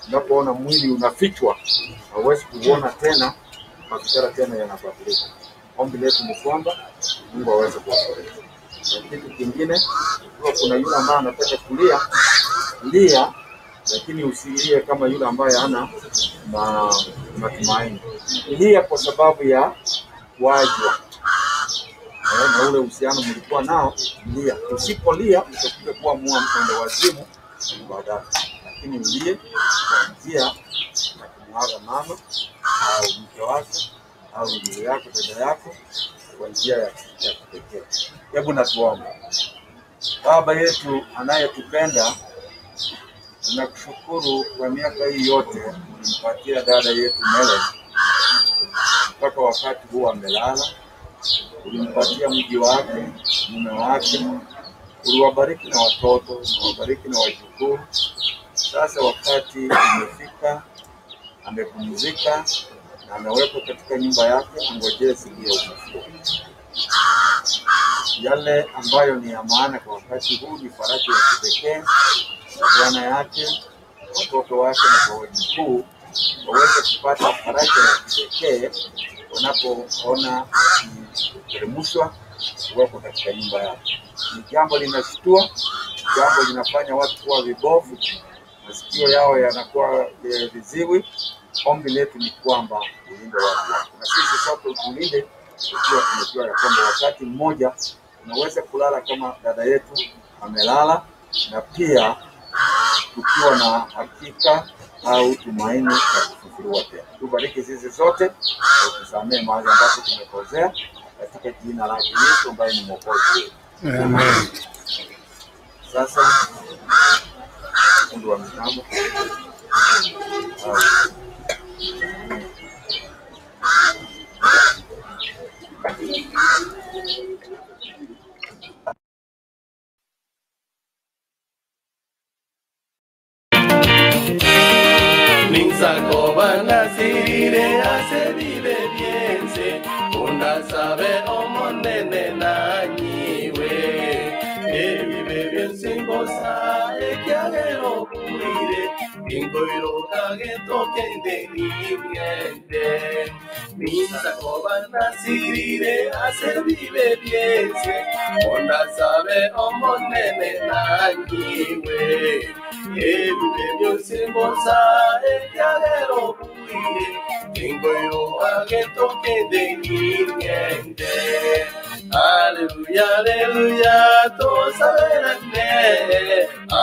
Unapoona mwili unafichwa, hauwezi kuuona tena, mafikira tena yanabadilika. Ombi letu ni kwamba Mungu aweze kuwafariji. Na kitu kingine, ikiwa kuna yule ambaye anataka kulia, lia, lakini usilie kama yule ambaye hana matumaini. Lia kwa sababu ya kuachwa na ule uhusiano mlikuwa nao, lia. Usipolia utakuja kuwa mua mwenda wazimu baadaye, lakini ulie kwa njia ya kumwaga mama au mke wako au ndugu yako, dada yako, kwa njia ya kipekee. Hebu na tuombe. Baba yetu anayetupenda, tunakushukuru kwa miaka hii yote ulimpatia dada yetu Melanie mpaka wakati huu amelala. Ulimpatia mji wake, mume wake, uliwabariki na watoto, uliwabariki na wajukuu. Sasa wakati umefika, amepumzika na amewekwa katika nyumba yake, angojee siku ya ufufuo. Yale ambayo ni ya maana kwa wakati huu ni faraja ya kipekee kwa bwana yake, watoto wake na kwa wajukuu waweze kupata faraja ya kipekee wanapoona akiteremshwa kuwekwa katika nyumba yake. Ni jambo linashtua, jambo linafanya watu kuwa vibofu, masikio yao yanakuwa viziwi. Ombi letu ni kwamba ulinde watu wako, na sisi sote utulinde, tukiwa tumejua ya kwamba wakati mmoja unaweza kulala kama dada yetu amelala, na pia tukiwa na hakika au tumaini la kufufuliwa tena. Tubariki sisi sote na utusamehe mahali ambapo tumekosea, katika jina lake Yesu ambaye ni mwokozi wetu. Amen. Sasa fundi wa mitambo Ninsakobanasirire ase bibe byense undasabe omonene nanyiwe ebibe byense ngosa ekyagero bwire ingoiro kagetokende ningende Ninsakobanasirire ase bibe byense undasabe omonene nanyiwe ebibe byose ngosa ekyagero bwire ingoiro kagetokende ningende Aleluya, aleluya, tosaberane,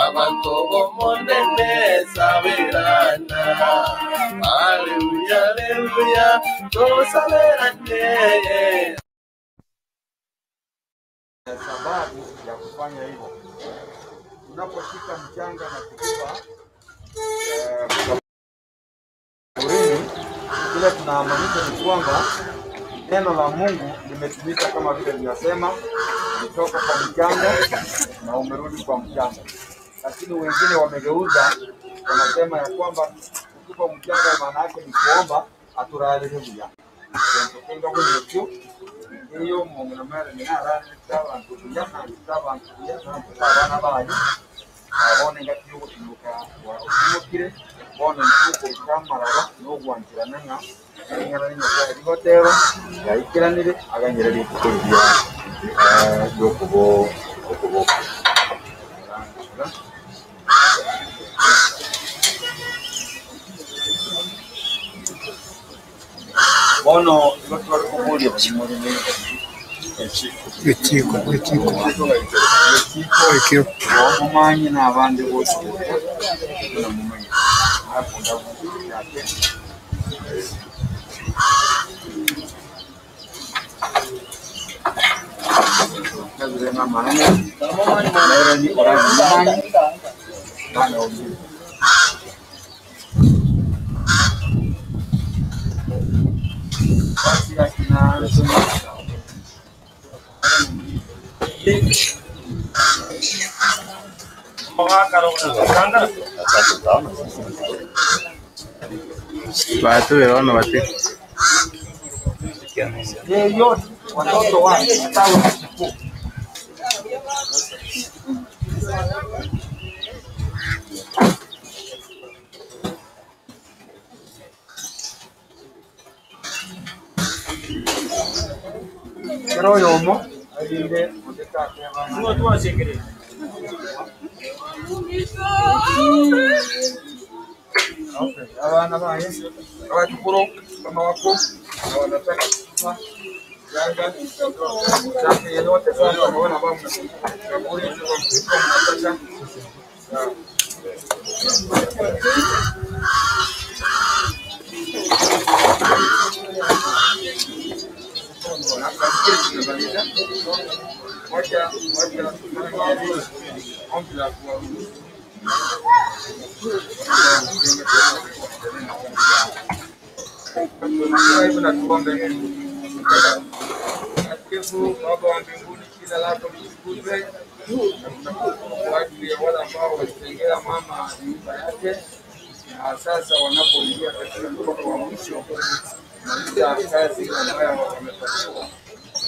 abantu bomonene saberana. Aleluya, aleluya, tosaberane. Sababu ya kufanya hivyo, unaposhika mchanga na kutupa kaburini, kile tunaamanisha ni kwamba Neno la Mungu limetumika kama vile linasema, ulitoka kwa mchanga na umerudi kwa mchanga, lakini wengine wamegeuza, wanasema ya kwamba kutupa mchanga maana yake ni kuomba aturarire buya kenga bunyekyo iyo mong'ina mere ninararire abantu buya nandika abantu buya nandika abana banyu abone ngati yogotimuka otimokire bono ntukuruka amaraba nogwanchirana ng'a eng'ana ninyoka rigoteba yaikiranire aganyire rituko riria riokubo okuboka. Bono igo twari kuburia bashimurire. Ekiko, ekiko. Ekio. Mumanyi n'abandi bose mumanyi akunda yake. Kazirema manene nairani orazi mumanyi bana obi. Basi akina Batubera bano bati yeyote watoto wake hata wajukuu. Kero yomo alinde Okay, abana baye abatukuru kama wako na wanataka kufa yanga chake yeyote sasa wanaona ambao mnakaburi mnataka. Nafikiri tumemaliza. Wacha wacha tufanye ombi la kuwaruhusu. Hebu na tuombe. Mtakatifu Baba wa mbinguni, jina lako litukuzwe. Na tunakushukuru kwa ajili ya wale ambao walitengea mama nyumba yake, na sasa wanapoingia katika mkono wa mwisho kumaliza kazi ambayo wamepatiwa,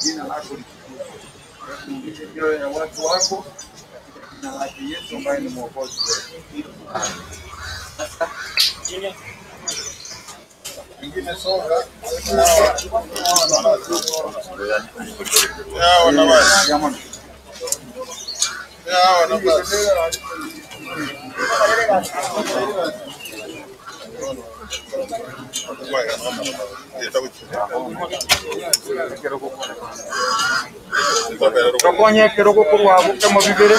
jina lako litukuzwe. Tuungishe mioyo ya watu wako katika jina lake Yesu ambaye ni mwokozi wetu. Ingine songa. Tokonye ekirogo korwa mu bibere.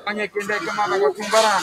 Fanya kende kama bakakumbara.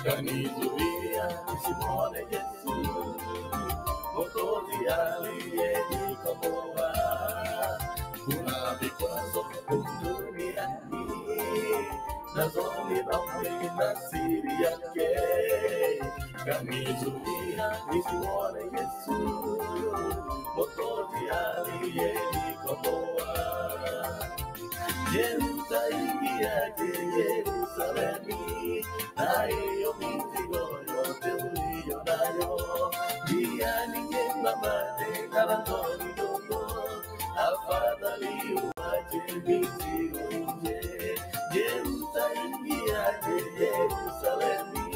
Kanizuia nisimwone Yesu. aliyenikomboa. Kuna vikwazo duniani, nazo ni dhambi na siri yake, kanizuia nisimuone Yesu, Mwokozi aliyenikomboa. Je, utaingiaje Yerusalemu na hiyo mizigo yote uliyo nayo? Njia ni nyembamba tena langoni dogo, afadhali uache mizigo nje. Je, utaingiaje Yerusalemu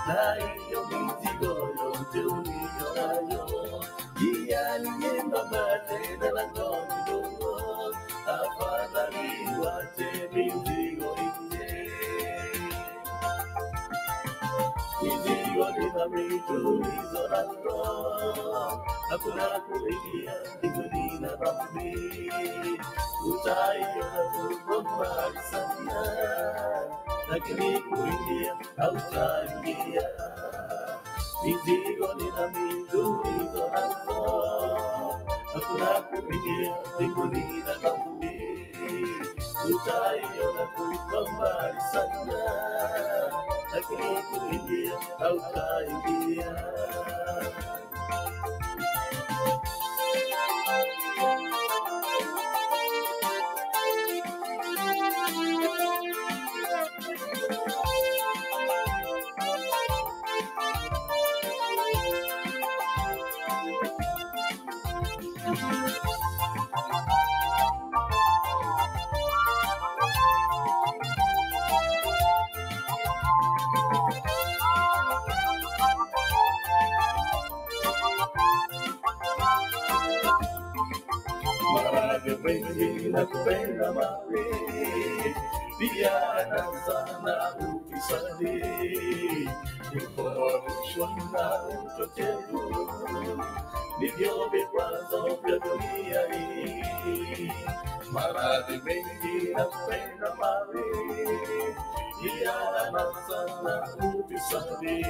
na hiyo mizigo yote uliyo nayo? Njia ni nyembamba tena langoni dogo, afadhali uache mizigo nje. Mizigo ni dhambi tulizo nazo, hakuna kuingia mbinguni na dhambi. Utaiona tu kwa mbali sana, lakini kuingia hautaingia. Mizigo ni dhambi tulizo nazo, hakuna kuingia mbinguni na dhambi. Utaiona tu kwa mbali sana, lakini kuingia hautaingia. Maradhi mengi na kupenda mawe, pia na sana ufisadi, kukorofishwa na uchochevu, ndivyo vikwazo vya dunia hii. Maradhi mengi na kupenda mawe, pia na sana ufisadi,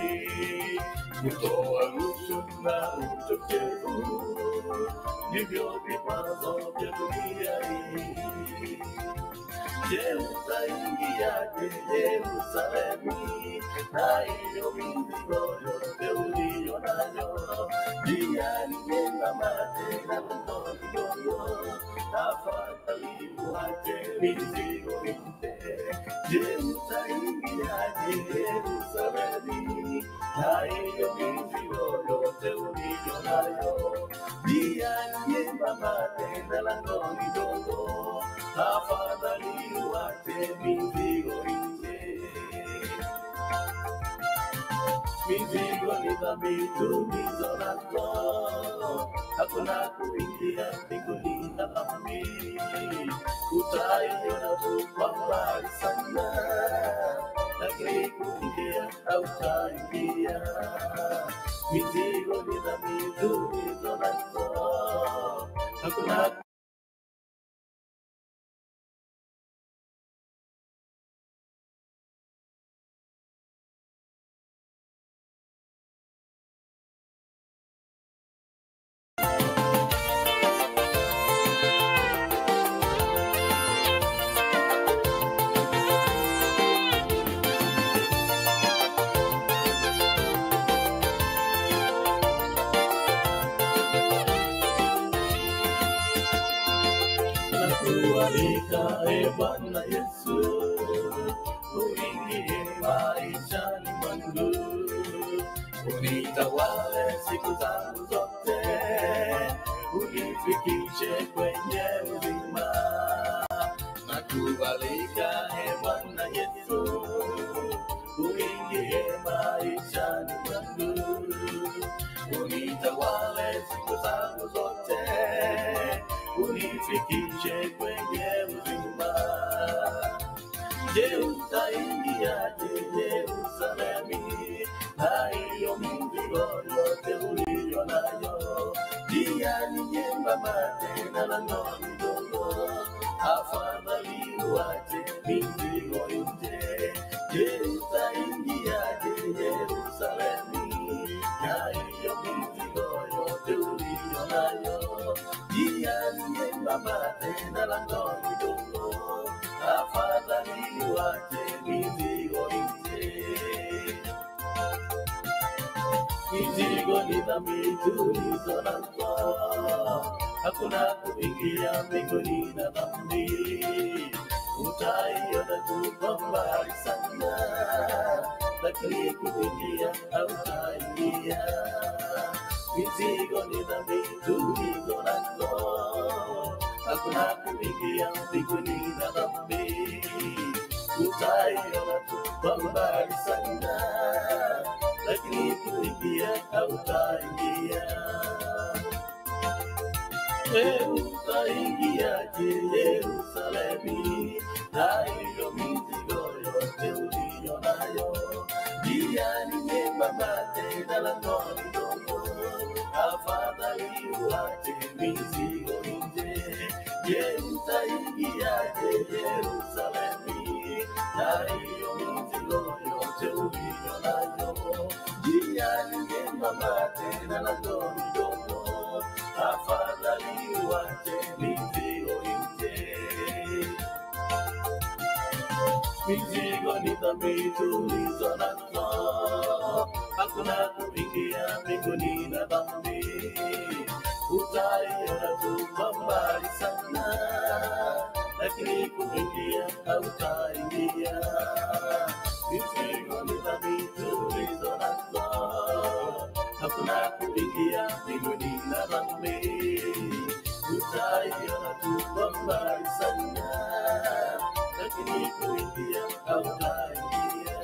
kutoa rushwa na uchochevu ndivyo vikwazo vya dunia hii. Je, utaingiaje Yerusalemu na hiyo mizigo yote uliyo nayo? Njia ni nyembamba tena mto kidogo, tafadhali uache mizigo nje. Je, utaingiaje Yerusalemu na hiyo mizigo yote uliyo nayo? Njia ni nyembamba tena lango ni dogo, tafadhali uache mizigo nje. Mizigo ni dhambi tulizo nazo, hakuna kuingia mbinguni na dhambi. Utaiona tu kwa mbali sana, lakini kuingia hautaingia. Mizigo ni dhambi tulizo nazo, hakuna Nakualika e Bwana Yesu, uingie maishani mwangu, unitawale siku zangu zote, unifikishe kwenye uzima. Nakualika e Bwana Yesu, uingie maishani mwangu, unitawale siku zangu zote, unifikishe kwenye uzima. Je, utaingiaje Yerusalemu na hiyo mizigo yote uliyo nayo? Njia ni nyembamba tena lango ni dogo, afadhali uache mizigo nje. Je, utaingiaje Yerusalemu na hiyo mizigo yote uliyo nayo, njia ni nyembamba tena langoni dogo, afadhali uache mizigo nje. Mizigo ni dhambi tulizo nazo, hakuna kuingia mbinguni na dhambi. Utaiona tu kwa mbali sana, lakini kuingia hautaingia. Mizigo ni dhambi tulizo nazo, hakuna kuingia mbinguni na dhambi. Utaiona tu kwa mbali sana, lakini kuingia hautaingia. Utaingiaje Yerusalemu na hiyo mizigo yote uliyo nayo? Njia ni nyembamba tena langoni dogo, afadhali uache mizigo nje. Je, utaingiaje Yerusalemu na hiyo mizigo yote uliyo nayo? Njia ni nyembamba tena langoni dogo, afadhali uache mizigo nje. Mizigo ni dhambi tulizo nazo, hakuna kuingia mbinguni na dhambi. Utaiona tu kwa mbali sana, lakini kuingia hautaingia. Mizigo ni dhambi tulizo nazo, hakuna kuingia mbinguni na dhambi. Utaiona tu kwa mbali sana, lakini kuingia hautaingia.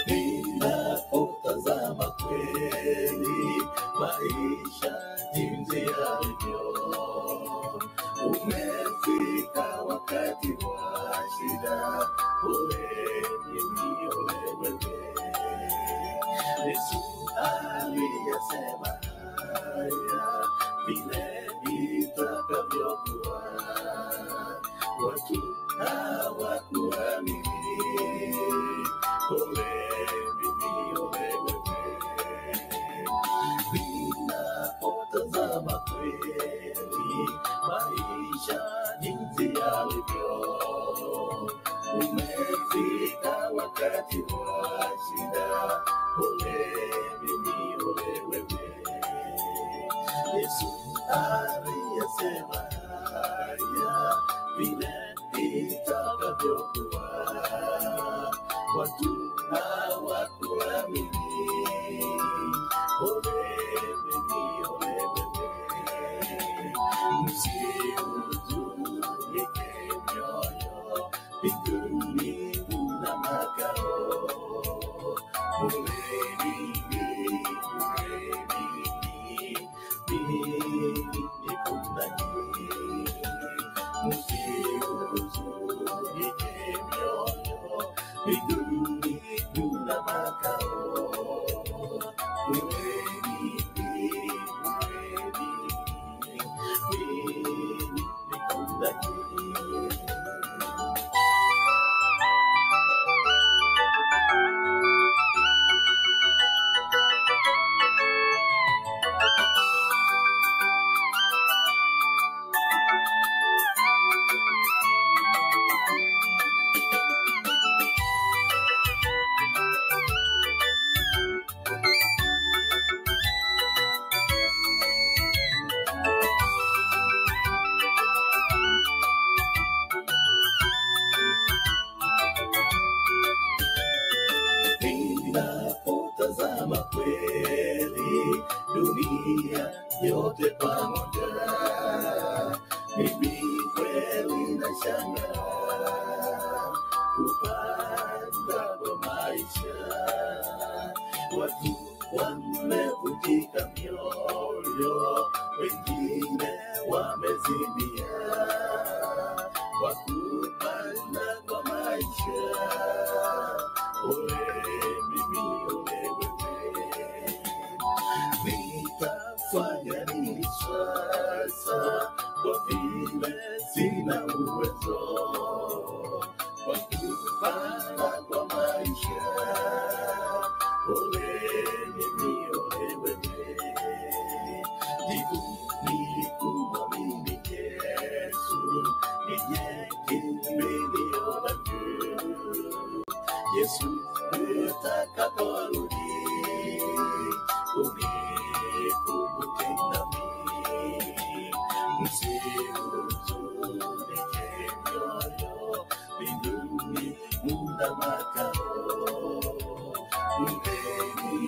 Ninapotazama kweli maisha jinsi yalivyo, umefika wakati wa shida, ole mimi, ole wewe. Yesu aliyasema haya vile itakavyokuwa, watu hawakuamini. Ole mimi, ole wewe. Ninapotazama kweli maisha jinsi yalivyo, umefika wakati wa shida. Ole mimi, ole wewe. Yesu aliyasema haya vile itakavyokuwa, watu hawakuamini. Ole mimi, ole wewe. Msihuzunike mioyo, mbinguni mna makao. Ole mimi, ole mimi, mimi kuna nyinyi. Msihuzunike mioyo, mbinguni mna makao. Ole mimi, ole mimi, mimi kuna nyinyi. Mimi kweli nashangaa kupanda kwa maisha, watu wamevunjika mioyo, wengine wamezimia kwa kupanda kwa maisha. Ole mimi, ole wewe, nitafanya nini sasa kwa vile sina uwezo wa kupanda kwa maisha. Ole mimi, ole wewe, jibu ni kumwamini Yesu, ndiye kimbilio langu. Yesu utakaporudi unikumbuke nami, msihuzunike mioyo, mbinguni muna makao. Mweni,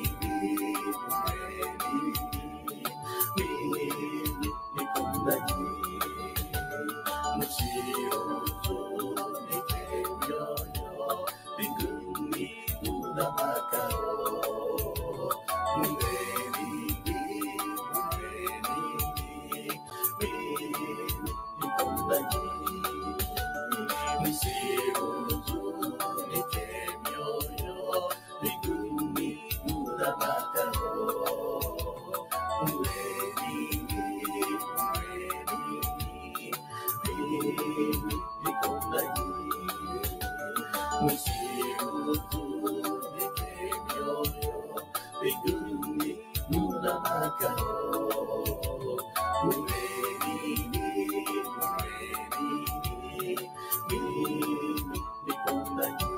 mweni, mimi niko nanyi, msihuzunike mioyo, mbinguni muna makao. Mweni, mweni, mimi niko nanyi, msihuzunike mioyo, mbinguni muna makao. Mweni, mweni, mimi niko nanyi, msihuzunike mioyo, mbinguni muna makao. Mweni, mweni, mimi niko nanyi.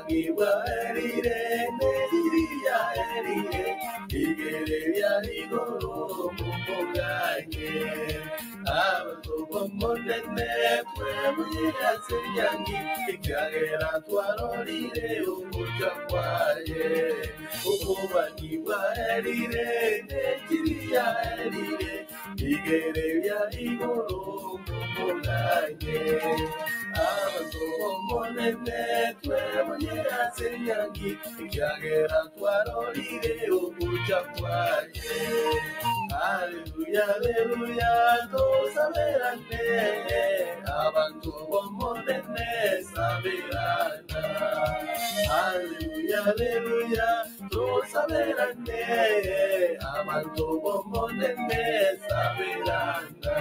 Obangibarire neriya erire igereria igoro mumuganye abatobomonene twebwira senyangi ikyagera twarorire umuca kwaye obubangibarire neriya erire igereria igoro mumuganye abatobomonene twebwira senyangi ikyagera twarorire umuca kwaye Aleluya, aleluya, tosaberane, abantu bomonene saberana. Aleluya, aleluya, tosaberane, abantu bomonene saberana.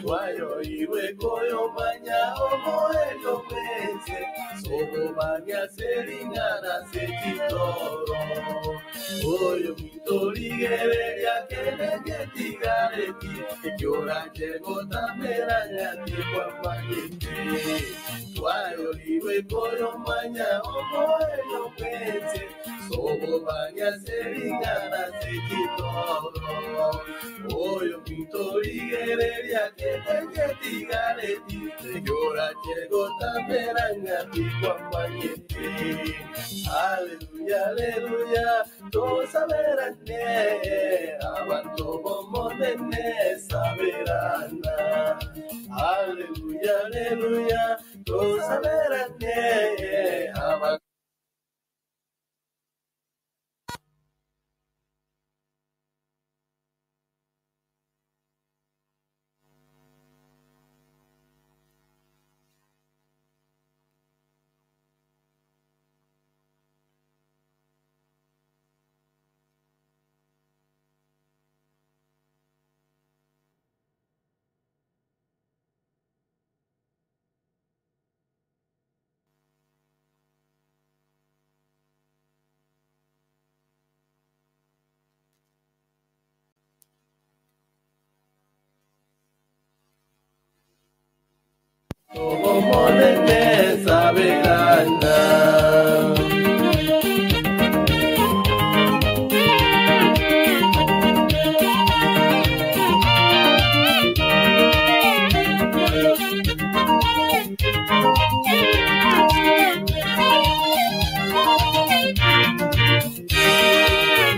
Twayoirwe koyomanya omoelio mwense sogobanya seringana sekitoro oyo mwitoligereria kenegetigareti ekyoranje gotameranya tikwamanyete twayoirwe koyomanya omoelio mwense sogobanya seringana sekitoro oyo mwitoligereria kenegetigareti ekyoranje gotameranya tikwamanyete Aleluya, aleluya, tosaberane, abantu bomonene saberana. Aleluya, aleluya, tosaberane, abantu Omonene saberana.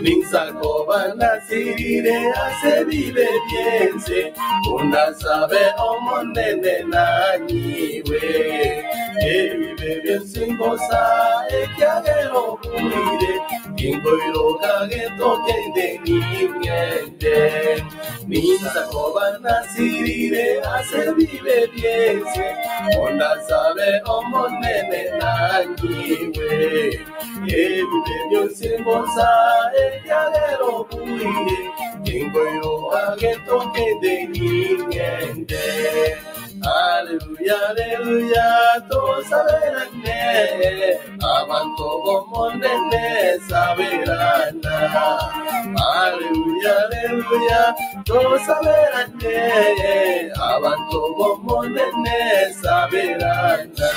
Ninsakoba nasirire ase bibe byense undasabe omonene nanyiwe ebibe byense ngosa ekyagero bwire ingoiroka getokende ningende ninsakoba nasirire ase bibe byense undasabe omonene nanyiwe ebibe byense ngosa ekyagero bwire ingoiroka getokende ningende Aleluya, aleluya, tosaberane, abantu bomonene saberana. Aleluya, aleluya, tosaberane, abantu bomonene saberana.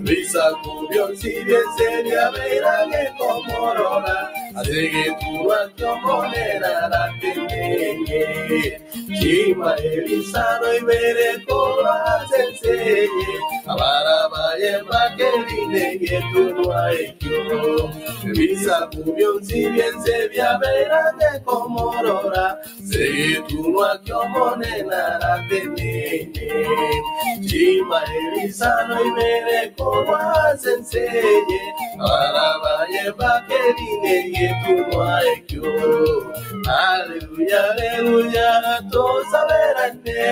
Bisaku byonsi byense byabeirage komorora asegeturwa kyomonera ratenenge chima elisano ibere koba senseye abarabaye bakeline geturwa ekyo bisaku byonsi byense byabeirage komorora segeturwa kyomonera ratenenge chima elisano ibere koba senseye abarabaye bakeline geturwa ekyo Aleluya, aleluya, tosaberane,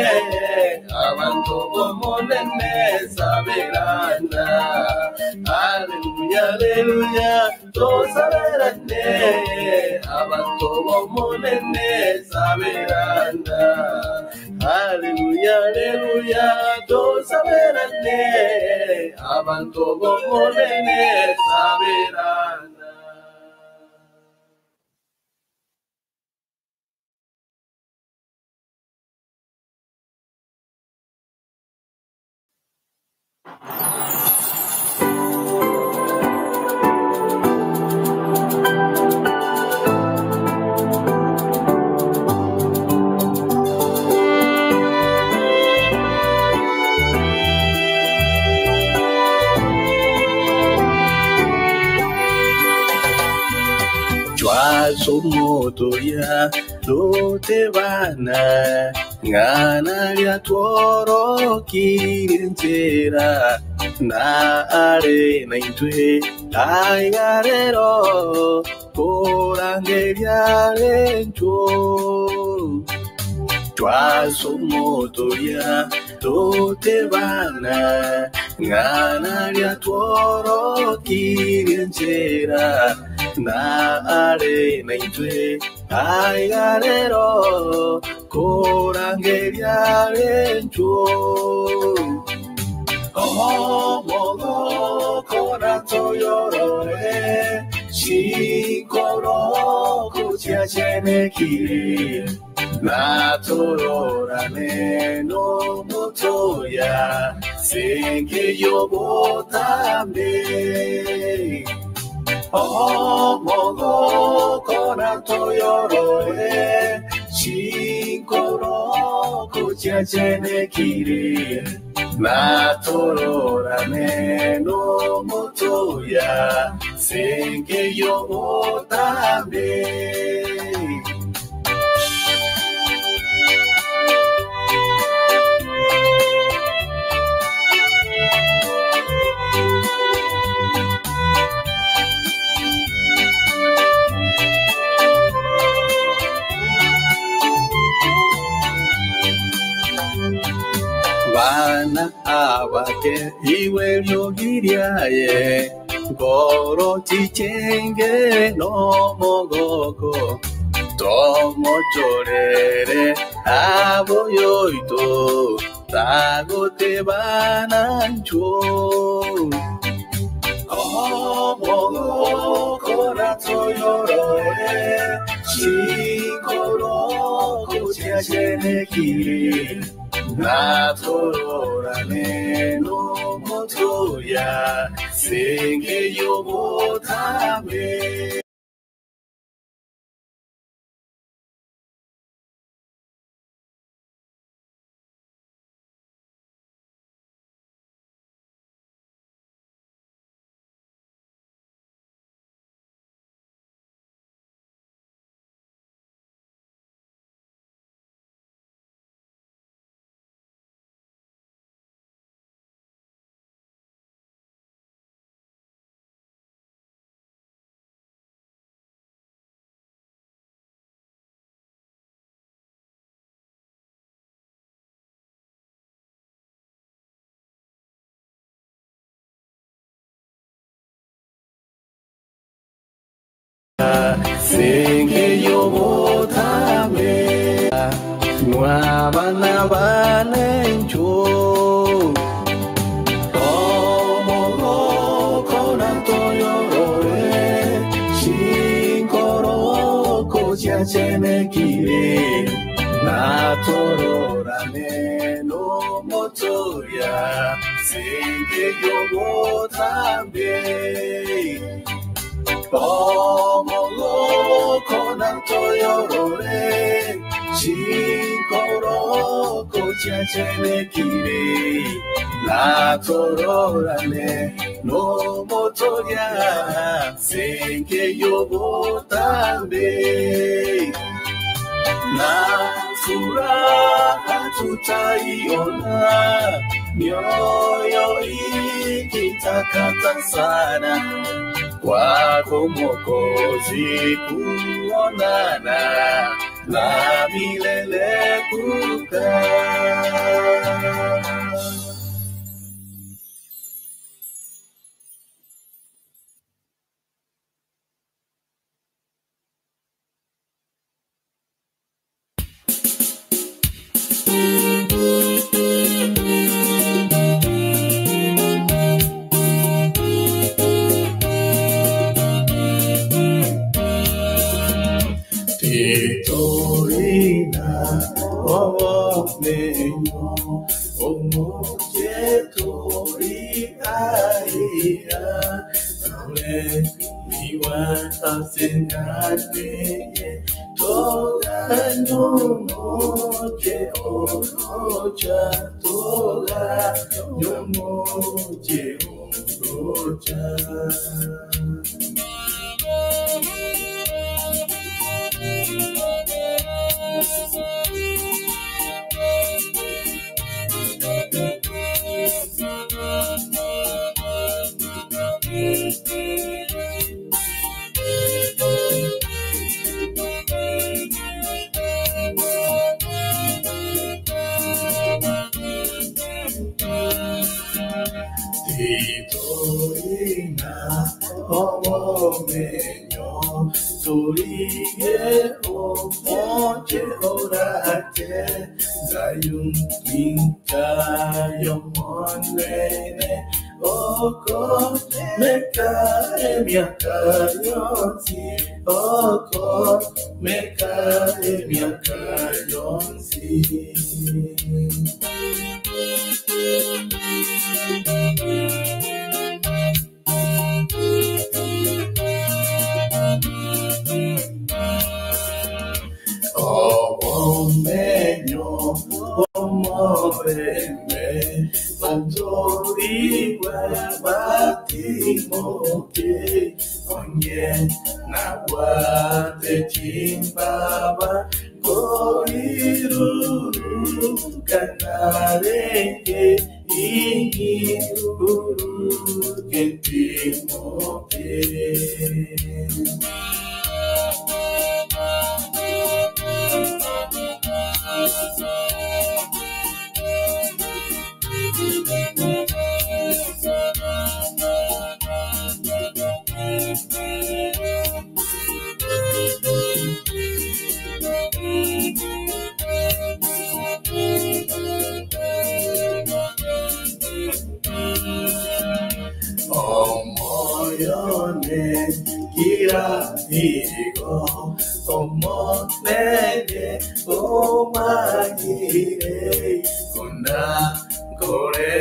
abantu bomonene saberana. Aleluya, aleluya, tosaberane, abantu bomonene saberana. Aleluya, aleluya, tosaberane, abantu bomonene saberana. Twasomotoria totebana ng'ana ria tworokire nchera na are na intwe aigarero korangeria rencho twasomotoria totebana ng'ana ria tworokire nchera na are na intwe aigarero korangeria rencho Omogo konatoyorore Shikoro kuchiachenekire Natororane no motoya Senke yobotambe Omogo konatoyorore Shikoro kuchiachenekire Natororane no motoya Senke yobotambe. Abana abake iwe lyogiriaye ngoro chichenge nomogoko tomochorere aboyoito tagotebanancho omogoko natoyorore chikoroko chiachenekire natororane nomotoya senge yobotame. Senge yobotame mwabana banencho omogoko natoyorore chinkoroko chiachenekire natororane nomotoya senge yobotame. Omogoko natoyorore chinkoroko chiachenekire natororane nomotoya senge yobotambe na furaha tutaiona mioyo ikitakata sana kwako Mwokozi kuonana na milele kukaa. Titorina omenyo omochetori aia taule miwa asengateye toga nyomoche orocha toga nyomoche orocha. Titorina omenyo tulige omoche orate zayun minkayo monene oko meka emiakayonsi oko meka emiakayonsi. Omenyo omorembe otorigwe batimoke onye nabwate chimbaba koriruru kanarenge ingiruru kentimoke. Moyone kira igo omonene omanyire kona kore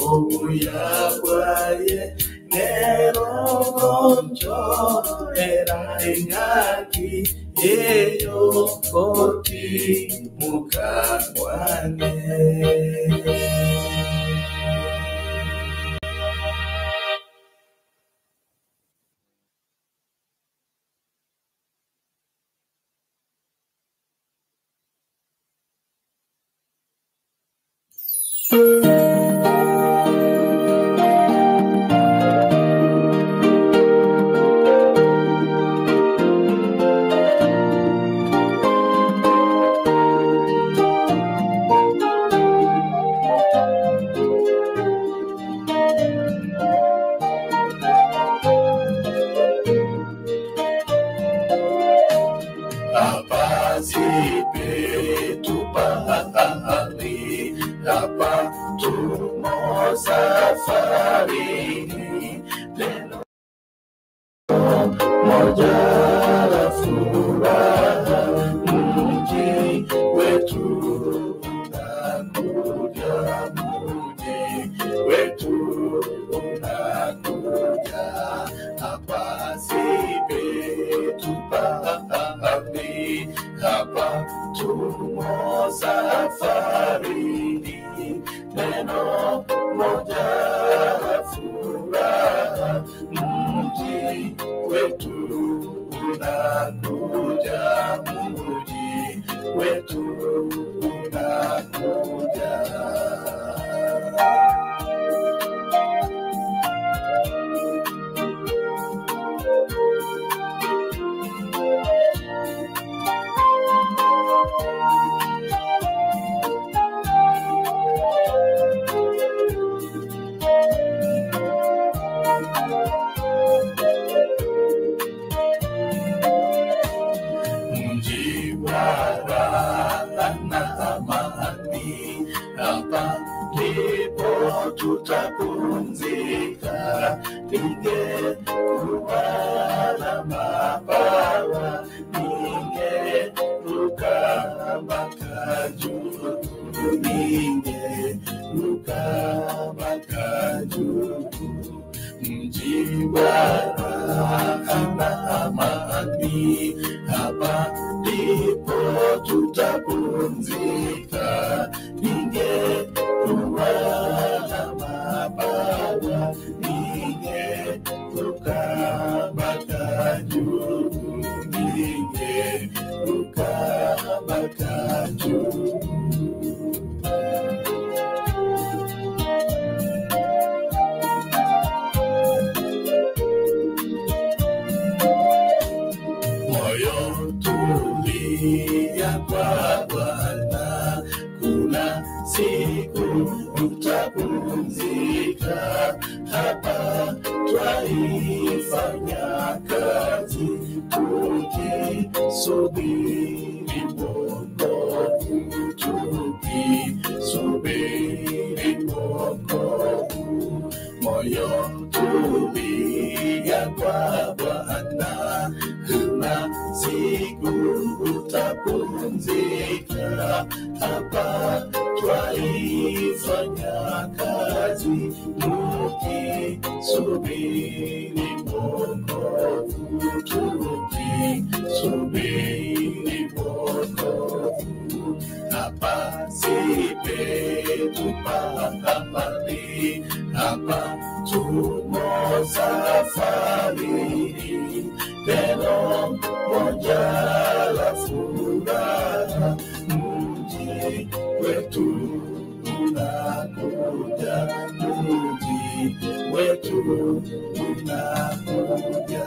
obuya bwaye nerogonchorera engaki eyo kotimuka kwane. Apasipetu hapa tumo safarini, neno moja la furaha, mji wetu unakuja, mji wetu unakuja. Hapa si petu pahali, hapa tumo safarini, neno moja la furaha, mji wetu unakuja, mji wetu unakuja. Mji wa raha na amani, hapa ndipo tutapumzika. Ningekuwa na mabawa, ningeruka mpaka juu, ningeruka mpaka juu. Mji wa raha na amani, hapa ndipo tutapumzika. Ningekuwa na mabawa, ningeruka mpaka juu, ningeruka mpaka juu. Moyo tulia kwa Bwana, kuna siku utapumzika. Hapa twaifanya kazi tukisubiri wokovu, tukisubiri wokovu. Moyo tulia kwa Bwana, kuna siku utapumzika. Hapa twaifanya kazi tukisubiri wokovu, tukisubiri wokovu. Hapa si petu pahali, hapa tumo safarini, neno moja la furaha, mji wetu unakuja, mji wetu unakuja.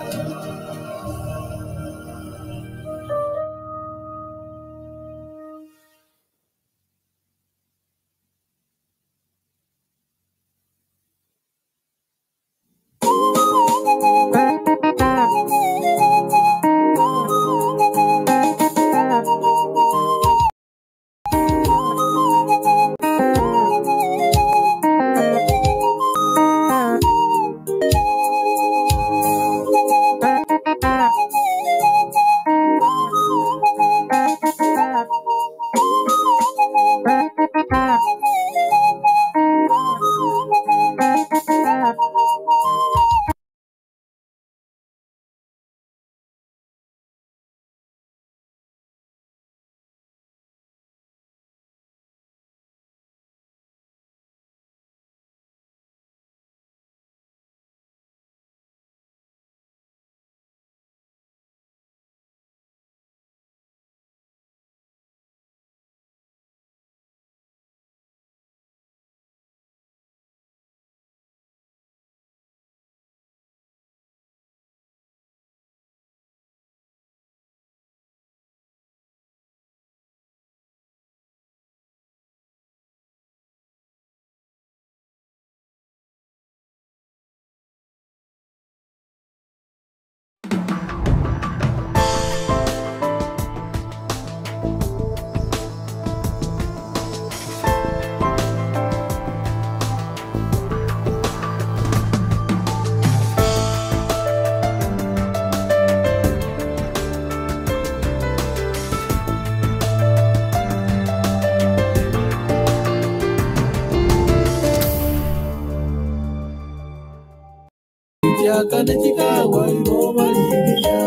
chakane chikawa iroba ligiya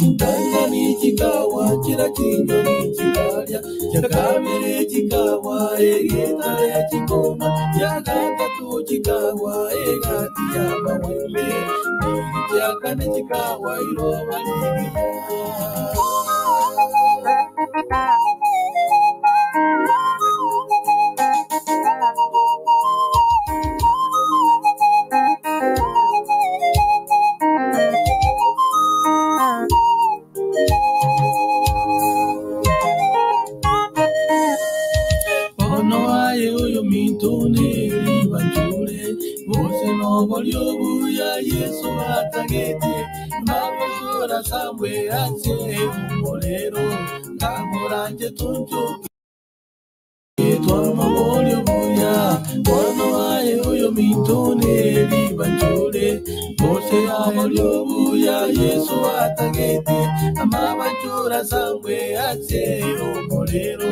Intangani chikawa chira chinyoni chikalya Chakabiri chikawa egitare chikoma Chagatatu chikawa egati yamawembe Chakane chikawa iroba ligiya Ono aye oyo mintune libanjure bose nobolyo buya Yesu atagete mabazura sambwe atse umurero kamuranje tunjuke twamabolyo buya ono aye oyo mintune libanjure bose abolyo buya Yesu atagete amabajura sambwe atse umurero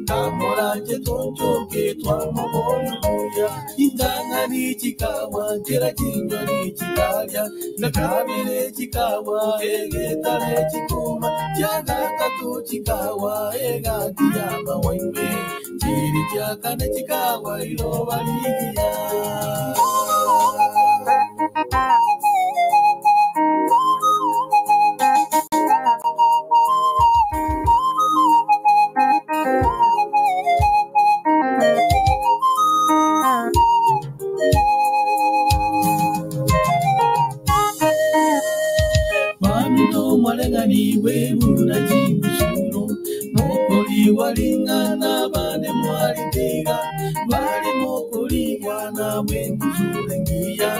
kamuranje tunjuke twamabolyo buya intangani chikawa njera chinyoni chikalya nakabere chikawa egetare chikuma chagatatu chikawa egati yamawaime chiri chakane chikawa iroba ligiya Bantu mwalenganiwe buna chimbusuro mukoli walingana bane mwalitiga bali mukuligwana bwembusure ngiya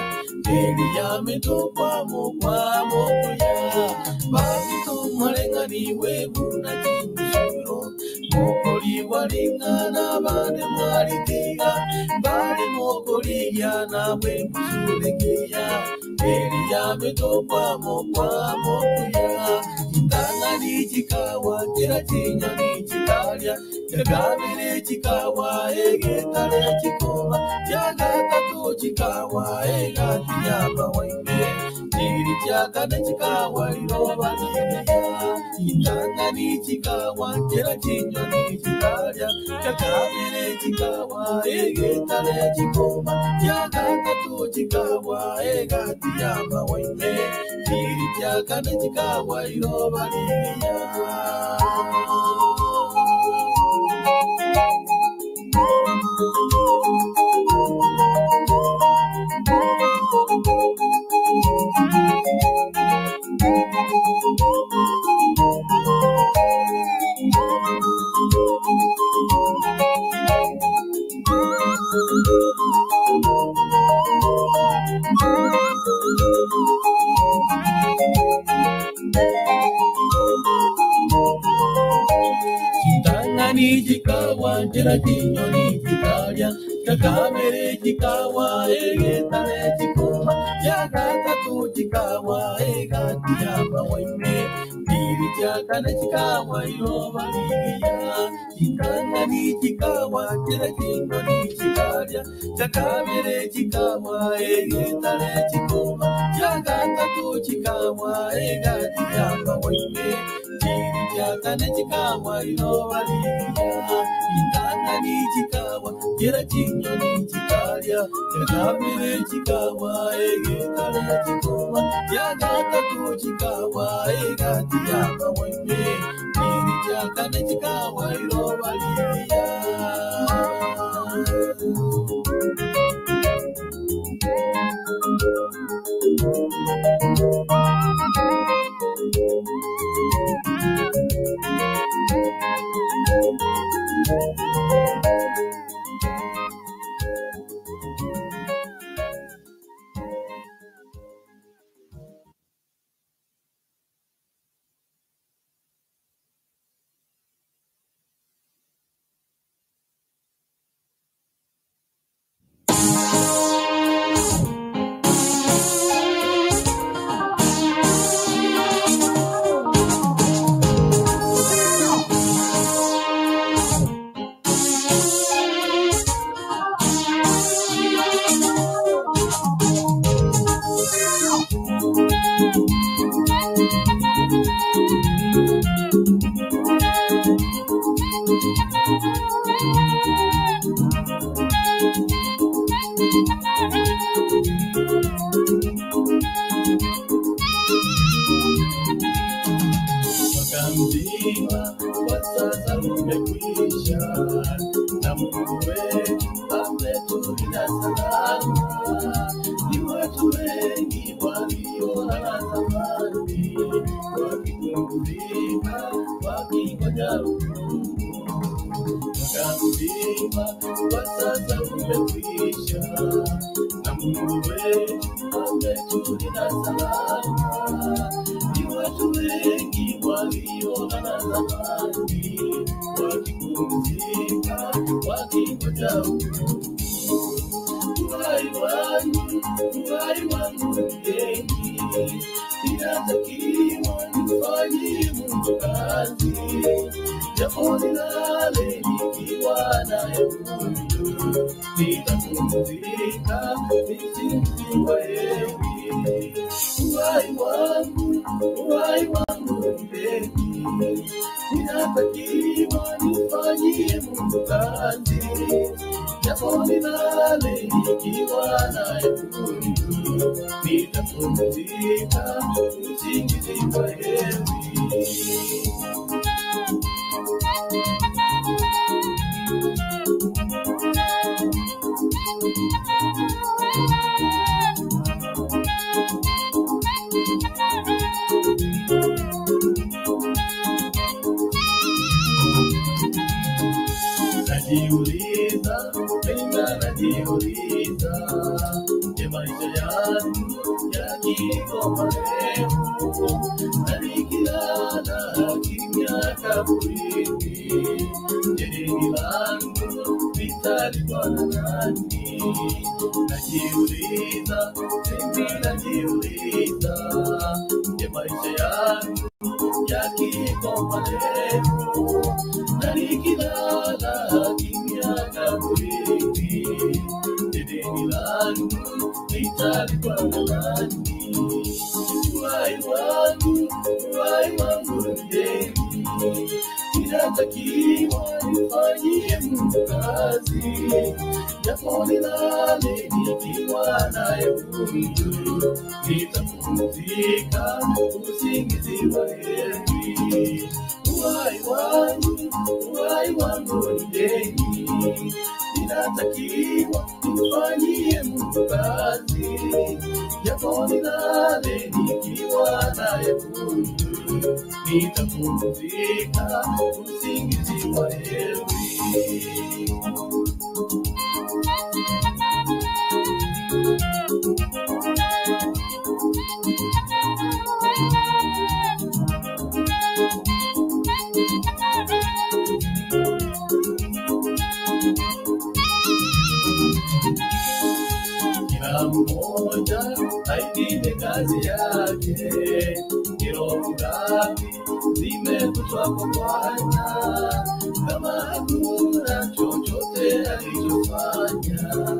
eliya mitokwa mukwa mokuya bantu mwalenganiwe buna chimbusuro mukoli walingana bane mwalitiga bali mukuligwana bwembusure ngiya eliya mitokwa mukwa mokuya intangani chikawa chira chinyoni chikalya chakabiri chikawa egetare chikoma chagatatu chikawa egati yamawaime chiri chakane chikawa iroba ligiya intangani chikawa chira chinyoni chikalya chakabiri chikawa egetare chikoma chagatatu chikawa egati yamawaime chiri chakane chikawa iroba ligiya Chintangani chikawa chira chinyoni chikalya chakabere chikawa egetare chikoma chagatatu chikawa egati yamawaime chiri chakane chikawa iroba ligiya chintangani chikawa chira chinyoni chikalya chakabere chikawa egetare chikoma chagatatu chikawa egati yamawaime chiri chakane chikawa iroba ligiya intangani chikawa chira chinyoni chikalya chakabere chikawa egetare chikoma chagatatu chikawa egati yamawaime chiri chakane chikawa iroba ligiya Mwaka mzima kwa sasa umekwisha, na Mungu wetu ametulinda salama. Ni watu wengi waliolala zamani, wakipumzika, wakingoja hukumu. Mwaka mzima kwa sasa umekwisha, na Mungu wetu ametulinda salama. Ni watu wengi waliolala zamani, wakipumzika, wakingoja hukumu. Uhai wangu, uhai wangu mgeni, ninatakiwa nimfanyie Mungu kazi, japo nilale nikiwa naye Mungu, nitapumzika nisinziwe heri. Uhai wangu, uhai wangu mgeni, ninatakiwa nimfanyie Mungu kazi, japo nilale nikiwa naye Mungu, nitapumzika usingizi wa heri. Najiuliza, mimi najiuliza, je, maisha yangu yakikoma leo, na nikilala kimya kaburini, je, deni langu litalipwa na nani? Najiuliza, mimi najiuliza, je, maisha yangu yakikoma leo, na nikilala kimya kaburini, je, deni langu litalipwa na nani? Uhai wangu, uhai wangu ni deni, ninatakiwa nimfanyie Mungu kazi, japo nilale nikiwa naye Mungu, nitapumzika usingizi wa heri. Uhai wangu, uhai wangu ni deni, ninatakiwa nimfanyie Mungu kazi, japo nilale nikiwa naye Mungu, nitapumzika usingizi wa heri. Kila mmoja aipime kazi yake, ni roho ngapi zimekutwa kwa Bwana? Kama hakuna chochote alichofanya,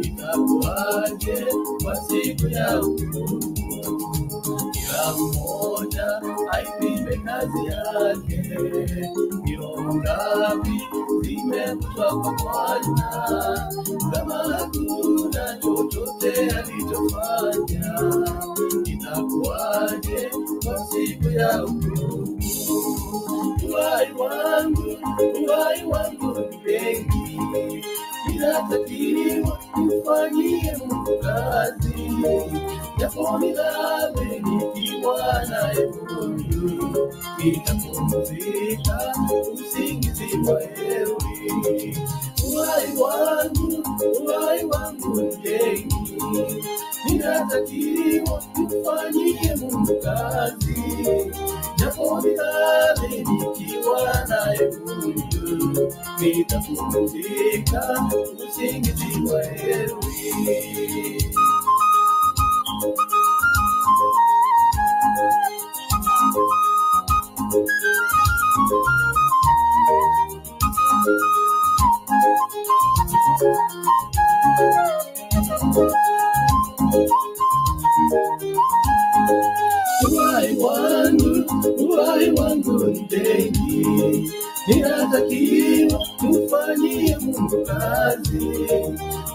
itakuwaje kwa siku ya hukumu? Kila mmoja aipime kazi yake, ni roho ngapi zimekutwa kwa Bwana? Kama hakuna chochote alichofanya, itakuwaje kwa siku ya hukumu? Uhai wangu, uhai wangu ni benki, ninatakiwa nimfanyie Mungu kazi, japo nilale nikiwa naye Mungu, nitapumzika usingizi wa heri. Uhai wangu, uhai wangu ni deni, ninatakiwa nimfanyie Mungu kazi, japo nilale nikiwa naye Mungu, nitapumzika usingizi wa heri. Uhai wangu, uhai wangu ni deni, Ninatakiwa nimfanyie Mungu kazi,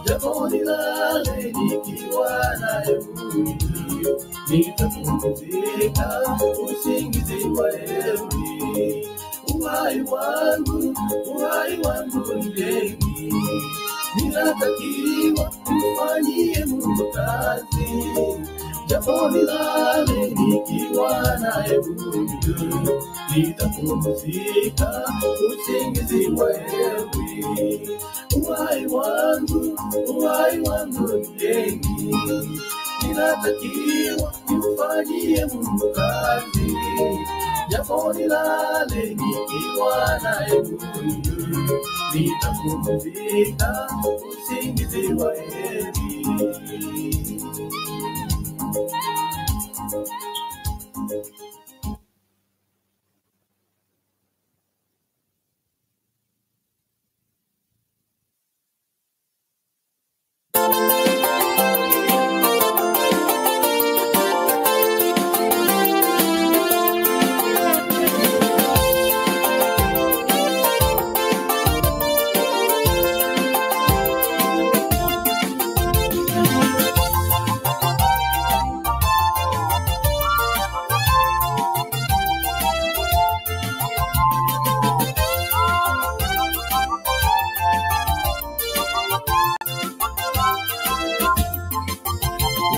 japo nilale nikiwa naye huyu, nitapumzika usingizi wa heri. Uhai wangu ni deni, ninatakiwa nimfanyie Mungu kazi, japo nilale nikiwa naye huyu, nitapumzika usingizi wa heri. Uhai wangu ni deni, ninatakiwa nimfanyie Mungu kazi, japo nilale nikiwa naye huyu, nitapumzika usingizi wa heri.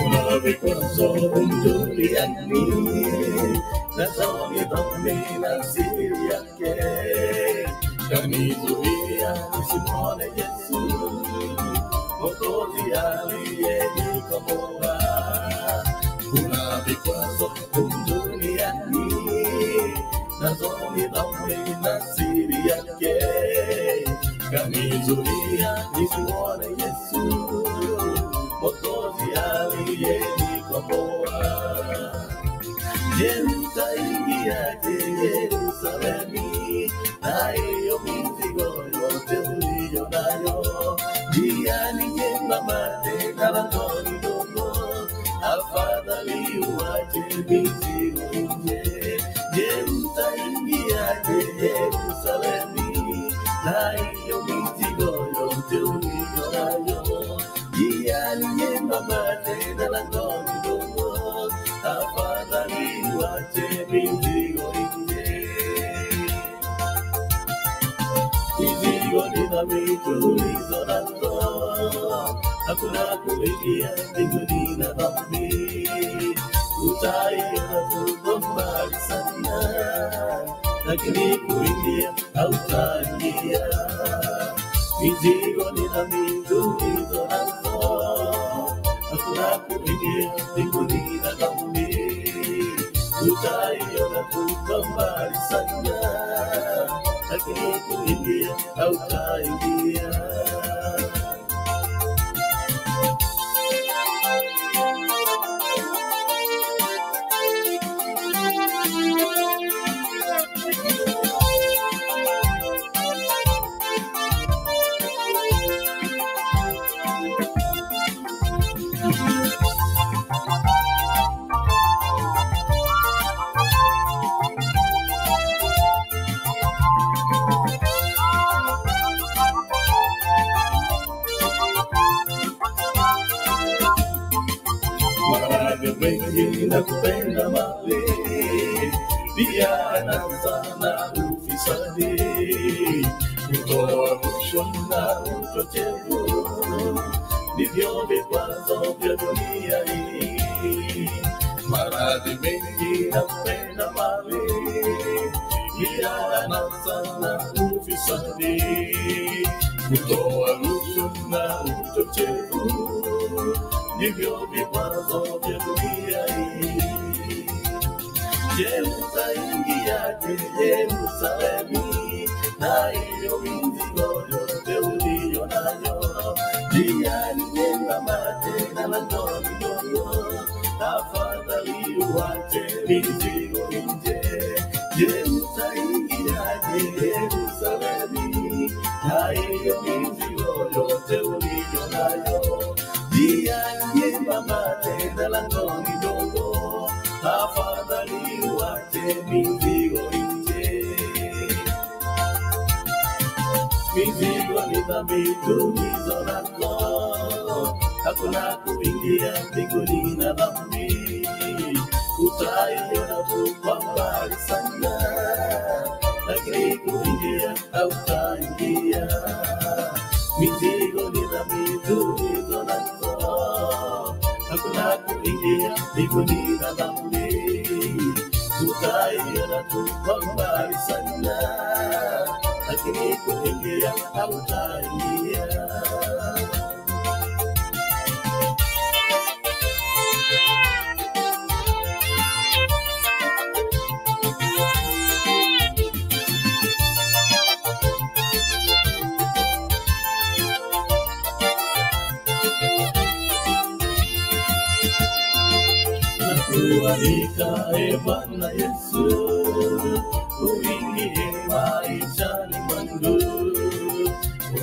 Kuna vikwazo duniani, nazo ni dhambi na siri yake, kanizuia nisimwone Yesu, Mwokozi aliyenikomboa. Kuna vikwazo duniani, nazo ni dhambi na siri yake, kanizuia nisimwone Yesu, Mwokozi aliyenikomboa. Je, utaingiaje Yerusalemu na hiyo mizigo yote uliyo nayo? Njia ni nyembamba tena langoni dogo, afadhali uache mizigo nje. Je, utaingiaje Yerusalemu na hiyo mizigo yote uliyo nayo? Njia ni nyembamba tena langoni dogo, afadhali uache mizigo nje. Mizigo ni dhambi tulizo nazo, hakuna kuingia mbinguni na dhambi. Utaiona tuko mbali sana, lakini kuingia hautaingia. Mizigo ni dhambi tulizo nazo, hakuna kuingia mbinguni na dhambi. Utaiona tuko mbali sana, lakini kuingia hautaingia. Maradhi mengi na kupenda mali, pia anasa na ufisadi, kutoa rushwa na uchochevu, ndivyo vikwazo vya dunia hii. Maradhi mengi na kupenda mali, pia anasa na ufisadi, kutoa rushwa na uchochevu ndivyo vikwazo vya dunia hii. Je, utaingiaje Yerusalemu na hiyo mizigo yote uliyo nayo? Njia ni nyembamba tena langoni dogo, afadhali uache mizigo nje. Je, utaingiaje Yerusalemu na hiyo mizigo yote uliyo nayo? Njia nyembamba tena langoni dogo, afadhali uache mizigo nje. Mizigo ni dhambi tulizo nazo, hakuna kuingia mbinguni na dhambi. Utaiona tu kwa mbali sana, lakini kuingia hautaingia. Mizigo ni dhambi tulizo nazo, hakuna kuingia mbinguni na dhambi. Utaiona tu kwa mbali sana, lakini kuingia hautaingia. Nakualika e Bwana Yesu, uingie maishani mwangu,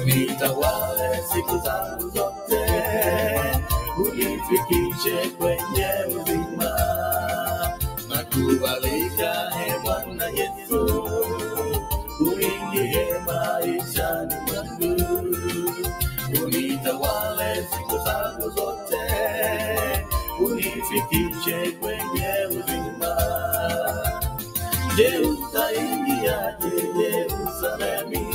unitawale siku zangu zote, unifikishe kwenye uzima. Nakualika e Bwana Yesu, uingie maishani mwangu, unitawale siku zangu zote, unifikishe kwenye uzima. Je, utaingiaje Yerusalemu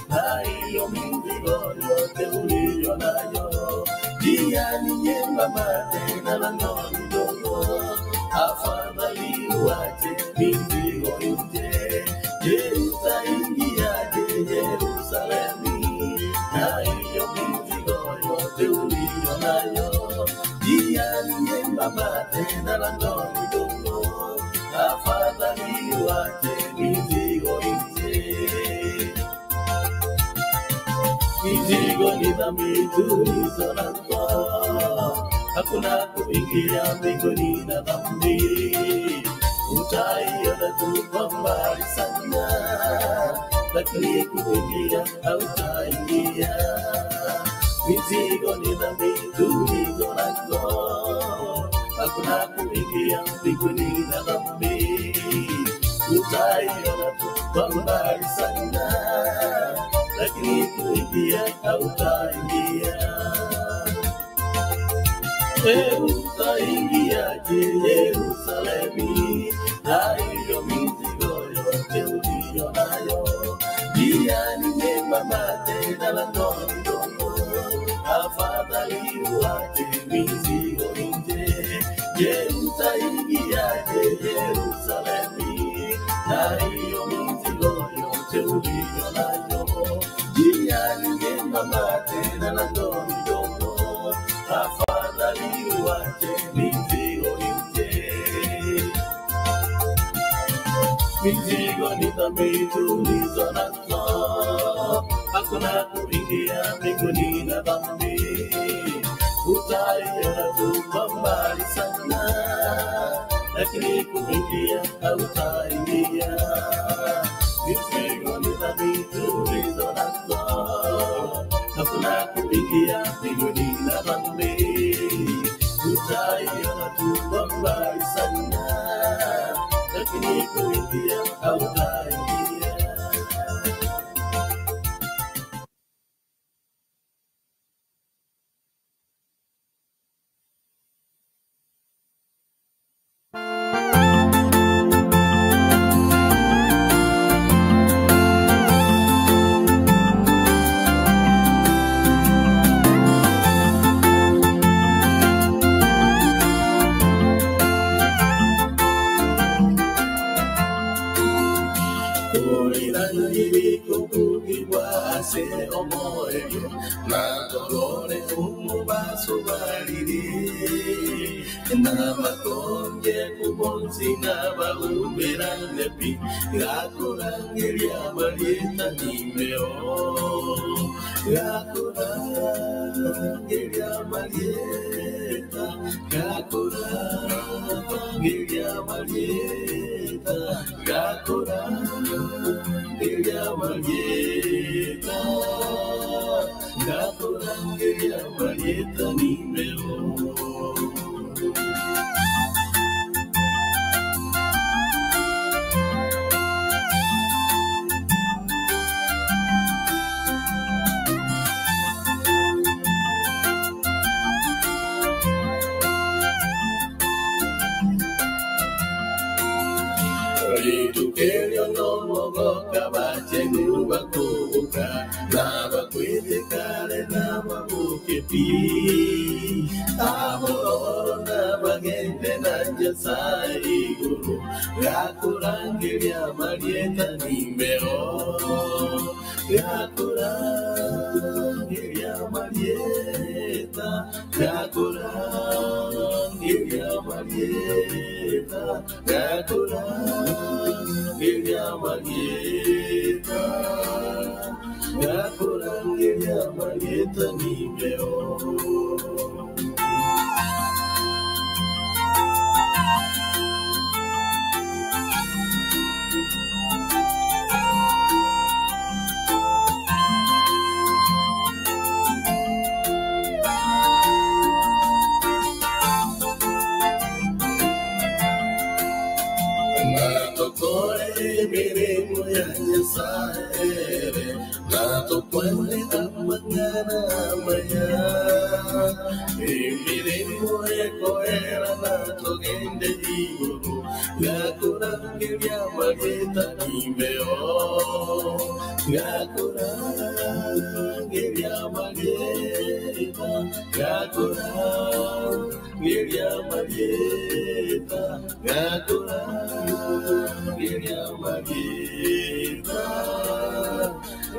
na hiyo mizigo yote uliyo nayo? Njia ni nyembamba tena lango ni dogo, afadhali uache mizigo nje. Je, utaingiaje Yerusalemu na hiyo mizigo yote uliyo nayo? Njia ni nyembamba tena lango ni dogo, afadhali uache mizigo nje. Mizigo ni dhambi tulizo nazo, hakuna kuingia mbinguni na dhambi. Utaiona tu kwa mbali sana, lakini kuingia hautaingia. Mizigo ni dhambi tulizo nazo, hakuna kuingia mbinguni na dhambi. Utaiona tu kwa mbali sana, lakini kuingia hautaingia. E, utaingiaje Yerusalemu na hiyo mizigo yote uliyo nayo? Njia ni nyembamba tena lango ni dogo, afadhali uache mizigo nje. Je, utaingiaje Yerusalemu na hiyo mizigo yote uliyo nayo? Njia ni nyembamba tena lango ni dogo, afadhali uache mizigo nje. Mizigo ni dhambi tulizo nazo, hakuna kuingia mbinguni na dhambi. Utaiona tu kwa mbali sana, lakini kuingia hautaingia. Mizigo ni dhambi tulizo nazo, hakuna kuingia mbinguni na dhambi. Utaiona tu kwa mbali sana, lakini kuingia hautaingia. Ase omoyo natorore umubaso bariri n'abakonje kubonsi n'abaumerane pi gakorangeria marieta nimeo gakorangeria marieta gakorangeria marieta gakorangeria marieta gakorangeria marieta nimeo. Nabakwete kare nababuke pi. Abororo nabagende na Nyasaye iguru. Gakurangiria marieta nimbeo. Gakurangiria marieta. Gakurangiria marieta. Gakurangiria marieta. Gakurangiria marieta nimbeo. Natokore mirimo ya Nyasaye, natokwane amang'ana maya. Imirimo ekoera natogende iguru, gakurangiria marieta nimbeo. Gakurangiria marieta, gakurangiria marieta, gakurangiria marieta,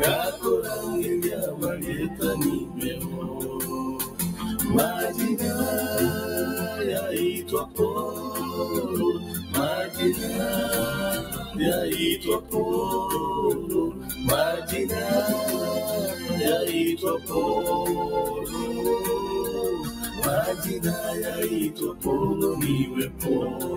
gakurangiria marieta nimbeo. Majina yaitwa poro, majina yaitwa poro, majina yaitwa poro, majina yaitwa poro, niwe poro.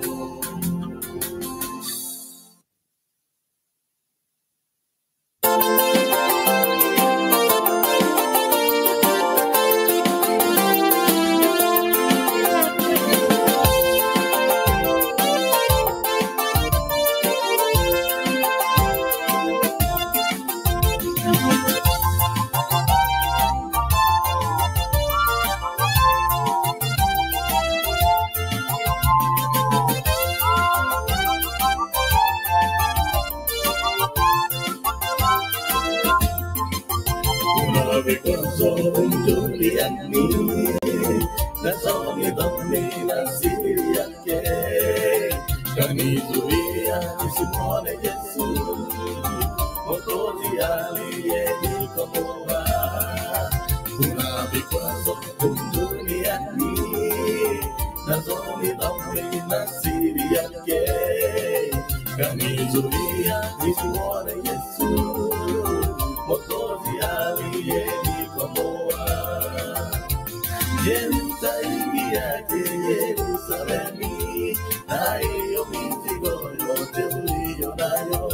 Kuna vikwazo duniani, nazo ni dhambi na siri yake, kanizuia nisimwone Yesu, Mwokozi aliyenikomboa. Kuna vikwazo duniani, nazo ni dhambi na siri yake, kanizuia nisimwone Yesu, Mwokozi aliyenikomboa. Je, mtaingiaje Yerusalemu na hiyo mizigo yote uliyo nayo?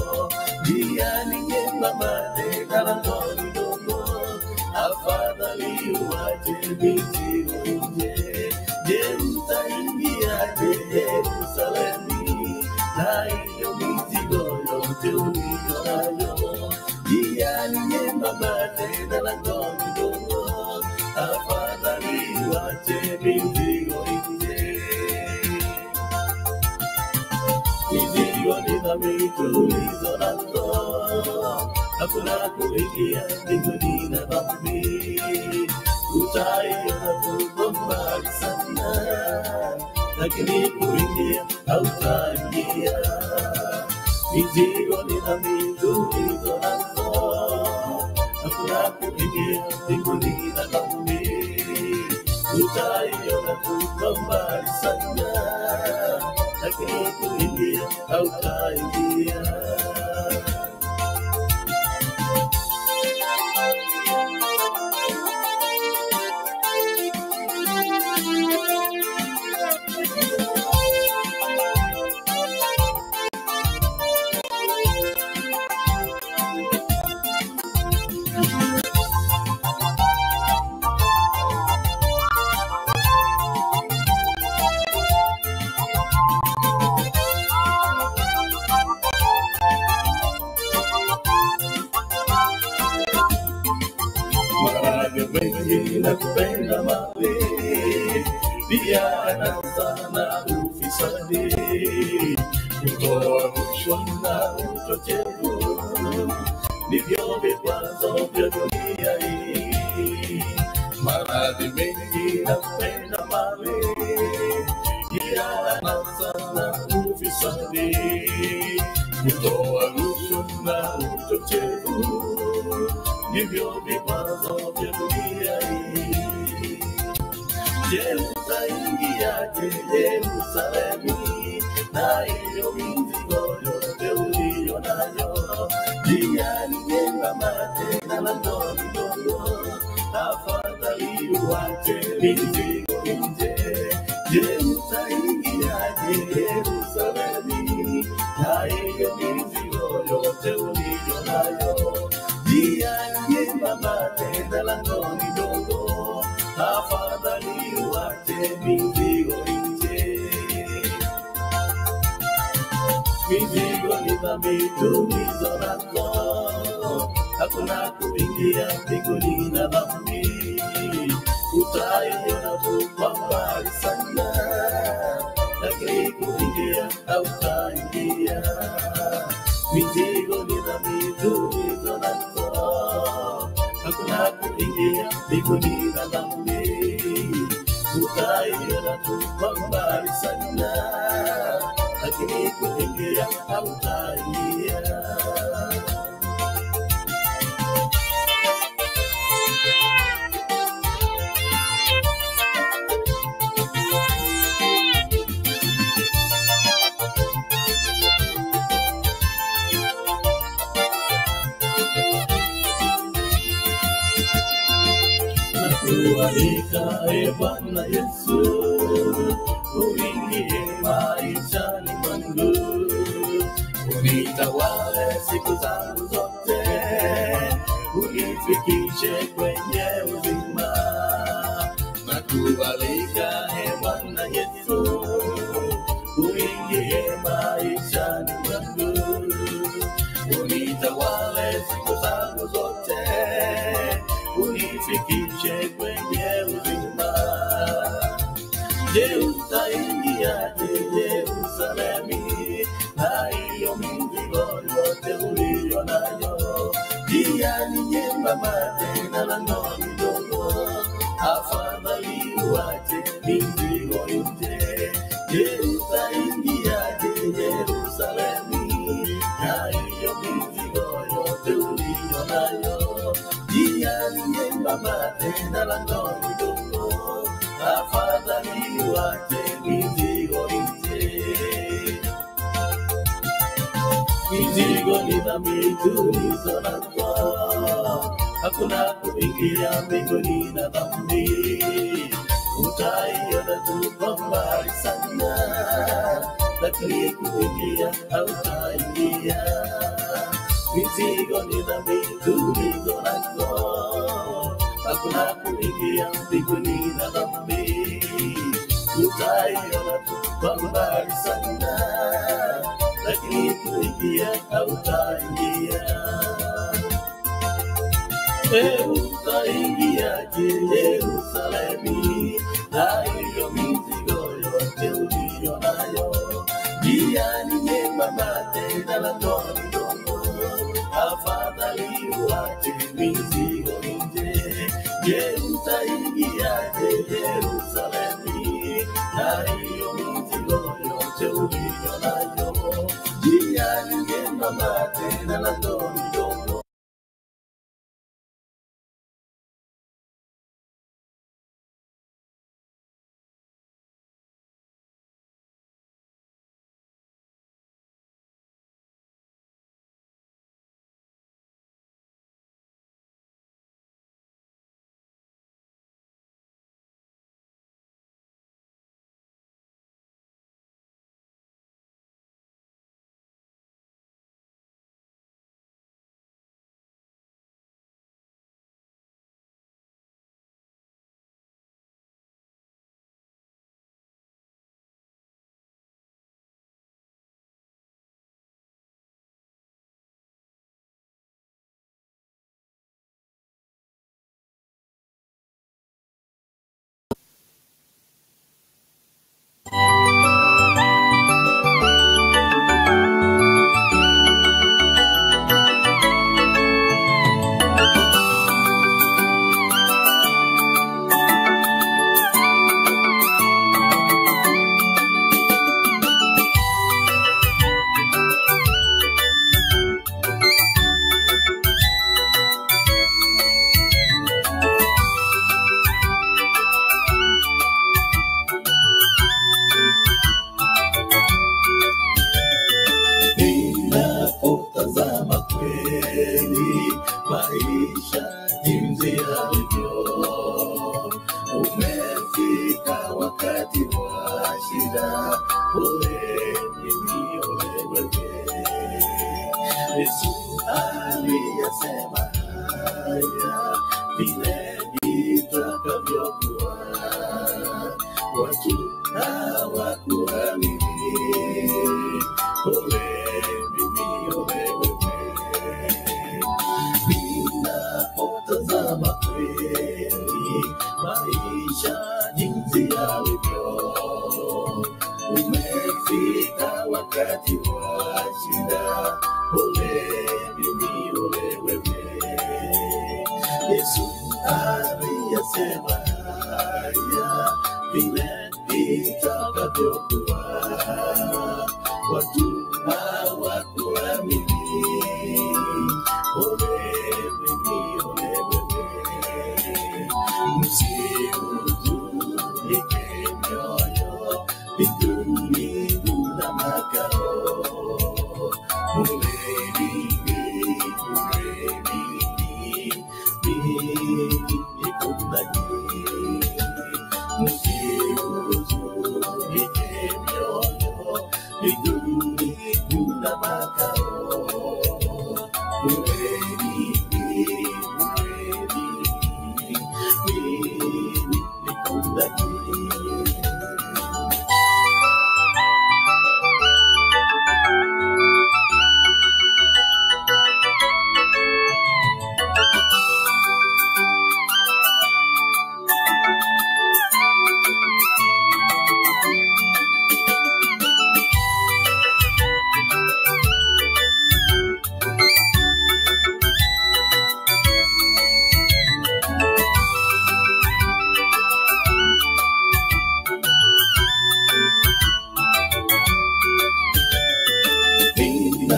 Njia ni nyembamba tena langoni dogo, afadhali uache mizigo nje. Je, mtaingiaje Yerusalemu na hiyo mizigo yote uliyo nayo? Njia ni nyembamba tena langoni dogo, afadhali uache mizigo nje. Mizigo ni dhambi tulizo nazo, hakuna kuingia mbinguni na dhambi. Utaiona tuko mbali sana, lakini kuingia hautaingia. Mizigo ni dhambi tulizo nazo, hakuna kuingia mbinguni na dhambi. Utaiona tuko mbali sana, lakini kuingia hautaingia. Maradhi mengi na kupenda mali, pia anasa na ufisadi, kutoa rushwa na uchochevu, ndivyo vikwazo vya dunia hii. Maradhi mengi na kupenda mali, ila anasa na ufisadi, kutoa rushwa na uchochevu, ndivyo vikwazo vya dunia hii. Je, utaingiaje Yerusalemu na hiyo mizigo yote uliyo nayo? Njia ni nyembamba tena lango ni dogo, afadhali uache mizigo nje. Je, utaingiaje Yerusalemu na hiyo mizigo yote uliyo nayo? Njia ni nyembamba tena lango ni dogo, afadhali uache mizigo nje. Mizigo ni dhambi tulizo nazo, hakuna kuingia mbinguni na dhambi. Utaiona tu kwa mbali sana, lakini kuingia hautaingia. Mizigo ni dhambi tulizo nazo, hakuna kuingia mbinguni na dhambi. Utaiona tu kwa mbali sana, lakini kuingia hautaingia. Nakualika e Bwana Yesu, uingie maishani mwangu, unitawale siku zangu zote, unifikishe kwenye uzima. Nakualika e Bwana Yesu, uingie maishani mwangu, unitawale siku zangu zote, unifikishe kwenye uzima. Je, utaingiaje Yerusalemu na hiyo mizigo yote uliyo nayo? Njia ni nyembamba tena lango ni dogo, afadhali uache mizigo nje. Je, utaingiaje Yerusalemu na hiyo mizigo yote uliyo nayo? Njia ni nyembamba tena lango ni dogo, afadhali uache mizigo nje. Mizigo ni dhambi tulizo nazo, hakuna kuingia mbinguni na dhambi. Utaiona tu kwa mbali sana, lakini kuingia hautaingia. Mizigo ni dhambi tulizo nazo, hakuna kuingia mbinguni na dhambi. Utaiona tu kwa mbali sana, lakini kuingia hautaingia. E, utaingiaje Yerusalemu na hiyo mizigo yote uliyo nayo? Njia ni nyembamba tena lango ni dogo, afadhali uache mizigo nje. Je, utaingiaje Yerusalemu na hiyo mizigo yote uliyo nayo? Njia ni nyembamba tena lango ni dogo. maisha jinsi yalivyo. Umefika wakati wa shida, ole mimi, ole wewe. Yesu aliyasema haya vile itakavyokuwa, watu hawakuamini. Ole mimi, ole wewe. Ninapotazama kweli maisha jinsi yalivyo, umefika wakati wa shida. Ole mimi, ole wewe. Yesu aliyasema haya vile itakavyokuwa, watu hawakuamini. Ole mimi, ole wewe. Msihuzunike mioyo, mbinguni kuna makao. Ole mimi, ole mimi, mimi niko ndani. Msihuzunike mioyo, mbinguni kuna makao. Ole mimi, ole mimi, mimi niko ndani.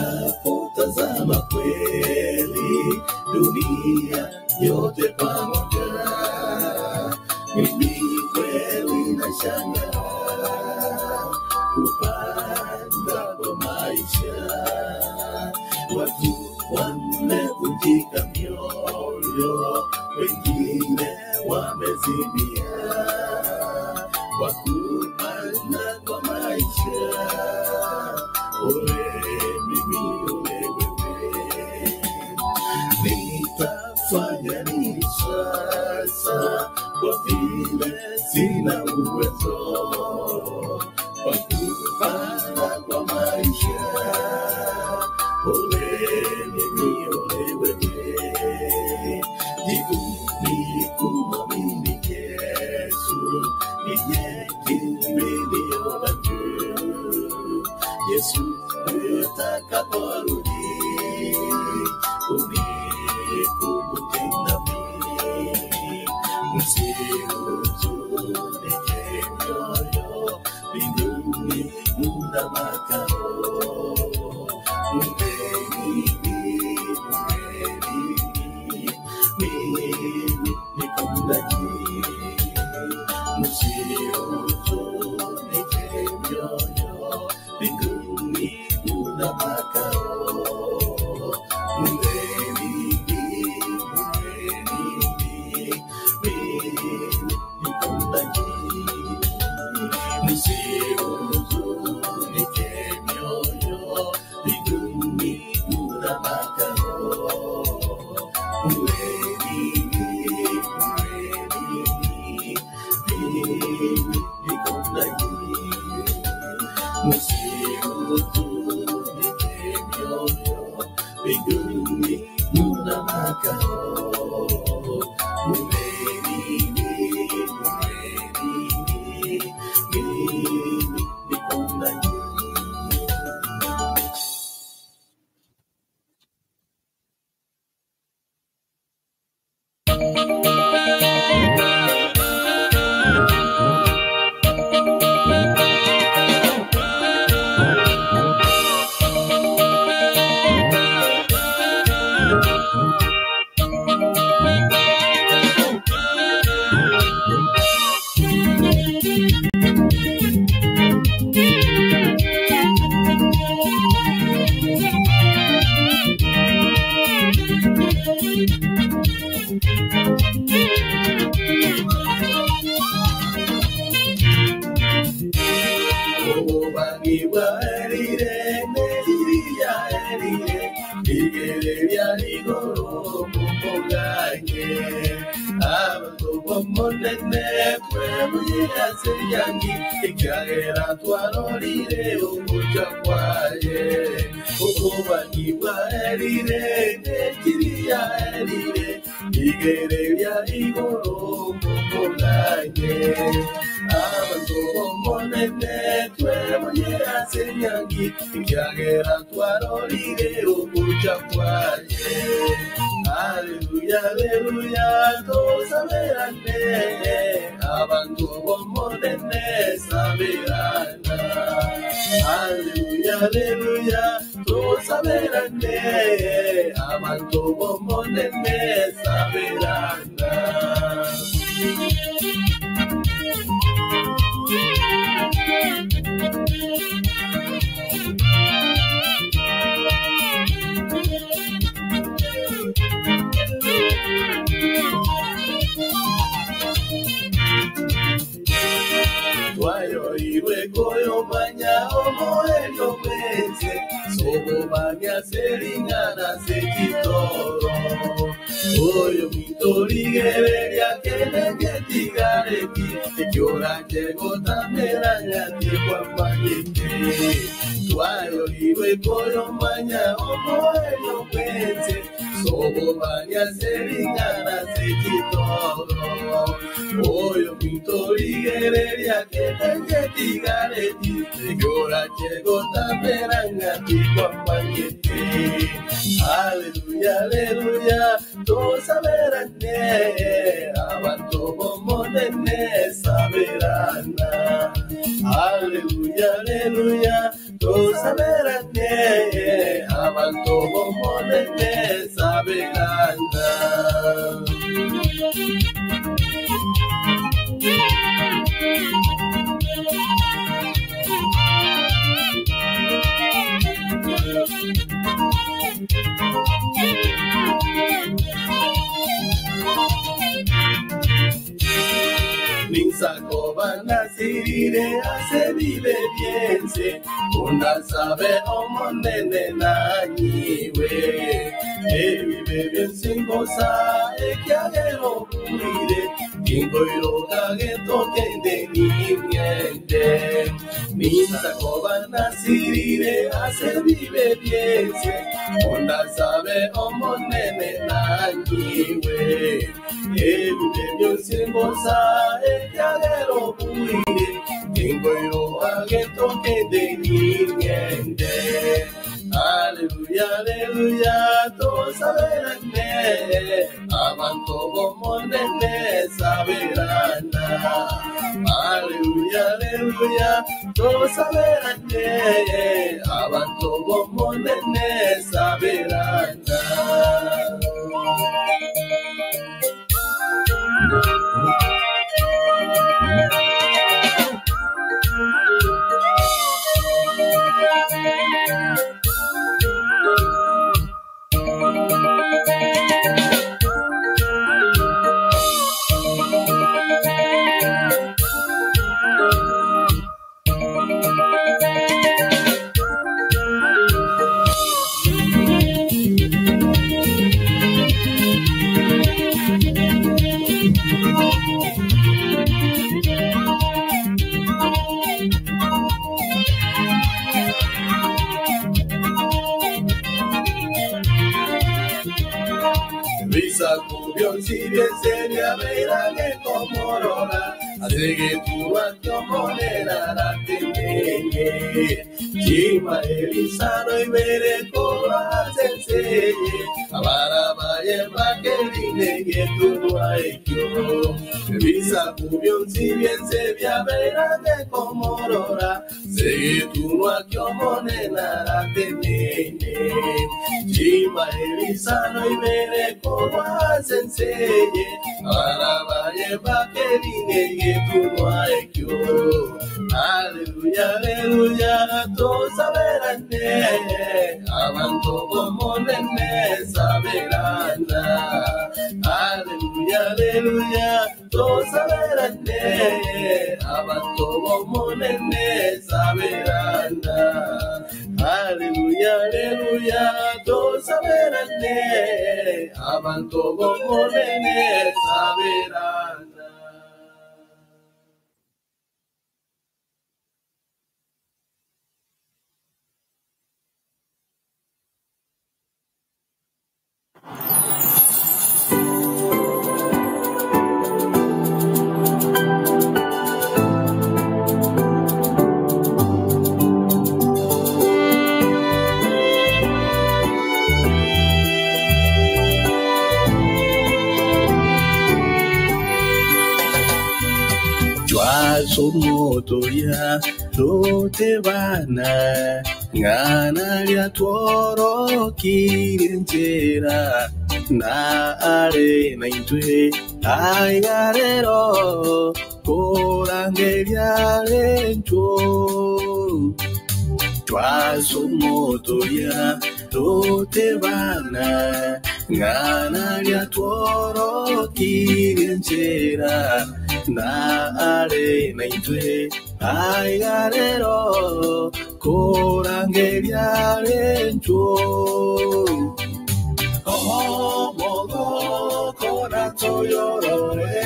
Ninapotazama kweli dunia yote pamoja, mimi kweli nashangaa kupanda kwa maisha, watu wamevunjika mioyo, wengine wamezimia kwa kupanda kwa maisha. Ole mimi, ole wewe, nitafanya nini sasa kwa vile sina uwezo wa kupanda kwa maisha. Ole mimi, ole wewe, jibu ni kumwamini Yesu, ndiye kimbilio langu. Yesu utakaporudi unikumbuke nami, msihuzunike mioyo, mbinguni mna makao. Ole mimi, ole mimi, mimi niko ndani. Msihuzunike mioyo, mbinguni mna makao. Ole mimi, ole mimi, mimi niko ndani. Msihuzunike mioyo, mbinguni mna makao. Ole mimi, ole mimi, mimi niko ndani. Msihuzunike mioyo, mbinguni mna makao. Ole mimi, ole mimi, mimi niko ndani. Thank you. Obobani bwaerire neriri yaerire rigereria rigoro mukoganye abantu bomonene twebuyira senyangi ekyagera twarorire omuca kwaye obobani bwaerire neriri yaerire rigereria rigoro mukoganye abantu bomonene twebuyira senyangi ekyagera twarorire omuca kwaye Aleluya, aleluya, tosaberane, abantu bomonene saberana. Aleluya, aleluya, tosaberane, abantu bomonene saberana. Twayoirwe koyomanya omoelyo bwense sobobanya seringana sekitoro oyo mitorigereria kenengetigareti ekyoranje gotameranya tikwamanyete twayoirwe koyomanya omoelyo bwense sobobanya seringana sekitoro oyo mitorigereria kenengetigareti ekyoranje gotameranya tikwamanyete Aleluya, aleluya, tosaberane, abantu bomonene saberana. Aleluya, aleluya, tosaberane, abantu bomonene saberana. Ninsakoba nasirire ase bibe byense undasabe omonene nanyiwe ebibe byense ngosa ekyagero bulire ingoiro kagento kende nimwende Ninsakoba nasirire ase bibe byense undasabe omonene nanyiwe ebibe byense ngosa ekyagero bulire ingoiro kagento kende nimwende Aleluya, aleluya, tosaberane, abantu bomonene saberana. Aleluya, aleluya, tosaberane, abantu bomonene saberana. Bisaku byonsi byense byabeirage komorora asegeturwa kyomonera ratenenge chima elisano ibere koba senseye abarabaye bakeline geturwa ekyo bisaku byonsi byense byabeirage komorora segeturwa kyomonera ratenenge chima elisano ibere koba senseye abarabaye bakeline geturwa ekyo Aleluya, aleluya, tosaberane, abantu bomonene saberana. Aleluya, Haleluya, haleluya, tosaberane, abantu bomunene saberana. Haleluya, haleluya, tosaberane, abantu bomunene saberana. Twasomotoria totebana ng'ana ria tworokirie njera na are na intwe aigarero korangeria rencho twasomotoria totebana ng'ana ria tworokirie njera na are na intwe aigarero korangeria rencho omogoko natoyorore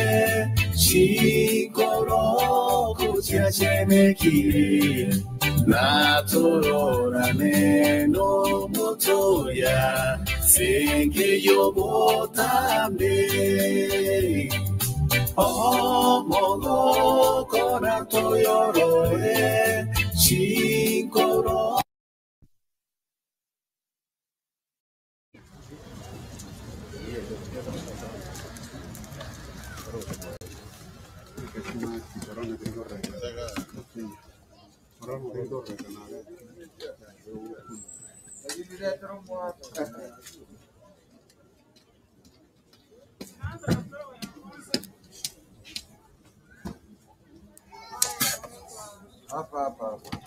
chikoroko chiachenekire natororane nomotoya sengeyobotambe omogoko natoyorore chikoro Hapa hapa hapa.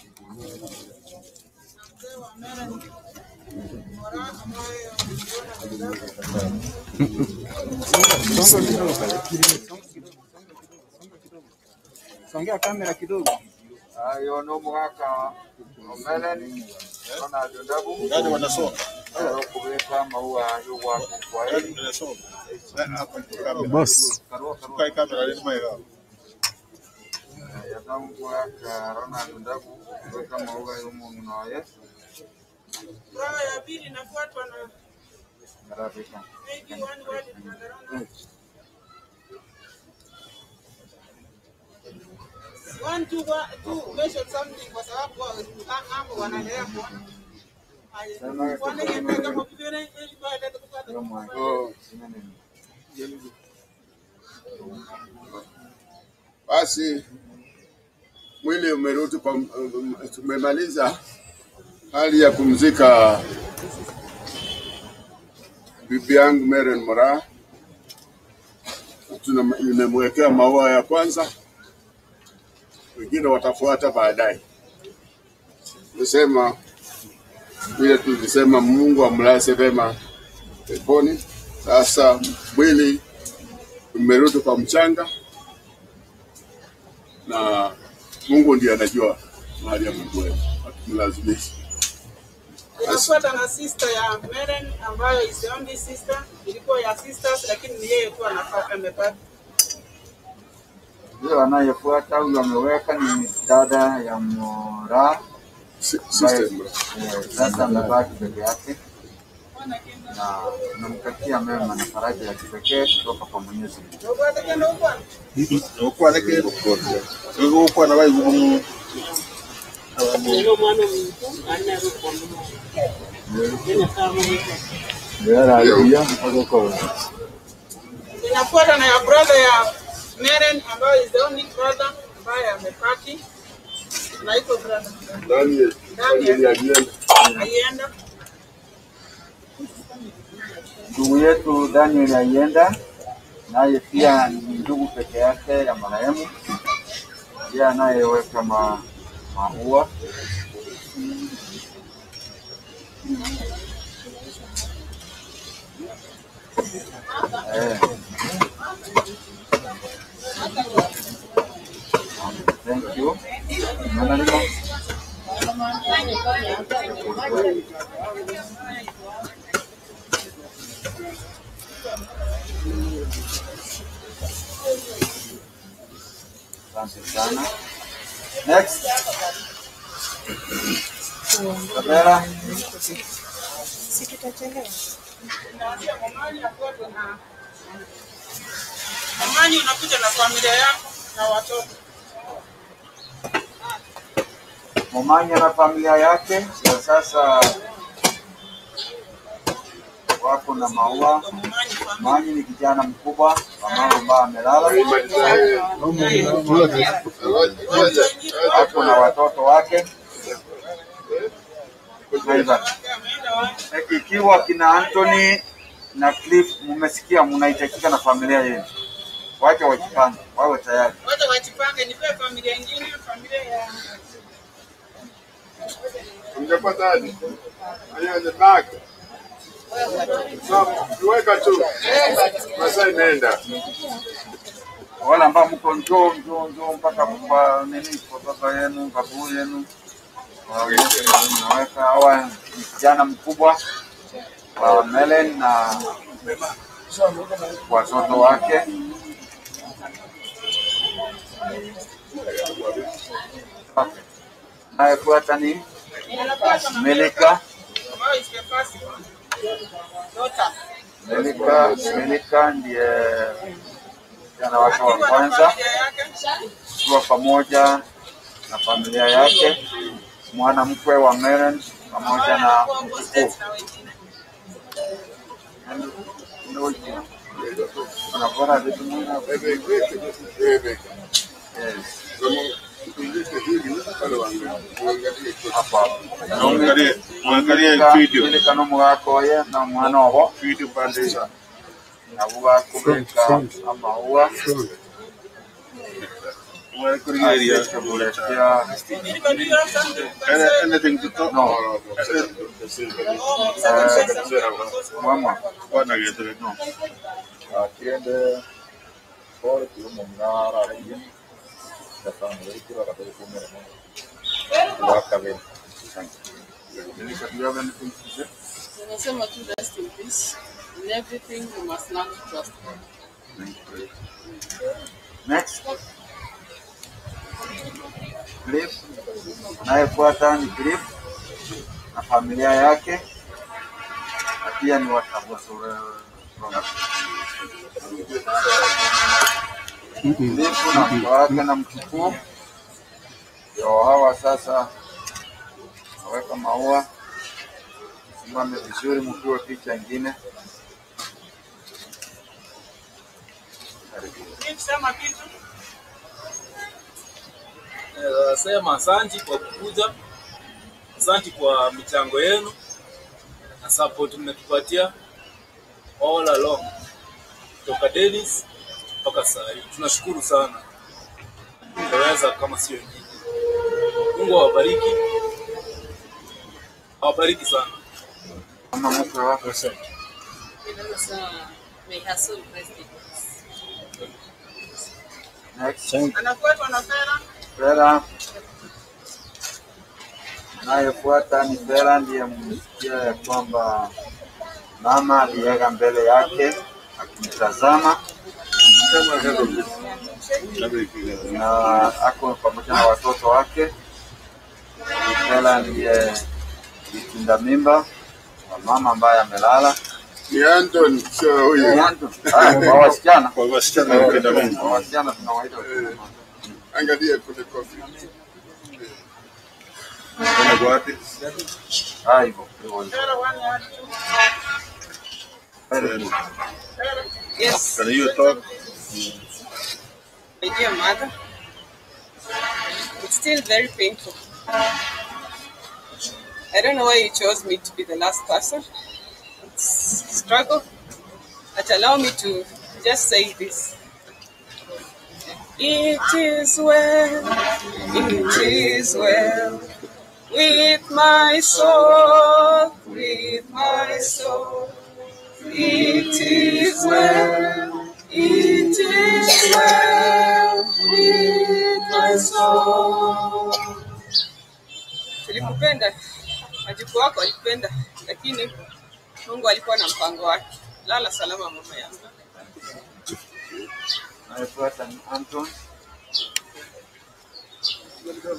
Songea kamera kidogo. Ayo no mwaka omeleni ona jondabu Nani wanasonga? Kuweka maua yogwako kwa heri. Boss. Kai kamera ni maiga. Yatangwa Ronald Ndabu kuweka maua yomunoye Raha ya pili inafuatwa na Arabika. maybe one word Brother Ronald. One, two, one, two, mention something kwa sababu hapo wanaendelea kuona. Haya, wanaenda kama vile ili baada ya kupata. Basi mwili umerudi kwa, tumemaliza hali ya kumzika bibi yangu Maren Moraa. Nimemwekea maua ya kwanza, wengine watafuata baadaye. Nisema vile tulisema, Mungu amlaze vema peponi. Sasa mwili umerudi kwa mchanga na Mungu ndiye anajua mahali amekuweka, hatumlazimishi. Inafuata na sister ya Meren ambayo is the only sister, ilikuwa ya sisters lakini ni yeye tu anafaa amepata. Huyo anayefuata huyo ameweka ni dada ya Moraa sister Moraa. Sasa amebaki peke yake na tunamtakia mema na faraja ya kipekee kutoka kwa Mwenyezi Mungu. Okwana baigumu Inafuata na ya brother ya Meren ambayo is the only brother ambaye amepaki. Anaitwa brother Daniel Daniel Agienda. Ayenda. Ndugu yetu Daniel Ayenda naye pia ni ndugu peke yake ya marehemu, ndiye anayeweka maua. Eh. Ring'ana rimo. Asante sana. Next. Kamera. Amani, unakuja na familia yako na watoto. Momanya na familia yake kwa sasa wako na maua. Momanyi ni kijana mkubwa wa mama ambaye amelala, wako na watoto wake. Ivan. Ikiwa kina Anthony na Cliff mumesikia, mnahitajika na familia yenu, wacha wajipange, wawe tayari. Wote wajipange, nipe familia ingine, familia ya Ungepata aje? Hiyo ni bag. So, weka tu. Masaa imeenda. Wale ambao mko njoo njoo njoo mpaka kwa nini, kwa baba yenu, babu yenu, mnaweka. Hawa ni kijana mkubwa wa Melen na watoto wake. Nayefuata ni Melika. ambayo is the first one. Daughter. Melika, Melika ndiye kijana wake wa kwanza, akiwa pamoja na familia yake, mwana mkwe wa Meren pamoja na mjukuu. Unapora vitu mwina. Yes. Hapa. Uangalie- uangalie video. Melika nomugakoye na mwana obo nabo bakubika amaua Anything to talk? No. Mama. No. Akirende pole kiumungara ariye Melika, do you have anything to say? Tunasema tu rest in peace. In everything we must learn to trust God. Next. Cliff. Anayefuata ni Cliff na familia yake na pia ni Cliff na mke wake na mchukuu ndio hawa sasa naweka maua. Simame vizuri, mkiwa picha ingine. Karibu. Cliff, sema kitu. Naweza sema asanti kwa kukuja, asanti kwa michango yenu na support mmetupatia all along kutoka Dennis mpaka saa hii. Tunashukuru sana, tungeweza kama sio nyinyi. Mungu awabariki, awabariki sana. Mama mkwe wako Inaweza sema may her soul rest in peace. Next. Anafuatwa na Vera. Vera anayefuata ni Vera, ndiye mmesikia ya kwamba mama aliweka mbele yake akimtazama na ako pamoja na watoto wake. Vera ndiye mtinda mimba wa mama ambaye amelala. Ni Anton, sio huyu. Ni Anton. Ah, kwa wasichana. Kwa wasichana wakinda mimba. Kwa wasichana tunawaita wakinda mimba. Angalia kule kofi. Ah, hivyo hivyo hivyo. Vera, one word two. Very good. Yes. Can you talk? My dear mother, it's still very painful. I don't know why you chose me to be the last person. It's a struggle. But allow me to just say this. It is well, it is well with my soul, with my soul. It is well, it is well with my soul. Tulikupenda, wajukuu wako walikupenda, lakini Mungu alikuwa na mpango wake. Lala salama mama yangu. Anayefuata ni Anton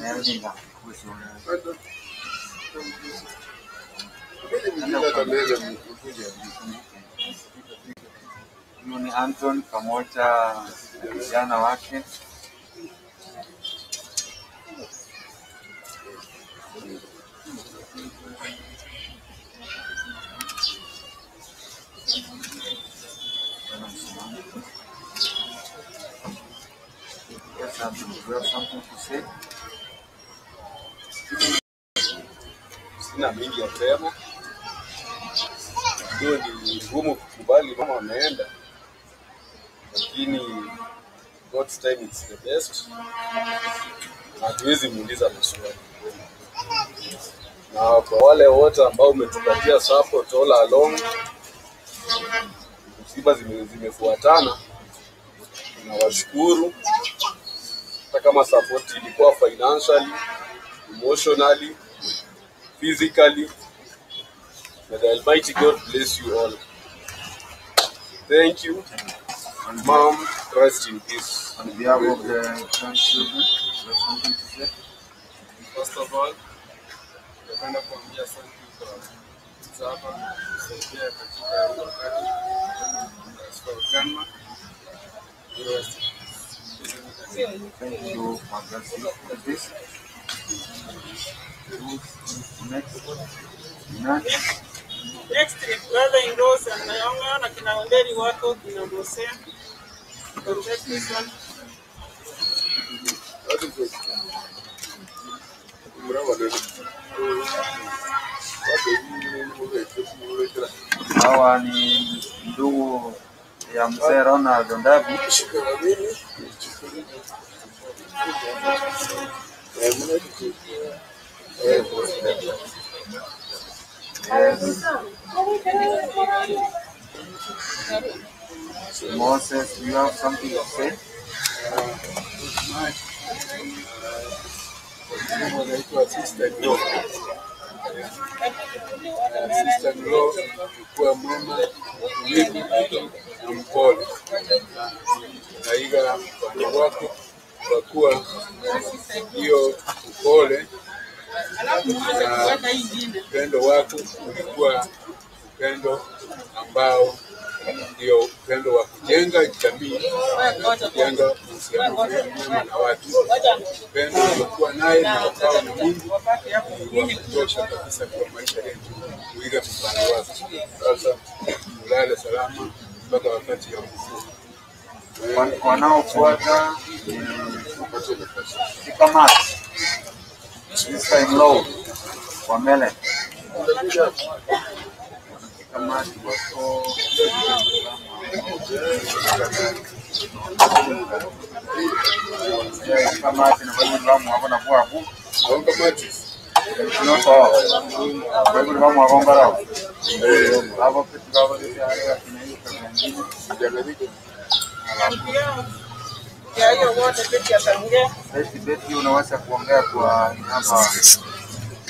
Ervinga. Huyu ni Anton pamoja na kijana wake. Yes, Anton, do you have something to say? Sina mingi ya kusema. Ndio ni ngumu kukubali mama ameenda, lakini God's time is the best. Na Hatuwezi muuliza maswali. Na kwa wale wote ambao umetupatia support all along, msiba zimefuatana, tunawashukuru hata kama support ilikuwa financially, emotionally, physically. May the Almighty God bless you all. Thank you. Mom, rest in peace. On behalf of the grandchildren, do you have something to say? First of all, napenda kuambia asante kwa kuja hapa kusaidia katika huu wakati. As for grandma, you rest in peace. Thank you, Magasi, for this. Who's next? Nani? Next ni brother in laws and naona na kina Onderi wako kina Bosea. You can take this one. Hawa ni ndugu ya mzee Ronald Ondabi. Yes. Moses, you have something to say? Anaitwa sister in law. Sister in law alikuwa mwema, mtulivu na mpole. Naiga mfano wako kwa kuwa hiyo upole na upendo wako ulikuwa upendo ambao ndio upendo wa kujenga jamii na kujenga uhusiano mwema na watu. Upendo uliokuwa naye na ukawa na Mungu ni wa kutosha kabisa kwa maisha yetu, kuiga mfano wako. Sasa ulale salama mpaka wakati ya ufufuo. Wanaofuata ni Kikamat, sister in law wa Mele. Kikamat wako Kikamat na baibuli bamwabo na bwabu noto baibuli bamwabo mbarao abo kitu babo Ya hiyo wote Betty ataongea. Beti, Beti unaweza kuongea kwa niaba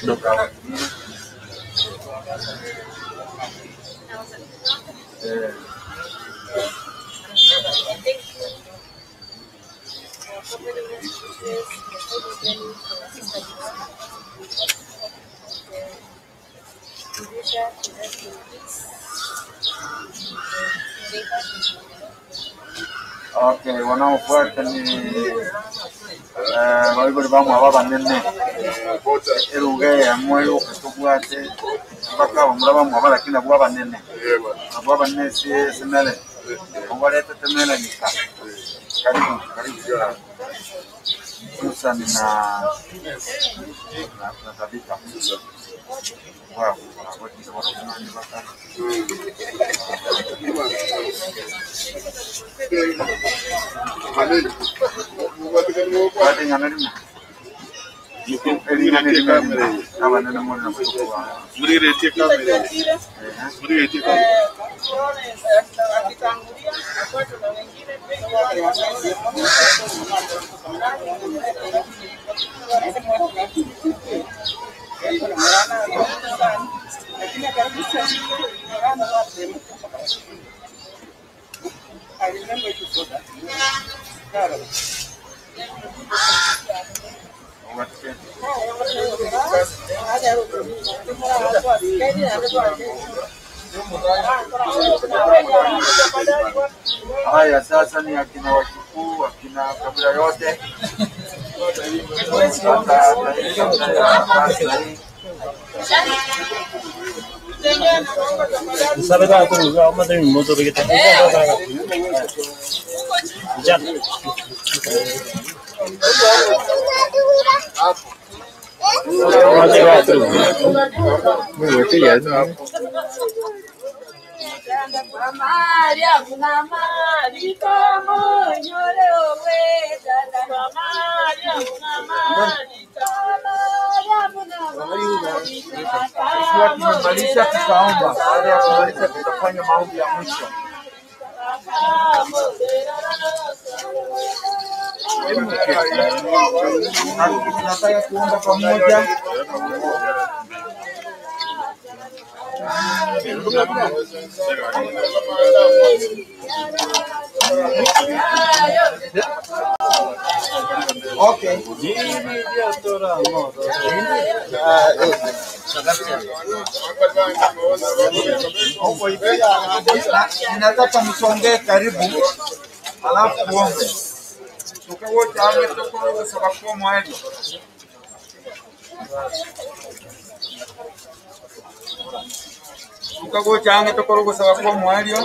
ya wengine. Eh, Okay, wanaofuata ni baibuli bamwabo abanene eruga eyamwe okutubwate mpaka bamura bamwabo lakini abo abanene abo abanene si simele obaletete melanika karibu karibu Susan na na Tabitha wao Akitangulia afuatwe na wengine. I remember you for that. Haya sasa ni akina wachukuu, akina kabila yote. Sasa nafasi hii Tukiwa tumemaliza tutaomba. Baada ya kumaliza tutafanya maombi ya mwisho. Na Tunataka kuomba pamoja. Okay. Ninataka msongee karibu, alafu tuombe. Tukawote ame tukoro sababu mwali. Tukagocha ange tukoro sababu mwalio.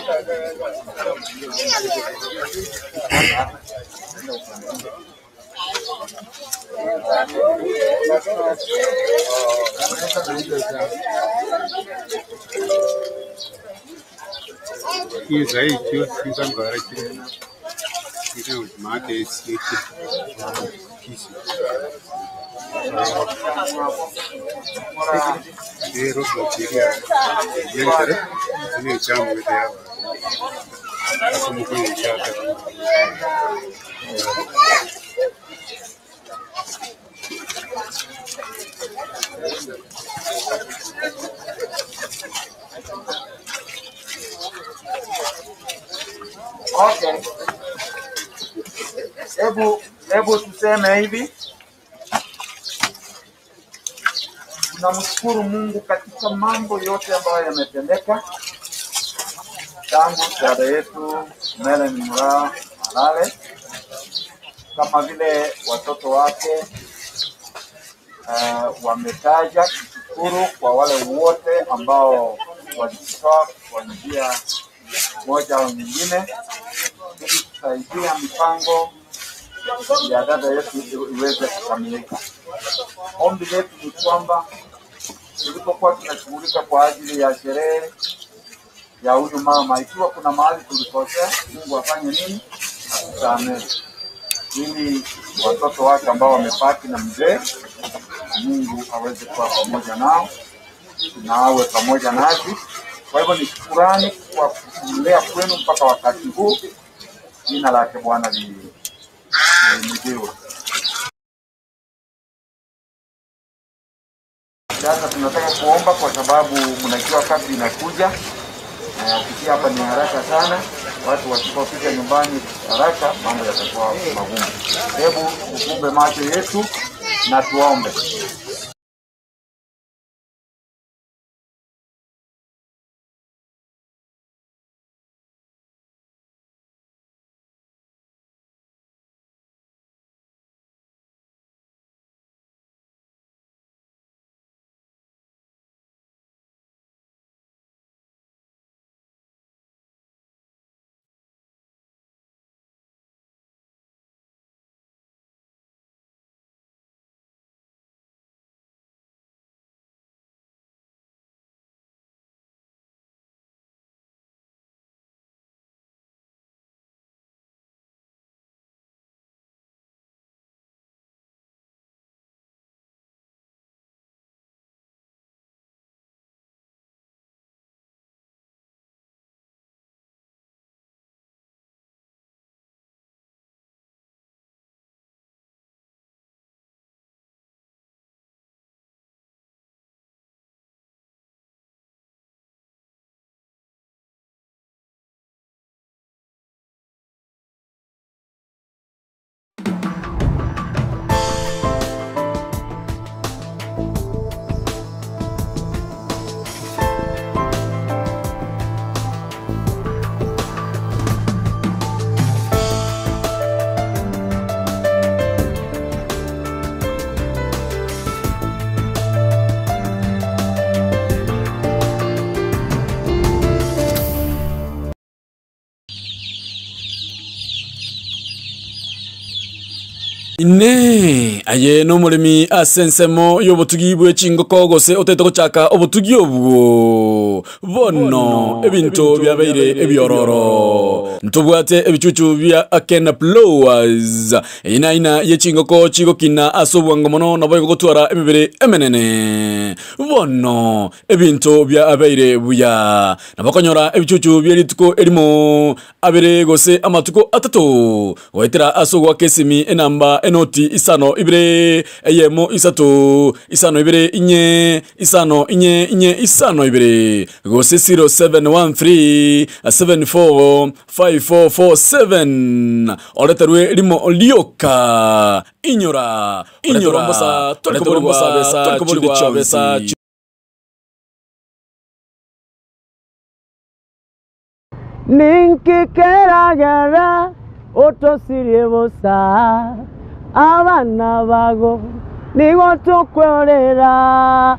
Kiza ekyo kinsangara kiri make eki kisi rero bacteria yenkere zine ekyamwete yaba asumukoye ekyaka. Okay. Hebu hebu tuseme hivi, tunamshukuru Mungu katika mambo yote ambayo yametendeka tangu dada yetu Melanie Muraa alale, kama vile watoto wake wametaja kushukuru kwa wale wote ambao walijitoa kwa njia moja au nyingine ili kusaidia mipango ya dada yetu iweze kukamilika. Ombi letu ni kwamba tulipokuwa tunashughulika kwa ajili ya sherehe ya huyu mama, ikiwa kuna mahali tulikosea, Mungu afanye nini? Atusamehe, ili watoto wake ambao wamebaki na mzee, Mungu aweze kuwa pamoja nao na awe pamoja nasi. Kwa hivyo ni shukurani kwa kumlea kwenu mpaka wakati huu. Jina lake Bwana lihimidiwe. Sasa tunataka kuomba kwa sababu mnajua kazi inakuja na kufikia hapa ni haraka sana. Watu wasipofika nyumbani haraka, mambo yatakuwa magumu. Hebu tufumbe macho yetu na tuombe. Inee! Aye nomoremi ase ensemo y'obotugi bwe chingoko gose otaete gochaka obotugi obwo? Bono ebinto biabeire ebiororo. Ntobwate ebichuchu bia Akena Ploas, eye naina ye chingoko chigokina ase obwango mono naboigo gotwara emebere emenene. Bono ebinto biabeire buya, na bakonyora ebichuchu bie rituko erimo abere gose amatuko atato, goetera ase ogoaka esimi enamba enoti isano ibere eyemo isato isano ibere inye isano inye inye isano ibere gose 0713 74 5447 oreterwe rimo rioka. Inyora, inyora, tori koborigwa besa chinde chionsi. Ninki keragere otosirie bosa? Abana bago nigo tokwerera,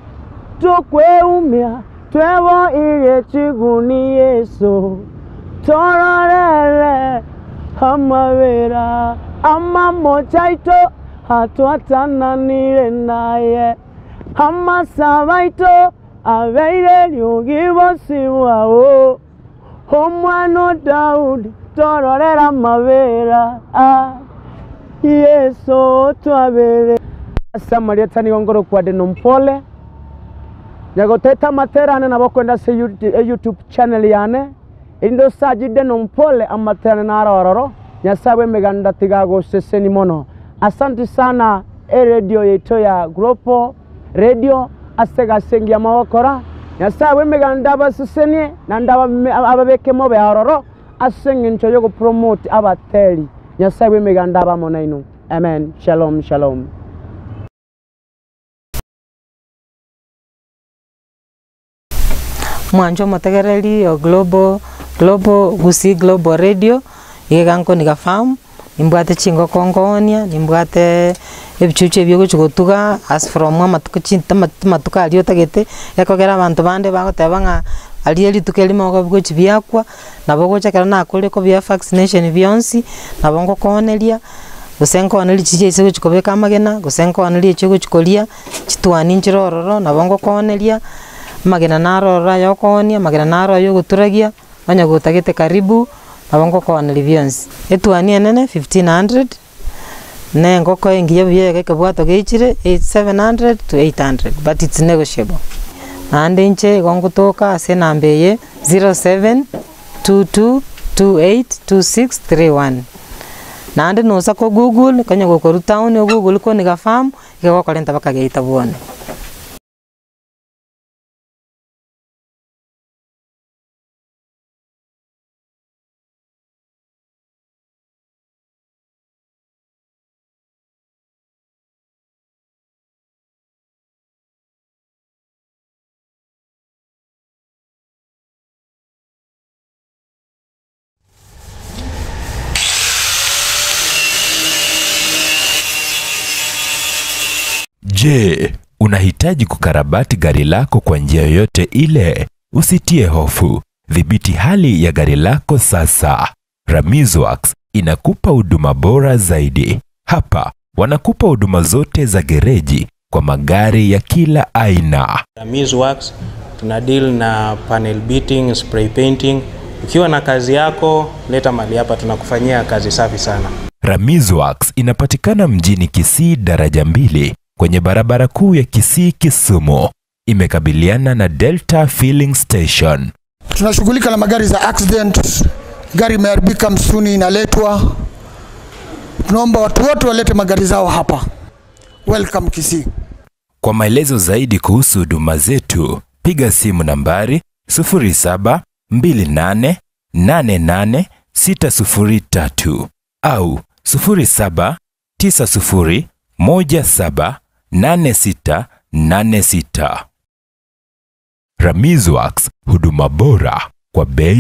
tokweumia, tweboirie chiguni Yeso, tororere amabera amamocho aito atwatananire naye, amasabo aito abeire eriogi bosibwao. Omwana o Daudi, tororere amabera, ah, Yeso twabere. Ase amarieta nigo nkorokwa Deno Mpole, nyagoteta amatera ane nabo okoenda ase YouTube channel yane, erinde osache Deno Mpole amatera ane naro ororo, Nyasae bw'emeganda tiga agoseseni mono. Asanti sana eredio yaito ya Global Radio ase egasi engiya mogokora. Nyasae bw'emeganda abasesenie naende ababeke mobe aroro ase engencho y'ogopromote abateri. Nyasae bw'emeganda abe amo nainwe. Amen. Shalom, shalom. Mwanche omotegereri o Global Global Gusii Global Radio, iga iga nkoniga farm, nimbwate chingoko nkoonia, nimbwate ebichuchu ebi ogochi gotuga as from amatuko chi amatuko aria otagete, ekogera abanto bande bagoteba ng'a aria rituko erimo igo bigochi biakwa, nabo ogocha ekero nakorire kobia vaccination bionsi, nabo ngokooneria, gose nkooneria chiria ase ogochi kobeka amagena, gose nkooneria echio ogochi koria, chitwani nchire ororo nabo ngokooneria. Amagena naro ororo aye okoonia, amagena naro aye ogoturagia, onye gotagete karibu, nabo ngokooneria bionsi. Etuani enene 1500, na engoko engiya buya iga ekebwato geichire 700 to 800 but it's negotiable. Naende inche igo ngotoka ase enamba eye 0722282631. Naende nosa ko google, konya gokorwa town o google koniga farm, iga gokorenta mpaka geita bwone. Je, unahitaji kukarabati gari lako kwa njia yoyote ile? Usitie hofu. Dhibiti hali ya gari lako sasa. Ramizworks inakupa huduma bora zaidi. Hapa wanakupa huduma zote za gereji kwa magari ya kila aina. Ramiz Works tuna deal na panel beating, spray painting. Ukiwa na kazi yako leta mali hapa, tunakufanyia kazi safi sana. Ramizworks inapatikana mjini Kisii daraja mbili kwenye barabara kuu ya Kisii Kisumu. Imekabiliana na Delta Filling Station. Tunashughulika na magari za accident, gari imeharibika msituni inaletwa. Tunaomba watu wote walete magari zao hapa. Welcome Kisii. Kwa maelezo zaidi kuhusu huduma zetu, piga simu nambari 0728888603 au 0790178686. Ramizworks, huduma bora kwa bei